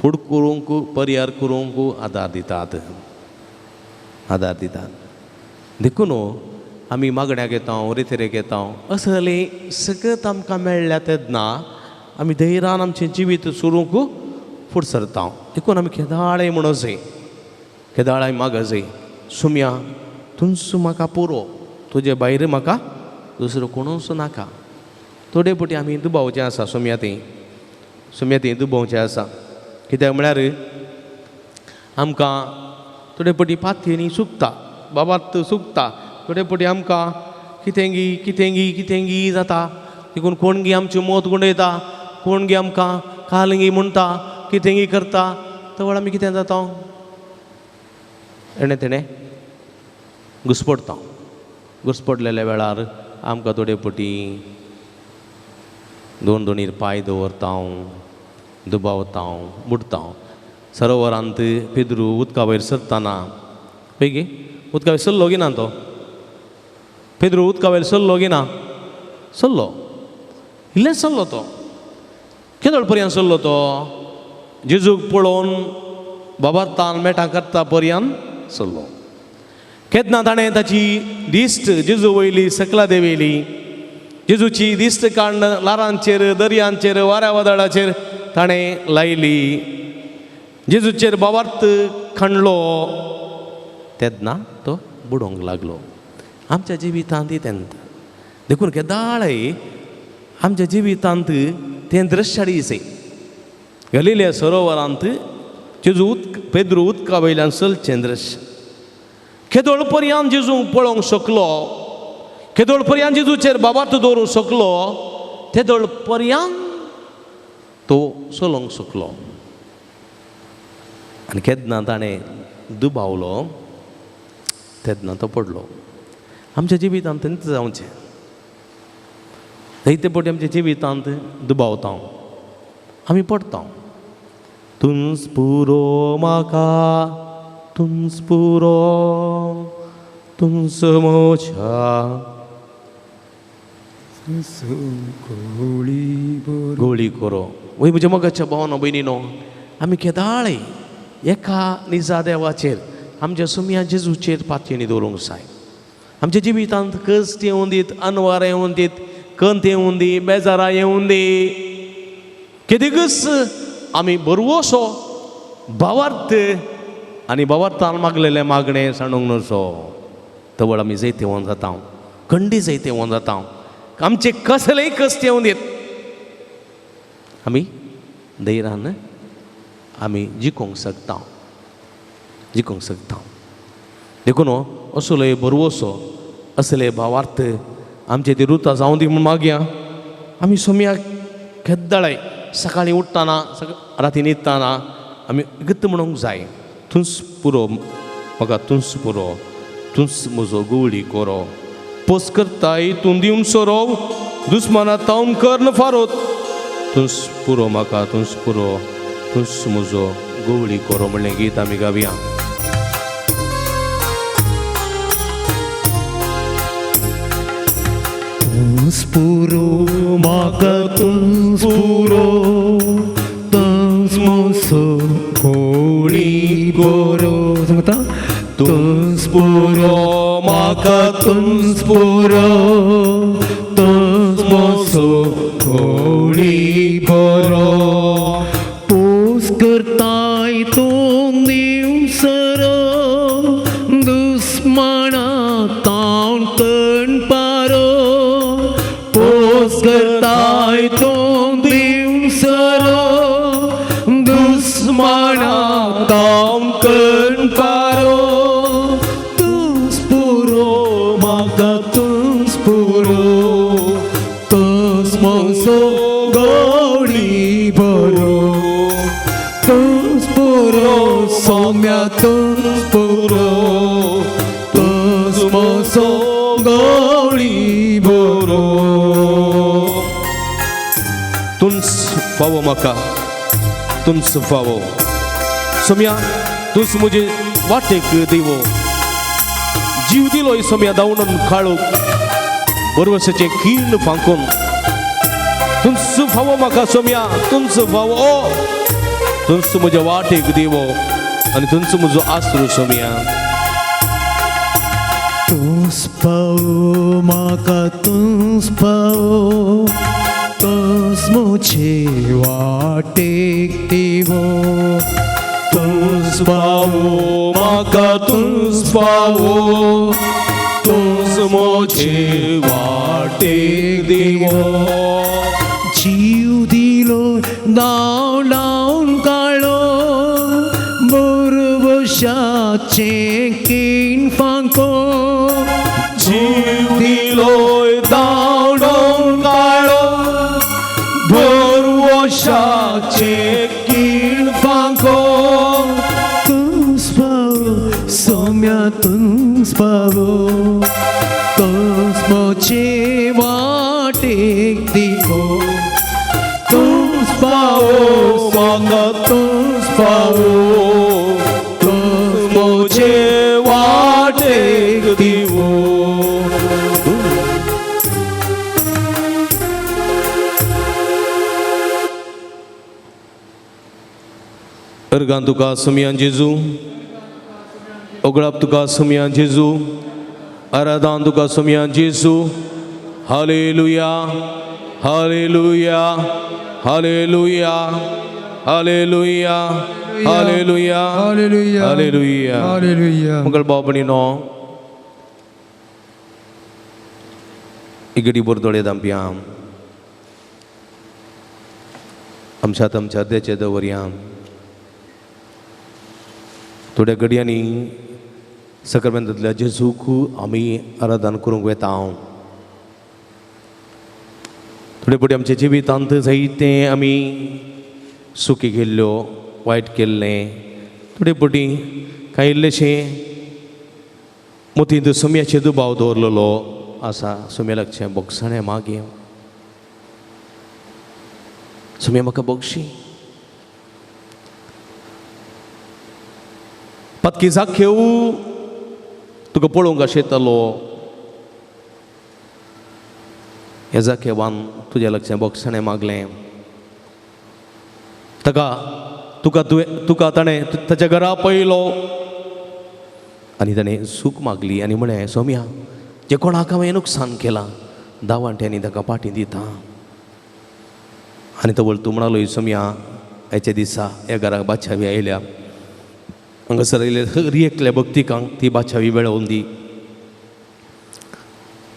फूड करूंक पर्यार करूंक आदार दितात आदार दितात. देखून आमी मागण्याक येता रेतेरेक येता असलें सगळें आमकां मेळ्ळ्या तेन्ना आमी धैर्यान आमचें जिवीत सुरूंक फुडें सरता. देखून आमी केदाळे म्हणो जाय केदाळे माग जाय सुम्या तुमचो म्हाका पुरो तुजे भायर म्हाका दुसरो कोणूच नाका. थोडे पटी आमी दुबावचें आसा सोम्या ती सोम्या तें दुबोवचें आसा. कित्याक म्हळ्यार आमकां थोडे पटी पातयेनी सुकता, बाबार्थ सुकता, थोडे पटी आमकां कितेंगी कितेंगी कितेंगी जाता, देखून कोणगी आमचें मत गुंडयता, कोणगी आमकां कालंगी म्हणटा, कितेंगी करता, तवळ आमी कितें जाता एणें तेणें घुसपडटा. घुसपडलेल्या वेळार आमकां थोडे पटी दोन दोनीर पांय दवरता, दुबावता, बुडटा. सरोवरांत पेद्रू उदका वयर सरतना पळय उदका वयर सरलो गी ना तो पेद्रू उदका वयर सरलो गी ना सरलो, इल्लें सरलो तो. केदोळ पर्यंत सरलो तो? जेजूक पळोवन बाबार्तान मेटां करता पर्यंत सरलो. केन्ना ताणें ताची दिश्ट जेजू वयली सकला देंवयली, जेजूची दिश्ट काडून ल्हारांचेर, दर्यांचेर, वाऱ्या वादळाचेर ताणें लायली, जेजूचेर बाबार्थ खणलो, तेन्ना तो बुडोवंक लागलो. आमच्या जिवितांत तेन्ना देखून केदाळय आमच्या जिवितांत तें दृश्य दिसय. गलिलिया सरोवरांत जेजू उदक पेद्रू उदका वयल्यान चलचें दृश्य. केदोळ पर्यंत जेजूंक पळोवंक शकलो, केदोळ पर्यंत जेजूचेर बाबार्थ दवरूंक शकलो, तेदोळ पर्यंत तो चलोवंक शकलो. आनी केन्ना ताणें दुबावलो तेन्ना तो पडलो. आमच्या जिवितांत तेंच जावचें. जायते पटी आमच्या जिवितांत दुबावता, आमी पडटा. तुंच पुरो म्हाका, तुंच पुरो, तुंच म्हज्या गोळी करो. वय म्हज्या मोगाच्या भावना भयणीनो, आमी केदाळय एका निजा देवाचेर, आमच्या सुमया जेजूचेर पातयेनी दवरूंक जाय. आमच्या जिवितांत कश्ट येवूं दीत, अनवार येवूं दीत, कंत येवूं दी, बेजारां येवूं दी, कितेकच आमी बरवसो भावार्थ आनी भावार्थान मागलेलें मागणें सांडूंक नजो. तवळ आमी जैतेवन जाता, खंडी जैतेवन जाता. आमचे कसलेय कश्ट येवूं दीत, आमी धैर्यान आमी जिखूंक शकता, जिखूंक शकता. देखून असलोय बरवसो, असले भावार्थ आमचे ती रुता जावं दी म्हूण मागया. आमी सोमयाक केद्दाळय सकाळीं उठ्ठना, राती न्हिदतना आमी गत्त म्हणूंक जाय, तूंच पुरो म्हाका, तूंच पुरो, तूंच म्हजो गोवळी कोरो. पोस करताय तूं दिवन सोरोव, दुस्माना तावन कर्ण फारोत, तूंच पुरो म्हाका, तूंच पुरो, तूंच म्हजो गोवळी कोरो म्हणलें गीत आमी गावया. तूंच पुरो म्हाका, तूंच पुरो, तूंच म्हजो गोवळी कोरो. सांगता तूंच पुरो म्हाका, तूंच पुरो, तूंच म्हजो गोवळी कोरो. पोस करताय तूं दिवसरो, दुस्माना तावन कण पारो. पोस करताय तूं दिवसरो, दुस्माना तावन कण पारो. तूंच पुरो म्हाका, तूंच पुरो, तूंच म्हजो गोडी बरो. तूंच पुरो सोम्या, तूंच पुरो, तूंच म्हजो गोडी बरो. तूंच फावो म्हाका, तूंच फावो सोम्या, तूंच म्हजे वाटेक दिवो. जीव दिलोय सोम्या धांवून काळोख बरवसाचें किर्ण फांकून. तूंच फावो म्हाका सोम्या, तूंच फावो, तूंच म्हज्या वाटेक दिवो आनी तूंच म्हजो आसरो सोम्या. तूंच पावो म्हाका, तूंच पावो, तूंच म्हजे वाटेक दिवो. तूंच पावो म्हाका, तूंच पावो, तूंच म्हजे वाटेक दिवो. जीव दिलो धांवडावन काळो बुरवशाचें कीण फांको जीव दिलोय धांवडोवन काळो भरवशाचें कीण फांको. तूंच पावो सोम्या तूंच पावो तूंच म्हजे वाटेक दिवो तूंच पावो म्हाका तूंच पावो तूंच म्हजे वाटेक दिवो. अर्गां तुका सोमयान जेजू, ओगळाप तुका सोमयान जेजू, आराधान तुका सोमयान जेजू. Hallelujah, hallelujah, hallelujah, hallelujah, hallelujah, hallelujah, hallelujah. Hallelujah. मंगळ भाव भयणीनो, इगडी बोरदोळे दामप्यां आमच्या आमच्या देचे दवरया. थोड्या घडयांनी सकरमेंतांतल्या जेजूक आमी आराधन करूंक वेता. थोडे फावटी आमच्या जिवितांत जायतें आमी सुकी केल्ल्यो, वायट केल्लें, थोडे फावटी कांय इल्लेशें मतींत सोम्याचेर दुबाव दवरलेलो आसा. सोम्या लागचें बोगसाणें मागीर सोम्या म्हाका बोगशी पातकी जाखेव तुका पळोवंक आशेतालो, ह्या जाखेवान तुज्या लागचें बोगसाणें मागलें. ताका तुका तुवें तुका ताणें ताच्या घरा पयलो आनी ताणें सूख मागली आनी म्हळें, सोम्या जे कोणाक हांवें नुकसान केलां दावांट्यांनी ताका पाटी दिता. आनी तो वळतू म्हणालो, सोम्या आयच्या दिसा ह्या घराक बादशावी आयल्या, हांगासर आयिल्ले हर एकल्या भक्तिकांक ती बादशावी मेळोवन दी.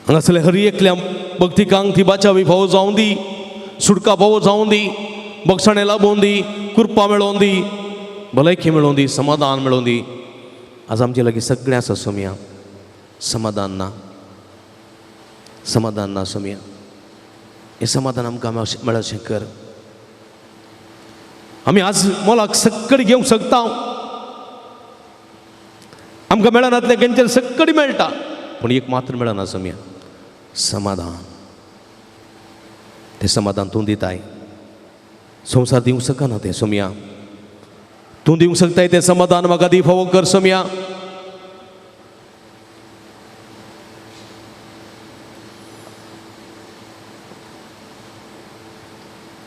हांगासरले हर एकल्या भक्तिकांक ती बादशावी फावो जावं दी, सुटका फावो जावं दी, बक्षाणें लाबोवन दी, कृपा मेळोवन दी, भलायकी मेळोवन दी, समाधान मेळोवन दी. आज आमचे लागीं सगळें आसा सोम्या, समाधान ना, समाधान ना सोम्या. हें समाधान आमकां मेळचें कर. आमी आज मोलाक सक्कडी घेवंक शकता, आमकां मेळनातलें खंयचें सक्कडी मेळटा, पूण एक मात्र मेळना सोम्या, समाधान. तें समाधान तूं दिताय, संवसार दिवंक शकना तें सोम्या. तूं दिवंक शकताय तें समाधान म्हाका दी फावो कर सोम्या.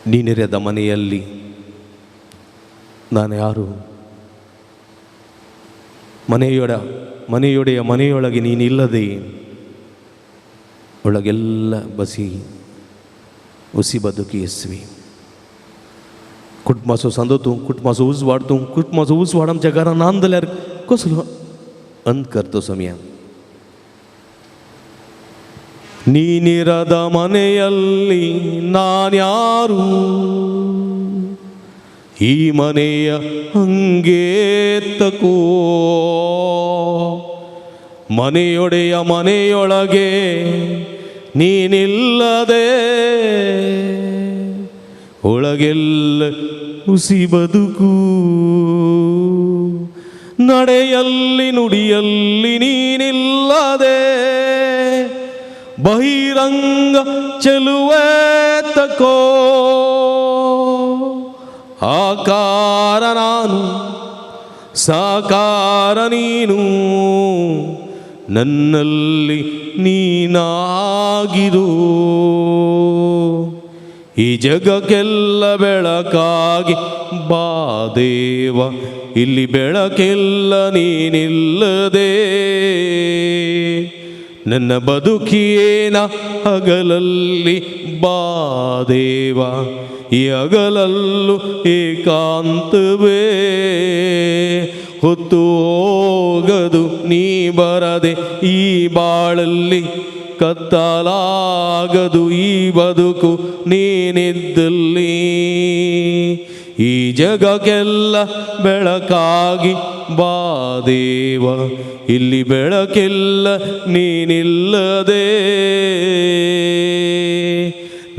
ನೀನಿರದ ಮನೆಯಲ್ಲಿ ನಾನು ಯಾರು? ಮನೆಯೊಡೆಯ ಮನೆಯೊಳಗೆ ನೀನಿಲ್ಲದೆ ಒಳಗೆಲ್ಲ ಬಸಿ ಉಸಿ ಬದುಕಿ ಎಸ್ವಿ. कुटुंबाचो सांदो तूं, कुटुंबाचो उजवाड तूं, कुटुंबाचो उजवाड आमच्या घरान नान जाल्यार कसलो अंत करतो सोम्या. ನೀನಿರದ ಮನೆಯಲ್ಲಿ ನಾನ್ಯಾರು, ಈ ಮನೆಯ ಹಂಗೇತಕೋ, ಮನೆಯೊಡೆಯ ಮನೆಯೊಳಗೆ ನೀನಿಲ್ಲದೆ ಒಳಗೆಲ್ಲ ಹುಸಿ ಬದುಕು, ನಡೆಯಲ್ಲಿ ನುಡಿಯಲ್ಲಿ ನೀನಿಲ್ಲದೆ ಬಹಿರಂಗ ಚೆಲುವೆ ತಕೋ, ಆಕಾರ ನಾನು ಸಾಕಾರ ನೀನು, ನನ್ನಲ್ಲಿ ನೀನಾಗಿರು, ಈ ಜಗಕ್ಕೆಲ್ಲ ಬೆಳಕಾಗಿ ಬಾ ದೇವ, ಇಲ್ಲಿ ಬೆಳಕೆಲ್ಲ ನೀನಿಲ್ಲದೆ, ನನ್ನ ಬದುಕಿಯೇನ ಹಗಲಲ್ಲಿ ಬಾ ದೇವ, ಈ ಹಗಲಲ್ಲೂ ಏಕಾಂತವೇ, ಹೊತ್ತು ಹೋಗದು ನೀ ಬರದೆ ಈ ಬಾಳಲ್ಲಿ, ಕತ್ತಲಾಗದು ಈ ಬದುಕು ನೀನಿದ್ದಲ್ಲಿ. ಜಗಕ್ಕೆಲ್ಲ ಬೆಳಕಾಗಿ ಬಾ ದೇವ, ಇಲ್ಲಿ ಬೆಳಕಿಲ್ಲ ನೀನಿಲ್ಲದೆ.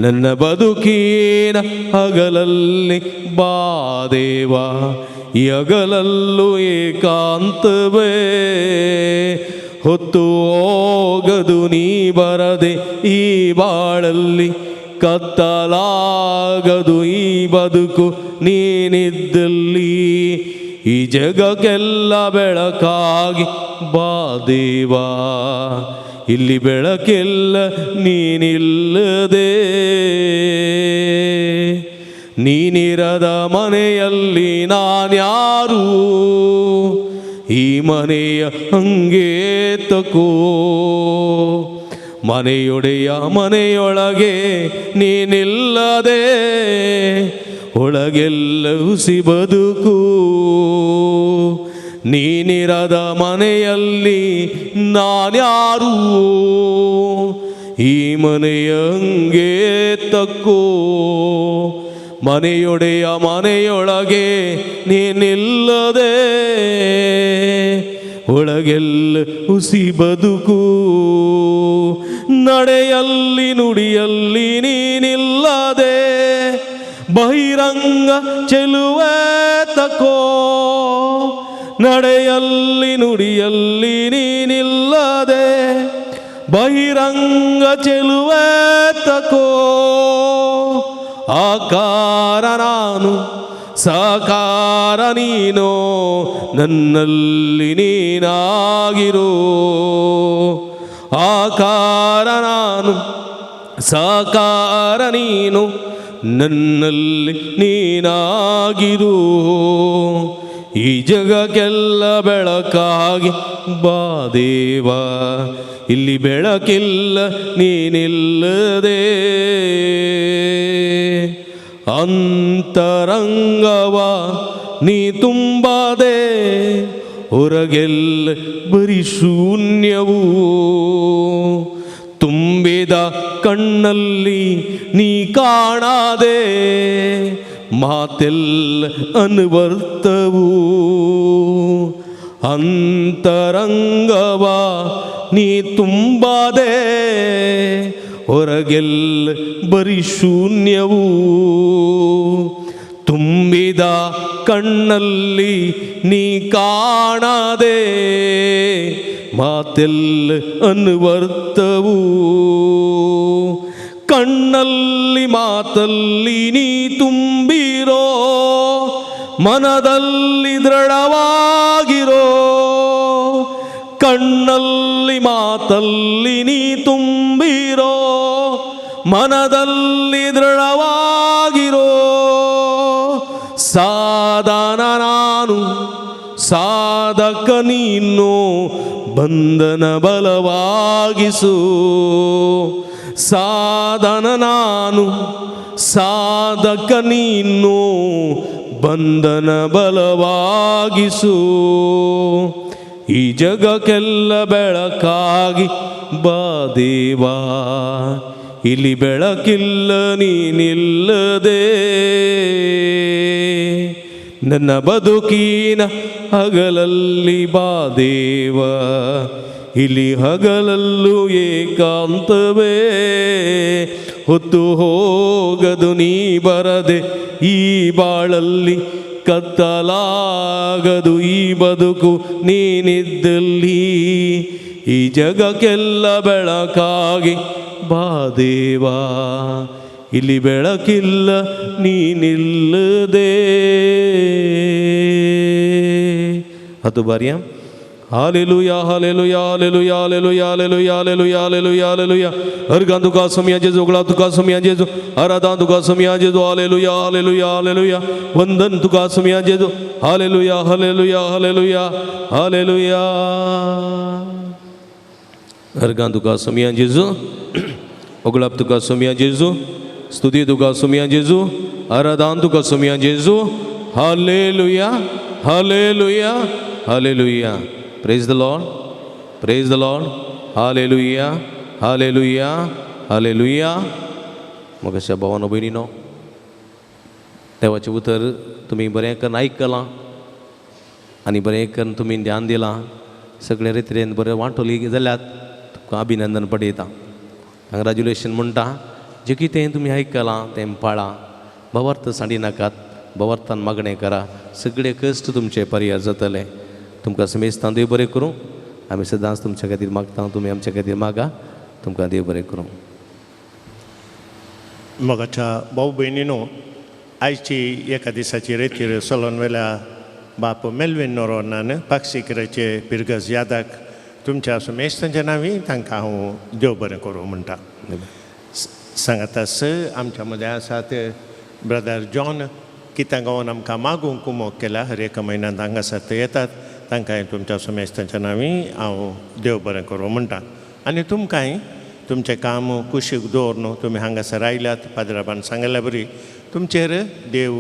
ನನ್ನ ಬದುಕಿನ ಹಗಲಲ್ಲಿ ಬಾ ದೇವ, ಈ ಹಗಲಲ್ಲೂ ಏಕಾಂತವೇ. ಹೊತ್ತು ಹೋಗದು ನೀ ಬರದೆ ಈ ಬಾಳಲ್ಲಿ, ಕತ್ತಲಾಗದು ಈ ಬದುಕು ನೀನಿದ್ದಲ್ಲಿ. ಈ ಜಗಕ್ಕೆಲ್ಲ ಬೆಳಕಾಗಿ ಬಾ ದೇವ, ಇಲ್ಲಿ ಬೆಳಕಿಲ್ಲ ನೀನಿಲ್ಲದೆ. ನೀನಿರದ ಮನೆಯಲ್ಲಿ ನಾನ್ಯಾರು, ಈ ಮನೆಯ ಹಂಗೆ ತಕೋ. ಮನೆಯೊಡೆಯ ಮನೆಯೊಳಗೆ ನೀನಿಲ್ಲದೆ, ಒಳಗೆಲ್ಲ ಹುಸಿ ಬದುಕು. ನೀನಿರದ ಮನೆಯಲ್ಲಿ ನಾನ್ಯಾರು, ಈ ಮನೆಯ ಹಂಗೆ ತಕ್ಕೋ. ಮನೆಯೊಡೆಯ ಮನೆಯೊಳಗೆ ನೀನಿಲ್ಲದೆ, ಒಳಗೆಲ್ಲ ಹುಸಿ ಬದುಕು. ನಡೆಯಲ್ಲಿ ನುಡಿಯಲ್ಲಿ ನೀನಿಲ್ಲದೆ, ಬಹಿರಂಗ ಚೆಲುವೆ ತಕೋ. ನಡೆಯಲ್ಲಿ ನುಡಿಯಲ್ಲಿ ನೀನಿಲ್ಲದೆ, ಬಹಿರಂಗ ಚೆಲುವೆ ತಕೋ. ಆಕಾರ ನಾನು ಸಾಕಾರ ನೀನೋ, ನನ್ನಲ್ಲಿ ನೀನಾಗಿರೋ. ಆಕಾರ ನಾನು ಸಾಕಾರ ನೀನು, ನನ್ನಲ್ಲಿ ನೀನಾಗಿರು. ಈ ಜಗಕ್ಕೆಲ್ಲ ಬೆಳಕಾಗಿ ಬಾ ದೇವ, ಇಲ್ಲಿ ಬೆಳಕಿಲ್ಲ ನೀನಿಲ್ಲದೆ. ಅಂತರಂಗವ ನೀ ತುಂಬದೆ, ಹೊರಗೆಲ್ಲ ಬರಿ ಶೂನ್ಯವು. ತುಂಬಿದ ಕಣ್ಣಲ್ಲಿ ನೀ ಕಾಣದೆ, ಮಾತೆಲ್ಲ ಅನ್ವರ್ಥವು. ಅಂತರಂಗವ ನೀ ತುಂಬದೆ, ಹೊರಗೆಲ್ಲ ಬರಿ ಶೂನ್ಯವು. ತುಂಬಿದ ಕಣ್ಣಲ್ಲಿ ನೀ ಕಾಣದೆ, ಮಾತೆಲ್ಲ ಅನ್ವರ್ಥವು. ಕಣ್ಣಲ್ಲಿ ಮಾತಲ್ಲಿ ನೀ ತುಂಬಿರೋ, ಮನದಲ್ಲಿ ದೃಢವಾಗಿರೋ. ಕಣ್ಣಲ್ಲಿ ಮಾತಲ್ಲಿ ನೀ ತುಂಬಿರೋ, ಮನದಲ್ಲಿ ದೃಢವಾಗಿರೋ. ಸಾಧನ ನಾನು ಸಾಧಕ ನೀನು, ಬಂಧನ ಬಲವಾಗಿಸು. ಸಾಧನ ನಾನು ಸಾಧಕ ನೀನು, ಬಂಧನ ಬಲವಾಗಿಸು. ಈ ಜಗಕ್ಕೆಲ್ಲ ಬೆಳಕಾಗಿ ಬಾ ದೇವಾ, ಇಲ್ಲಿ ಬೆಳಕಿಲ್ಲ ನೀನಿಲ್ಲದೆ. ನನ್ನ ಬದುಕಿನ ಹಗಲಲ್ಲಿ ಬಾ ದೇವ, ಇಲ್ಲಿ ಹಗಲಲ್ಲೂ ಏಕಾಂತವೇ. ಹೊತ್ತು ಹೋಗದು ನೀ ಬರದೆ ಈ ಬಾಳಲ್ಲಿ, ಕತ್ತಲಾಗದು ಈ ಬದುಕು ನೀನಿದ್ದಲ್ಲಿ. ಈ ಜಗಕ್ಕೆಲ್ಲ ಬೆಳಕಾಗಿ ಬಾ ದೇವಾ, ಇಲ್ಲಿ ಬೆಳಕಿಲ್ಲ ನೀನಿಲ್ಲದೆ. 10 ಬಾರಿಯ hallelujah hallelujah hallelujah hallelujah hallelujah hallelujah hallelujah hallelujah. अर्गां तुका सोमया जेजू, उगळा तुका सोमया जेजू, आराधां तुका सोमया जेजू. Hallelujah hallelujah hallelujah. वंदन तुका सोमया जेजू. Hallelujah hallelujah hallelujah hallelujah. अर्गां तुका सोमया जेजू, उगळाप तुका सोमया जेजू, स्तुती तुका सोमया जेजू, आराधां तुका सोमया जेजू. Hallelujah hallelujah hallelujah. Praise the Lord, praise the Lord. Hallelujah hallelujah hallelujah. मग अशा भावानो भयणीनो, देवाचें उतर तुमी बरें करून आयकलां आनी बरें करून तुमी ध्यान दिलां. सगळे रितरेन बरें वांटोली जाल्यार तुमकां अभिनंदन पडयता, कंग्रेच्युलेशन म्हणटा. जें कितें तुमी आयकलां तें पाळा, भावार्थ सांडी नाकात, भावार्थान मागणें करा, सगळे कश्ट तुमचे पर्याय जातले. तुमकां समेस्तां देव बरें करूं. आमी सदांच तुमच्या खातीर मागता, तुमी आमच्या खातीर मागा. तुमकां देव बरें करूं. मोगाच्या भाव भयणीनो, आयची एका दिसाची रेतीर सोलोन वेल्या बाप मेलवीन नोरोनान पाक्षिकराचे पिरगज यादाक तुमच्या समेस्तांच्या नांवी तांकां हांव देव बरें करूं म्हणटा. सांगातास आमच्या मदें आसात ब्रदर जॉन कित्याक गांवान आमकां मागूंक कुमोक केल्या, हर एका म्हयन्यांत हांगासर ते येतात, तांकां तुमच्या समेस्तांच्या नांवी हांव देव बरें करूं म्हणटा. आनी तुमकांय तुमचें काम कुशीक दवर न्हू तुमी हांगासर आयल्यात पाद्राबान सांगल्या बरी तुमचेर देव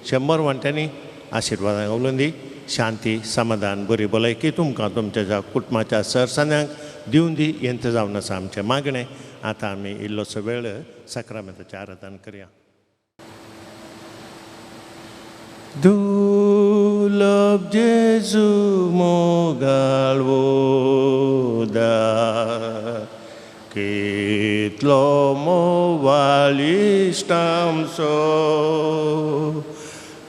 100 वांट्यांनी आशिर्वादां उलोवन दी, शांती समाधान बरी भलायकी तुमकां तुमच्या कुटुंबाच्या सरसान्यांक दिवन दी. हेंच जावन आसा आमचें मागणें. आतां आमी इल्लोसो वेळ साक्रामेंताचें आराधन करया. दुर्लभ जेजू मोगाळ वोदा, कितलो मोवाळ इश्ट आमचो,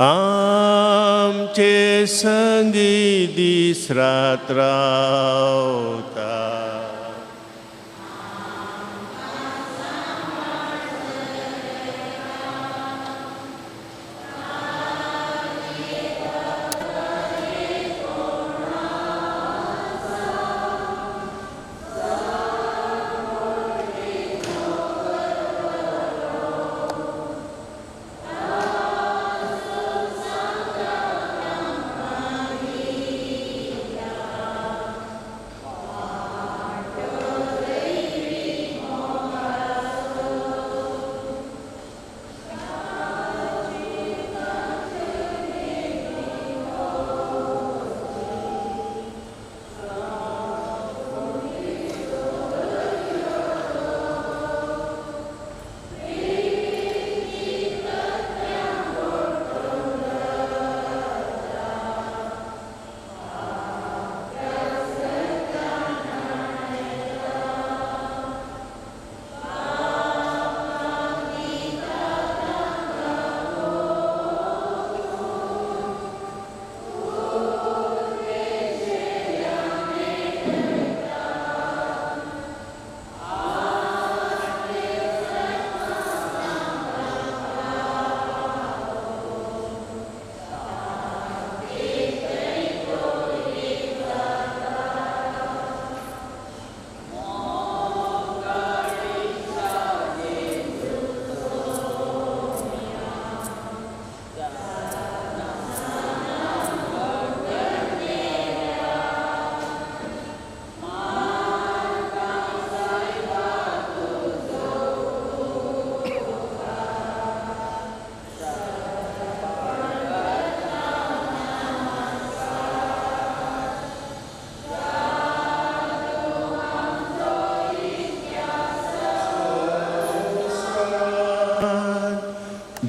आमचे संगी दीस रात रावता.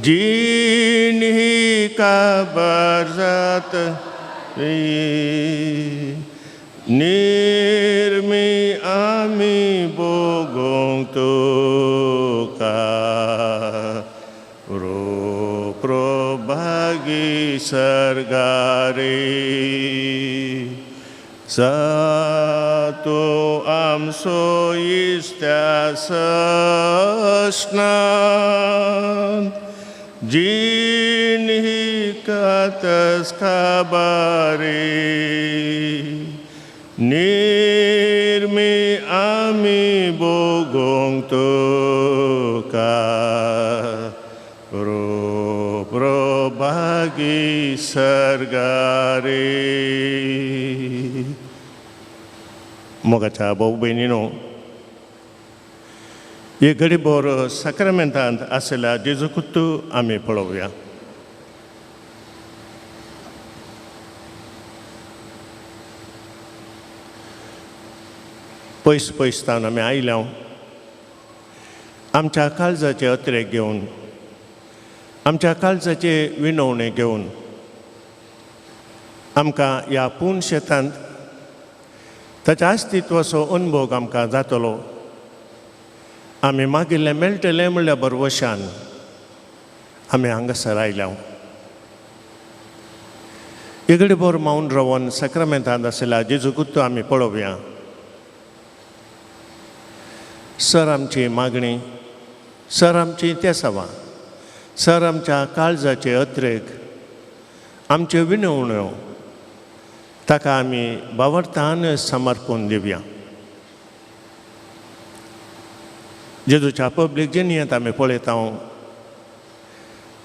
जीण ही काबार जात निर्मी आमी भोगोंक तुका, रोप्रोभागी सर्गारी सातो आमचो इश्ट्या सस्नान, जीण ही कातस खाबारी निर्मी आमी भोगोंक तुका, रोप्रोभागी सर्गारी. मोगाच्या भाव भयणीनो, हे घडीभर साक्रामेंतांत आशिल्ल्या जेजूकुत्तू आमी पळोवया. पयस पयस तावन आमी आयल्या, आमच्या काळजाचे अत्रेक घेवन, आमच्या काळजाचे विनवणे घेवन आमकां ह्या पूर्ण शेतांत ताच्या अस्तित्वाचो अनुभव आमकां जातलो. आमी मागिल्लें मेळटलें म्हणल्या बरवशान आमी हांगासर आयल्या. इगडे बोर मावन रावन साक्रामेंतांत आशिल्ल्या जेजू गुत्तो आमी पळोवया. सर आमची मागणी, सर आमची तेसावां, सर आमच्या काळजाचे अत्रेक, आमच्यो विनवण्यो ताका आमी बावडतान समर्पून दिवया. जेजूच्या पब्लीक जिणेंत आमी पळयता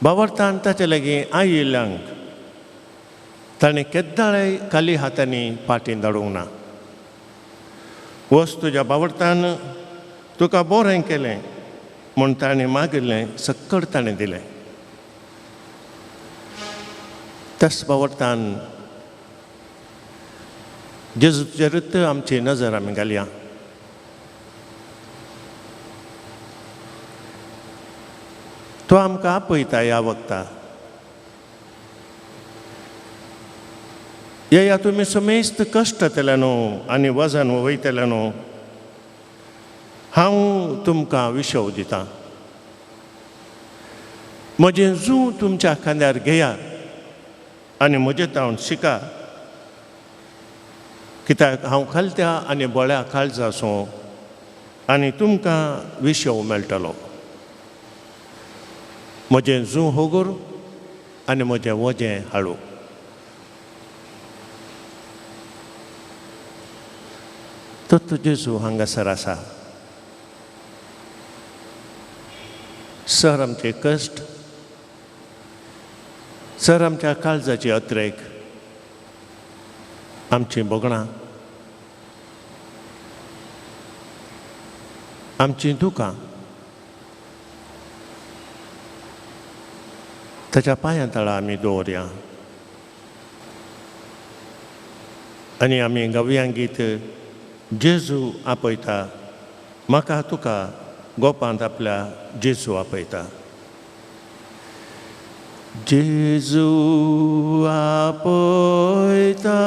बावडतान ताचे लागीं आयिल्ल्यांक ताणें केद्दाळेय खाली हातांनी फाटीं धाडूंक ना. वच तुज्या बावडतान तुका बरें केलें म्हूण ताणें मागिल्लें सक्कड ताणें दिलें. त्याच बावडतान जेजूचेरूच आमची नजर आमी घालया. तो आमकां आपयता ह्या वखता, येया तुमी समेस्त कश्ट जातले न्हू आनी वजन वयतले न्हू, हांव तुमकां विशव दितां. म्हजें जूं तुमच्या खांद्यार घेयात आनी म्हजें तावन शिका, कित्याक हांव खालत्या आनी बळ्या काळजा आसूं आनी तुमकां विशव मेळटलो. म्हजें जूं होगूर आनी म्हजें वजें हाडू. तो जेजू हांगासर आसा. सर आमचे कश्ट, सर आमच्या काळजाची अत्रेक, आमचीं भोगणां, आमचीं दुकां ताच्या पांयां तळा आमी दवरया आनी आमी गावया गीत जेजू आपयता म्हाका तुका गोपांत आपल्या जेजू आपयता. जेजू आपयता,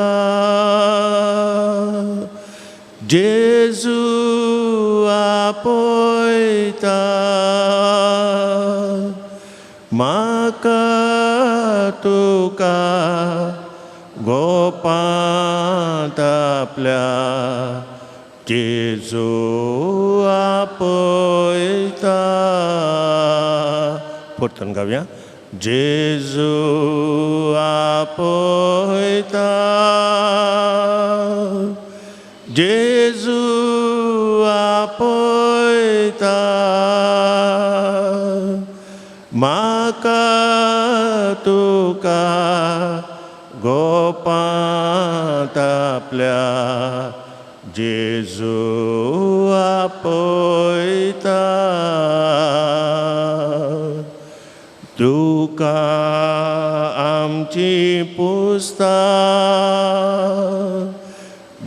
जेजू आपयता, म्हाका तुका गोपांत आपल्या जेजू आपयता. परतून गावया. जेजू आपयता, जेजू आपयता, म्हाका तुका गोपांत आपल्या जेजू आपयता. तुका आमची पुस्ता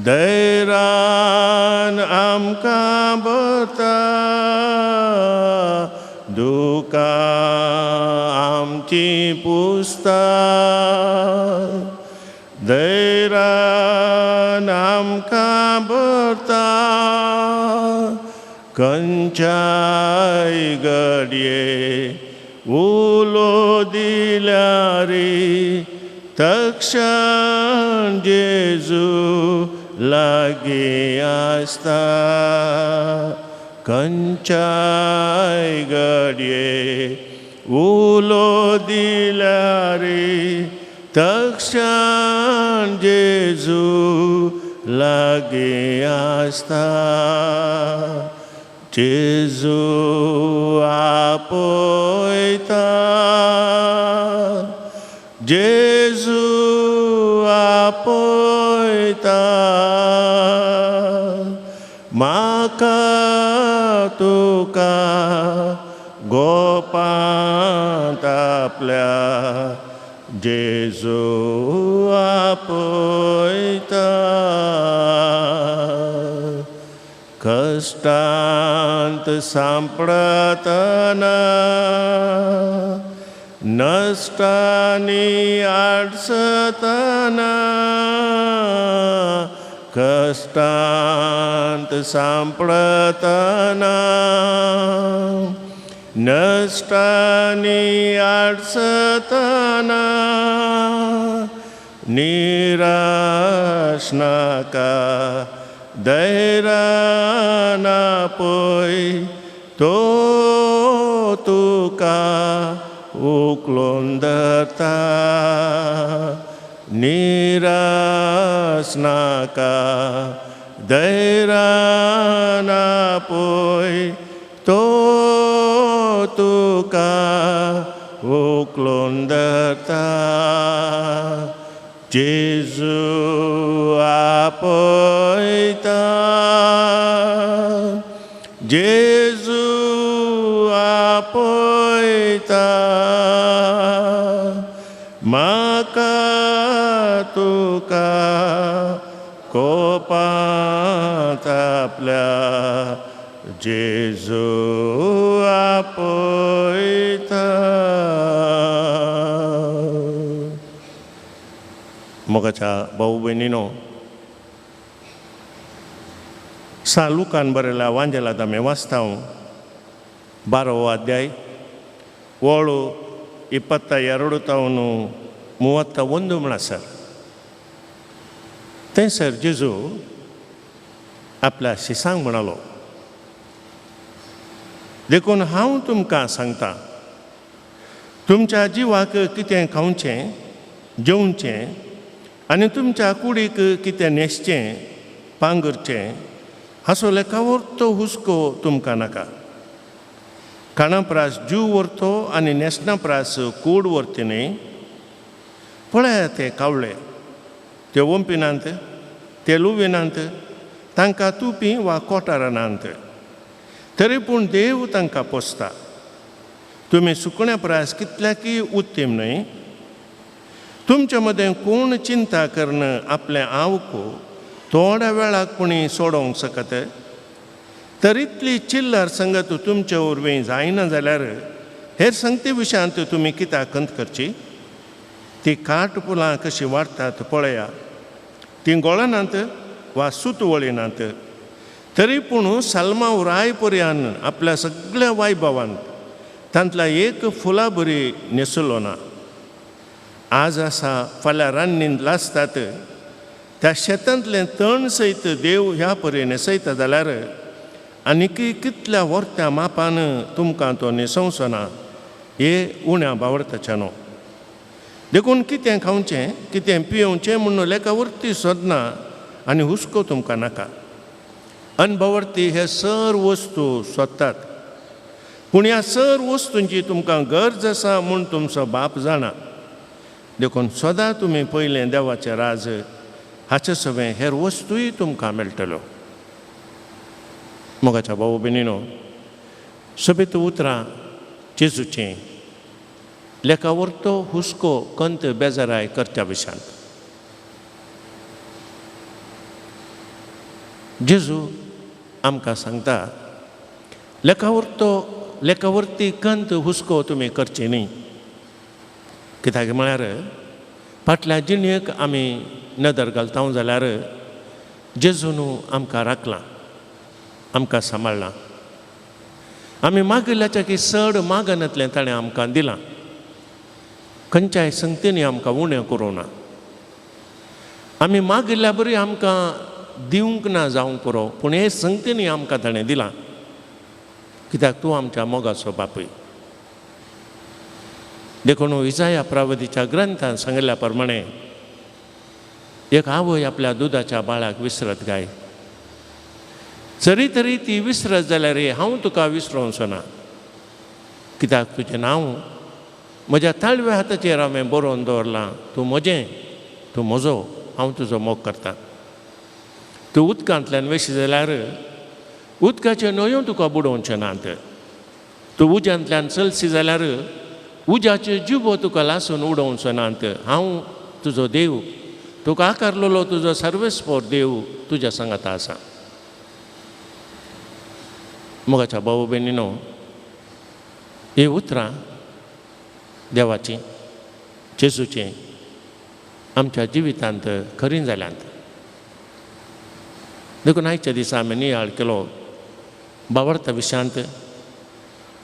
दैरान आमकां भरता, दुकां आमची पुस्ता दैरान आमकां भरता, खंयच्याय घडये उलो दिल्यार तक्षण जेजू लागीं आसता, खंयच्याय घडये उलो दिल्यार तक्षण जेजू लागीं आसता. जेजू आपयता, जेजू आपयता, म्हाका तुका गोपांत आपल्या जेजू आपयता. कश्टांत सांपडतना नश्टांनी आडसतना कश्टांत सांपडतना नश्टांनी आडसतना निराश नाका धैर्यान पळय तो तुका उखलून धरता निराश नाका धैर्यान पळय तो तुका उखलून धरता जेजू आपयता जेजू आपयता म्हाका तुका कोपांत आपल्या जेजू आपयता. मोगाच्या भाऊ भयणीनो, सा लुकान बरयल्या वांजेलांत आमी वाचता 12 अध्याय ಓಳು 22 ತಾವನು 31 म्हणसर थंयसर जेजू आपल्या शिसांक म्हणालो, देखून हांव तुमकां सांगता, तुमच्या जिवाक कितें खावचें जेवचें आनी तुमच्या कुडीक कितें न्हेसचें पांगुरचें हाचो लेखावरतो हुस्को तुमकां नाका. खाणा प्रास जीव व्हरतो आनी न्हेसणा प्रास कूड व्हरती न्ही. पळयात ते कावळे, ते ओंपिनात, ते लुविनात, तांकां तुपी वा कोटारां नात, तरी पूण देव तांकां पोसता. तुमी सुकण्या प्रास कितल्याकय उत्तीम न्हय? तुमच्या मदें कोण चिंता करून आपलें आवक थोड्या वेळाक पुणी सोडोवंक शकत? तर इतली चिल्लर संगत तुमचे वरवीं जायना जाल्यार हेर संगती विशयांत तुमी कित्याक खंत करची? ती काट फुलां कशीं वाडटात पळया, तीं गोळनात वा सूत वळिनात, तरी पूण सलमाव राय पर्यान आपल्या सगळ्या वायभावान तांतल्या एक फुलां बरी न्हेसलो ना. आज आसा फाल्यां रान्नीन लासतात त्या शेतांतलें तण सयत देव ह्या परी न्हेसयता जाल्यार आनीकय कितल्या व्हरत्या मापान तुमकां तो न्हेसोवचो ना हे उण्या बावडताच्या न्हू. देखून कितें खावचें कितें पियोवचें म्हूण लेखा वरती सोदना आनी हुस्को तुमकां नाका. अनभावर्थी हे सर वस्तू सोदतात, पूण ह्या सर वस्तूंची तुमकां गरज आसा म्हूण तुमचो बाप जाणा. देखून सदां तुमी पयलें देवाचें राज, हाचे सवें हेर वस्तूय तुमकां मेळटल्यो. मोगाच्या भाऊ भयणीनो, सोबीत उतरां जेजूचीं लेखा वरतो हुस्को कंत बेजाराय करच्या विशयांत. जेजू आमकां सांगता, लेखा वरती कंत हुस्को तुमी करची न्ही. कित्याक म्हळ्यार फाटल्या जिणेक आमी नदर घालता जाल्यार जेजून आमकां राखलां, आमकां सांबाळ्ळां. आमी मागिल्ल्याच्या की चड मागनातलें ताणें आमकां दिलां. खंयच्याय संगतींनी आमकां उणें करूं ना. आमी मागिल्ल्या बरी आमकां दिवंक ना जावंक पुरो, पूण हे संगतींनी आमकां ताणें दिलां. कित्याक तूं आमच्या मोगाचो बापूय. देखून इजाया प्रावतीच्या ग्रंथान सांगिल्ल्या प्रमाणे एक आवय आपल्या दुदाच्या बाळाक विसरत गाय, जरी तरी ती विसरत जाल्यार हांव तुका विसरोवचो ना. कित्याक तुजें नांव म्हज्या ताळव्या हाताचेर हांवें बरोवन दवरलां. तूं म्हजें, तूं म्हजो, हांव तुजो मोग करतां. तूं उदकांतल्यान वेशी जाल्यार उदकाच्यो न्हंयो तुका बुडोवच्यो नात. तूं उज्यांतल्यान चलशी जाल्यार उज्याच्यो जिबो तुका लासून उडोवचो नात. हांव तुजो देव, तुका आकारलेलो तुजो सर्वेस्पोर देव तुज्या सांगाता आसा. मोगाच्या भाऊ भयणीनो, ही उतरां देवाचीं, जेजूचीं आमच्या जिवितांत खरीं जाल्यांत. देखून आयच्या दिसा आमी नियाळ केलो बावडता विशयांत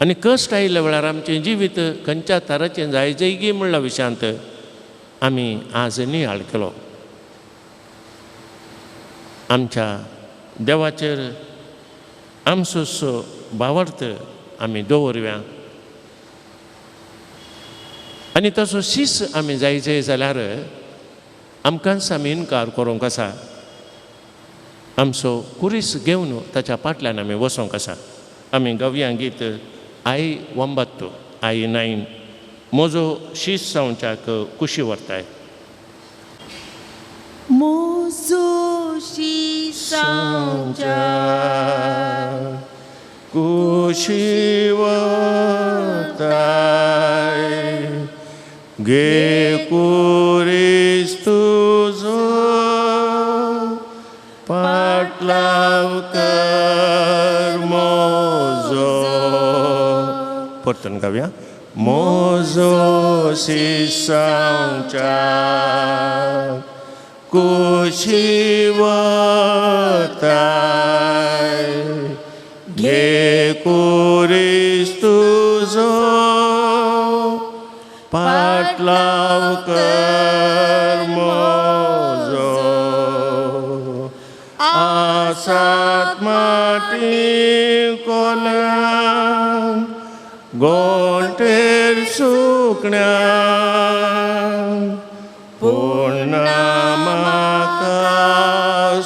आनी कश्ट आयिल्ल्या वेळार आमचें जिवीत खंयच्या तराचें जाय जयगी म्हणल्या विशयांत आमी आज नियाळ केलो. आमच्या देवाचेर आमचो बावडत आमी दवरया आनी तसो शीस आमी जाय जाय जाल्यार आमकांच आमी इनकार करूंक आसा. आमचो कुरीस घेवन ताच्या फाटल्यान आमी वचोंक आसा. आमी गवया गीत आई 9 आई 9 म्हजो शीस जावच्याक कुशी व्हरताय. म्हजो शीस जावच्याक कुशी व्हरताय, घे कुरीस तुजो पाटलाव कर म्हजो. परतून गावया. म्हजो शीस जावच्याक कुशी व्हरताय, घे कुरीस तुजो पाटलाव कर म्हजो. आसात माटी कोल्यान गोंटेर सुकण्यान, पूण ना म्हाका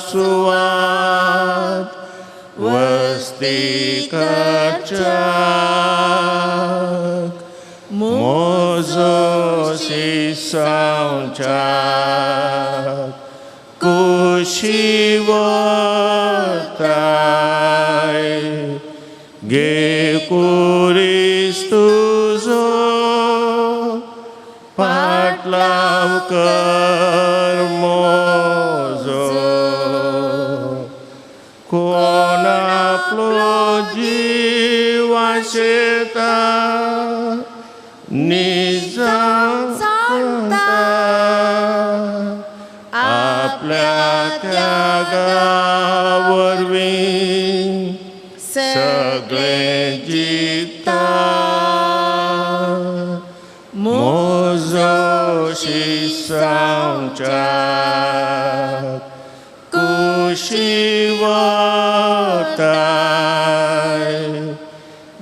सुवात वस्ती करच्याक. म्हजो शीस जावच्याक कुशी व्हरताय, घे कुरीस तुजो पाटलाव कर म्हजो. कोण आपलो जीव आशेता निजांता, आपल्या त्यागा वरवीं सगळें जिखता. म्हजो शीस जावच्याक कुशी व्हरताय,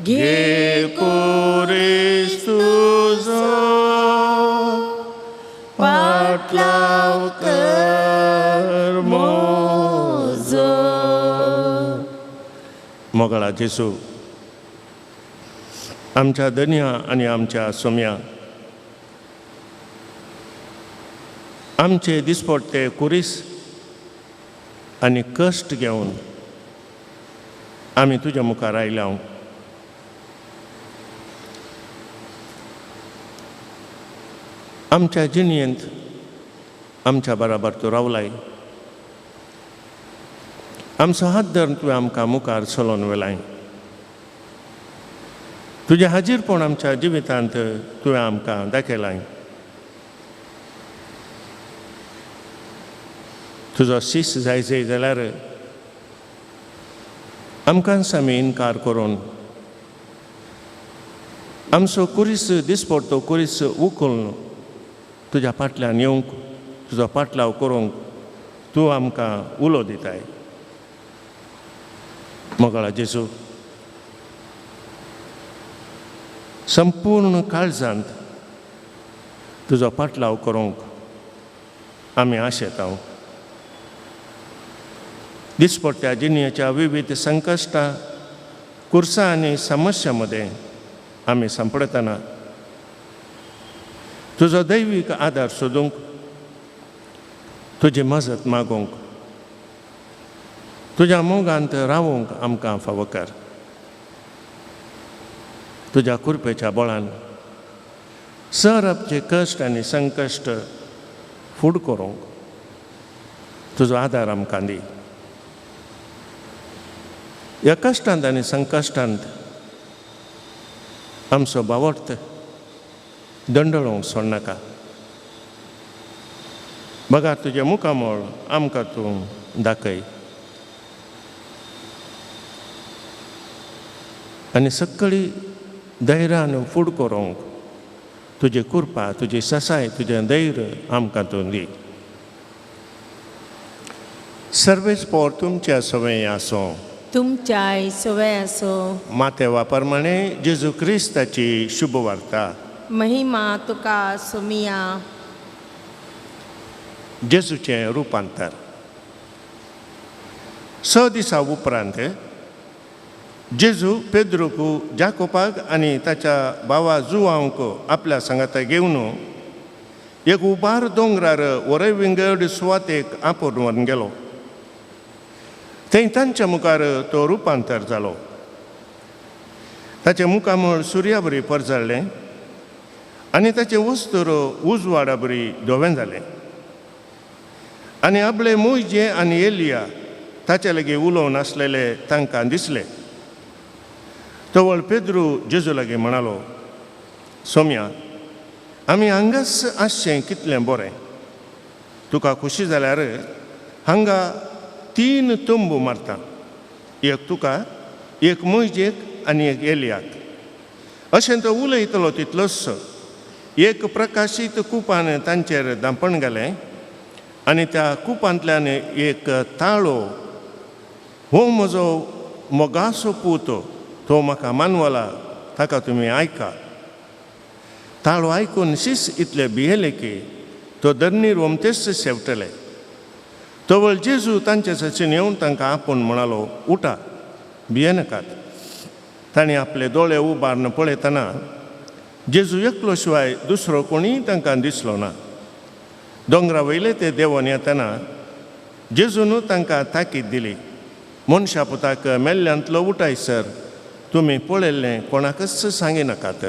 घे कुरीस तुजो पाटलाव कर म्हजो. मोगाळा जेजू, आमच्या धनया आनी आमच्या सोम्या, आमचे दिसपडटे कुरीस आनी कश्ट घेवन आमी तुज्या मुखार आयल्या. आमच्या जिणेंत आमच्या बराबर तूं रावलाय, आमचो हात धरून तुवें आमकां मुखार चलोवन व्हेलाय. तुजें हाजीरपण आमच्या जिवितांत तुवें आमकां दाखयलाय. तुजो शीस जाय जाय जाल्यार आमकांच आमी इनकार करून आमचो कुरीस दिसपडतो कुरीस उखलून तुज्या फाटल्यान येवंक, तुजो पाटलाव करूंक तूं आमकां उलो दिताय. मोगाळा जेजू, संपूर्ण काळजांत तुजो पाटलाव करूंक आमी आशेता. दिसपडट्या जिणेच्या विविध संकश्टां, कुर्सां आनी समस्या मदें आमी सांपडटना तुजो दैवीक आदार सोदूंक, तुजी मजत मागूंक, तुज्या मोगांत रावूंक आमकां फावो कर. तुज्या कृपेच्या बळान सरपचे कश्ट आनी संकश्ट फूड करूंक तुजो आदार आमकां दी. ह्या कश्टांत आनी संकश्टांत आमचो बावडत दंडळोंक सोडनाका. बघा तुजें मुखामळ आमकां तूं दाखय आनी सगळी धैर्यान फूड करूंक तुजी कृपा, तुजी ससाय, तुजें धैर्य आमकां तूं दी. सर्वेस्पोर तुमच्या सवय आसूं. तुमच्याय सवय आसो. मातेवा प्रमाणे जेजू क्रिस्ताची शुभवार्ता. महिमा तुका सोमिया. जेजूचें रुपांतर. 6 दिसां उपरांत जेजू पेद्रूक, जाकोबाक आनी ताच्या भावा जुवांक आपल्या सांगाता घेवन एक उबार दोंगरार वरय विंगड सुवातेक आपोवन व्हरून गेलो. थंय तांच्या मुखार तो रुपांतर जालो. ताचें मुखामळ सुर्या बरी परजळ्ळें आनी ताचें वस्तूर उजवाडा बरी धवें जालें. आनी आपले मोयजे आनी एलिया ताचे लागीं उलोवन आसलेले तांकां दिसले. तवळ पेद्रू जेजू लागीं म्हणालो, सोम्या, आमी हांगाच आसचें कितलें बरें. तुका खोशी जाल्यार हांगा 3 तंबू मारता, एक तुका, एक मोयजेक आनी एक एलियाक. अशें तो उलयतलो तितलोच एक प्रकाशीत कुपान तांचेर धांपण घालें आनी त्या कुपांतल्यान एक ताळो, हो म्हजो मोगासो पूत, तो म्हाका मानवला, ताका तुमी आयका. ताळो आयकून शीस इतले भियेले की तो धरणीर वमतेच शेवटले. तवळ जेजू तांचे सचीन येवन तांकां आपोवन म्हणालो, उठा, भियेनाकात. तांणी आपले दोळे उबारून पळयतना जेजू एकलो शिवाय दुसरो कोणीय तांकां दिसलो ना. दोंगरा वयले ते देंवन येतना जेजून तांकां ताकीद दिली, मनशा पुताक मेल्ल्यांतलो उठायसर तुमी पळयल्लें कोणाकच सांगिनाकात.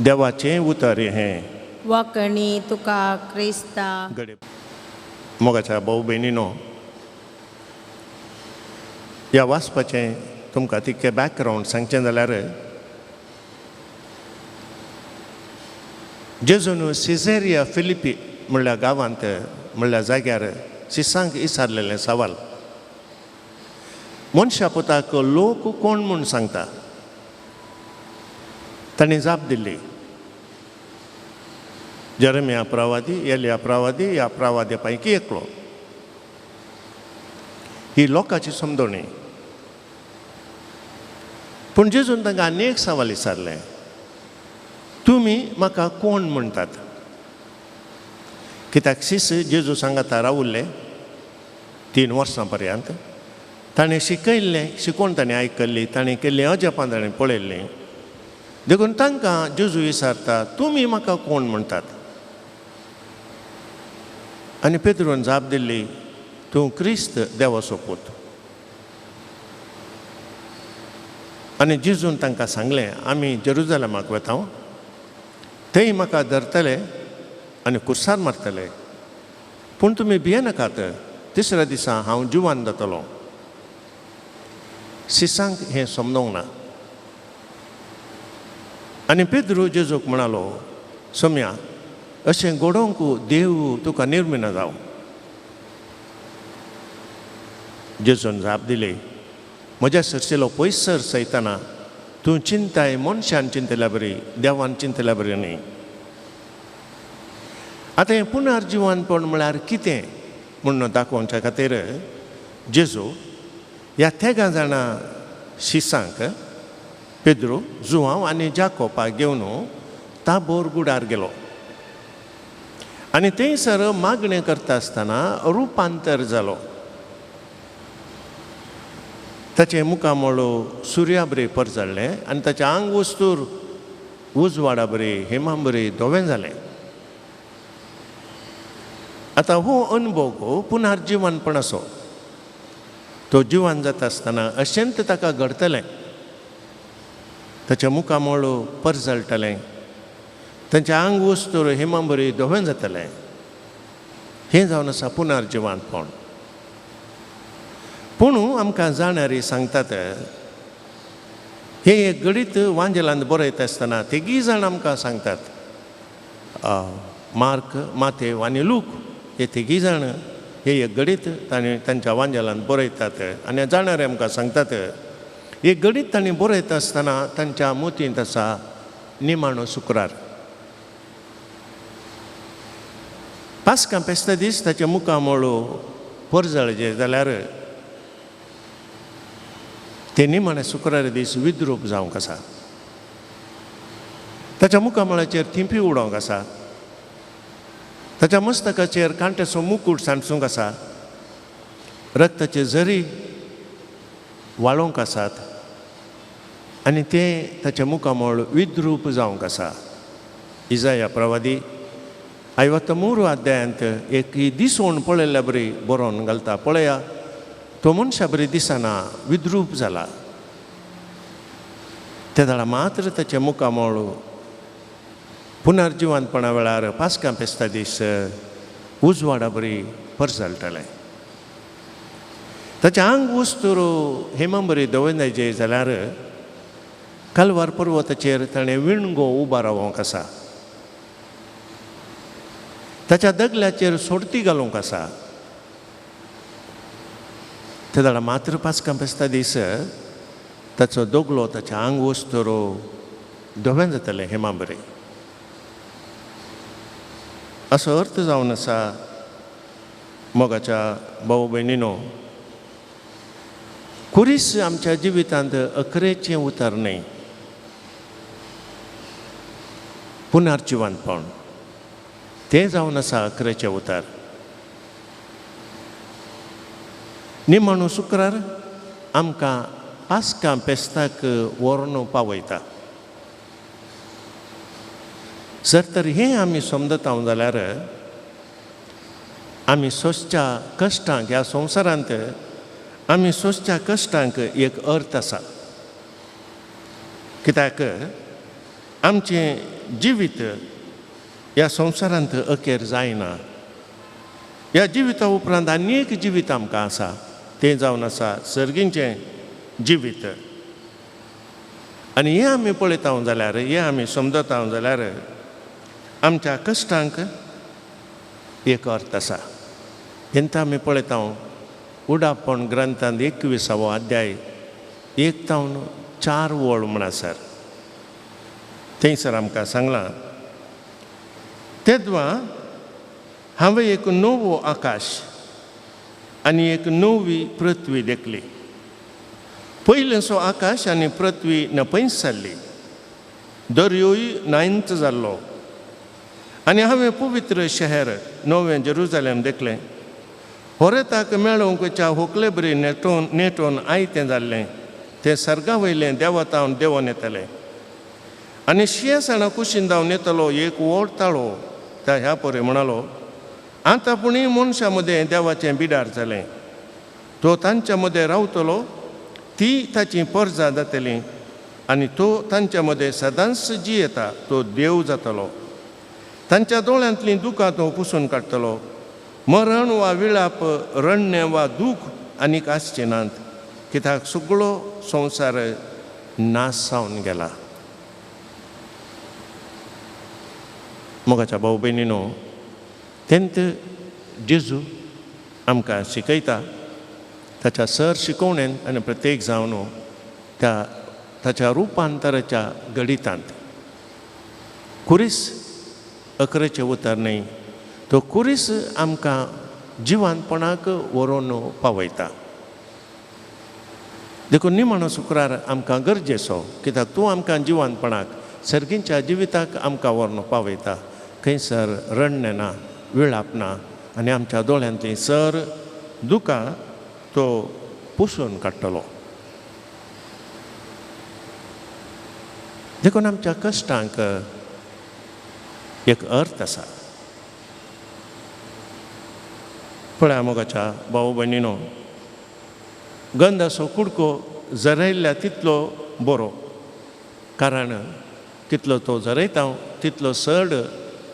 देवाचें उतर हें. वाकणी तुका क्रिस्ता. गडे मोगाच्या भाव भयणीनो, ह्या वाचपाचें तुमकां तितकें बॅकग्रावंड सांगचें जाल्यार जेजून सिझेरिया फिलिपी म्हणल्या गांवांत म्हणल्या जाग्यार शिसांक विचारलेलें सवाल, मनशा पुताक लोक कोण म्हूण सांगता? तांणी जाप दिली, जेरेमिया प्रवादी, एलिया प्रवादी, ह्या प्रवाद्या पैकी एकलो. ही लोकांची समजणी. पूण जेजून तांकां आनी एक सवाल विचारलें, तुमी म्हाका कोण म्हणटात? कित्याक शिस जेजू सांगाता रावुल्ले 3 वर्सां पर्यंत. ताणें शिकयल्लें, शिकोवन ताणें आयकल्ली, ताणें केल्लीं अजापां ताणें पळयल्लीं. देखून तांकां जेजू विचारता, तुमी म्हाका कोण म्हणटात? आनी पेद्रून जाप दिली, तूं क्रिस्त देवाचो पूत. आनी जेजून तांकां सांगलें, आमी जेरुजलमाक वता, थंय म्हाका धरतले आनी कुर्सार मारतले, पूण तुमी भियेनाकात, तिसऱ्या दिसा हांव जिवान जातलो. शिसांक हें समजूंक ना. आनी पेद्रू जेजूक म्हणालो, सोम्या, अशें घडोवंक देव तुका निर्मिना जावं. जेजून जाप दिली, म्हज्या सरशिलो पयसर सयतना तूं चिंताय मनशान चिंतल्या बरी, देवान चिंतल्या बरी न्ही. आतां हें पुनर्जिवनपण म्हळ्यार कितें म्हूण दाखोवच्या खातीर जेजू ह्या 3 जाणां शिसांक, पेद्रू, जुवांव आनी जाकोबाक घेवन ताबोर गुडार गेलो आनी थंयसर मागणें करता आसतना रुपांतर जालो. ताचें मुखामळ सुर्या बरी परजळ्ळें आनी ताचें आंग वस्तूर उजवाडा बरी, हेमा बरी धवें जालें. आतां हो अनुभव पुनर्जिवनपण असो. तो जिवन जाता आसतना अशेंच ताका घडतलें, ताचें मुखामळ परजळटलें, तांचें आंग वस्तूर हेमा बरी धवें जातलें. हें जावन आसा पुनर्जिवनपण. पूण आमकां जाणारी सांगतात, हें एक घडीत वांजेलांत बरयता आसतना तेगीय जाण आमकां सांगतात, मार्क, मातेव आनी लूक हे तिगीय जाण हे एक घडीत तांणी तांच्या वांजेलांत बरयतात आनी जाणारे आमकां सांगतात, एक घडीत तांणी बरयता आसतना तांच्या मोतींत आसा निमाणो शुक्रार. पास्कां फेस्ता दीस ताच्या मुखामळ परजळजे जाल्यार ते निमाणे शुक्रार दीस विद्रूप जावंक आसा, ताच्या मुखामळाचेर थिंपी उडोवंक आसा, ताच्या मस्तकाचेर कांट्याचो मुकूट सांडसूंक आसा, रक्ताचे झरी वाळोवंक आसात आनी तें ताच्या मुखामळ विद्रूप जावंक आसा. इजाया प्रवादी आयवत 3 अध्यायांत एक दिसवण पळयल्ल्या बरी बरोवन घालता, पळया तो मनशा बरी दिसना, विद्रूप जाला. ते वेळार मात्र ताचें मुखामळ पुनर्जिवंतपणा वेळार पास्कां फेस्ता दीस उजवाडा बरी परजळटलें. ताचें आंग वस्तूर हेमा बरी दवरनाय जाल्यार कालवार पर्वताचेर ताणें विणगो उबो रावोंक आसा, ताच्या दगल्याचेर सोडती घालूंक आसा. ते वेळार मात्र पास्कां फेस्ता दीस ताचो दगलो ताचें आंग वस्तूर धवें जातलें हेमा बरी. असो अर्थ जावन आसा मोगाच्या भाव भयणीनो, खुरीस आमच्या जिवितांत अखरेचें उतर न्हय, पुनर्जिवंतपण तें जावन आसा अखरेचें उतर. निमाणो शुक्रार आमकां पास्कां फेस्ताक व्हरून पावयता. जर तर हें आमी समजता जाल्यार आमी सोंसच्या कश्टांक ह्या संवसारांत आमी सोंसच्या कश्टांक एक अर्थ आसा. कित्याक आमचें जिवीत ह्या संवसारांत अखेर जायना. ह्या जिविता उपरांत आनी एक जिवीत आमकां आसा, तें जावन आसा सर्गींचें जिवीत. आनी हें आमी पळयता जाल्यार, हें आमी समजता जाल्यार आमच्या कश्टांक एक अर्थ आसा. हेंत आमी पळयता उडापण ग्रंथांत 21वो अध्याय 1 तावन 4 वळ म्हणसर थंयसर आमकां सांगलां, तेद्वा हांवें एक नवो आकाश आनी एक नवी पृथ्वी देखली. पयलेंसो आकाश आनी पृथ्वी नपयच जाल्ली, दर्योय नायंच जाल्लो. आनी हांवें पवित्र शहर नवें जेरुजालेम देखलें. होरेताक मेळोवंकच्या होकले बरी नेटोवन नेटोवन आयतें जाल्लें, तें सर्गा वयलें देवतावन देंवोन येतलें. आनी शिंयासणां कुशीन धांवन येतलो एक व्हड ताळो त्या ह्या परे म्हणालो, आतां पुणी मनशां मदें देवाचें बिडार जालें, तो तांच्या मदें रावतलो, ती ताची परजा जातली आनी तो तांच्या मदें सदांच जियेता, तो देव जातलो. तांच्या दोळ्यांतलीं दुकां तो पुसून काडटलो. मरण वा विळाप, रडणें वा दूख आनीक आसचें नात, कित्याक सगळो संवसार नाश जावन गेला. मोगाच्या भाव भयणीनो, तेंत जेजू आमकां शिकयता ताच्या सर शिकोवणेन आनी प्रत्येक जावन त्या ताच्या रुपांतराच्या गणितांत. खुरीस अकरेचें उतर न्हय, तो खुरीस आमकां जिवानपणाक व्हरून पावयता. देखून निमाणो शुक्रार आमकां गरजेचो, कित्याक तूं आमकां जिवानपणाक सर्गींच्या जिविताक आमकां व्हरून पावयता. खंयसर रडणें ना, विळाप ना आनी आमच्या दोळ्यांतलीं सर दुकां तो पुसून काडटलो. देखून आमच्या कश्टांक एक अर्थ आसा. पळया मोगाच्या भाव भयणीनो, गंधाचो कुडको जरयल्ल्या तितलो बरो, कारण तितलो तो जरयता तितलो चड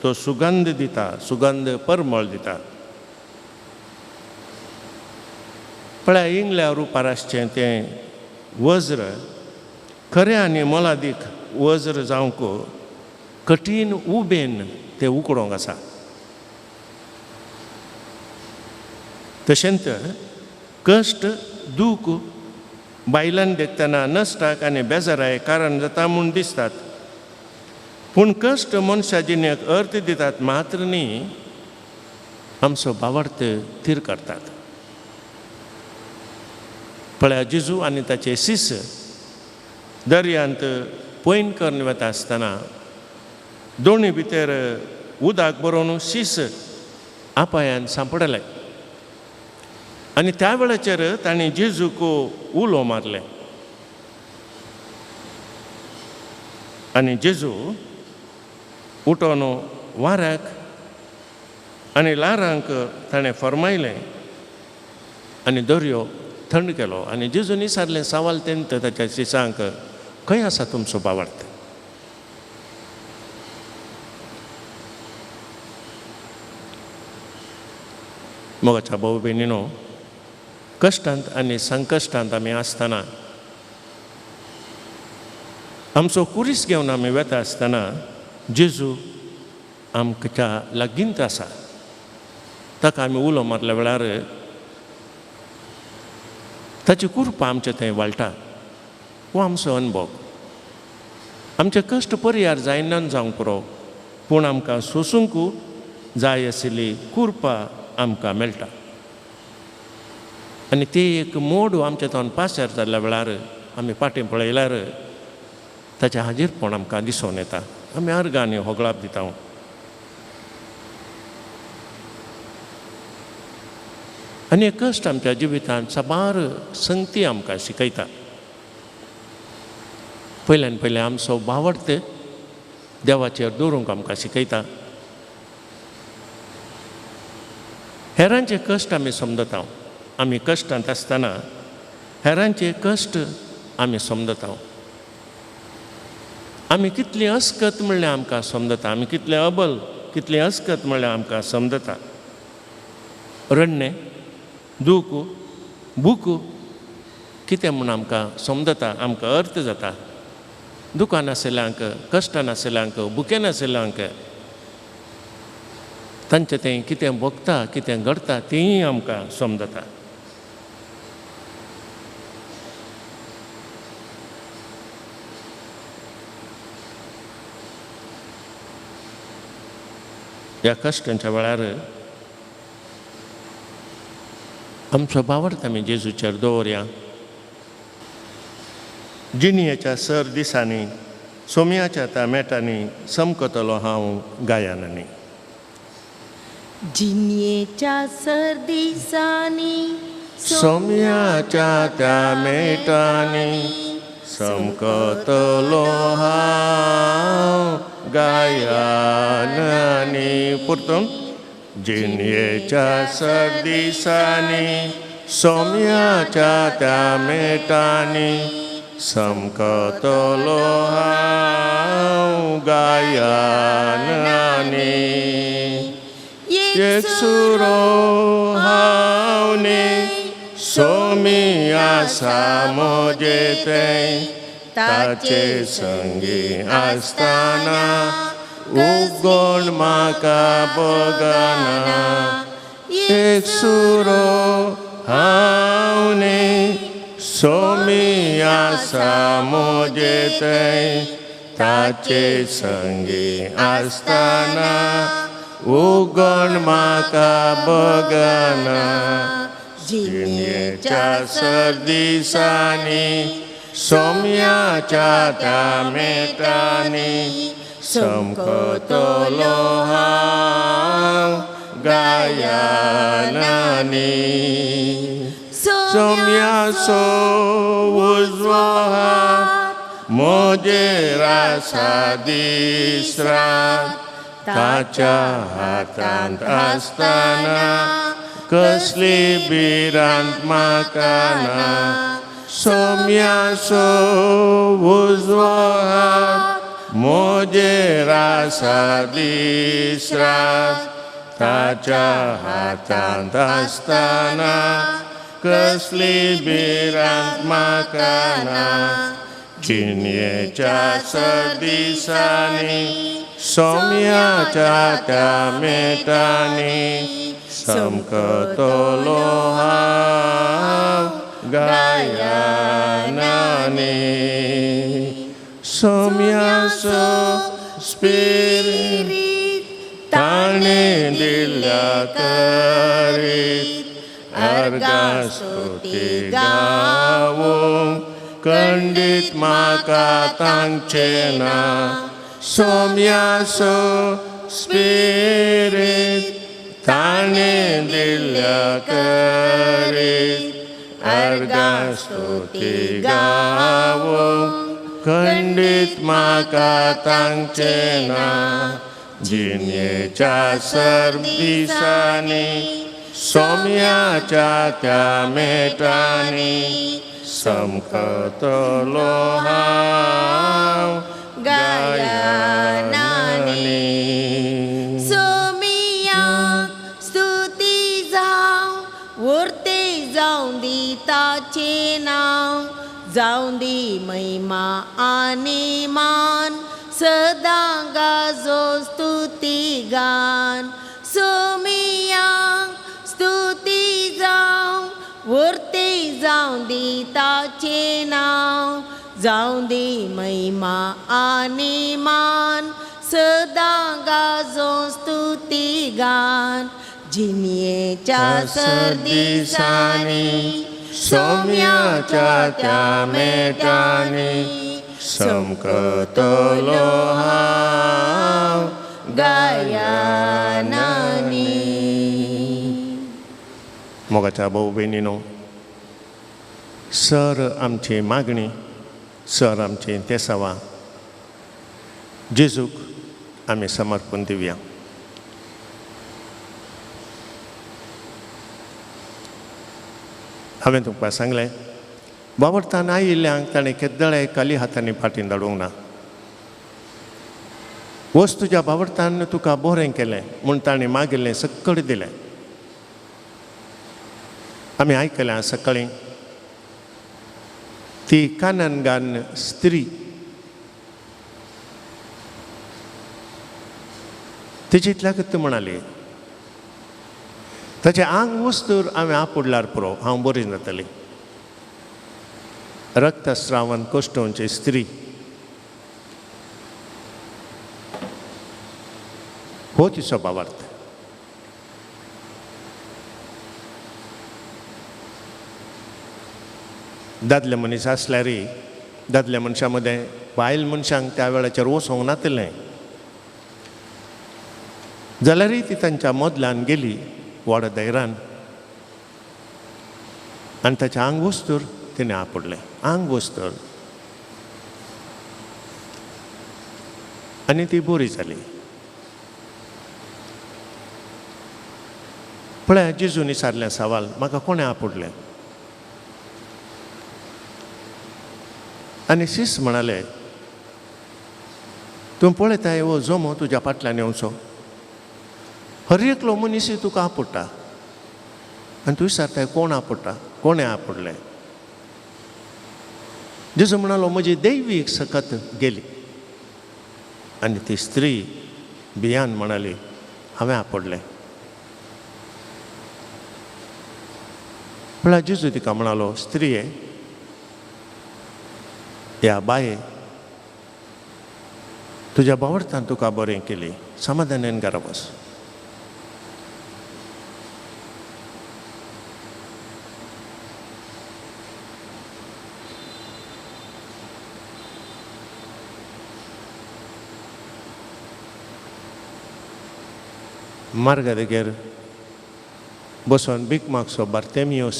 तो सुगंध दिता, सुगंध परमळ दिता. पळया इंगल्या रुपार आसचें तें वज्र खरें आनी मोलादीक वज्र जावंक कठीण उबेन ते उकडोंक आसा. तशेंच कश्ट दूख बायलान देखतना नश्टाक आनी बेजाराय कारण जाता म्हूण दिसतात, पूण कश्ट मनशा जिणेक अर्थ दितात मात्र न्ही, आमचो भावार्थ थीर करतात. पळया जेजू आनी ताचे शिस दर्यांत पयण करून वता आसतना दोणी भितर उदक बरोवन शीस आपायान सांपडले आनी त्या वेळाचेर तांणी जेजूक उलो मारले आनी जेजू उठोन वाऱ्याक आनी ल्हारांक ताणें फरमायलें आनी दर्यो थंड केलो. आनी जेजून विचारलें सवाल तेंत ताच्या शिसांक, खंय आसा तुमचो भावार्थ? मोगाच्या भाव भयणीनो, कश्टांत आनी संकश्टांत आमी आसतना आमचो कुरीस घेवन आमी वेता आसतना जेजू आमच्या लागींत आसा. ताका आमी उलो मारल्या वेळार ताची कृपा आमचे थंय वाळटा. हो आमचो अनुभव. आमचे कश्ट पर्यार जायना जावंक पुरो, पूण आमकां सोसूंक जाय आशिल्ली कृपा आमकां मेळटा. आनी ते एक मोड आमच्या थंय पासार जाल्ल्या वेळार आमी फाटीं पळयल्यार ताचें हाजीरपण आमकां दिसून येता. आमी अर्गांनी होगळाप दिता. आनी कश्ट आमच्या जिवितांत साबार संगती आमकां शिकयता. पयल्यान पयलें आमचो भावार्थ देवाचेर दवरूंक आमकां शिकयता. हेरांचे कश्ट आमी समजता. आमी कश्टांत आसतना हेरांचे कश्ट आमी समजता. आमी कितली अस्कत म्हणल्यार आमकां समजता. आमी कितले अबल, कितली अस्कत म्हणल्यार आमकां समजता. रडणें, दूख, भूक कितें म्हूण आमकां समजता, आमकां अर्थ जाता. दुकान आशिल्ल्यांक, कश्टान आशिल्ल्यांक, भुकेन आशिल्ल्यांक तांचें तें कितें भोगता, कितें घडटा तेंय आमकां समजता. ह्या कश्टांच्या वेळार आमचो भावार्थ आमी जेजूचेर दवरया. जिणेच्या सर दिसांनी सोम्याच्या त्या मेटांनी समकतलो हांव गायनांनी. जिणेच्या सर दिसांनी सोम्याच्या त्या मेटांनी समकतलो हांव गायनांनी. परतून जिणेच्या सर दिसांनी सोम्याच्या त्या मेटांनी समकतलो हांव गायनांनी. एक सुरो हांव न्ही सोमी आसा म्हजे थंय, ताचे संगी आसतना उगोण म्हाका बगना. एक सुरो हांव न्ही सोमी आसा म्हजे थंय, ताचे संगी आसतना उगण म्हाका बगना. जिणेच्या सर दिसांनी सोम्याच्या त्या मेटांनी समकतलो हांव गायनांनी. सोम्याचो उजवो हात म्हजेर आसा दीस रात, ताच्या हातांत आसतना कसली भिरांत म्हाका ना. सोम्याचो उजवो हात म्हजेर आसा दीस रात, ताच्या हातांत आसतना कसली भिरांत म्हाका ना. जिणयेच्या सरदिसांनी सोम्याच्या त्या मेटांनी समकतलो हांव गायनांनी. सोम्याचो स्पिरीत ताणें दिल्या करीत अर्गां स्तुती गावूंक खंडीत म्हाका तांचें ना. सोम्याचो स्पिरीत ताणें दिल्या करीत अर्गां स्तुती गावूंक खंडीत म्हाका तांचें ना. जिणयेच्या सरदिसांनी सोम्याच्या त्या मेटांनी समकतलो हांव गायनांनी. सोमियाक स्तुती जावं वर्ते जावं दी ताचें नांव, जावं दी महिमा आनी मान सदां गाजो स्तुती गान. सोमियाक स्तुती जावं वर्ते जावं दी ताचें नांव, जावं दी महिमा आनी मान सदां गाजो स्तुती गान. जिणयेच्या सरदिसांनी सोम्याच्या त्या मेटांनी समकतलो हांव गायनांनी. मोगाच्या भाऊ भयणीनो, सर आमची मागणी, सर आमची तेसावां जेजूक आमी समर्पण दिवया. हांवें तुमकां सांगलें, बाबडतान आयिल्ल्यांक ताणें केद्दळे खाली हातांनी फाटीन धाडूंक ना. वच तुज्या बाबडतान तुका बरें केलें म्हूण ताणें मागिल्लें सकळ दिलें. आमी आयकलें सकाळीं ती काननगान स्त्री तिची इतल्याक म्हणाली, ताचें आंग वस्तूर हांवें आपुडल्यार पुरो, हांव बरी जातली. रक्तस्रावन कोश्टोवची स्त्री हो तिचो भावार्थ. दादले मनीस आसल्यारय दादल्या मनशां मदें बायल मनशांक त्या वेळाचेर वचोंक नातिल्लें, जाल्यारय ती तांच्या मदल्यान गेली व्हड धैर्यान आनी ताचें आंग वस्तूर तिणें आपडलें. आंग वस्तूर आनी ती बरी जाली. पळया जेजून विचारलें सवाल, म्हाका कोणें आपडलें? आनी शीस म्हणाले, तूं पळयताय हो जमो तुज्या फाटल्यान येवचो, हर एकलो मनीस तुका आपडटा आनी तूं विचारताय कोण आपडटा, कोणें आपडलें? जेजू म्हणालो, म्हजी दैवीक सकत गेली. आनी ती स्त्री भियान म्हणाली, हांवें आपडलें. म्हळ्यार जेजू तिका म्हणालो, स्त्रिये ह्या बाये, तुज्या बावडतान तुका बरें केली, समाधानान घरा वच. मार्गा देगेर बसोन भीक मागचो बार्तेमियोस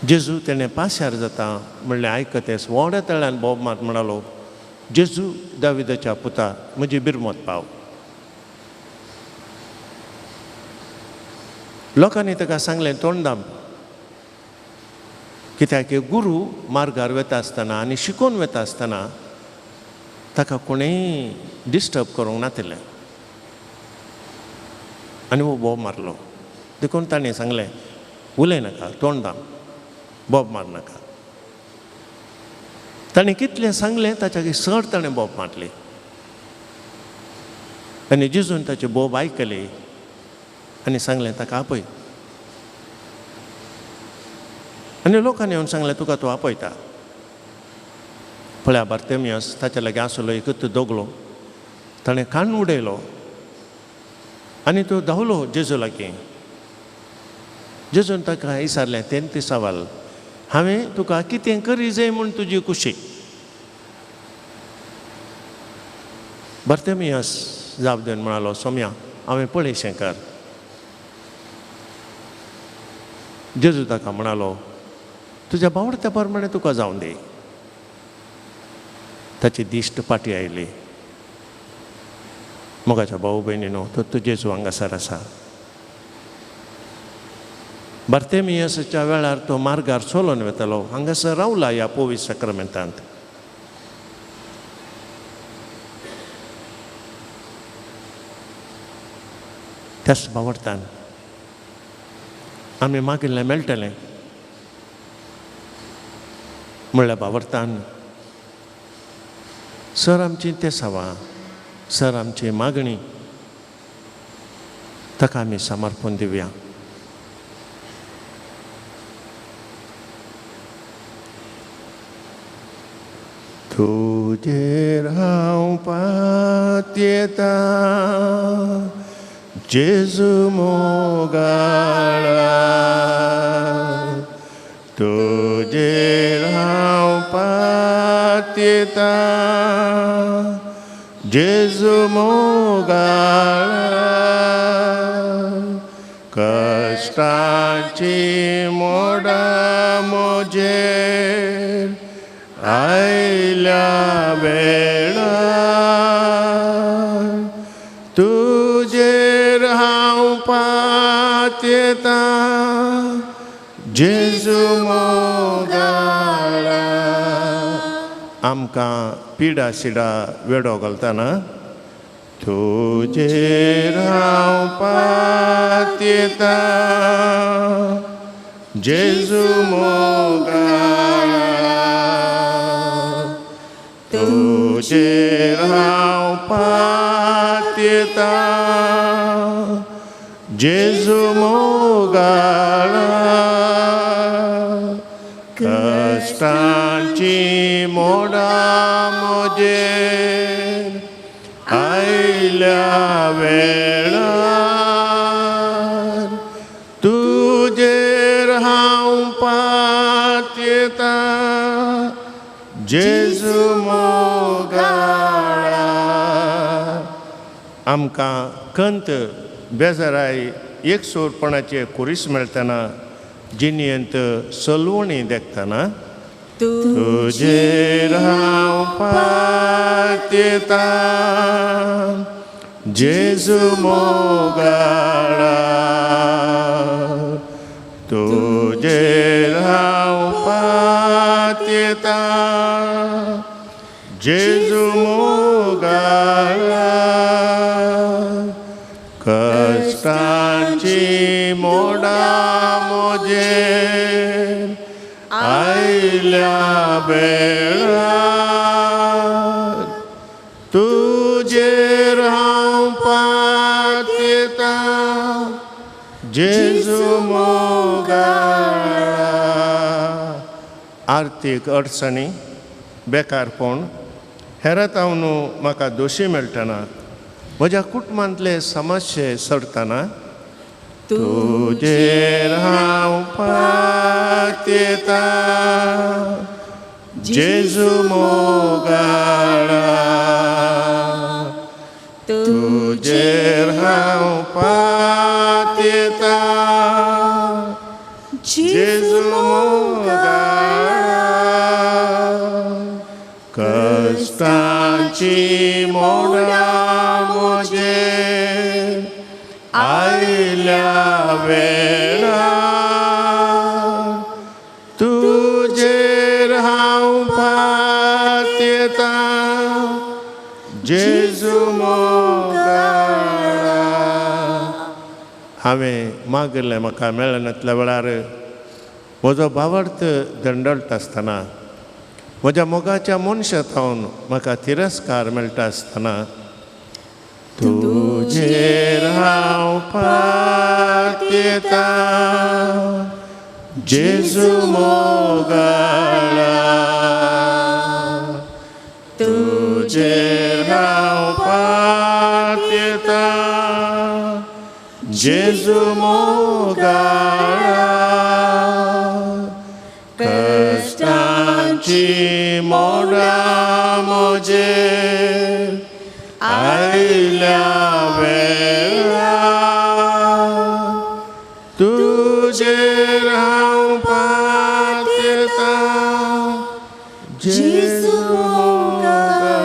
जेजू तेणें पास्यार जाता म्हणलें आयकतेस व्हड तळ्यान बोब मात म्हणालो, जेजू दाविदाच्या पुता म्हजी बिरमत पाव. लोकांनी ताका सांगलें तोंड दाम, कित्याक गुरू मार्गार वता आसतना आनी शिकोवन वता आसतना ताका कोणेंय डिस्टर्ब करूंक नातिल्लें आनी हो बोब मारलो. देखून ताणें सांगलें, उलय नाका, तोंड दाम, बोब मार नाका. ताणें कितलें सांगलें ताच्या चड ताणें बोब मारली आनी जेजून ताची बोब आयकली आनी सांगलें ताका आपय. आनी लोकांनी येवन सांगलें तुका तो आपयता. पळया बार्तेमियस ताच्या लागीं आसलो एकूच दोगलो, ताणें कान उडयलो आनी तो धांवलो जेजू लागीं. जेजून ताका विचारलें तें सवाल, हांवें तुका कितें करी जाय म्हूण तुजी खुशी. बार्तेमियस जाप दिवन म्हणालो, सोम्या हांवें पळयशें कर. जेजू ताका म्हणालो, तुज्या बावडत्या प्रमाणें तुका जावं दी. ताची दिश्ट फाटी आयली. मोगाच्या भाऊ भयणीनो, तो तुजें जेजू हांगासर आसा. बार्तेमियसाच्या वेळार तो मार्गार चलोन वतालो, हांगासर रावला ह्या पवित्र साक्रामेंतांत. त्याच बावडतान आमी मागिल्लें मेळटलें म्हणल्यार बावडतान सर आमची तेसावां, सर आमची मागणी ताका आमी समर्पण दिवया. तुजेर हांव पातयेता जेजू मोगाळा, तुजेर हांव पातयेता जेजू मोगाळा, कश्टाची मोडा म्हजेर आयल्या वेळार, तुजेर हांव पातयेता जेजू मोगाळा. आमकां पिडा सिडा वेडो घालतना तुजेर हांव पातयेता जेजू मोगाळा, तुजेर हांव पातयेता जेजू मोगाळा, कश्टांची मोडा म्हजेर आयल्या वेळार, तुजेर हांव पातयेता जेजू मोगाळा. आमकां कंत बेजाराय एकसुरपणाचे कुरीस मेळटना जिणेंत सलवणी देखतना तुजेर हांव पातयेता जेजू मोगाळा, तुजेर हांव पातयेता जेजू मोगाळा, कश्टांची मोडा म्हजेर आयल्या वेळार, तुजेर हांव पातयेता जेजू मोगाळा. आर्थीक अडचणी, बेकारपण, हेरातावन म्हाका दोशी मेळटना, म्हज्या कुटुंबांतले समस्ये सरतना तुजेर हांव पातयेता जेजू मोगाळा, तुजेर हांव पातयेता जेजू मोगाळा, कश्टांची मोडा म्हजेर आयल्या वेळार, तुजेर हांव पातयेता जेजू मोगाळा. हांवें मागिल्लें म्हाका मेळनातल्या वेळार म्हजो भावार्थ दंडळटा आसतना म्हज्या मोगाच्या मनशा थावन म्हाका तिरस्कार मेळटा आसतना तुजेर हांव पातयेता जेजू मोगाळा तुजेर हांव पातयेता जेजू मोगाळा कश्टांची मोडां म्हजेर आयल्या वेळा तुजेर हांव पातयेता जेजू मोगाळा.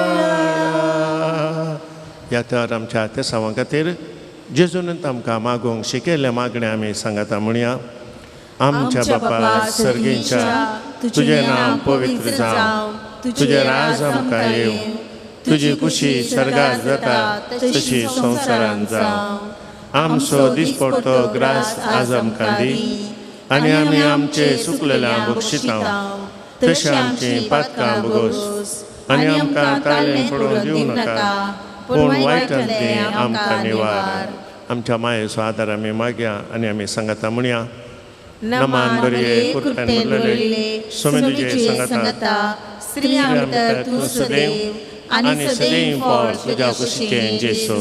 ह्या तर आमच्या तेसांवां खातीर जेजून आमकां मागूंक शिकयल्लें मागणें आमी सांगता म्हणया. आमच्या बापा सर्गींच्या तुजें नांव पवित्र जावं, तुजें राज आमकां येवं, तुजी खुशी सर्गात जाता तशी संवसारांत जावं. आमचो दिसपडतो ग्रास आज आमकां दी आनी आमी आमचे चुकलेल्या बक्षितां तशें आमचीं पातकां भोगोस आनी आमकां ताळें पडोवन दिवं नाका पूण वायटांतली आमकां निवार. आमच्या मायेचो आदार आमी मागया आनी आमी सांगता म्हणया. नमान बरये कृपेन भरलेले स्वामी तुजे सांगता स्त्रियां भितर तूं सदैव आनी सदैव फळ तुज्या कुशीचें जेजू.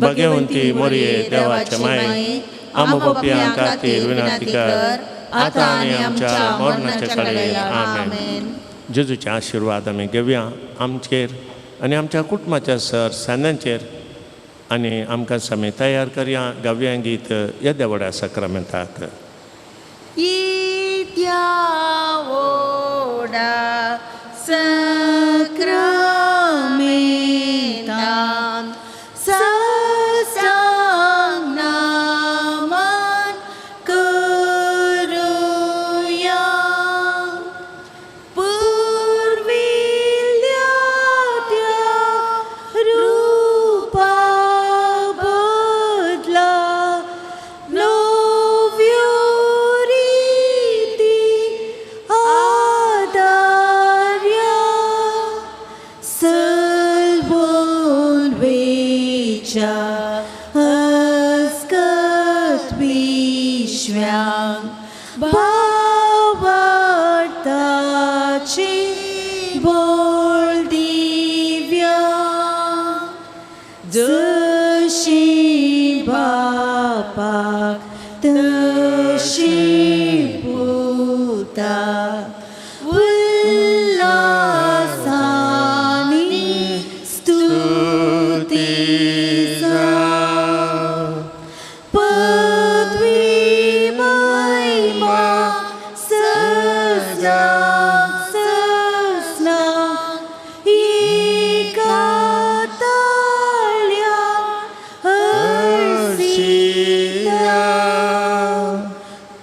भाग्यवंती मोरये देवाचे माये आम पापयां खातीर विनंती कर आतां आनी आमच्या मरणाच्या कडेन. आमेन. जेजूचे आशिर्वाद आमी घेवया आमचेर आनी आमच्या कुटुंबाच्या सर सान्यांचेर आनी आमकां आमी तयार करया गावया गीत येद्या व्हडा साक्रामेंताक. येद्या व्हडा साक्रामेंतान साष्टांग नमन करुया. पुर्विल्ल्या त्या रुपा बदला नव्यो रिती आदार्या सलबोन वेच्या अस्कत विश्व्यांक भावार्थाची बोल दिव्या. जशी बापाक तशी पुताक उल्हासानी स्तुती जावं. पदवी महिमा सजनाक सजनाक एका ताळ्या हर्षिता.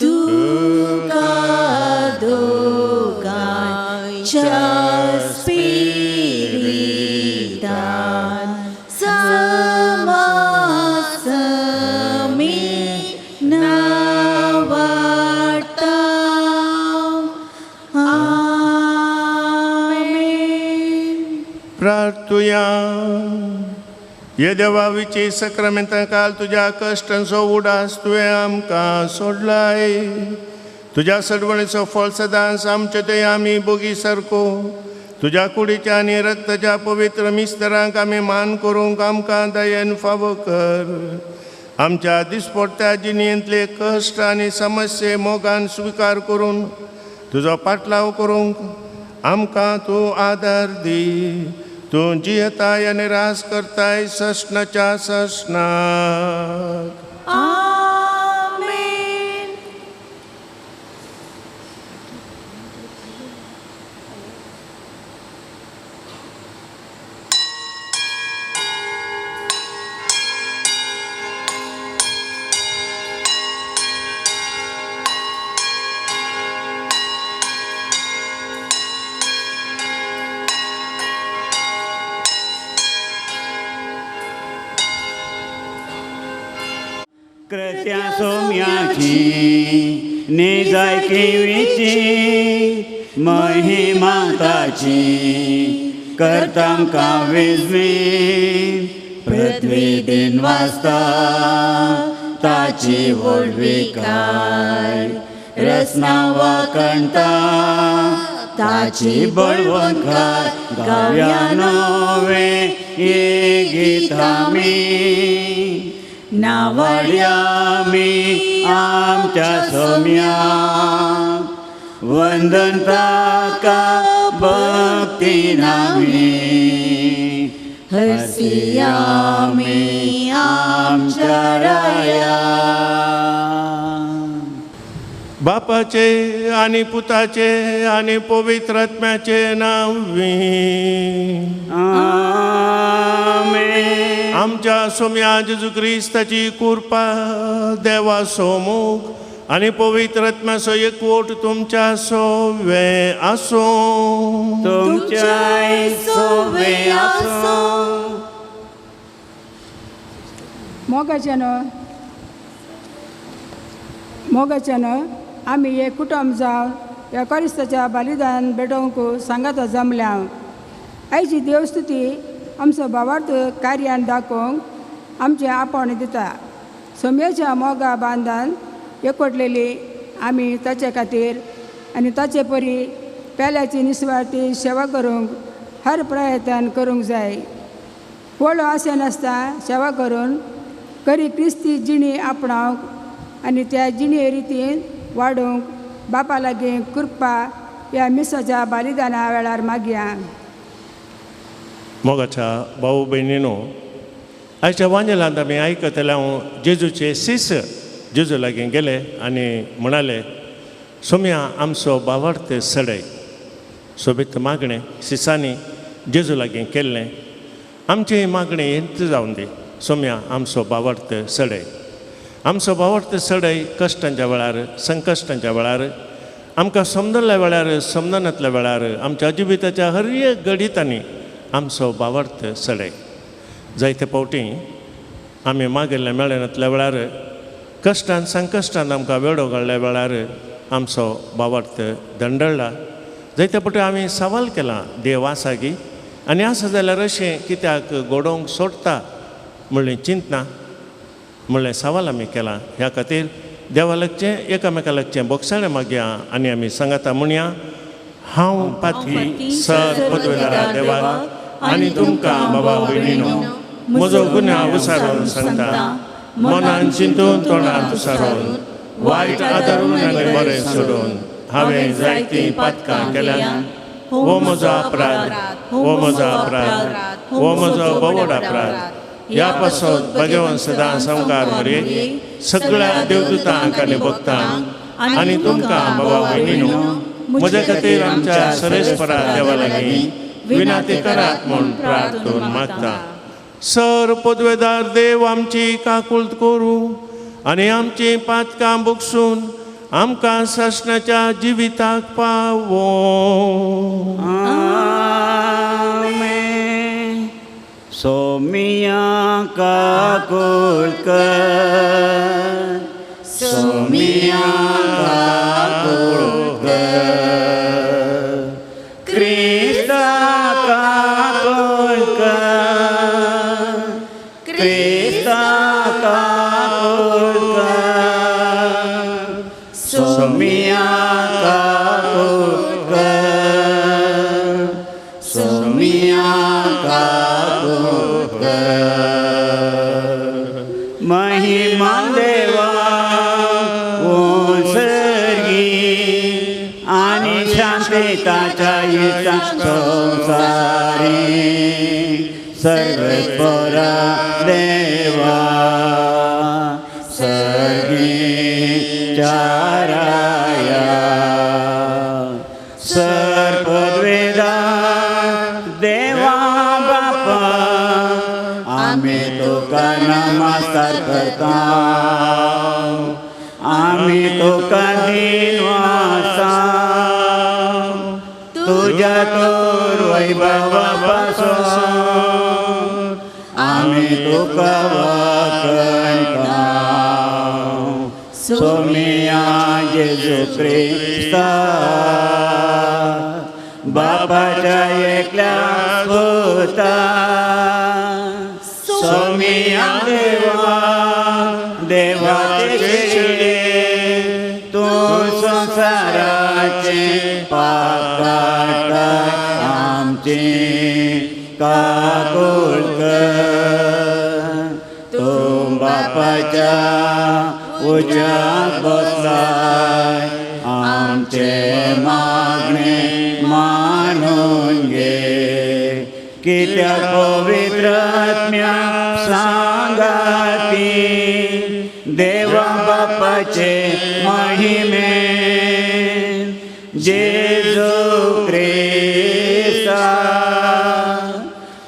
तुका दोगांच्या स्पिरितान समासमी नावाडता. आमेन. प्रार्थुया. हे देवा विची साक्रामेंता काल तुज्या कश्टांचो उडास तुवें आमकां सोडलाय. तुज्या सडवणीचो फळ सदांच आमचे ते आमी बोगी सारको तुज्या कुडीच्या आनी रक्ताच्या पवित्र मिस्तरांक आमी मान करूंक आमकां दयेन फावो कर. आमच्या दिसपडट्या जिणेंतले कश्ट आनी समस्ये मोगान स्विकार करून तुजो पाटलाव करूंक आमकां तूं आदार दी. तूं जियेताय आनी रास करताय सस्नाच्या सस्नाक. आमेन. कृत्या सोम्याची निजायकी विची महिमा ताची करता आमकां विजमी पृथ्वी दिन वाजता ताची व्हडविकाय रचना वाकणता ताची बळवंतकाय गावया नवे गीत आमी नावाड्या आमी आमच्या सोम्याक वंदन ताका भक्तीन आमी हरसिया आमी आमच्या राया. बापाचे आनी पुताचे आनी पवित्र आत्म्याचे नांवी आमेन. आमच्या सोम्या जेजू क्रिस्ताची कृपा देवाचो मोग आनी पवित्र आत्म्याचो एकवट तुमच्या सोवे आसूं. तुमच्याय सोवे आसूं. मोगाच्यान आमी एक कुटुंब जावन ह्या क्रिस्ताच्या बलिदान भेटोवंक सांगाता जमल्या. आयची देवस्तुती आमचो भावार्थ कार्यान दाखोवंक आमचें आपोवणें दिता. सोम्याच्या मोगा बांदान एकवटलेली आमी ताचे खातीर आनी ताचे परी पेल्याची निस्वार्थी सेवा करूंक हर प्रयत्न करूंक जाय. व्हडलो आशे नासता सेवा करून करी क्रिस्ती जिणी आपणावंक आनी त्या जिणे रितीन वाडोवंक बापा लागीं कृपा ह्या मिसाच्या बलिदाना वेळार मागया. मोगाच्या भाऊ भयणीनो, आयच्या वांजेलांत आमी आयकतले हांव जेजूचे सीस जेजू लागीं गेले आनी म्हणाले, सोम्या आमचो भावार्थ सडय. सोबीत मागणें सिसांनी जेजू लागीं केल्लें. आमचें मागणें हेंच जावन दी, सोम्या आमचो भावार्थ सडय. आमचो भावार्थ सडय कश्टांच्या वेळार, संकश्टांच्या वेळार, आमकां समजल्या वेळार, समजनातल्या वेळार, आमच्या जिविताच्या हर एक घडितांनी आमचो भावार्थ सडय. जायते फावटी आमी मागिल्लें मेळनातल्या वेळार, कश्टान संकश्टान आमकां वेडो घाल्ल्या वेळार आमचो भावार्थ दंडळ्ळा. जायते फावटी आमी सवाल केला, देव आसा गी आनी आसा जाल्यार अशें कित्याक घडोवंक सोडटा म्हणलें चिंतना म्हणलें सवाल आमी केला. ह्या खातीर देवा लागचें एकामेका लागचें बोगसाणें मागया आनी आमी सांगाता म्हणया, हांव पाथी सर पदवेदारा देवा आनी तुमकां बाबा भयणीनो म्हजो गुन्यांव विसारून सांगता, मनान चिंतून तोंडान विसारून वायट आदारून आनी बरें सोडून हांवें जायतीं पातकां केल्यात. हो म्हजो अपराध, हो म्हजो अपराध, हो म्हजो भोवड अपराध. ह्या पासत भगवान सदां संवकार मरे सगळ्या देवदूतांक आनी भक्तांक आनी तुमकां बाबा भयणीनो म्हज्या खातीर आमच्या सरेस्परा देवा लागीं विनाती करात म्हूण प्रार्थून मागता. सर पदवेदार देव आमची काकुळट करूं आनी आमचीं पातकां बगसून आमकां सासणाच्या जिविताक पावो. आमेन. सोमिया काकुळट कर, सोमिया काकुळट कर, क्रिस्ता काकुळट कर, क्रिस्ता काकुळट कर, सोमिया काकुळट कर, सोमिया काकुळट कर. महिमा देवा उंसर्गी आनी शांतताच्या इश्टा संवसारी सर्वेस्परा देवा सर्गीच्या राया सर्पद्वेदा देवा बापा आमी तुका नमस्कार करता, आमी तुका दिनवासा तुज्या तोर वैभवा पासून आमी तुका वाखणता. सोमिया जेजू क्रिस्ता बापाच्या एकल्या पुता सोमिया देवा देवाचे चेडे तूं संवसाराचे पाप काडटाय आमचे काकूळ कर तूं बापाच्या उज्याक बसलाय आमचे मागणे मानून घे कित्याक पवित्र आत्म्या सांगाती देवा बापाचे महिमे जेजू क्रिस्ता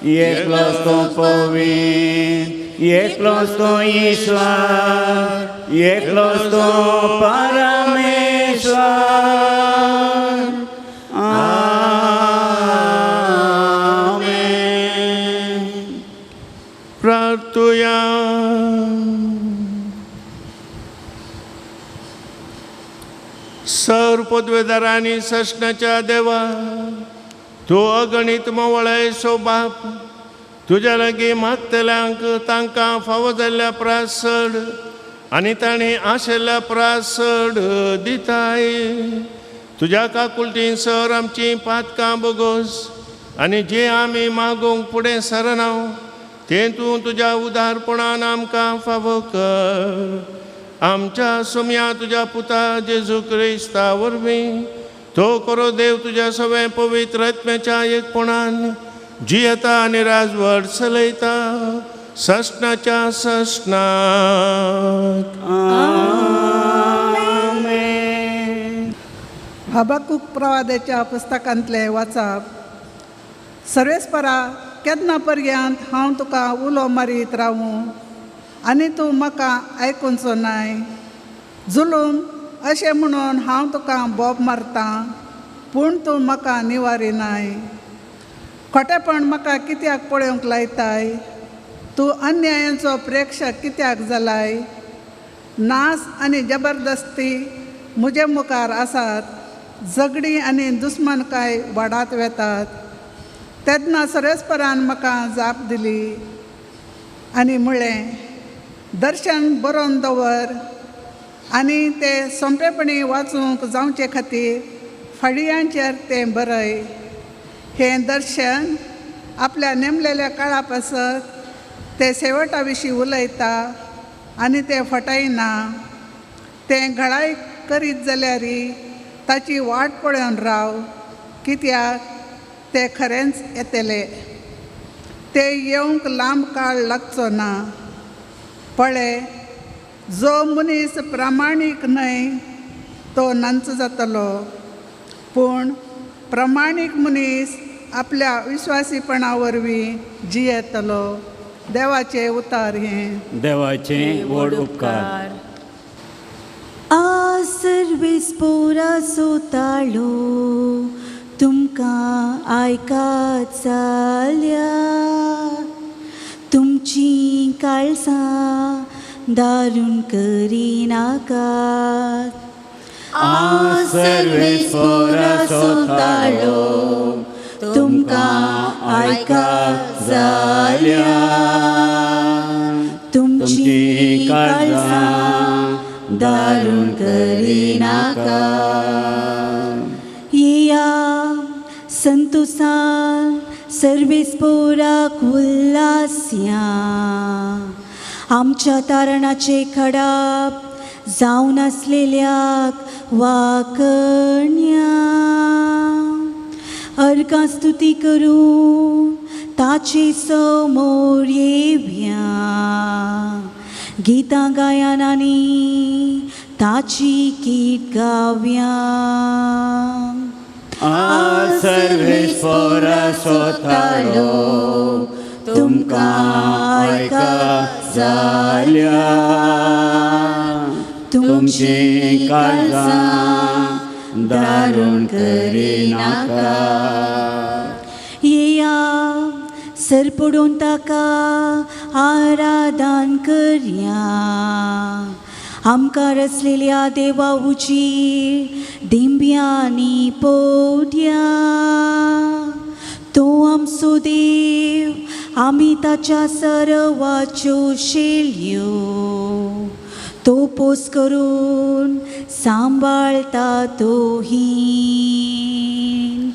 एकलोच तूं पवित्र एकलोच तूं ईश्वर एकलोच तूं परमेश्वर आमेन. प्रार्थुया. सर पदवेदारांनी ससनाच्या देवा तूं अगणीत मोवळायसो बाप तुज्या लागीं मागतल्यांक तांकां फावो जाल्ल्या प्रास चड आनी तांणी आशिल्ल्या प्रास चड दिताय. तुज्या काकुळटीन सर आमचीं पातकां बोगोस आनी जे आमी मागूंक फुडें सरना तें तूं तुज्या उदारपणान आमकां फावो कर. आमच्या सोम्या तुज्या पुता जेजू क्रिस्ता वरवीं तो करो देव तुज्या सगळ्या पवित्र आत्म्याच्या एकपणान जियेता आनी राजवट चलयता ससनाच्या ससनाक. आमेन. हबकूक प्रवादाच्या पुस्तकांतले वाचप. सर्वेस्परा केन्ना पर्यंत हांव तुका उलो मारीत रावूं आनी तूं म्हाका आयकुचो नाय? जुलूम अशें म्हणून हांव तुका बोब मारतां पूण तूं म्हाका निवारिनाय. खोटेपण म्हाका कित्याक पळोवंक लायताय? तूं अन्यायांचो प्रेक्षक कित्याक जालाय? नास आनी जबरदस्ती म्हजे मुखार आसात, झगडीं आनी दुस्मानकाय वाडात वेतात. तेन्ना सर्वेस्परान म्हाका जाप दिली आनी म्हळें, दर्शन बरोवन दवर आनी तें सोंपेपणी वाचूंक जावचे खातीर फाळयांचेर तें बरय. हें दर्शन आपल्या नेमलेल्या काळा पासत तें शेवटा विशीं उलयता आनी तें फटयना. तें घडाय करीत जाल्यार ताची वाट पळोवन राव, कित्याक तें खरेंच येतलें. तें येवंक लांब काळ लागचो ना. पळय, जो मनीस प्रामाणीक न्हय तो नांच जातलो, पूण प्रमाणीक मनीस आपल्या विश्वासीपणा वरवीं जियेतलो. देवाचें उतार हें. देवाचे व्हड उपकार. आ सर्वेस्पोराचो ताळो तुमकां आयकात जाल्या, तुमचीं काळसां दारून करिनाकात. आ सर्वेस्पोराचो ताळो तुमकां आयकात जाल्या, तुमचीं काळसां दारून करिनाकात. येया संतोसान सर्वेस्पोराक उल्लासया, आमच्या तारणाचे खडाप जावन आसलेल्याक वाकण्या. अर्गां स्तुती करून ताचे समोर येवया, गीतां गायन आनी ताची गीत गावया. आ सर्वेस्पोराचो ताळो तुमकां आयकात जाल्या, तुमचीं काळजां दारून करिनाकात. येया सरपडून ताका आराधन करया, आमकां रचलेल्या देवा उजीर दिंब्यांनी पोड्या. तो आमचो देव, आमी ताच्या सर्वाच्यो शेलयो. तो पोस करून सांबाळता तो हिंड.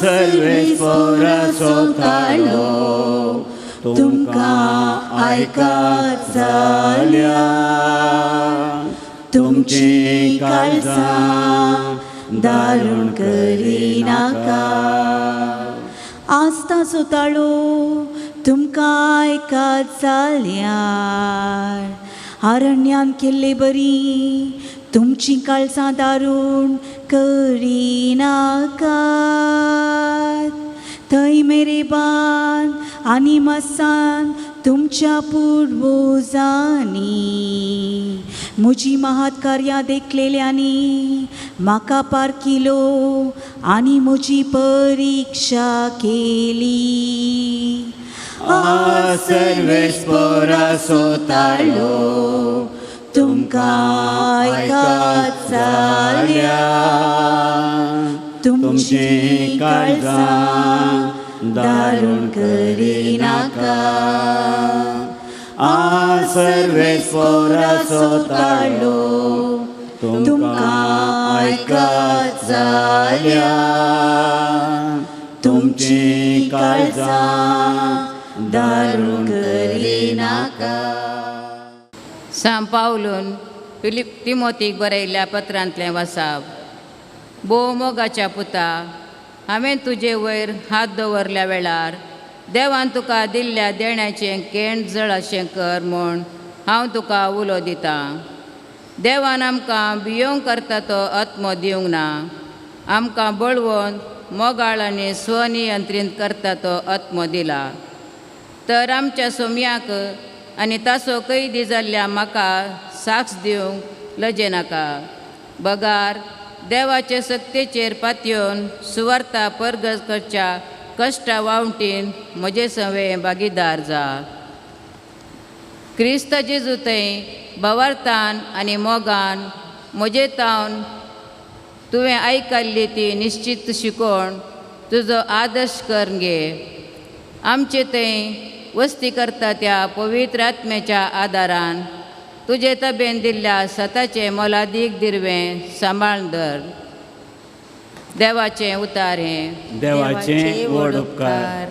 सर्वेस्पोराचो ताळो तुमकां आयकत जाल्यार तुमची काळजां दारुण करिनाका. आस्ताचो ताळो तुमकां आयकत जाल्यार आरण्यान केल्ले बरी तुमची काळजां दारुण करिनाकात. थंय मेरेबान आनी मसान तुमच्या पुर्वजांनी म्हजी महात कार्यां देखलेल्यांनी म्हाका पारखिलो आनी म्हजी परिक्षा केली. सर्वेस्पोराचो ताळो तुमकां आयकत जाल्यार तुमची काळजां दारुण करिनाका. सर्वेस्पोराचो ताळो तुमकां आयकत जाल्यार तुमची काळजां दारुण करिनाका. सांव पावलून फिलिप तिमोतीक बरयल्ल्या पत्रांतलें वासाप. भोव मोगाच्या पुता, हांवें तुजे वयर हात दवरल्या वेळार देवान तुका दिल्ल्या देण्याचें केण जळ अशें कर म्हूण हांव तुका उलो दितां. देवान आमकां भियोंक करता तो आत्मो दिवंक ना, आमकां बळवंत मोगाळ आनी स्वनियंत्रीत करता तो आत्मो दिला. तर आमच्या सोम्याक आनी तासो कैदी जाल्ल्या म्हाका साक्ष दिवंक लजेनाका. बगार देवाचे सक्तेचेर पातयेवन सुवार्ता परगट करच्या कश्टा वावटीन म्हजे सवें भागीदार जा. क्रिस्त जेजू थंय भावार्थान आनी मोगान म्हजे तावन तुवें आयकल्ली ती निश्चित शिकोवन तुजो आदर्श करून घे. आमचे थंय वस्ती करता त्या पवित्र आत्म्याच्या आदारान तुजे तबेन दिल्ल्या सताचें मोलादीक दिरवें सांबाळून धर. देवाचें उतार हें. देवाचें व्हड उपकार.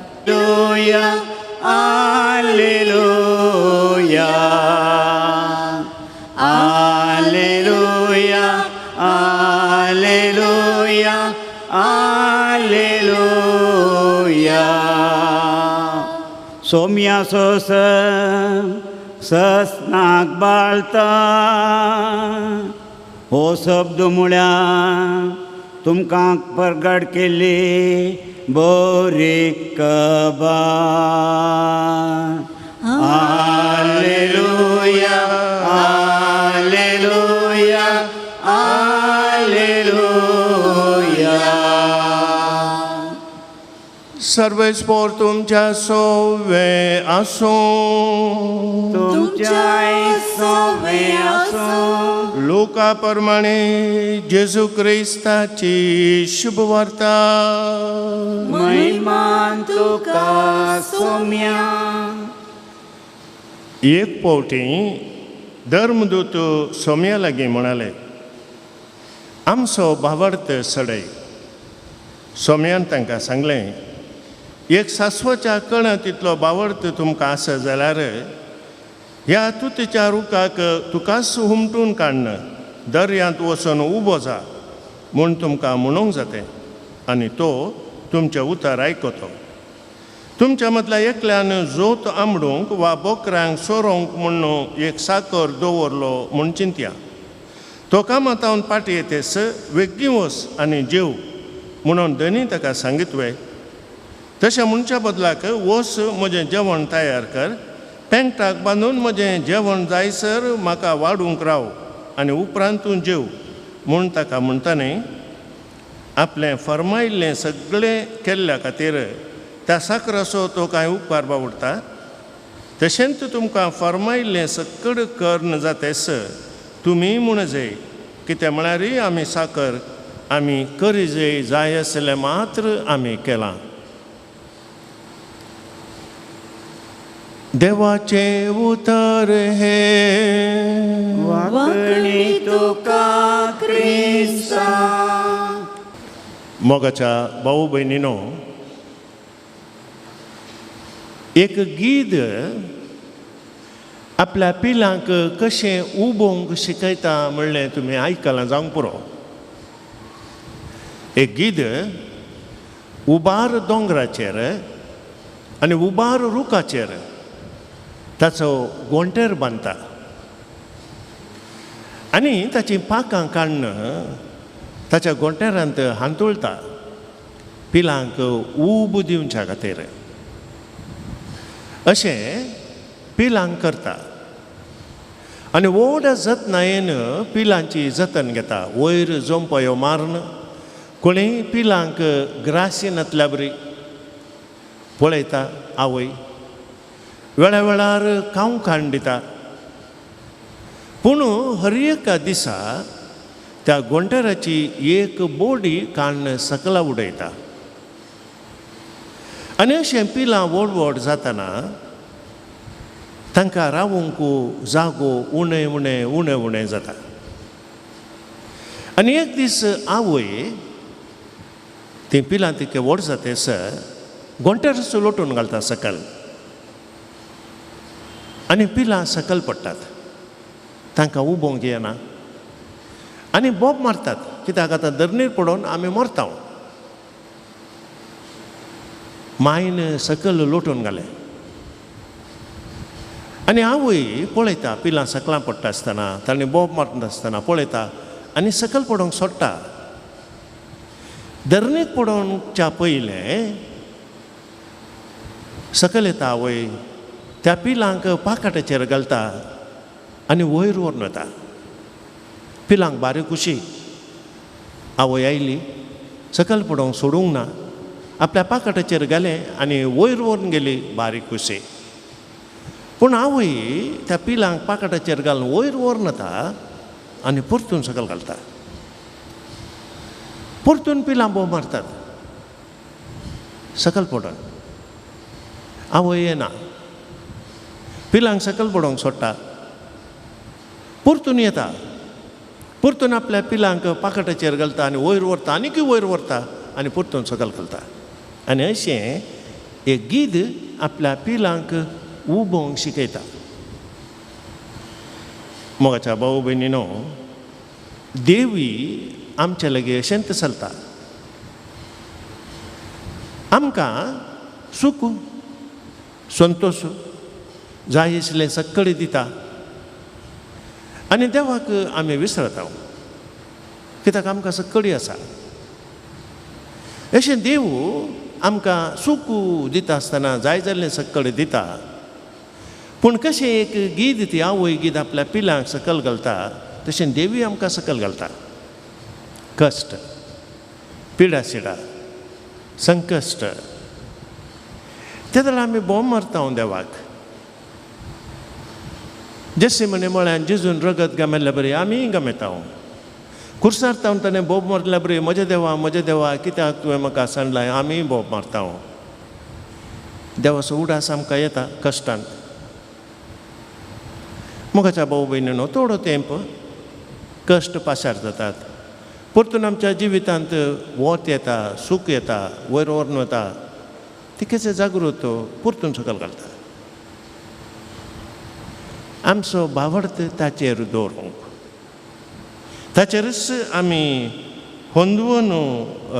Alleluia, alleluia, alleluia, alleluia. Saumya सोस ससनाक बाळता हो शब्द म्हळ्यार तुमकां परगट केल्ली बरी खबर. Alleluia, alleluia, alleluia. सर्वेस्पोर तुमच्या सोवे आसूं. तुमच्या सोवे आसूं. लोका प्रमाणे जेजू क्रिस्ताची शुभवार्ता. महिमा तुका सोम्या. एक फावटी धर्मदूत सोम्या लागीं म्हणाले, आमचो भावार्थ सडय. सोम्यान तांकां सांगलें, एक सासवाच्या कणा तितलो भावार्थ तुमकां आसा जाल्यार ह्या तुतीच्या रुखाक तुकाच हुमटून काडन दर्यांत वचून उबो जा म्हूण तुमकां म्हणूंक जातें आनी तो तुमचें उतर आयकतो. तुमच्या मदल्या एकल्यान जोत आंबडूंक वा बोकरांक सोरोवंक म्हूण एक साकर दवरलो म्हूण चिंतया. तो कामातावन फाटीं येतेस वेगीं वच आनी जेव म्हणून धनी ताका सांगीत वे. तशें म्हणच्या बदलाक वच म्हजें जेवण तयार कर, पेंटाक बांदून म्हजें जेवण जायसर म्हाका वाडूंक राव आनी उपरांत तूं जेव म्हूण ताका म्हणटा न्ही. आपलें फर्मायिल्लें सगळें केल्ल्या खातीर त्या साकराचो तो कांय उपकार बावडटा. तशेंच तुमकां फर्मायिल्लें सक्कड कर्ण जातेस तुमी म्हूण जय कितें म्हळ्यारय आमी साकर आमी करिजय जाय आसलें मात्र आमी केलां. देवाचें उतर हें वांकणी तुका क्रिस्ता. मोगाच्या भाऊ भयणीनो, एक गीद आपल्या पिलांक कशें उबोवंक शिकयता म्हणलें तुमी आयकलां जावंक पुरो. एक गीद उबार दोंगराचेर आनी उबार रुखाचेर ताचो गोंटेर बांदता आनी ताचीं पाकां काडून ताच्या गोंटेरांत हांतुळटा पिलांक ऊब दिवच्या खातीर. अशें पिलांक करता आनी व्हड जतनायेन पिलांची जतन घेता. वयर जोंपयो मारून कोणीय पिलांक ग्रासिनातल्या बरी पळयता आवय, वेळा वेळार कांव खाण दिता. पूण हर एका दिसा त्या गोंटेराची एक बोडी काडून सकला उडयता आनी अशें पिलां व्हड व्हड जातना तांकां रावूंक जागो उणें उणें उणें उणें जाता. आनी एक दीस आवय तीं पिलां तितकें व्हड जाता सर गोंटेरच लोटून घालता सकल आनी पिलां सकल पडटात. तांकां उबोवंक येना आनी बोब मारतात कित्याक आतां धरणीर पडोवन आमी मरता. मायन सकल लोटून घालें आनी आवय पळयता पिलां सकलां पडटा आसतना तांणी बोब मारता आसतना पळयता आनी सकल पडोवंक सोडटा. धरणीक पडोवच्या पयलें सकल येता आवय, त्या पिलांक पाकाटाचेर घालता आनी वयर व्हरून वता. पिलांक बारीक खुशी. आवय आयली सकल पडोवंक सोडूंक ना, आपल्या पाकाटाचेर घालें आनी वयर व्हरून गेली बारीक खुशी. पूण आवय त्या पिलांक पाकाटाचेर घालून वयर व्हरून वता आनी परतून सकल घालता. परतून पिलां बोब मारतात सकल पडोवन. आवय येना, पिलांक सकल पडोवंक सोडटा, परतून येता, परतून आपल्या पिलांक पाकाटाचेर घालता आनी वयर व्हरता आनीकय वयर व्हरता आनी परतून सकल घालता. आनी अशें एक गीद आपल्या पिलांक उबोवंक शिकयता. मोगाच्या भाऊ भयणीनो, देवी आमच्या लागीं अशेंच चलता. आमकां सूख संतोश जाय आशिल्लें सगळें दिता आनी देवाक आमी विसरता कित्याक आमकां सगळी आसा. अशें देव आमकां सूख दिता आसतना जाय जाल्लें सगळें दिता. पूण कशें एक गीद ती आवय गीद आपल्या पिलांक सकल घालता तशें देवी आमकां सकल घालता. कश्ट, पिडासिडा, संकश्ट ते जाल्यार आमी बोम मारता देवाक. जशें म्हणे म्हळ्यार जेजून रगत गमेल्ल्या बरी आमीय गमेता. कुर्सार तावन ताणें बोब मारल्या बरी म्हज्या देवा म्हज्या देवा कित्याक तुवें म्हाका सांडलां आमीय बोब मारता. देवाचो उडास आमकां येता कश्टांत. मोगाच्या भाऊ भयणीनो, थोडो तेंप कश्ट पाशार जातात, परतून आमच्या जिवितांत वत येता, सूख येता, वयर व्हरून वता, तिकेचे जागृत परतून सकल घालता. आमचो भावार्थ ताचेर दवरूंक, ताचेरच आमी होंदवून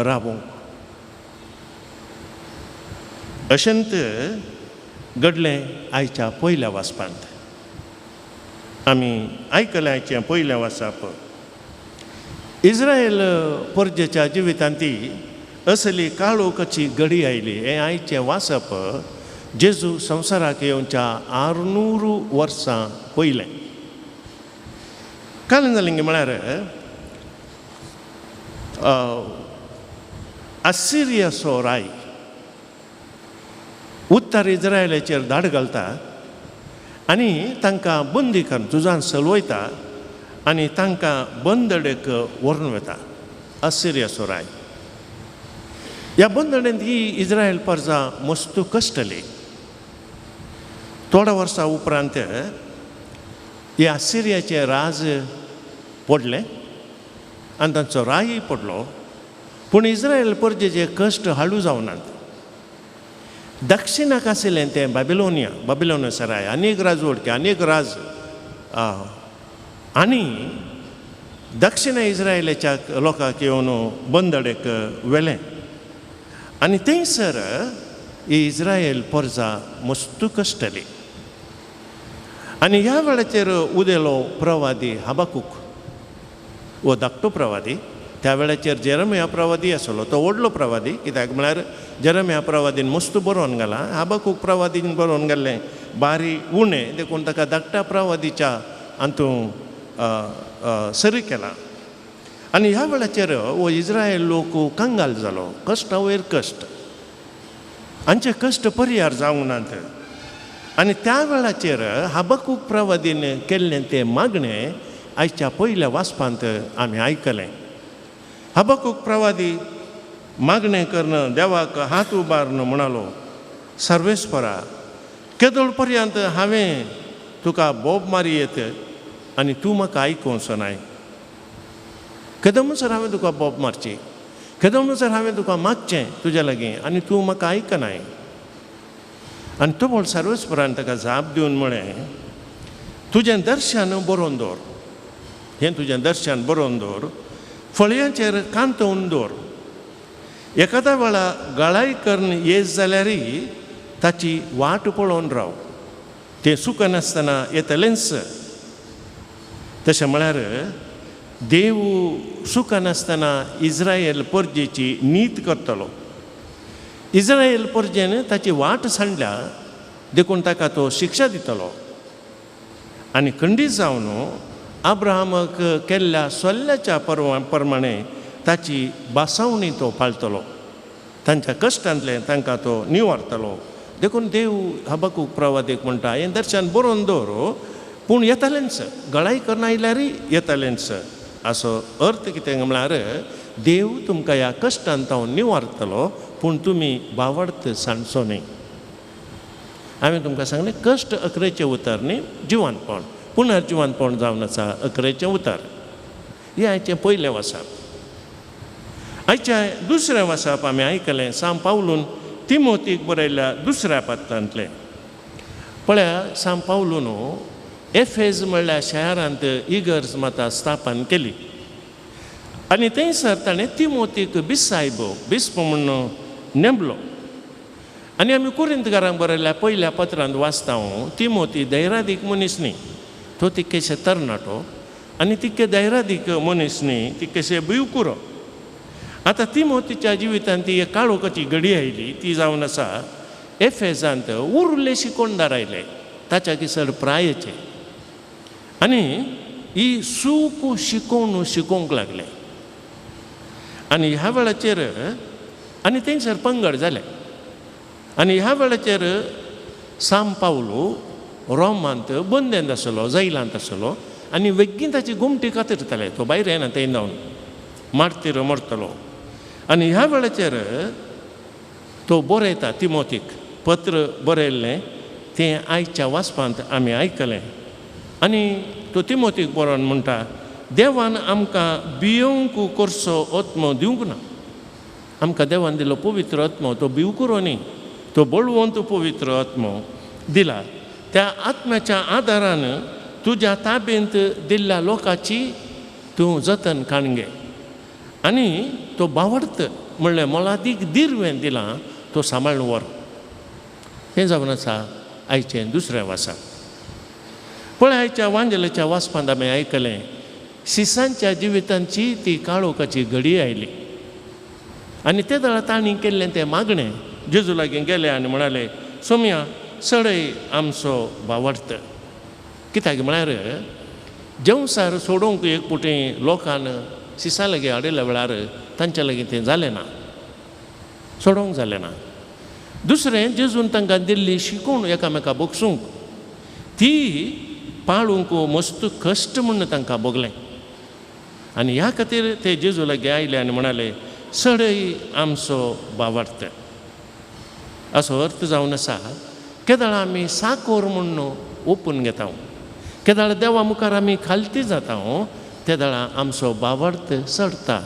रावूंक. अशेंच घडलें आयच्या पयल्या वाचपांत. आमी आयकलें आयचें पयलें वाचप. इस्रायल परजेच्या जिवितांत ती असली काळोखाची घडी आयली. हें आयचें वाचप जेजू संवसाराक येवच्या 600 वर्सां पयलें. काल जालें म्हळ्यार असिरियाचो राय उत्तर इस्रायलाचेर धाड घालता आनी तांकां बंदी करून झुजान सलवयता आनी तांकां बंदडेक व्हरून वता असिरियाचो राय. ह्या बंदडेंत ही इस्रायल परजा मस्तू कश्टली. थोड्या वर्सां उपरांत हे असिरियाचें राज पडलें आनी तांचो रायय पडलो, पूण इस्रायल परजेचे कश्ट हाळू जावनात. दक्षिणाक आशिल्लें तें बाबिलोनिया, बाबिलोनिया सराय अनेक राजवटके अनेक राज आनी दक्षिणा इस्रायलाच्या लोकांक येवन बंदडेक व्हेलें आनी थंयसर ही इस्रायल परजा मस्तू कश्टली. आनी ह्या वेळाचेर उदेलो प्रवादी हबाकूक, हो धाकटो प्रवादी. त्या वेळाचेर जेरमिया प्रवादी आसलो, तो व्हडलो प्रवादी, कित्याक म्हळ्यार जेरमिया प्रवादीन मस्त बरोवन घाला, हबाकूक प्रवादीन बरोवन घाल्लें बारी उणें, देखून ताका धाकट्या प्रवादीच्या हातूंत सरी केला. आनी ह्या वेळाचेर हो इस्रायल लोक कंगाल जालो, कश्टा वयर कश्ट, हांचे कश्ट परिहार जावंक नात. आनी त्या वेळाचेर हबाकूक प्रवादीन केल्लें तें मागणें आयच्या पयल्या वाचपांत आमी आयकलें. हबाकूक प्रवादी मागणें करून देवाक हात उबारून म्हणालो, सर्वेस्परा, केदोळ पर्यंत हांवें तुका बोब मारी येत आनी तूं म्हाका आयकोवचो नाय? केदो म्हणसर हांवें तुका बोब मारची, केदो म्हणसर हांवें तुका मागचें तुज्या लागीं आनी तूं म्हाका आयकनाय? आनी तो बोल सर्वेस्परान ताका जाप दिवन म्हळें, तुजें दर्शन बरोवन दवर, हें तुजें दर्शन बरोवन दवर, फळयांचेर कांतोवन दवर, एखाद्या वेळा गळाय करून येत जाल्यारय ताची वाट पळोवन राव, तें चुकनासतना येतलेंच. तशें म्हळ्यार देव चुकनासतना इस्रायल परजेची नीत करतलो. इस्रायल परजेन ताची वाट सांडल्या देखून ताका तो शिक्षा दितलो. आनी खंडीत जावन अब्राहमाक केल्ल्या सोल्ल्याच्या प्रमाणे ताची बासावणी तो पाळटलो, तांच्या कश्टांतलें तांकां तो निवारतलो. देखून देव हबाकूक प्रवादीक म्हणटा, हें दर्शन बरोवन दवर, पूण येतालेंच, गळाय करना आयल्यारय येतालेंच. असो अर्थ कितें म्हळ्यार देव तुमकां ह्या कश्टांत हांव निवारतलो, पूण तुमी बावडत सांडचो न्हय. हांवें तुमकां सांगलें, कश्ट अकरेचें उतर न्ही, जिवानपण, पुनर्जिवानपण जावन आसा अकरेचें उतर. हें आयचें पयलें वाचप. आयच्या दुसरें वाचप आमी आयकलें सांत पावलून तिमोतीक बरयल्ल्या दुसऱ्या पत्रांतलें. पळया, सांत पावलून एफेज म्हणल्या शहरांत इगर्ज माता स्थापन केली आनी थंयसर ताणें तिमोतीक बिसायब बिस्प म्हूण नेमलो. आनी आमी कोरिंतकारांक बरयल्ल्या पयल्या पत्रांत वाचता, तिमोती धैरादीक मनीस न्ही, तो तितकेशे तरणाटो आनी तितके धैरादीक मनीस न्ही, तितकेशे भिवकुरो. आतां तिमोतीच्या जिवितांत ती एक काळोखाची घडी आयली, ती जावन आसा एफेजांत उरले शिकोणदार आयले ताच्या किसर प्रायेचे आनी ही सूख शिकोवन शिकोवंक लागले. आनी ह्या वेळाचेर आनी थंयसर पंगड जाले. आनी ह्या वेळाचेर सांत पावलू रोमांत बंदेंत आसलो, जैलांत आसलो आनी वेगीन ताची गोमटी कातरताले, तो भायर येना थंय जावन मारतीर मरतलो. आनी ह्या वेळाचेर तो बरयता तिमोतीक पत्र बरयल्लें, तें आयच्या वाचपांत आमी आयकलें. आनी तो तिमोतीक बरोवन म्हणटा, देवान आमकां भियोवंक करचो आत्मो दिवंक ना, आमकां देवान दिलो पवित्र आत्मो, तो भिवकुरो न्ही, तो बळवंत पवित्र आत्मो दिला. त्या आत्म्याच्या आदारान तुज्या ताबेंत दिल्ल्या लोकांची तूं जतन काडून घे. आनी तो बावडत म्हणलें मोलादीक दिरवें दिलां तो सांबाळून व्हर. हें जावन आसा आयचें दुसरें वाचप. पळय, आयच्या वांजेलाच्या वाचपांत आमी आयकलें, सिसांच्या जिवितांची ती काळोखाची घडी आयली आनी ते वेळार तांणी केल्लें तें मागणें, जेजू लागीं गेले आनी म्हणाले, सोमया सडय आमचो बावडत. कित्याक म्हळ्यार जेवसार सोडोवंक एक पुटी लोकान सिसा लागीं हाडिल्ल्या वेळार तांच्या लागीं तें जालें ना, सोडोवंक जालें ना. दुसरें, जेजून तांकां दिल्ली शिकवण एकामेका भोगसूंक, ती पाळूंक मस्त कश्ट म्हूण तांकां भोगलें. आनी ह्या खातीर ते जेजू लागीं आयले आनी म्हणाले सडय आमचो भावार्थ. असो अर्थ जावन आसा केदळा आमी साकोर म्हूण ओपून घेता, केदळा देवा मुखार आमी खालती जाता, तेदळा आमचो भावार्थ चडटा,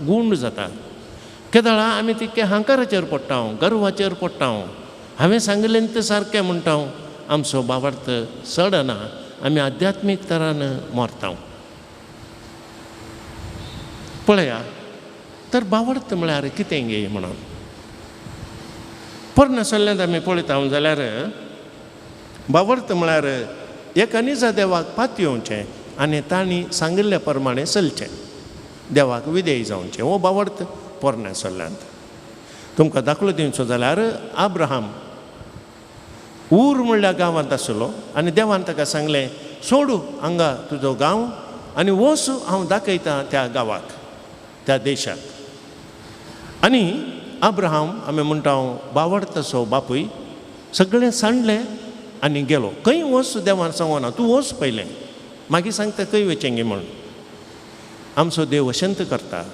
गूंड जाता. केदळा आमी तितके हांकाराचेर पडटा, गर्वाचेर पडटा, हांवें सांगलें तें सारकें म्हणटा, आमचो भावार्थ चडना, आमी आध्यात्मीक तरान मरता. पळया तर भावार्थ म्हळ्यार कितें गे म्हणून पोरण्या सल्ल्यांत आमी पळयता जाल्यार भावार्थ म्हळ्यार एका निजा देवाक पातयेवचें आनी तांणी सांगिल्ल्या प्रमाणें चलचें, देवाक विधेय जावचें, हो भावार्थ पोरण्या सल्ल्यांत. तुमकां दाखलो दिवचो जाल्यार आब्राहाम ऊर म्हणल्या गांवांत आसलो आनी देवान ताका सांगलें सोडू हांगा तुजो गांव आनी वच हांव दाखयतां त्या गांवाक, त्या देशाक. आनी आब्राहाम आमी म्हणटा भावार्थाचो बापूय सगळें सांडलें आनी गेलो. खंय वच देवान सांगना, तूं वच पयलें, मागीर सांगता खंय वचें गे म्हूण. आमचो देव अशंत करता,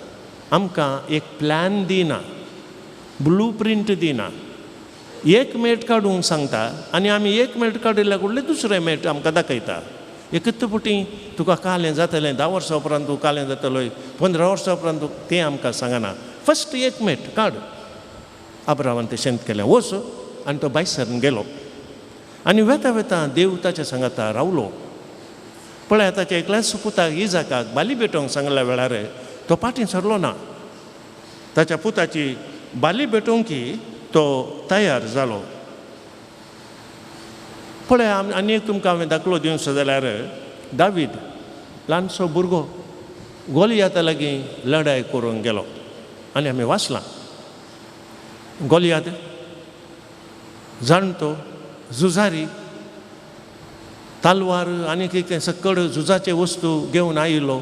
आमकां एक प्लॅन दिना, ब्लू प्रिंट दिना, एक मेट काडूंक सांगता आनी आमी एक मेट काडिल्ल्या कडलें दुसरें मेट आमकां दाखयता. एकच पुटी तुका कालें जातलें, 10 वर्सां उपरांत तूं कालें जातलो, 15 वर्सां उपरांत तूं, तें आमकां सांगना. फस्ट एक मेट काड. आब्राहामान तें शेंत केलें, वच, आनी तो भायर सरून गेलो. आनी वेता वेता देव ताच्या सांगाता रावलो. पळय ताच्या एकल्याच पुताक इजाकाक बाली भेटोवंक सांगल्या वेळार तो फाटीं सरलो ना, ताच्या पुताची बाली भेटोवंक तो तयार जालो. पळय आनी एक तुमकां हांवें दाखलो दिवचो जाल्यार दावीद ल्हानसो भुरगो गोलियाता लागीं लडाय करूंक गेलो आनी आमी वाचलां गोलियात जाणटो झुजारी तालवार आनी कितें सकड झुजाचे वस्तू घेवन आयिल्लो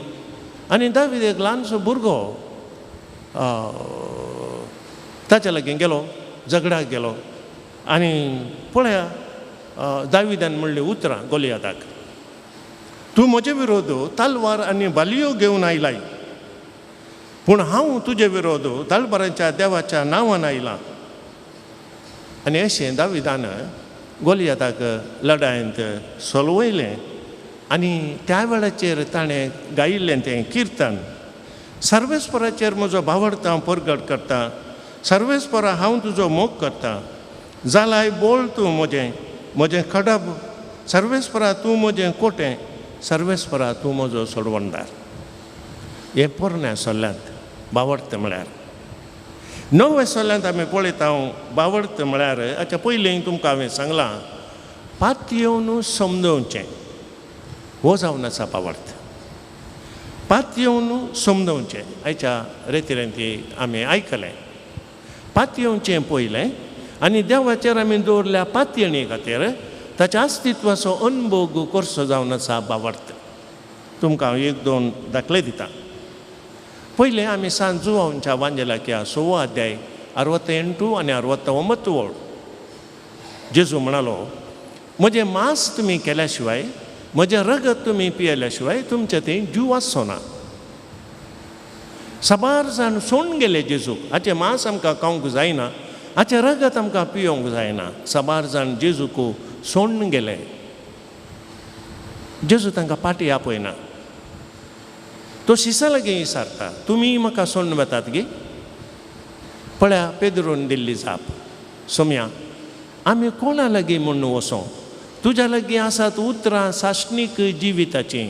आनी दावीद एक ल्हानसो भुरगो ताच्या लागीं गेलो, झगडाक गेलो. आनी पळया दाविदान म्हणली उतरां गोलियाताक, तूं म्हजे विरोध तालवार आनी बालयो घेवन आयलाय, पूण हांव तुजे विरोध तालबारांच्या देवाच्या नांवान आयलां. आनी अशें दाविदान गोलियाताक लडायेंत सोलवयलें आनी त्या वेळाचेर ताणें गायिल्लें तें किर्तन, सर्वेस्पराचेर म्हजो भावार्थ हांव परगट करता, सर्वेस्परा हांव तुजो मोग करता, जालाय बोल तूं म्हजें, म्हजें खडब, सर्वेस्परा तूं म्हजें कोटें, सर्वेस्परा तूं म्हजो सोडवणदार. हें पोरण्या सल्ल्यांत भावार्थ म्हळ्यार. नव्या सल्ल्यांत आमी पळयता भावार्थ म्हळ्यार हाच्या पयलीं तुमकां हांवें सांगलां पातयेवन समजोवचें, हो जावन आसा भावार्थ. पातयेवन समजोवचें आयच्या रेतिरेंती आमी आयकलें, पातयेवचें पयलें आनी देवाचेर आमी दवरल्या पातयेणी खातीर ताच्या अस्तित्वाचो अनभोग करचो जावन आसा भावार्थ. तुमकां हांव एक दोन दाखले दिता. पयलें आमी सांत जुवांच्या वांजेलाक्या 6वो अध्याय 68 आनी 69 वळ जेजू म्हणालो, म्हजें मांस तुमी केल्या शिवाय, म्हजें रगत तुमी पियेल्या शिवाय तुमचें थंय जीव आसचो ना. साबार जाण सोडून गेले जेजूक, हाचें मांस आमकां खावंक जायना, हाचें रगत आमकां पियोवंक जायना. साबार जाण जेजूक सोडून गेले. जेजू तांकां पाटी आपयना, तो शिसा लागीं विचारता, तुमी म्हाका सोडून वतात गे? पळया पेद्रून दिल्ली जाप, सोम्या आमी कोणा लागीं म्हूण वचों? तुज्या लागीं आसात उतरां सासणीक जिविताचीं,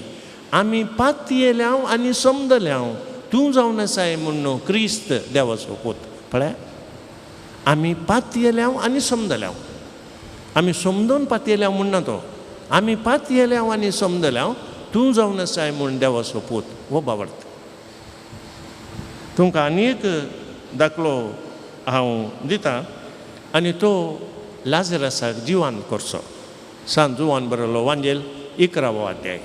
आमी पातयेल्याव आनी समजल्याव तूं जावन आसाय म्हूण क्रिस्त देवाचो पूत. पळया आमी पातयेल्याव आनी समजल्याव, आमी समजून पातयेल्याव म्हणना तो, आमी पातयेल्याव आनी समजल्याव तूं जावन आसाय म्हूण देवाचो पूत. हो भावार्थ. तुमकां आनी एक दाखलो हांव दिता आनी तो लाजरसाक जिवान करचो. सांत जुवान बरयलो वांजेल 11वो अध्याय.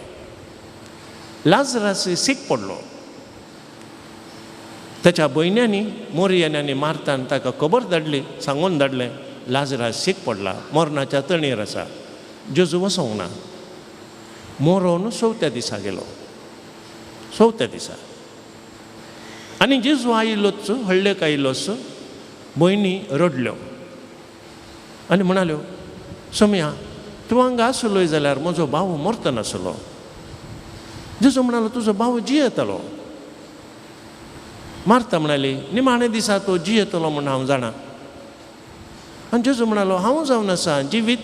लाजरस सीक पडलो, ताच्या भयण्यांनी मोरयान आनी मार्तान ताका खबर धाडली, सांगून धाडलें लाजरस सीक पडला, मरणाच्या तणीर आसा. जेजू वचोंक ना, मरोन चवथ्या दिसा गेलो, चवथ्या दिसा. आनी जेजू आयिल्लोच, हळ्ळेक आयिल्लोच, भयणी रडल्यो आनी म्हणाल्यो, सोमया तूं हांगा आसलोय जाल्यार म्हजो भाव मरता नासलो. जेजू म्हणालो, तुजो भाव जियेतलो. मार्ता म्हणाली, निमाणे दिसा तो जियेतलो म्हूण हांव जाणा. आनी जेजू म्हणालो, हांव जावन आसा जिवीत,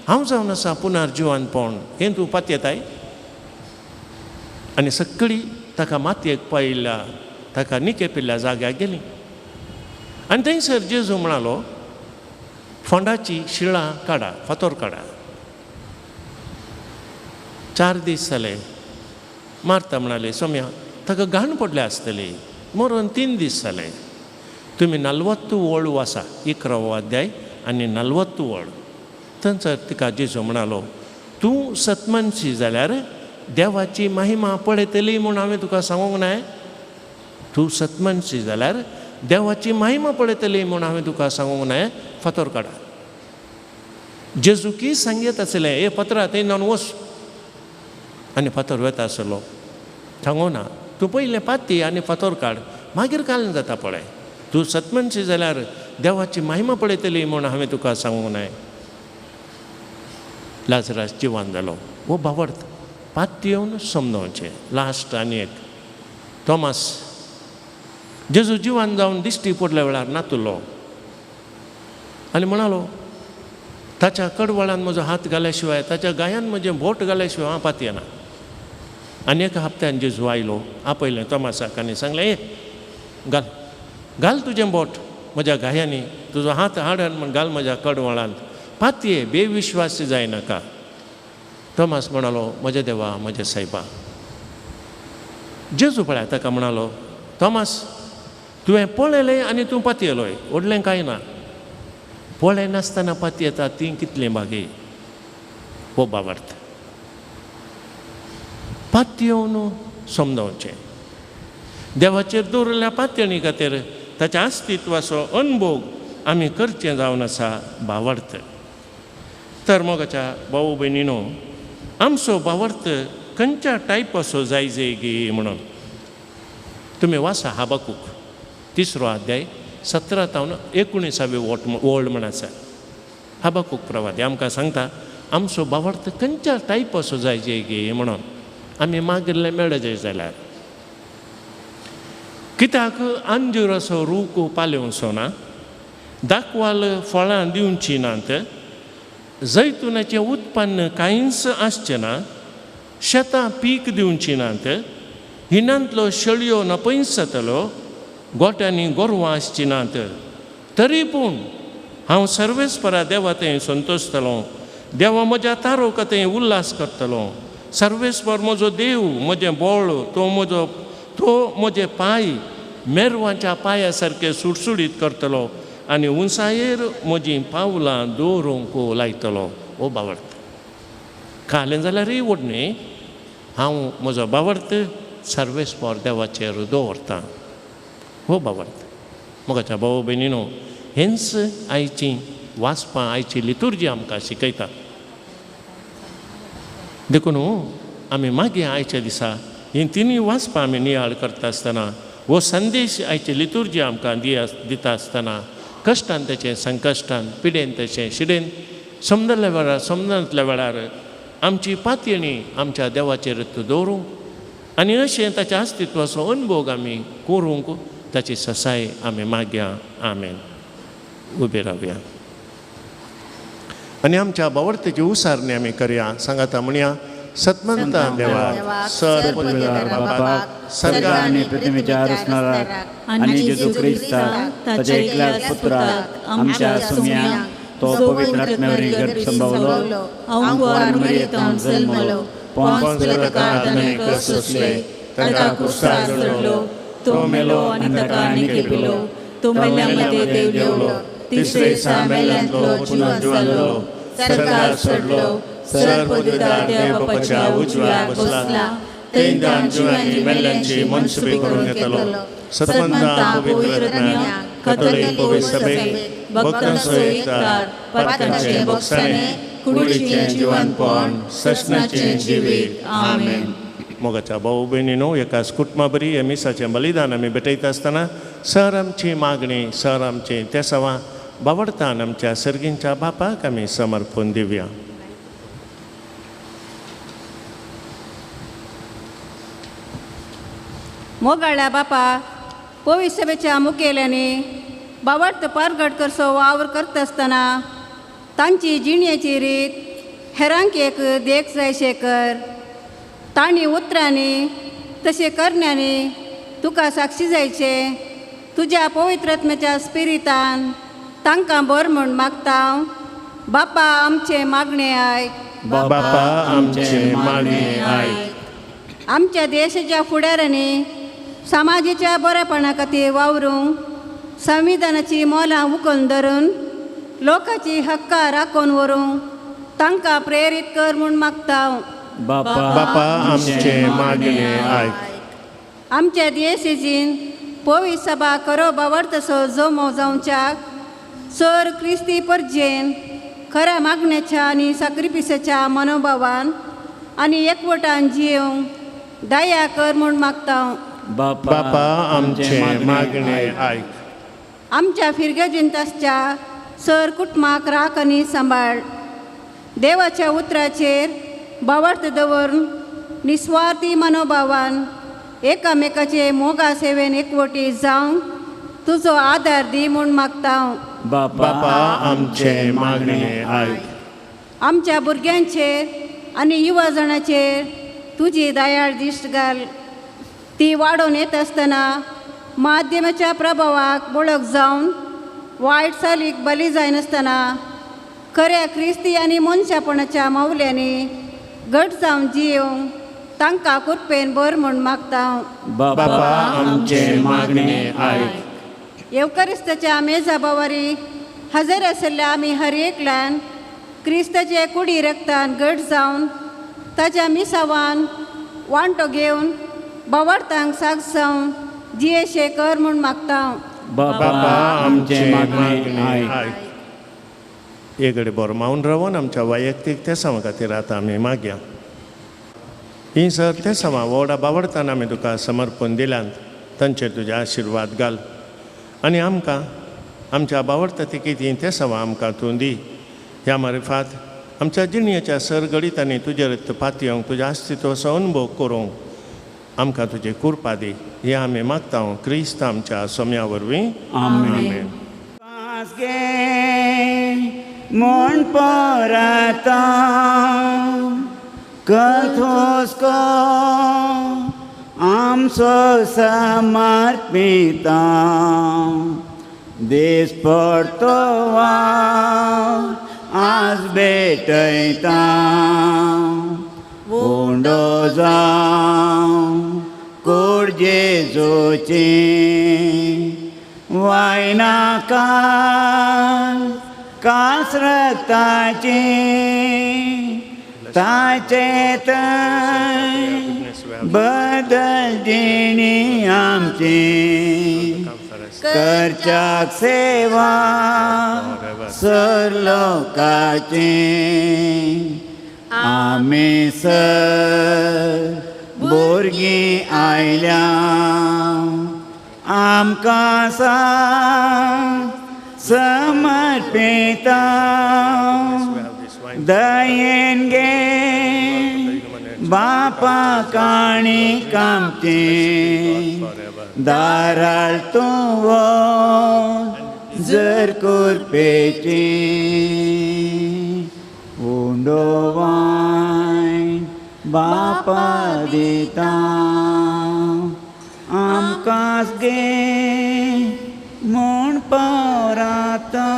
हांव जावन आसा पुनर्जिवनपण, हें तूं पातयेताय. आनी सगळीं ताका मातयेक पायिल्ल्या, ताका निकेपिल्ल्या जाग्याक गेलीं. आनी थंयसर जेजू म्हणालो, फोंडाची शिळां काडा, फातोर काडा. 4 दीस जाले. मार्ता म्हणाले, सोम्या ताका घाण पडल्या आसतली, मरोन 3 दीस जाले. तुमी 40 वळ वासा, 11वो अध्याय आनी 40 वळ. थंयसर तिका जेजू म्हणालो, तूं सतमनशी जाल्यार देवाची महिमा पळयतली म्हूण हांवें तुका सांगूंक नाय. तूं सतमनशी जाल्यार देवाची महिमा पळयतली म्हूण हांवें तुका सांगूंक नाय. फातोर काडा. जेजू की सांगयत आसलें, हे पत्रा थंय न्हावन वच. आनी फातोर वेता आसलो. सांगू ना, तूं पयलें पाती आनी फातोर काड, मागीर काल जाता पळय. तूं सतमनशी जाल्यार देवाची महिमा पळयतली म्हूण हांवें तुका सांगूंक नाय. लाजरास जिवान जालो. हो भावार्थ पातयेवन समजावचें. लास्ट आनी एक, थॉमस जेजू जिवान जावन दिश्टी पडल्या वेळार नातुलो आनी म्हणालो, ताच्या कडवळान म्हजो हात घाल्या शिवाय, ताच्या गायान म्हजें बोट घाल्या शिवाय हांव पातयेना. आनी एका हप्त्यान जेजू आयलो, आपयलें थॉमसाक आनी सांगलें, ए घाल, घाल तुजें बोट म्हज्या गायांनी, तुजो हात हाड आनी घाल म्हज्या कडवळांत, पातये, बेविश्वासी जायनाका. थॉमस म्हणालो, म्हज्या देवा, म्हज्या सायबा. जेजू पळय ताका म्हणालो, थॉमस तुवें पळयलें आनी तूं पातयेलोय, व्हडलें कांय ना. पळयनासतना पातयेता तीं कितलीं भागी. हो भावार्थ पातयेवन समजावचें. देवाचेर दवरिल्ल्या पातयेणी खातीर ताच्या अस्तित्वाचो अनभोग आमी करचें जावन आसा भावार्थ. तर मोगाच्या भाऊ भयणीनो, आमचो भावार्थ खंयच्या टायपाचो जाय जाय गी म्हणून तुमी वाचा हाबाकूक 3रो अध्याय 17 तावन 19वी वळ म्हण आसा. हाबाकूक प्रवादी आमकां सांगता, आमचो भावार्थ खंयच्या टायपाचो जाय जाय गी म्हणून आमी मागिल्लें मेळजाय जाल्यार. कित्याक अंजुराचो रूख पालेवचो ना, दाखवाल फळां दिवची नात, जैतुनाचें उत्पन्न कांयच आसचें ना, शेतां पीक दिवची नात, हिणांतलो शेळयो नपयच जातलो, गोट्यांनी गोरवां आसची नात, तरी पूण हांव सर्वेस्परा देवा थंय संतोशतलो, देवा म्हज्या तारोका थंय उल्हास करतलो. सर्वेस्पर म्हजो देव, म्हजें बळ, तो म्हजो, तो म्हजे पांय मेरवाच्या पांया सारके सुडसुडीत करतलो आनी उंचायेर म्हजीं पावलां दवरूंक लायतलो. हो भावार्थ. खालें जाल्यारय व्हड न्ही, हांव म्हजो भावार्थ सर्वेस्पर देवाचेर दवरतां. हो भावार्थ. मोगाच्या भाव भयणीनो, हेंच आयची वाचपां, आयची लितुर्जी आमकां शिकयता. देखून आमी मागीर आयच्या दिसा हीं तिनूय वाचपां आमी नियाळ करता आसतना, हो संदेश आयची लितुर्जी आमकां दिता आसतना, कश्टान तेचें संकश्टान, पिडेन तेचें शिडेन, समजल्या वेळार समजतल्या वेळार आमची पातयेणी आमच्या देवाचेर दवरूंक आनी अशें ताच्या अस्तित्वाचो अनभोग आमी करूंक ताची ससाय आमी मागया. आमेन. उबे रावया आनी आमच्या भावार्थीची उसारणी आमी करया. सांगाता म्हणया, सतमंता देवा, सर बापाक, सर्ग आनी पृथ्वीच्या रचणाराक आनी जेजू क्रिस्ताक ताच्या एकल्याच पुत्राक आमच्या सुम्या, तो पवित्र आत्म्यावरी गर्भ संभवलो, अंकुवार मरियेंत जल्मलो, पोंस पिलाताक ताणें कश्ट सोंसले, ताका क्रुसार चडलो, तो मेलो आनी ताका निकेपिलो, तो मेल्या मदें देंवलो, तिसरे दिसा मेल्यांतलो जिवन जालो, सर्गार चडलो, सर्वपवित्र देव बापाच्या उजव्या बसला, थंयच्यान जिव्यांनी मेल्ल्यांची मनसुबी करून घेतलो. सतमंता पवित्र आत्म्या, कथोलीक पवित्र सभेक, भक्तांचो एकचार, पातकांचें भोगसाणें, कुडीचें जिवनपण ससनाचें जिवीत. आमेन. मोगाच्या भाऊ भयणीनो, एकाच कुटुंबा बरी हे मिसाचें बलिदान आमी भेटयता आसतना सर आमची मागणी, सर आमचें तेसांवां बावडतान आमच्या सर्गींच्या बापाक आमी समर्पण दिवया. मोगाळ्या बापा, पवित्र सभेच्या मुखेल्यांनी बावडत पारगट करचो वावर करता आसतना तांची जिणेची रीत हेरांक एक देख जायशे कर. तांणी उतरांनी तशें करण्यांनी तुका साक्षी जायचे तुज्या पवित्रत्म्याच्या स्पिरितान तांकां बर म्हूण मागता. बापा आमचें मागणें आयक. बापा आमचें मागणें आयक. आमच्या देशाच्या फुडारांनी समाजाच्या बरेपणा खातीर वावरूंक संविधानाची मोलां उखलून धरून लोकांची हक्कां राखून व्हरूंक तांकां प्रेरीत कर म्हूण मागता. बापा आमचें मागणें आयक. आमच्या देशेजीन पवित्र सभा खरो बावडतसो जमो जावच्याक सर क्रिस्ती परजेन खऱ्या मागण्याच्या आनी साक्रिफिसाच्या मनोभावान आनी एकवटान जियोंक दया कर म्हूण मागता. बापा आमचें मागणें आयक. आमच्या फिरगेजींत आसच्या सर कुटुंबाक राख आनी सांबाळ. देवाच्या उतराचेर बावडत दवरून निस्वार्थी मनोभावान एकामेकाचे मोगा सेवेन एकवटी जावंक तुजो आदार दी म्हूण मागता. बापा आमचें मागणें आयक. आमच्या भुरग्यांचेर आनी युवा जाणाचेर तुजी दयाळ दिश्ट घाल. ती वाडोवन येत आसतना माध्यमाच्या प्रभावाक बळक जावन वायट चालीक बली जायनासतना खऱ्या क्रिस्ती आनी मनशापणाच्या मावल्यांनी घट जावन जियोंक तांकां कृपेन बर म्हूण मागता. बापा आमचें मागणें आयक. येवकरिस्ताच्या मेजा बावारी हजर आशिल्ल्या आमी हर एकल्यान क्रिस्ताचे कुडी रक्तान घट जावन ताच्या मिसावान वांटो घेवन बावडतांक साग जावन जियेशे कर म्हूण मागता. बापा आमचें मागणें आयक. एकडे बरो मावन रावन आमच्या वैयक्तीक तेसांवां खातीर आतां आमी मागया. ही सर तेसांवां व्हडा बावडतान आमी तुका समर्पण दिल्यांत तांचेर तुजे आशिर्वाद घाल आनी आमकां आमच्या बावडता तिकीत हीं तेसांवां आमकां तूं दी. ह्या मारिफात आमच्या जिणेच्या सर घडितांनी तुजेर पातयेवंक तुज्या अस्तित्वाचो अनुभव करूंक आमकां तुजी कृपा दी. हें आमी मागता क्रिस्त आमच्या सोम्या वरवीं. आमेन. म्हूण परता कथोस्को आमचो समर्पिता देश पडतो आज भेटयता उंडो जावं कोड जेजूची वायनाका कास रक्ताची ताचे बदल जिणी आमची करच्याक सेवा सर लोकाची आमी सर भुरगीं आयल्या आमकां समर्पिता दयेन गे बापा काणी कामती दाराळ तूं जर कुरपेची उंडो वायन बापा दिता आमकां गे म्हूण पराता.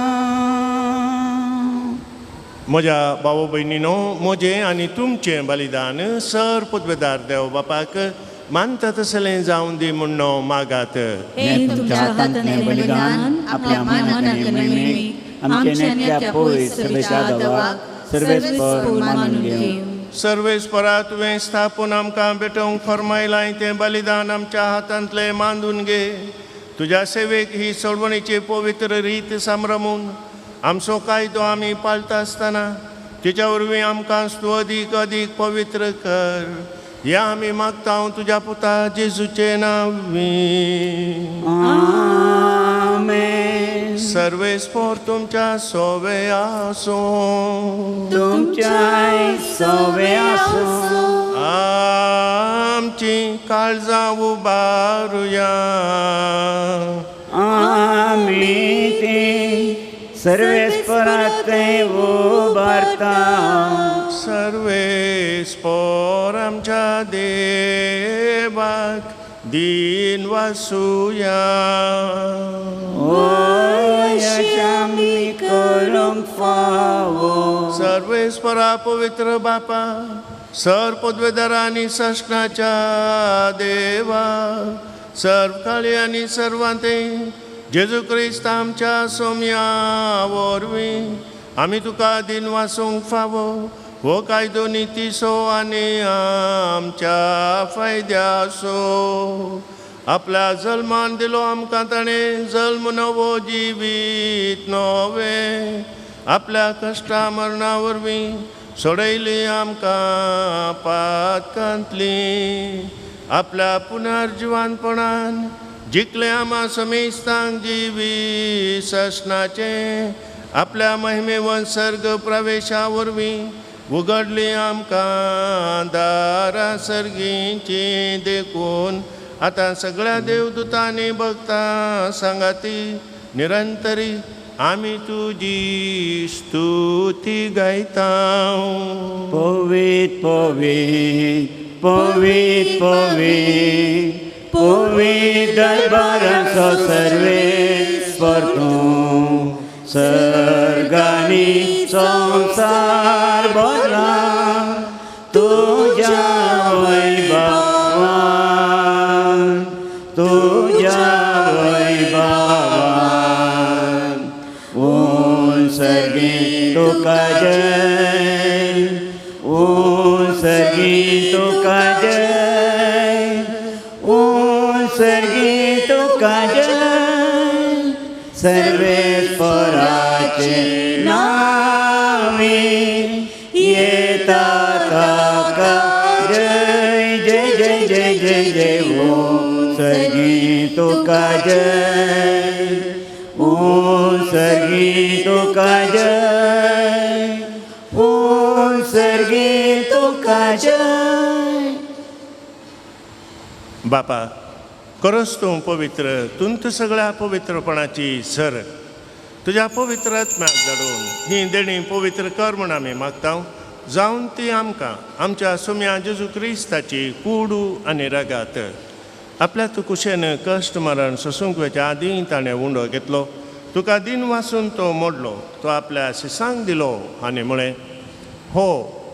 म्हज्या भाव भयणीनो, म्हजें आनी तुमचें बलिदान सर पदवेदार देव बापाक मानता तसलें जावन दी म्हूण मागात. तुमच्या हातांतलें बलिदान आपल्या मानाक महिमेक आमच्या नेत्या पवित्र सभेच्या देवाक सर्वेस्पर मानून घेवं. सर्वेस्परा तुवें स्थापून आमकां भेटोवंक फर्मायलां तें बलिदान आमच्या हातांतलें मांदून घे. तुज्या सेवेक ही सोडवणीची पवित्र रीत सांभ्रमून आमचो कायदो आमी पाळटा आसतना तिच्या वरवीं आमकां तूं अदीक अदीक पवित्र कर. ह्या आमी मागता तुज्या पुता जेजूचे नांवी. आमेन. सर्वेस्पोर तुमच्या सोवे आसूं. तुमच्याय सोवे आसूं. आमची काळजां उबारुया. आमी ती सर्वेस्पराक उबारता. सर्वेस्पोर आमच्या देवाक दिन वासुया. आमी करूंक फावो. सर्वेस्परा पवित्र बापा, सर पदवेदार आनी सश्णाच्या देवा, सर्व काळी आनी सर्वांते जेजू क्रिस्त आमच्या सोम्या वरवीं आमी तुका दिन वासूंक फावो. हो कायदो नितीसो आनी आमच्या फायद्यासो. आपल्या जल्मान दिलो आमकां ताणें जल्म नवो जिवीत नवें. आपल्या कश्टा मरणा वरवीं सोडयली आमकां पातकांतली. आपल्या पुनर्जिवानपणान जिखले आमा समेस्तांक जिवीत ससनाचें. आपल्या महिमेवन सर्ग प्रवेशा वरवीं उगडली आमकां दारां सर्गींची. देखून आतां सगळ्या देवदूतांनी भक्तां सांगाती निरंतरी आमी तुजी स्तुती गायता. पवित्र पवित्र पवित्र पवित्र पवित्र दरबाराचो सर्वेस्पर तूं. सर्गांनी संवसार भरला तुज्या वैभवान, तुज्या वैभवान. ऊं सर्गी तुका जय, ऊं सर्गी तुका जय, ऊं सर्गी तुका जय. सर्वेस्पराचे नावे येता ताका जय जय जय जय जय जय. ऊं सर्गी तुका जय, ऊं सर्गी तुका जय, ऊं सर्गी तुका जय. बापा खरोच तूं पवित्र, तूं सगळ्या पवित्रपणाची सर. तुज्या पवित्र आत्म्याक धाडून ही देणी पवित्र कर म्हूण आमी मागता. जावन ती आमकां आमच्या सुम्या जेजू क्रिस्ताची कुडू आनी रगात. आपल्या तूं कुशेन कश्ट मरण सोसूंक वेच्या आदीं ताणें उंडो घेतलो. तुका दिन वासून तो मोडलो, तो आपल्या शिसांक दिलो आनी म्हळें, हो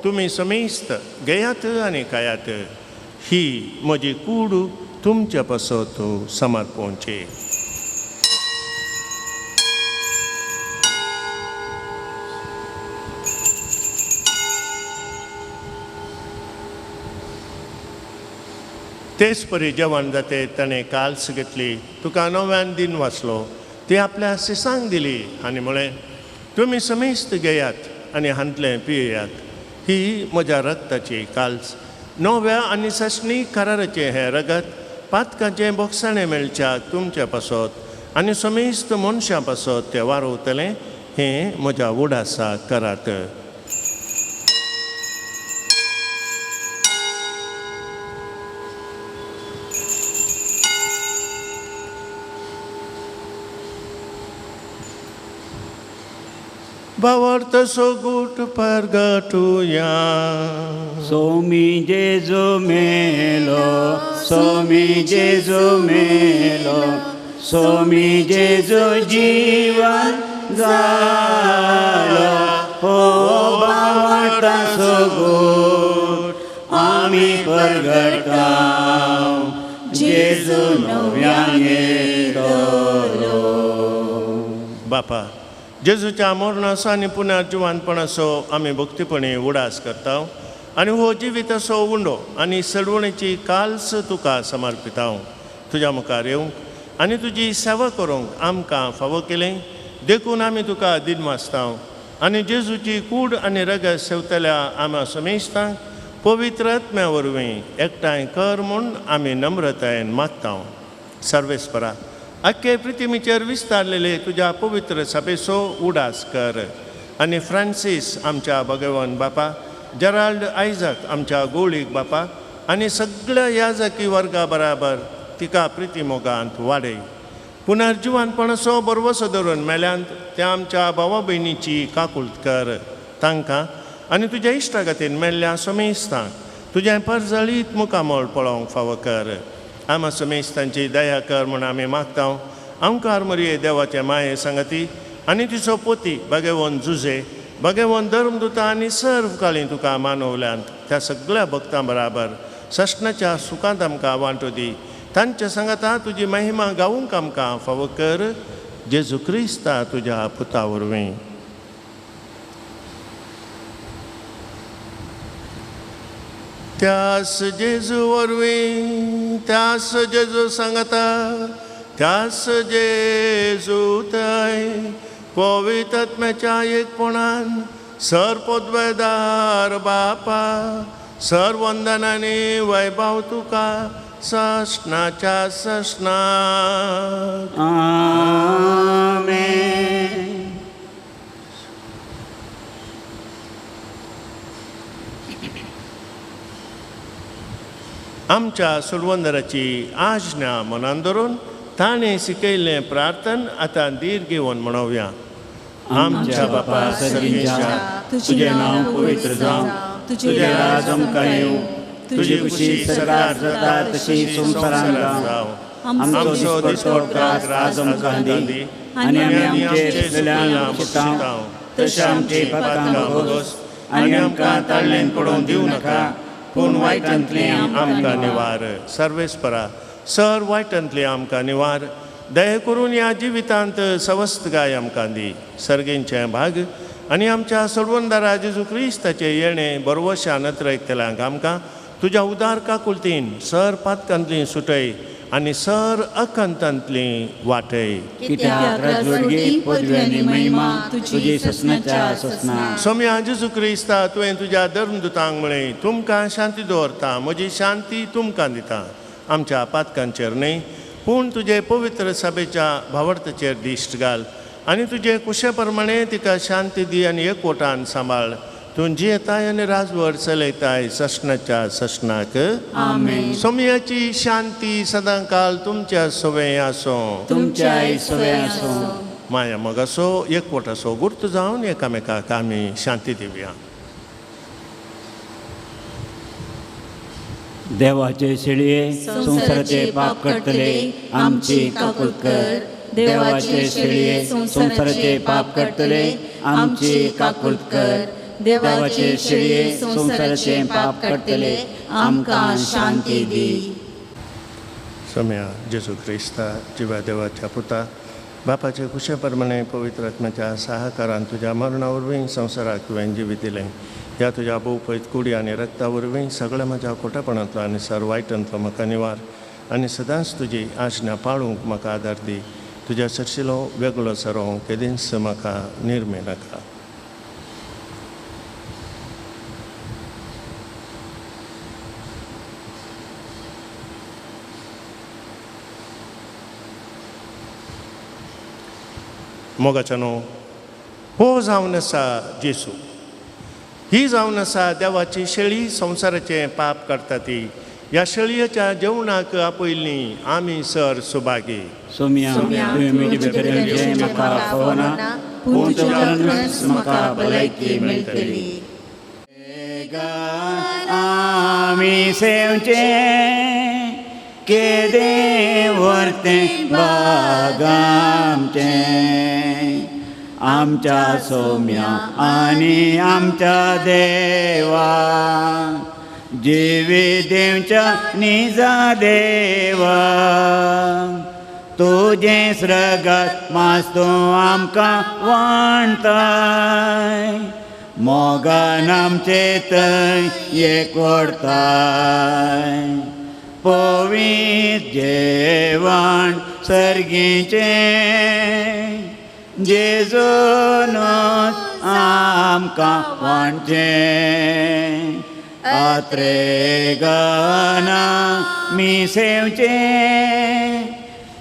तुमी समेस्त घेयात आनी खायात, ही म्हजी कूड तुमच्या पासत समर्पणची. तेच परी जेवण जाते ताणें काल्स घेतली, तुका नव्यान दिन वाचलो, ती आपल्या शिसांक दिली आनी म्हळें, तुमी समेस्त घेयात आनी हांतलें पियेयात, ही म्हज्या रक्ताची काल्स, नव्या आनी ससणी कराराचें हें रगत पातकाचें बोगसाणें मेळच्या तुमच्या पासत आनी समेस्त मनशां पासत तें वारवतलें. हें म्हज्या उडासा करात. भावार्थ सोगूट परगटुया. सोमी जेजू मेलो, सोमी जेजू मेलो, सोमी जेजू जीवन जालो. हो भावार्थ सोगूट आमी परगटा, जेजू नव्यान येतलो. बापा जेजूच्या मरणाचो आनी पुनर्जिवानपणाचो आमी भक्तीपणी उडास करता आनी हो जिविताचो उंडो आनी सडवणेची काल्स तुका समर्पिता. तुज्या मुखार येवंक आनी तुजी सेवा करूंक आमकां फावो केलें देखून आमी तुका दिनवासता. आनी जेजूची कूड आनी रगत सेवतल्या आमा समेस्तांक पवित्र आत्म्या वरवीं एकठांय कर म्हूण आमी नम्रतायेन मागता. सर्वेस्परा आख्खे पृथ्वीचेर विस्तारलेले तुज्या पवित्र सभेचो उडास कर आनी फ्रांसीस आमच्या भगवान बापा, जेराल्ड आयजक आमच्या गोळीक बापा आनी सगळ्या याजकी वर्गा बराबर तिका प्रिती मोगांत वाडय. पुनर्जिवानपणाचो बरवसो धरून मेल्यांत त्या आमच्या भावा भयणीची काकुळट कर. तांकां आनी तुज्या इश्टागतीन मेल्ल्या समेस्तांक तुजें परजळीत मुखामळ पळोवंक फावो कर. आमा समेस्तांची दया कर म्हूण आमी मागता. आमकार मरये देवाचे माये सांगती आनी तिचो पोती भगेवन जुजे भगेवन धर्मदुता आनी सर्व काळी तुका मानवल्यांत त्या सगळ्या भक्तां बराबर सस्नाच्या सुखांत आमकां वांटो दी. तांच्या सांगाता तुजी महिमा गावूंक आमकां फावो कर. जेजू क्रिस्ता तुज्या पुता वरवीं. त्यास जेजू वरवीं, त्यास जेजू सांगता, त्यास जेजू थंय पवित्र आत्म्याच्या एकपणान सर पदवेदार बापा सर वंदनांनी वैभव तुका सस्नाच्या सस्नाक. आमेन. आमच्या सुरवंदराची आज्ञा मनान धरून ताणें शिकयल्लें प्रार्थन आतां धीर घेवन म्हणोवया. आमच्या बापा सर्गीच्या, तुजें नांव पवित्र जावं, तुजें राज आमकां येवं, तुजी खुशी सरकार जाता तशी संवसारांत जावं. आमचो दिसपडटो ग्रास आज आमकां दी आनी आमी आमचे चुकल्यां बक्षितांव तशें आमचे पातकां भोगोस आनी आमकां ताळ्ळेन पडोवन दिवं नाका, पूण वायटांतलें आमकां निवार. सर्वेस्परा सर वायटांतलें आमकां निवार. दया करून ह्या जिवितांत सवस्तकाय आमकां दी. सर्गेंचें भाग आनी आमच्या सोडवणदारा जेजू क्रिस्ताचें येणें बरवशा नत्रयतल्यांक आमकां तुज्या उदार काकुळतीन सर पातकांतली सुटय आनी सर अखंतांतली वाटय. सोम्या जेजू क्रिस्ता, तुवें तुज्या धर्मदुतांक म्हळें, तुमकां शांती दवरता, म्हजी शांती तुमकां दिता. आमच्या पातकांचेर न्हय पूण तुजे पवित्र सभेच्या भावार्थाचेर दिश्ट घाल आनी तुजे कुशे प्रमाणे तिका शांती दी आनी एकवटान सांबाळ. तूं जियेताय आनी राजवट चलयताय सस्नाच्या सस्नाक. आमेन. सोम्याची शांती सदांकाल तुमच्या सवे आसूं. तुमच्याय सवे आसूं. माया मगासो एकवटाचो गुर्त जावन एकामेकाक आमी शांती दिवया. देवाचे शेळये संवसाराचे पाप काडटले आमची काकूट कर. देवाचे शेळये संवसाराचे पाप काडटले आमची काकूट कर. देवाचे शेळये संवसाराचे पाप काडटले आमकां शांती दी. सोम्या जेजू क्रिस्ता जिवा देवाच्या पुता बापाचे खुशे प्रमाणे पवित्र आत्म्याच्या सहाकारान तुज्या मरणा वरवीं संवसाराक तुवें जिवीत दिलें. ह्या तुज्या भोवपैत कुडी आनी रक्ता वरवीं सगळ्या म्हज्या खोटेपणांतलो आनी सर वायटांतलो म्हाका निवार आनी सदांच तुजी आज्ञा पाळूंक म्हाका आदार दी. तुज्या सरशिलो वेगळो सरोवंक केदींच म्हाका निर्मे नाका. मोगाच्या न्हू हो जावन आसा जेसू, ही जावन आसा देवाची शेळी संवसाराचें पाप काडटा ती. ह्या शेळयेच्या जेवणाक आपयल्ली आमी सर सुभागी. सोम्या तुवें म्हजे भितर येवचें म्हाका फावना, पूण तुज्या म्हाका भलायकी मेळटली. आमी सेवचें केदें व्हरतें भाग आमचें, आमच्या सोम्या आनी आमच्या देवा, जिवी देवच्या निजा देवा. तुजें स्रगत मास तूं आमकां वांटाय, मोगान आमचे थंय एकवटाय. पवित्र जेवण सर्गीचें जेजूनच आमकां वांटचें आत्रेगान आमी सेवचें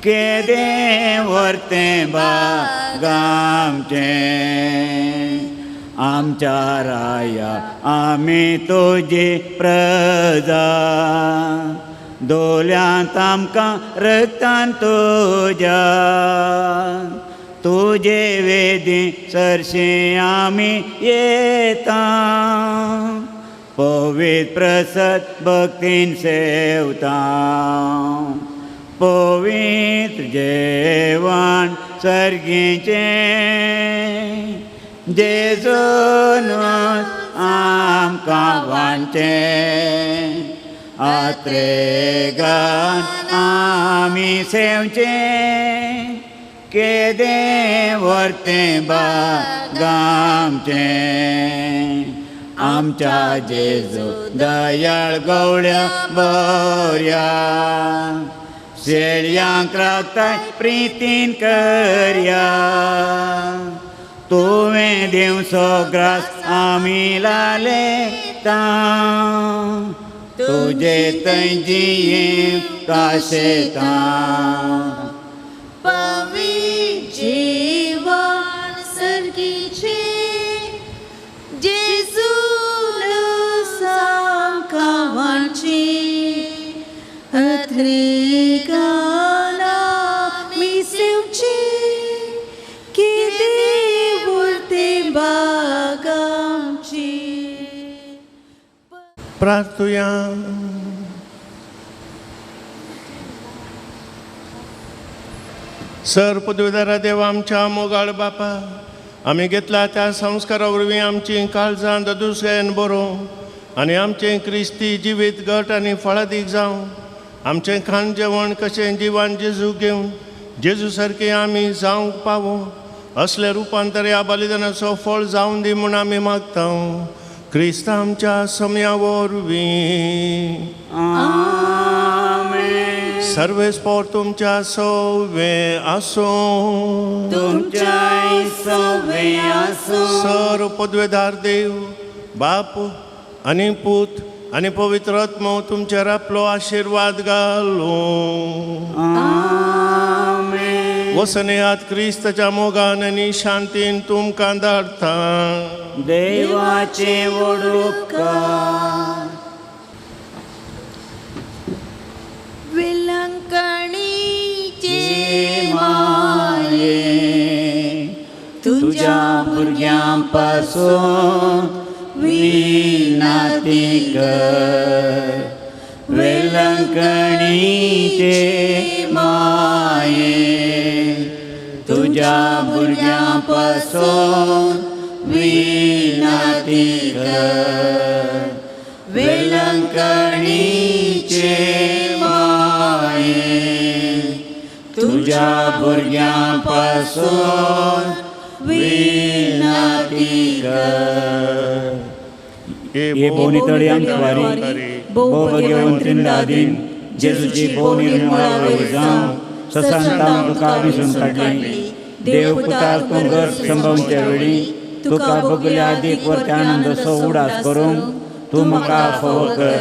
केदें व्हरतें भाग आमचें आमच्या राया आमी तुजी प्रजा दोल्यांत आमकां रक्तान तुज्या तुजे वेदी सरशी आमी येता पवित्र प्रसाद भक्तीन सेवता पवित्र जेवण सर्गीचें जेजून आमकां वांटचें आत्रेगान आमी सेवचें केदें व्हरतें भाग आमचें आमच्या जेजू दयाळ गवळ्या बऱ्या शेळयांक राखताय प्रितीन करया तुवें दिवचो ग्रास आमी लालेता तुजे थंय जियेवंक आशेता पवित्र जेवण सर्गीचें जेजून आमकां वांटचें अत्रेगान आमी सेवचें केदें व्हरतें भाग आमचें. प्रार्थुया. सर पदवीधरा देव आमच्या मोगाळ बापा, आमी घेतला त्या संस्कारा वरवीं आमची काळजां ददुसऱ्यान बरोवं आनी आमचें क्रिस्ती जिवीत घट आनी फळादीक जावं. आमचें खाण जेवण कशें जिवान जेजू घेवन जेजू सारकें आमी जावंक पावो असलें रुपांतर ह्या बलिदानाचो फळ जावन दी म्हूण आमी मागता क्रिस्त आमच्या समया वरवीं. सर्वेस्पोर तुमच्या सवे आसूं. तुमच्याय सवे आसूं. सर पदवेदार देव बाप आनी पूत आनी पवित्र आत्मो तुमचेर आपलो आशिर्वाद घालूं. आमेन. वसनेयात क्रिस्ताच्या मोगान आनी शांतीन तुमकां धाडटा. देवाचे व्हड उपकार. वेलंकणीचे माये तुज्या भुरग्यां पासून विनाती कर. वेलंकणीचे माये तुज्या भुरग्यां पासून विनाती कर. वेलंकणीचे माये तुज्या भुरग्यां पासून विनाती कर. हे भोव अंकवारी भोव भगेवन त्रिंदादीन जेजूची भोव निर्मळ वयर जावं ससांतां तुका विसून काडली. देव पुता तूं घर संभवच्या वेळी तुका बगल्या आदीक वरत्या आनंदाचो उडास करूंक तूं म्हाका फावो कर.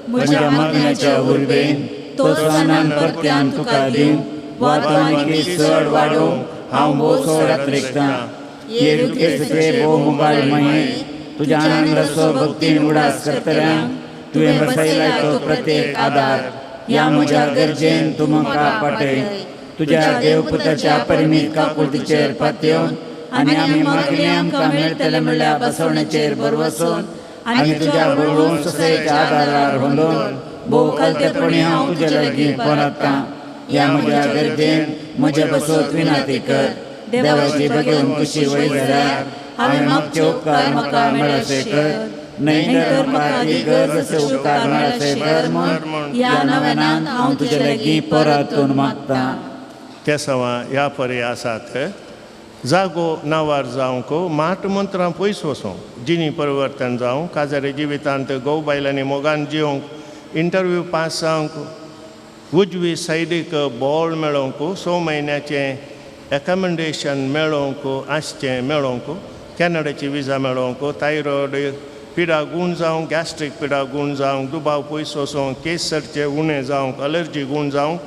म्हज्या मागण्याच्या उर्बेन तो आनंद परत्यान तुका दिवं वा तो आनीक चड वाडोवंक हांव भोव चड अत्रेकतां. हे दुखेसचे भोव मुगाळ मये तुज्या आनंदाचो भक्तीन उडास करतल्यांक तुवें बसयला तो प्रत्येक आदार ह्या म्हज्या गरजेन तूं म्हाका पाटय. तुज्या देवपुताच्या परिमीत काकुळतीचेर पातयेवन आनी आमी मागले आमकां मेळटलें म्हणल्यार बसवण्याचेर भरवसून आनी तुज्या बरोवन सोसयेच्या आदारार होंदोवन भोव कलतेपणी हांव तुज्या लागीं परतां. ह्या म्हज्या गरजेन म्हज्या बसोत विनाती कर. देवाची बगेवन कुशी वयर जाल्यार हांवें मागचे उपकार म्हाका मेळसे कर, न्हय तर म्हाका ती गरज अशे उपकार मेळसे कर म्हूण ह्या नव्यानान हांव तुजे लागीं परतून मागतां. ते सवा ह्या परी आसात जागो नांवार जावंक माट मंत्रां पयस वचों जिणी परिवर्तन जावं काजारी जिवितांत घोव बायलांनी मोगान जिवंक इंटरव्यू पास जावंक उजवी सायडीक बोळ मेळोवंक 6 म्हयन्याचें एकोमोडेशन मेळोवंक आसचें मेळोवंक कॅनडाची विजा मेळोवंक, थायरॉयड पिडा गूण जावंक, गॅस्ट्रीक पिडा गूण जावंक, दुबाव पयस वचोंक, केस सरचे उणें जावंक, अलर्जी गूण जावंक,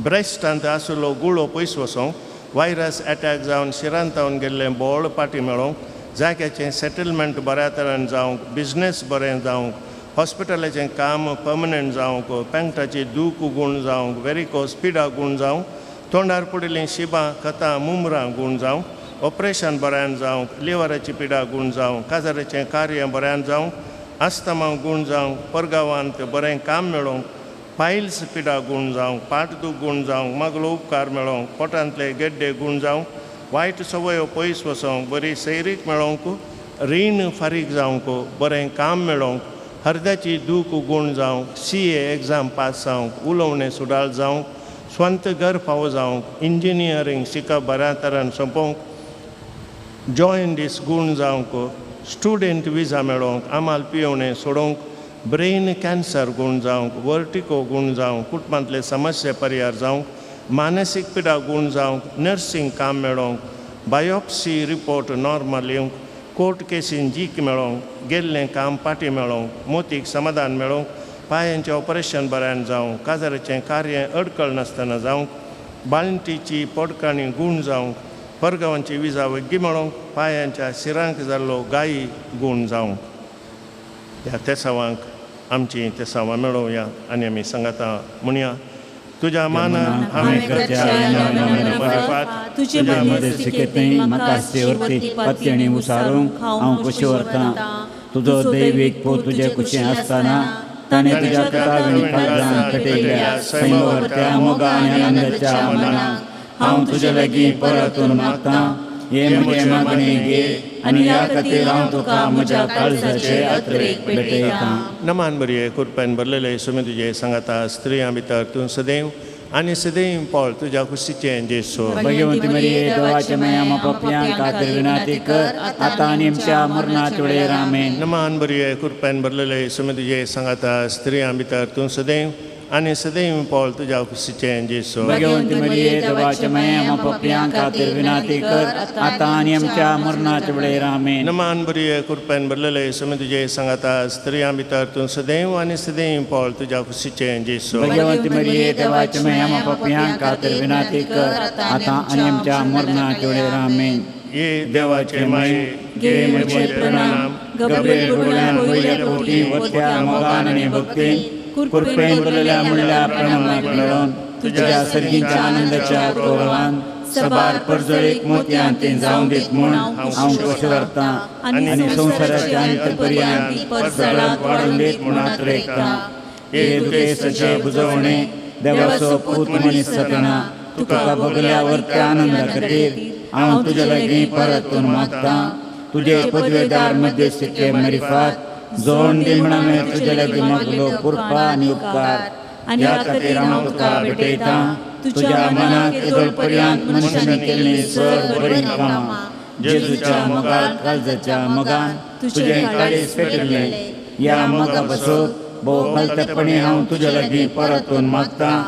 ब्रेस्टांत आशिल्लो गुळो पयस वचोंक, वायरस एटॅक जावन शिरांतावन गेल्लें बोळ पाटी मेळोवंक, जाग्याचें सेटलमेंट बऱ्या तरेन जावंक, बिजनेस बरें जावंक, हॉस्पिटलाचें काम पर्मनंट जावंक, पेंटाची दूख गूण जावंक, वेरिकोस पिडा गूण जावंक, तोंडार पडिल्लीं शिबां खतां मुमरां गूण जावंक, ऑपरेशन बऱ्यान जावंक, लिवराची पिडा गूण जावंक, काजाराचें कार्य बऱ्यान जावंक, आस्तमा गूण जावंक, परगांवांत बरें काम मेळोवंक, पायल्स पिडा गूण जावंक, पाटदूख गूण जावंक, मागलो उपकार मेळोवंक, पोटांतले गेड्डे गूण जावंक, वायट संवयो पयस वचोंक, बरी सैरीक मेळोवंक, रीण फारीक जावंक, बरें काम मेळोवंक, हरद्याची दूख गूण जावंक, CA exam pass जावंक, उलोवणें सुडाळ जावंक, स्वंत घर फावो जावंक, इंजिनियरींग शिकप बऱ्या तरान सोंपोवंक, जॉयंडीस गूण जावंक, स्टुडंट विजा मेळोवंक, आमाल पियोवणें सोडोवंक, ब्रेन कॅन्सर गूण जावंक, वर्टिको गूण जावंक, कुटुंबांतले समस्या परिहार जावंक, मानसीक पिडा गूण जावंक, नर्सींग काम मेळोवंक, बायोप्सी रिपोर्ट नॉर्मल येवंक, कोर्ट केसीन जीक मेळोवंक, गेल्लें काम पाटी मेळोवंक, मोतीक समाधान मेळोवंक, पांयांचें ऑपरेशन बऱ्यान जावंक, काजाराचें कार्य अडकळ नासतना जावंक, बाळंटीची पोडकाणी गूण जावंक, परगांवांची विजा वग्गी मेळोवंक, पांयांच्या शिरांक जाल्लो गायी गूण जावंक. ह्या तेसावांक आमची तेसावां मेळोवया आनी आमी सांगाता म्हणया, तुज्या मानान हांवें तुजे मध्यस्थीकेंतय म्हाका सेवरती पत्तेणी उसारूंक हांव कुशी व्हरतां. तुजो दैवीक पूत तुजे कुशीं आसतना ताणें तुज्या कथाविणी काळजांत पेटयल्ल्या सैमवरत्या मोगा आनी आनंदाच्या मनाक हांव तुजे लागीं परतून मागतां. हे म्हजें मागणें घे आनी ह्या खातीर हांव तुका म्हज्या काळजाचे यात्रेक भेटयतां. नमान बरये कृपेन भरलेले सुमी तुजे सांगाता, स्त्रियां भितर तूं सदैव आनी सदैव पळ तुज्या कुशीचें जेसू. भगवंती मरिये देवाचे माया पापयांक खातीर विनंती कर आतां आनी आमच्या मरणाच्या वेळेर. आमेन. नमान बरये कृपेन भरलेले सुमी तुजे सांगाता, स्त्रियां भितर तूं सदैव आनी सदैव पळ तुज्या कुशीचें जेसू. भगवंती मरिये देवाचे माया पापयांक खातीर विनंती कर आतां आनी आमच्या मरणाच्या वेळेर. आमेन. नमान बरये कृपेन भरलेले सुमी तुजे सांगाता, स्त्रियां भितर तूं सदैव आनी सदैव पळ तुज्या कुशीचें जेसू. भगवंती मरिये देवाचे माया पापयांक खातीर विनंती कर आतां आनी आमच्या मरणाच्या वेळेर. आमेन. ये देवाचे माये घे म्हजे प्रणाम, गब्रिएल गुरुल्यान पयल्या फावटी वत्या मोगान आनी भक्तीन कृपेन भरलेल्या म्हणल्या प्रणामाक मेळोवन तुज्या सर्गीच्या आनंदाच्या गौरवान सबार परजळीक मोतयान ती जावं दीत म्हूण हांव खोशी व्हरतां आनी संवसाराच्या अंत पर्यंत परजळाक वाडून दीत म्हूण आत्रेकतां. हे दुखेसाचे बुजवणे देवाचो पूत मनीस जातना तुका भोगल्या वरत्या आनंदा खातीर हांव तुजे लागीं परतून मागतां. तुजे पदवेदार मध्यस्थीचे मरिफात जोड दी म्हण हांवें तुजे लागीं मागलो कृपा आनी उपकार. ह्या खातीर हांव तुका भेटयतां. तुज्या मनाक येदोळ पर्यंत मनशांनी केल्लीं चड बरीं कामां जेजूच्या मोगान काळजाच्या मोगान तुजें काळीज पेटिल्लें. ह्या मोगा पासून भोव खालतेपणी हांव तुजे लागीं परतून मागतां.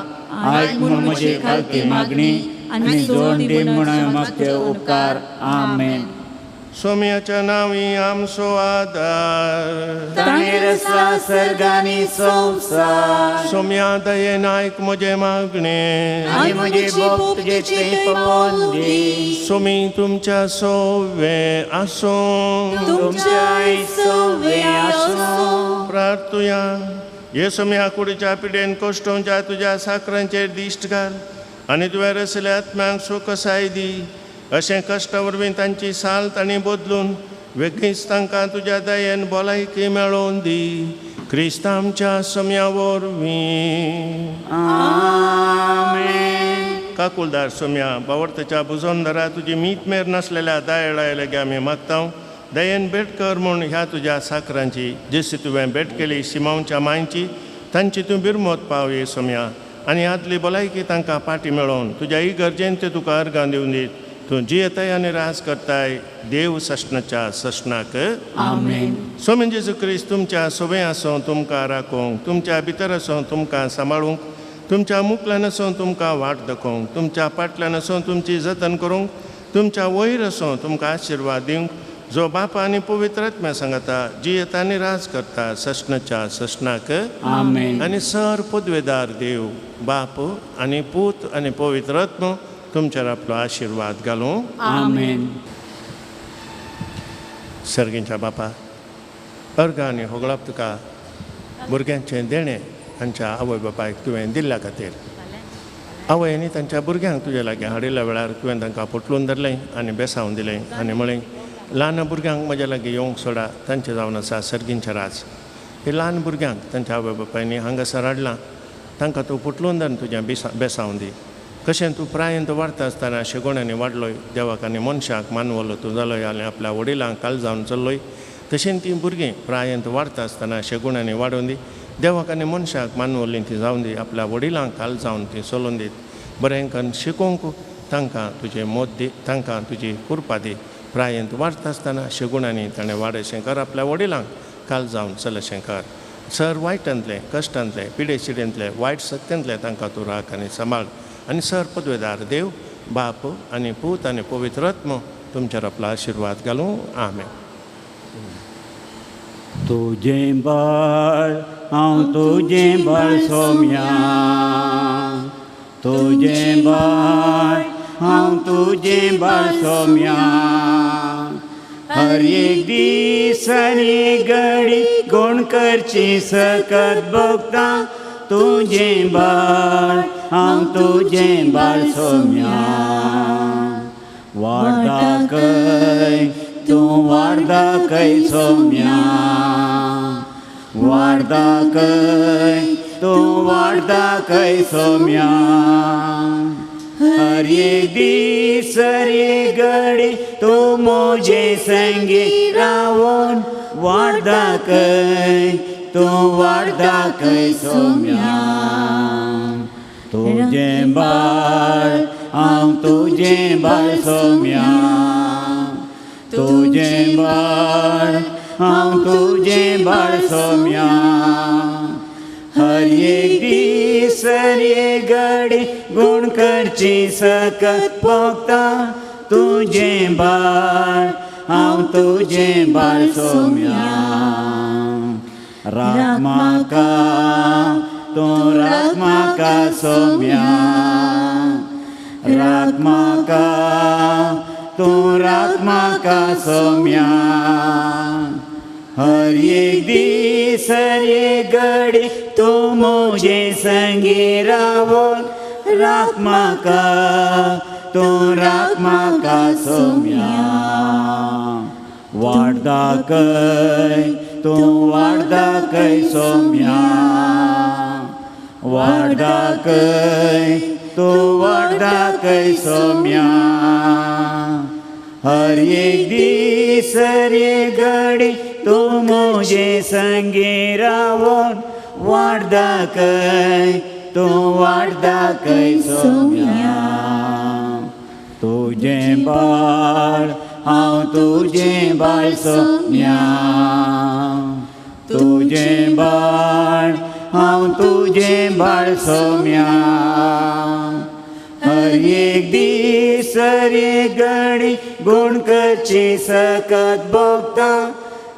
आयक म्हूण म्हजी खालती मागणी आनी जोड दी म्हण हांवें मागचे उपकार. आमेन. सोम्याच्या नांवी आमचो आदार, ताणें रचला सर्ग आनी संवसार. सोम्या दयेन आयक म्हजें मागणें आनी म्हजी बोब तुजे थंय पावोवन दी. सोमी तुमच्या सोवे आसूं, तुमच्याय सोवे आसूं. प्रार्थुया. हे सोम्या कुडीच्या पिडेन कश्टोंच्या तुज्या साकरांचेर दिश्ट घाल आनी तुवें रसल्या आत्म्यांक सुखसाय दी. अशें कश्टा वरवीं तांची साल तांणी बदलून वेगळीच तांकां तुज्या दयेन भलायकी मेळोवन दी. क्रिस्त आमच्या सोम्या वरवीं. आमेन. काकुलदार सोम्या बावडतेच्या बुजोनदारा तुजी मीत मेर नासलेल्या दयेळा लागीं आमी मागता. दयेन भेट कर म्हूण ह्या तुज्या साकरांची जशी तुवें भेट केली शिमांवच्या मांयची तांची तूं बिरमोत पाव ये सोम्या आनी आदली भलायकी तांकां पाटी मेळोवन तुज्या इगर्जेन ते तुका अर्गां दिवन दीत. तूं जियेताय आनी राज करताय देव सशनाच्या सशनाक. आमेन. सोमेन जेजू क्रिस्त तुमच्या सोबें आसूं तुमकां राखूंक, तुमच्या भितर आसूं तुमकां सांबाळूंक, तुमच्या मुखल्यान आसूं तुमकां वाट दाखोवंक, तुमच्या फाटल्यान आसूं तुमची जतन करूंक, तुमच्या वयर आसूं तुमकां आशिर्वाद दिवंक, जो बाप आनी पवित्र आत्म्या सांगता जियेता आनी राज करता सस्नाच्या सस्नाक आमेन. आनी सर पदवेदार देव बाप आनी पूत आनी पवित्र आत्मो तुमचेर आपलो आशिर्वाद घालूं. आमेन. सर्गींच्या बापा अर्घ आनी होगळाप तुका भुरग्यांचें देणें तांच्या आवय बापायक तुवें दिल्ल्या खातीर. आवय आनी तांच्या भुरग्यांक तुज्या लागीं हाडिल्ल्या वेळार तुवें तांकां पोटलून धरलें आनी बेसावन दिलें आनी म्हळें ल्हान भुरग्यांक म्हज्या लागीं येवंक सोडा, तांचें जावन आसा सर्गींचें राज. हे ल्हान भुरग्यांक तांच्या आवय बापायनी हांगासर हाडलां, तांकां तूं पोटलून धरून तुजें बेसावन दी. कशें तूं प्रायंत वाडटा आसतना शेगोण्यांनी वाडलोय, देवाक आनी मनशाक मानवलो तूं जालोय आनी आपल्या वडिलांक काल जावन चल्लोय, तशें तीं भुरगीं प्रायंत वाडटा आसतना शेगुणांनी वाडोवन दी, देवाक आनी मनशाक मानवल्लीं ती जावन दी, आपल्या वडिलांक काल जावन ती चलोवन दीत. बरें करून शिकोवंक तांकां तुजें मोत दी, तांकां तुजी कृपा दी. प्रायंत वाडटा आसतना शेगुणांनी ताणें वाडशें कर, आपल्या वडिलांक काल जावन चलशें कर. सर वायटांतलें, कश्टांतलें, पिडेशिडेंतलें, वायट सत्यांतलें तांकां तूं राख आनी सांबाळ. आनी सर पदवेदार देव बाप आनी पूत आनी पवित्र आत्मो तुमचेर आपलो आशिर्वाद घालूं. आमेन. तुजें बाळ हांव तुजें बाळ सोम्या, तुजें बाळ हांव तुजें बाळ सोम्या. हर एक दीस आनी घडी गुण करची सकत भोगता, तुजें बाळ हांव तुजें बाळ सोम्या. वाडदा खंय तूं वाडदा खंय सोम्या, वाडदा खंय तूं वाडदा खंय सोम्या. हर एक दीस हर एक घडी तूं म्हजे संगी रावून वाडदा खंय तूं वाडदा खंय सोम्या. तुजें बाळ हांव तुजें बाळ सोम्या, तुजें बाळ हांव तुजें बाळ सोम्या. हर एक दीस हर एक घडी गुण करची सकत भोगता, तुजें बाळ हांव तुजें बाळ सोम्या. राख म्हाका तूं राख म्हाका सोम्या, राख म्हाका तूं राख म्हाका सोम्या. हर एक दीस हर एक घडी तूं म्हजे संगी रावून राख म्हाका तूं राख म्हाका सोम्या. वाडदा खंय तूं वाडदा खंय सोम्या, वाडदा खंय तूं वाडदा खंय सोम्या. हर एक दीस हर एक घडी तूं म्हजे संगी रावून वाडदा खंय तूं वाडदा खंय सोम्या. तुजें बाळ हांव तुजें बाळ सोम्या, तुजें बाळ हांव तुजें बाळ सोम्या. हर एक दीस हर एक घडी गुण करची सकत भोगता,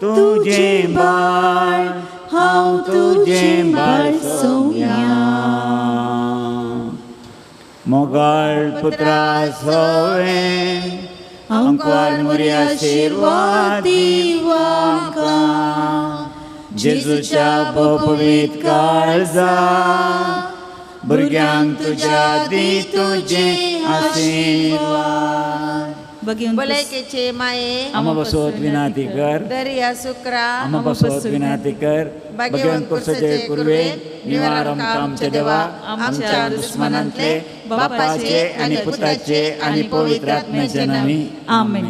तुजें बाळ हांव तुजें बाळ सोम्या. मोगाळ पुत्रा सोवे अंकुर मुरी आशिर्वाद दिवाका, जेजूच्या भोपवीत काळजा भुरग्यांक तुज्या दी तुजे आशिर्वाद. भलायकेचे माये आमा बसोत विनाती कर, दर्या सुक्रा आमा बसोत विनाती कर, भगवंत कुर्सचे कुर्वे निवार आमकां आमच्या देवा आमच्या दुस्मनांतले बापाचे आनी पुताचे आनी पवित्र आत्म्याच्या नांवी. आमेन.